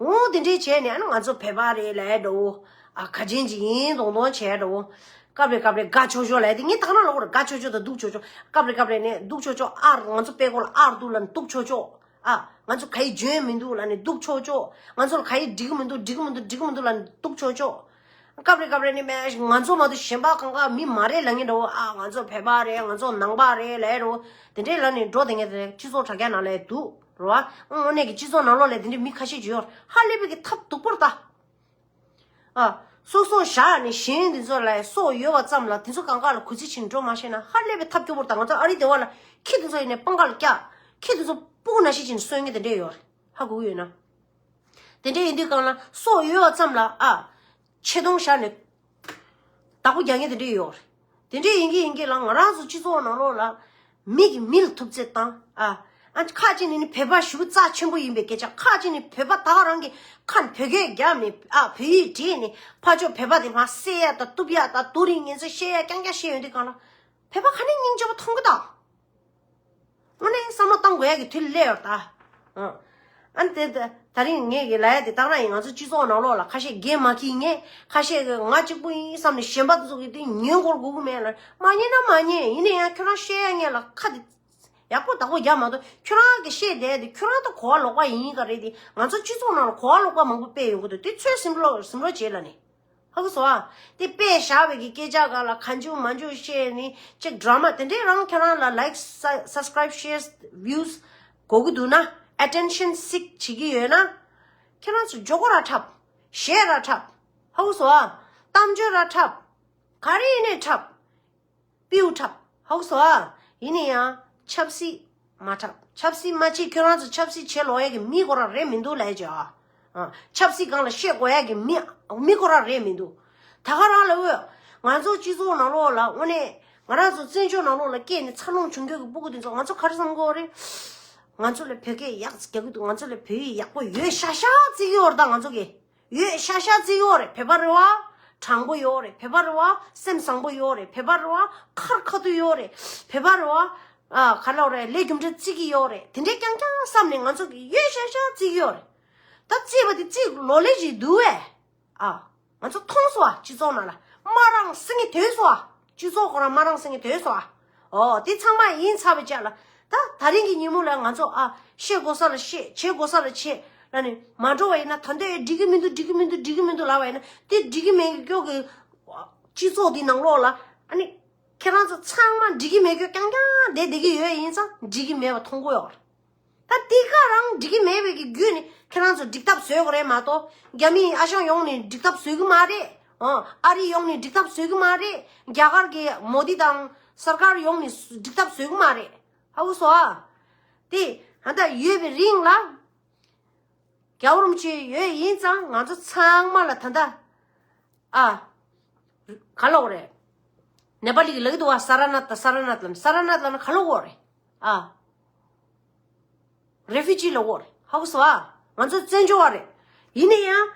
འོ་དེ་འདྲས་བྱས་ནས་ཨ་ནི་ང་ཚོ་བོད་པ་རེད་ལབ་འདྲ་བོ། ཨ་ག་ཅན་ཅིག་ཡིན་མདོག་མདོག་བྱས་འདྲ་བོ། སྐབས་རེ་སྐབས་རེ་དགའ་ཆོག་ཆོག་ལབ་དེ་ངས་ད་ག་རང་ལབ་དགོས་རེད། དགའ་ཆོག་ཆོག་དང་སྡུག་ཆོག་ཆོག་སྐབས་རེ་སྐབས་རེ་ནས་སྡུག་ཆོག་ཆོག་ཨར་ང་ཚོ་དཔེ་སྐོར་ལ་ཨར་འདུག་ལབ་ནས་སྡུག་ཆོག་ཆོག་ཨ་ང་ཚོ་ག་ཡི་འཇོན་མི་འདུག་ལབ་ནས་སྡུག་ཆོག་ཆོག་ང་ཚོ་ལ་ག་ཡི་འགྲིག་གི་མི་འདུག་འགྲིག་གི་མི་འདུག་འགྲིག་གི་མི་འདུག་ལབ་ནས་སྡུག་ཆོག་ཆོག་སྐབས་རེ་སྐབས་རེ་ནས་མེད་ང་ཚོ་མ་གཏོགས་གཞན་པ་གང་ག་མི་མ་རེད་ལབ་མཁན་འདྲ་བོ། ཨ་ང་ཚོ་བོད་པ་རེད། ང་ཚོ་ནང་པ་རེད་ལབ་འདྲ་བོ། དེ་འདྲས་ལབ་ནས་འགྲོ་བསྡད་མཁན་དེ་སྤྱི་ཚོགས་དྲ་རྒྱ་ནང་ལ་འདུག་རེད་བ། དངོས་གནས་ཀྱི་སྤྱི་ཚོགས་ནང་ལོགས་ལ་དེ་འདྲས་མི་ཁ་ཤས་ཅིག་ཡོད་རེད། ཧ་ལས་པའི་གི་ཐབས་སྡུག་པོ་རེད་ད། ཨ། སོ་སོ་བཞག་ནས་གཞན་དེ་ཚོ་ལ་སྲོག་ཡོད་པ་ཙམ་ལ་དེ་ཚོ་གང་ག་ལ་གུས་བརྩི་བྱེད་འགྲོ་མ་ཤེས་ན་ཧ་ལས་པའི་ཐབས་སྐྱོ་པོ་རེད་ད། ང་ཚོ་ཨ་རི་སྡེ་བ་ལ་ཁྱི་དེ་ཚོ་ཡིན་ནས་པང་ཁ་ལ་བཀྱག་ཁྱི་དེ་ཚོ་སྤུ་གུ་ནང་བཞིན་བྱས་ནས་གསོད་མཁན་དེ་འདྲས་ཡོད་རེད། ཧ་གོ་གི་ཡོད་ན། དེ་འདྲས་ཡིན་དུས་སྒང་ལ་སྲོག་ཡོད་པ་ཙམ་ལ། ཨ། ཆེ་མཐོང་བཞག་ནས་བདག་པོ་རྒྱག་མཁན་དེ་འདྲས་ཡོད་རེད། དེ་འདྲས་ཡིན་གྱི་ཡིན་གྱི་ལ་ང་རང་ཚོ་སྤྱི་ཚོགས་ནང་ལོགས་ལ་མི་གིས་མི་ལ་ཐུབ་ཚོད་བཏང་། ཨ། ཨ་ཁ་ཅིག་ནི་ནི་བོད་པ་ཞེ་པོ་རྩ་ཆེན་པོ་ཡིན་པའི་སྐད་ཆ། ཁ་ཅིག་ནི་བོད་པ་ད་ག་རང་གི་ཁ་ནས་བོད་སྐད་རྒྱབ་ནས། ཨ། བོད་ཡིག་བྲིས་ནས་ཕར་ཕྱོགས་བོད་པ་དེ་མར་བསད་ཡ་དང་གཏུབ་ཡ་དང་རྡོ་རིང་ངན་ཚད་བཤད་ཡ་རྐྱང་རྐྱང་བཤད་ཡོང་དུས་སྒང་ལ་བོད་པ་ག་ནས་སྙིང་རྗེ་པོ་མཐོང་གི་ད། དངོས་གནས་བསམ་བློ་བཏང་དགོས་ཡ་གི་དུས་སླེབས་ཡོད་ད། ཨ་ནི་དེ་ད་རིང་ངས་ཀྱི་ལབ་ཡ་དེ་ད་ག་རང་ཡིན། ང་ཚོ་སྤྱི་ཚོགས་ནང་ལོགས་ལ་ཁ་ཤས་འགན་མ་འཁྱེར་མཁན། ཁ་ཤས་ཀྱིས་ང་གཅིག་པུ་ཡིན་བསམ་ནས་གཞན་པ་ཚོ་གི་དེ་ཉན་དགོས་དགོས་ཀྱི་མེད་ལ། མ་ཉན་ན་མ་ཉན། ཡིན་ན་ཡང་ཁྱོད་རང་བཤད་ཡ་ངས་ལ་ཁ་དེ་ཡག་པོ་བདག་པོ་རྒྱག་མ་གཏོགས། ཁྱོད་རང་གི་བཤད་བསྡད་དེ་ཁྱོད་རང་ད་གོ་བ་ལོག་པ་ཡིན་ག་རེད་དེ། ང་ཚོ་སྤྱི་ཚོགས་ནང་ལ་གོ་བ་ལོག་པ་མང་པོ་སྤེལ་ཡོང་གི་འདུག་དེ་ཚོས་ཟིན་རོགས་ཟིན་རོགས་བྱེད་ལ་ནི། ཧ་གོ་སོང་ཨ། དེ་དཔེ་བཞག་པའི་གི་སྐད་ཆ་སྒང་ལ་གང་བྱུང་མང་བྱུང་བཤད་ནི་ཅིག་ཌ་ར་མ་དེ་འདྲས་རང་ཁྱེད་རང་ལ་ལའིཀ་སབ་སི་ཀ་རའིབ་ཤེར་བིའུ་སི་དགོས་ཀྱི་འདུག་ན། ཨེ་ཊེན་ཤན་སིག་བྱེད་ཀྱི་ཡོད་ན། ཁྱེད་རང་ཚོ་མགྱོགས་པོ་ར་འཁྲབ། གཞས་ར་འཁྲབ། ཧ་གོ་སོང་ཨ། གཏམ་བརྗོད་ར་འཁྲབ། ག་རེ་ཡིན་ནའི་འཁྲབ། པིའུ་འཁྲབ། ཧ་གོ་སོང་ཨ། ཡིན་ན་ཡང་ཆབ་སྲིད་མ་འཁྲབ། ཆབ་སྲིད་མ་བྱེད། ཁྱོད་རང་ཚོ་ཆབ་སྲིད་བྱེད་ལོག་ཡ་གི་མི་ཁོ་རང་རེད་མི་འདུག་ལབ་ཀྱི་ཨ། ཨ། ཆབ་སྲིད་སྒང་ལ་བཤད་དགོས་ཡ་གི་མི་མི་ཁོ་རང་རེད་མི་འདུག་ད་ག་རང་ལ་འོས། ང་ཚོ་སྤྱི་ཚོགས་ནང་ལོགས་ལ་དངོས་གནས་ང་རང་ཚོ་བཙན་བྱོལ་ནང་ལོགས་ལ་སྐྱེས་ནས་འཚར་ལོངས་བྱུང་རྒྱུ་གི་སྤུ་གུ་དེ་ཚོ་ང་ཚོ་ག་རེ་བསམ་གི་ཡོད་རེད། ང་ཚོ་ལ་བོད་སྐད་ཡག་ཙམ་རྒྱག་གི་འདུག་ང་ཚོ་ལ་བོད་ཡིག་ཡག་པོ་ཡོད་ཤག་ཤག་བརྩི་གི་ཡོད་རེད། ད་ང་ཚོ་གི་ཡོད་ཤག་ཤག་བརྩི་གི་ཡོད་རེད། བོད་པ་རེད་བ། དྲང་པོ་ཡོད་རེད། བོད་པ་རེད་བ། སེམས་བཟང་པོ་ཡོད་རེད། བོད་པ་རེད་བ། ཁར་ཁ་ཐུག་ཡོད་རེད། བོད་པ་རེད་བ། ཨ། ག་ལབ་རེད། ལས་རྒྱུ་འབྲས་བརྩི་གི་ཡོད་རེད། དེ་འདྲའི་རྐྱང་རྐྱང་བསམ་ནས་ང་ཚོ་གི་ཡོད་ཤག་ཤག་བརྩི་གི་ཡོད་རེད། ད་བརྩིས་པ་དེ་བརྩིས་ལོ་ལེགས་ཤིག་འདུག་བས། ཨ། ང་ཚོ་མཐོང་སོང་ཨ། སྤྱི་ཚོགས་ནང་ལ་དམར་རང་སེང་གེ་ཐོན་སོང་ཨ། སྤྱི་ཚོགས་ཁོ་རང་དམར་རང་སེང་གེ་ཐོན་སོང་ཨ། ཨོ། དེ་ཚང་མ་ཡིན་ཚར་བའི་ཆ་ལ། ད་ད་རིང་གི་ཉིན་མོ་ལ་ང་ཚོ་ཨ། བཤད་དགོས་ས་ལ་བཤད། བྱེད་དགོས་ས་ལ་བྱེད་ལ་ནི་མ་འགྲོ་བ་ཡིན་ན། ད་འདི་འགྲིག་གི་མི་འདུག་འགྲིག་གི་མི་འདུག་འགྲིག་གི་མི་འདུག་ལབ་པ་ཡིན་ན། དེ་འགྲིག་གི་མེད་གི་སྐྱོ་གི་སྤྱི་ཚོགས་འདི་ནང་ལོགས་ལ་ཨ་ནི་ཁྱེད་རང་ཚོ་ཚང་མ་འགྲིག་གི་མེད་གི་རྐྱང་རྐྱང་བསྡད་བསྡད་གི་ཡོད་ཡིན་ཙང་འགྲིག་གི་མེད་པ་མཐོང་གི་ཡོད་རེད། ད་དེ་ག་རང་འགྲིག་གི་མེད་པའི་གི་བརྒྱུད་ནས་ཁྱེད་རང་ཚོ་འགྲིག་ཐབས་བཟོས་དགོས་རེད་མ་གཏོགས། རྒྱ་མིའི་ཨ་ཞང་ཡོང་ནས་འགྲིག་ཐབས་བཟོས་གི་མ་རེད། ཨ། ཨ་རི་ཡོང་ནས་འགྲིག་ཐབས་བཟོས་གི་མ་རེད། རྒྱ་གར་གི་མོ་དི་དང་སར་ཀར་ཡོང་ནས་འགྲིག་ཐབས་བཟོས་གི་མ་རེད། ཧ་གོ་སོང་ཨ། དེ་ད་ལྟ་ཡོད་པའི་རིང་ལ་རྒྱལ་བ་རིན་པོ་ཆེ་ཡོད་ཡིན་ཙང་ང་ཚོ་ཚང་མ་ལ་ད་ལྟ། ཨ། ག་ལབ་དགོས་རེད། ནེ་པ་ལི་གི་ལབ་ཀྱི་འདུག་བ། ས་ར་ནཱཐ་དང་། ས་ར་ནཱཐ་ལབ་ན་ག་ལབ་དགོས་རེད། ཨ། རེ་ཕུ་ཇི་ལབ་དགོས་རེད། ཧ་གོ་སོང་ཨ། ང་ཚོ་བཙན་བྱོལ་བ་རེད། ཡིན་ན་ཡང་།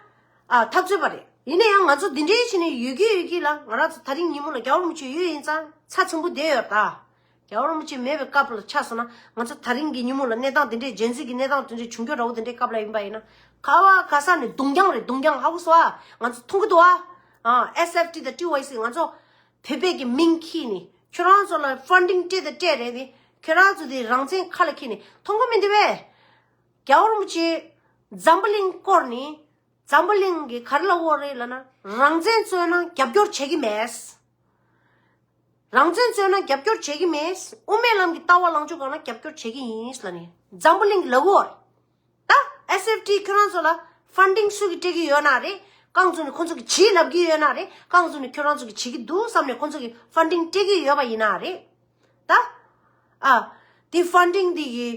ཨ། འཐབ་རྩོད་པ་རེད། ཡིན་ན་ཡང་ང་ཚོ་འདི་འདྲའི་བྱས་ནས་ཡོད་ཀྱི་ཡོད་ཀྱི་ལ། ང་རང་ཚོ་ད་རིང་ཉིན་མོ་ལ་རྒྱལ་བ་རིན་པོ་ཆེ་ཡོད་ཡིན་ཙང་ཚ་ཚིམ་པོ་བསྡད་ཡོད་ད། རྒྱལ་བ་རིན་པོ་ཆེ་མེད་པའི་སྐབས་ལ་ཆགས་སོང་ན། ང་ཚོ་ད་རིང་གི་ཉིན་མོ་ལ་གནས་སྟངས་དེ་འདྲའི་ཇེན་ཟི་གི་གནས་སྟངས་དེ་འདྲའི་བྱུང་རྒྱུ་འདྲ་བོ་དེ་འདྲའི་སྐབས་ལ་ཡིན་པ་ཡིན་ན། ག་བ་ག་ས་ནས་རྡུང་རྐྱང་རེད། རྡུང་རྐྱང་། ཧ་གོ་སོང་ཨ། ང་ཚོ་མཐོང་གི་འདུག་ཨ། ཨ། ཨེས་ཨེཕ་ཊི་དང་ཊི་ཝའི་སི། ང་ཚོ་བོད་པའི་གི་མིང་ཁྱེར་ནས་ཁྱོད་རང་ཚོ་ལ་ཕན་ཌིང་སྤྲད་དང་སྤྲད་རེད་དེ། ཁྱོད་རང་ཚོ་དེ་རང་བཙན་ཁ་ལ་འཁྱེར་ནས་མཐོང་གི་མི་འདུག་བས། རྒྱལ་བ་རིན་པོ་ཆེ་འཛམ་བུ་གླིང་བསྐོར་ནས། འཛམ་བུ་གླིང་གི་ག་རེ་ལབ་དགོས་རེད་ལབ་ན། རང་བཙན་རྩོད་ན་རྒྱབ་སྐྱོར་བྱེད་ཀྱི་མེད། རང་བཙན་རྩོད་ན་རྒྱབ་སྐྱོར་བྱེད་ཀྱི་མེད། དབུ་མའི་ལམ་གྱི་ལྟ་བ་ལངས་ཕྱོགས་སྒང་ལ་རྒྱབ་སྐྱོར་བྱེད་ཀྱི་ཡིན་ལབ་ནས་འཛམ་བུ་གླིང་གི་ལབ་ཀྱི་ཡོད་རེད། ད་ཨེས་ཨེཕ་ཊི་ཁྱོད་རང་ཚོ་ལ་ཕན་ཌིང་སུ་གིས་སྤྲད་ཀྱི་ཡོད་ན་རེད། རྐང་བཙུགས་ནས་ཁོ་ཚོ་གིས་བྱེད་ལབ་ཀྱི་ཡོད་ན་རེད། རྐང་བཙུགས་ནས་ཁྱོད་རང་ཚོ་གིས་བྱེད་ཀྱི་འདུག་བསམ་ནས་ཁོ་ཚོ་གིས་ཕན་ཌིང་སྤྲད་ཀྱི་ཡོད་པ་ཡིན་ན་རེད། ད། ཨ། དེ་ཕན་ཌིང་དེ་གི་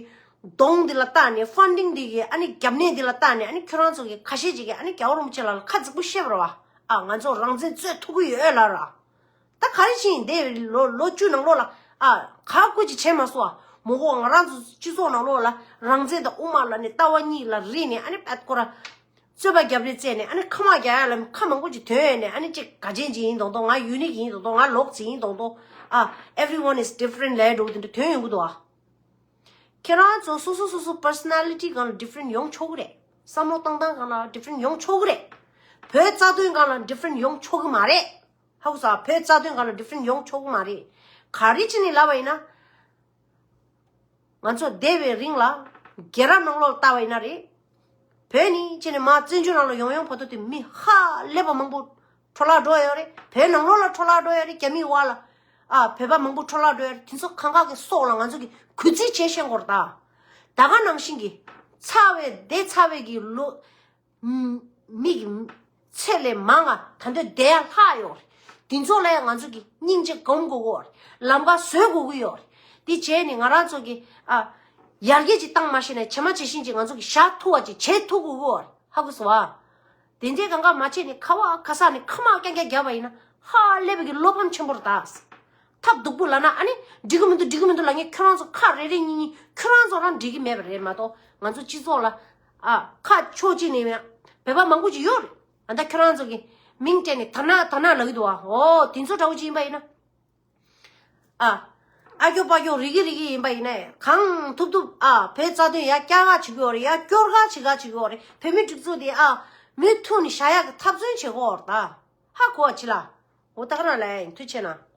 གདོང་དེ་ལ་བལྟས་ནས། ཕན་ཌིང་དེ་གི་ཨ་ནི་རྒྱབ་གནས་དེ་ལ་བལྟས་ནས། ཨ་ནི་ཁྱོད་རང་ཚོ་གི་ཁ་ཤས་ཅིག་གིས་ཨ་ནི་རྒྱལ་བ་རིན་པོ་ཆེ་ལགས་ལ་ཁ་རྫིག་པོ་བཤད་པ་རེད་བ། ཨ། ང་ཚོ་རང་བཙན་རྩོད་ཐུབ་ཀྱི་ཡོད་ལབ་ར། ད་ག་རེ་བྱས་ཡིན། དེ་ལོ་ལོ་བཅུ་ནང་ལོགས་ལ། ཨ། ག་ཀུ་ཅི་བྱས་མ་སོང་ཨ། མོ་གོ་ང་རང་ཚོ་སྤྱི་ཚོགས་ནང་ལོགས་ལ་རང་བཙན་དང་དབུ་མ་ལ་ནི་ལྟ་བ་གཉིས་ལ་རིག་ནས། ཨ་ནི་པད་ཀོ་ར། རྩོད་པ་རྒྱབ་རེས་བཙལ་ནས། ཨ་ནི་ཁ་མ་རྒྱག་ཡ་ལ་ཁ་མང་པོ་ཅིག་ཐོན་ཡོད་ནས། ཨ་ནི་ཅིག་ག་ཅན་ཅིག་ཡིན་མདོག་མདོག། ང་ཡུ་ནིག་ཡིན་མདོག་མདོག། ང་ལོག་ཙི་ཡིན་མདོག་མདོག། ཨ། everyone is different ལབ་འགྲོ་གི་དེ་འདྲ་ཐོན་ཡོང་གི་འདུག་ཨ། ཁྱེད་རང་ཚོ་སོ་སོ་སོ་སོ་པར་སོ་ན་ལི་ཊི་སྒང་ལ་ཌི་ཕ་རེན་ཡོང་ཆོག་གི་རེད། བསམ་བློ་བཏང་སྟངས་སྒང་ལ་ཌི་ཕ་རེན་ཡོང་ཆོག་གི་རེད། བོད་རྩ་དོན་སྒང་ལ་ཌི་ཕ་རེན་ཡོང་ཆོག་གི་མ་རེད། ཧ་གོ་སོང་། བོད་རྩ་དོན་སྒང་ལ་ཌི་ཕ་རེན་ཡོང་ཆོག་གི་མ་རེད། ག་རེ་བྱས་ནས་ལབ་པ་ཡིན་ན། ང་ཚོ་འདས་པའི་རིང་ལ་རྒྱལ་རབས་ནང་ལོགས་ལ་བལྟས་པ་ཡིན་ན་རེད། བོད་ནས་བྱས་ནས་མར་བཙན་བྱོལ་ནང་ལ་ཡོང་ཡོང་བར་དུ་དེ་མི་ཧ་ལས་པ་མང་པོ་འཕྲོ་བརླག་འགྲོ་ཡོད་རེད། བོད་ནང་ལོགས་ལ་འཕྲོ་བརླག་འགྲོ་ཡོད་རེད། རྒྱ་མིའི་འོག་ལ། ཨ། བོད་པ་མང་པོ་འཕྲོ་བརླག་འགྲོ་ཡོད་རེད། དེ་ཚོ་གང་ག་གི་སྲོག་ལ་ང་ཚོ་གིས་གུས་བརྩི་བྱས་ཤེས་དགོས་རེད་ད། ད་ག་ནང་བཞིན་གྱི་ཚ་བའི་བདེ་ཚ་བའི་གི་ལོ། མི་གི་ཚེ་ལས་མང་ང་ད་འདོད་བསྡད་ཡ་ལྷག་ཡོད་རེད། དེ་ཚོ་ལ་ཡང་ང་ཚོ་གིས་སྙིང་རྗེ་སྒོམ་དགོས་ཀྱི་ཡོད་རེད། ལམ་ཁ་བཟོ་དགོས་ཀྱི་ཡོད་རེད། དེ་བྱས་ནས་ང་རང་ཚོ་གིས། ཨ། ཡར་རྒྱས་ཅིག་བཏང་མ་ཤེས་ན། བྱེ་མ་བྱེ་ཤིང་ཅིག་ང་ཚོ་གིས་བཞག་ཐུབ་པ་ཅིག་བྱེད་ཐུབ་དགོས་ཀྱི་ཡོད་རེད། ཧ་གོ་སོང་ཨ། དེ་འདྲའི་གང་ག་མ་བྱས་ནས་ཁ་བ་ཁ་ས་ནས་ཁ་མ་རྐྱང་རྐྱང་རྒྱབ་པ་ཡིན་ན། ཧ་ལས་པའི་གི་བློ་ཕམ་ཆེན་པོ་རེད་ད། ཐབས་སྡུག་པོ་ལབ་ན། ཨ་ནི་འགྲིག་གི་མི་འདུག་འགྲིག་གི་མི་འདུག་ལབ་མཁན་ཁྱོད་རང་ཚོ་ཁ་རེ་རེ་གཉིས་གཉིས་ཁྱོད་རང་ཚོ་རང་འགྲིག་གི་མེད་པ་རེད་མ་གཏོགས། ང་ཚོ་སྤྱི་ཚོགས་ལ། ཨ། ཁ་ཕྱོགས་གཅིག་ནས་བོད་པ་མང་པོ་ཅིག་ཡོད་རེད། ཨ། ད་ཁྱོད་རང་ཚོ་གི་མིང་སྤྲད་ནས་དར་ནག་དར་ནག་ལབ་ཀྱི་འདུག་ཨ། འོ། དེ་ཚོ་འདྲ་བོ་ཅིག་ཡིན་པ་ཡིན་ན། ཨ། ཨ་སྐྱོ་པ་སྐྱོ་རིག་གི་རིག་གི་ཡིན་པ་ཡིན་ན། གང་ཐུབ་ཐུབ། ཨ། བོད་རྩ་དོན་ཡར་བསྐྱར་ག་བྱེད་ཀྱི་ཡོད་རེད། ཡར་སྐྱོར་ག་བྱེད་ག་བྱེད་ཀྱི་ཡོད་རེད། བོད་མི་སྒྲིག་འཛུགས་དེ། ཨ། མུ་མཐུད་ནས་བཞག་ཡག་གི་འཐབ་རྩོད་བྱེད་ཀྱི་ཡོད་རེད་ད། ཧ་གོ་བ་བྱེད་ལ། འོ། ད་ག་རང་ལ་ཡིན། ཐུགས་ཆེ་གནང་།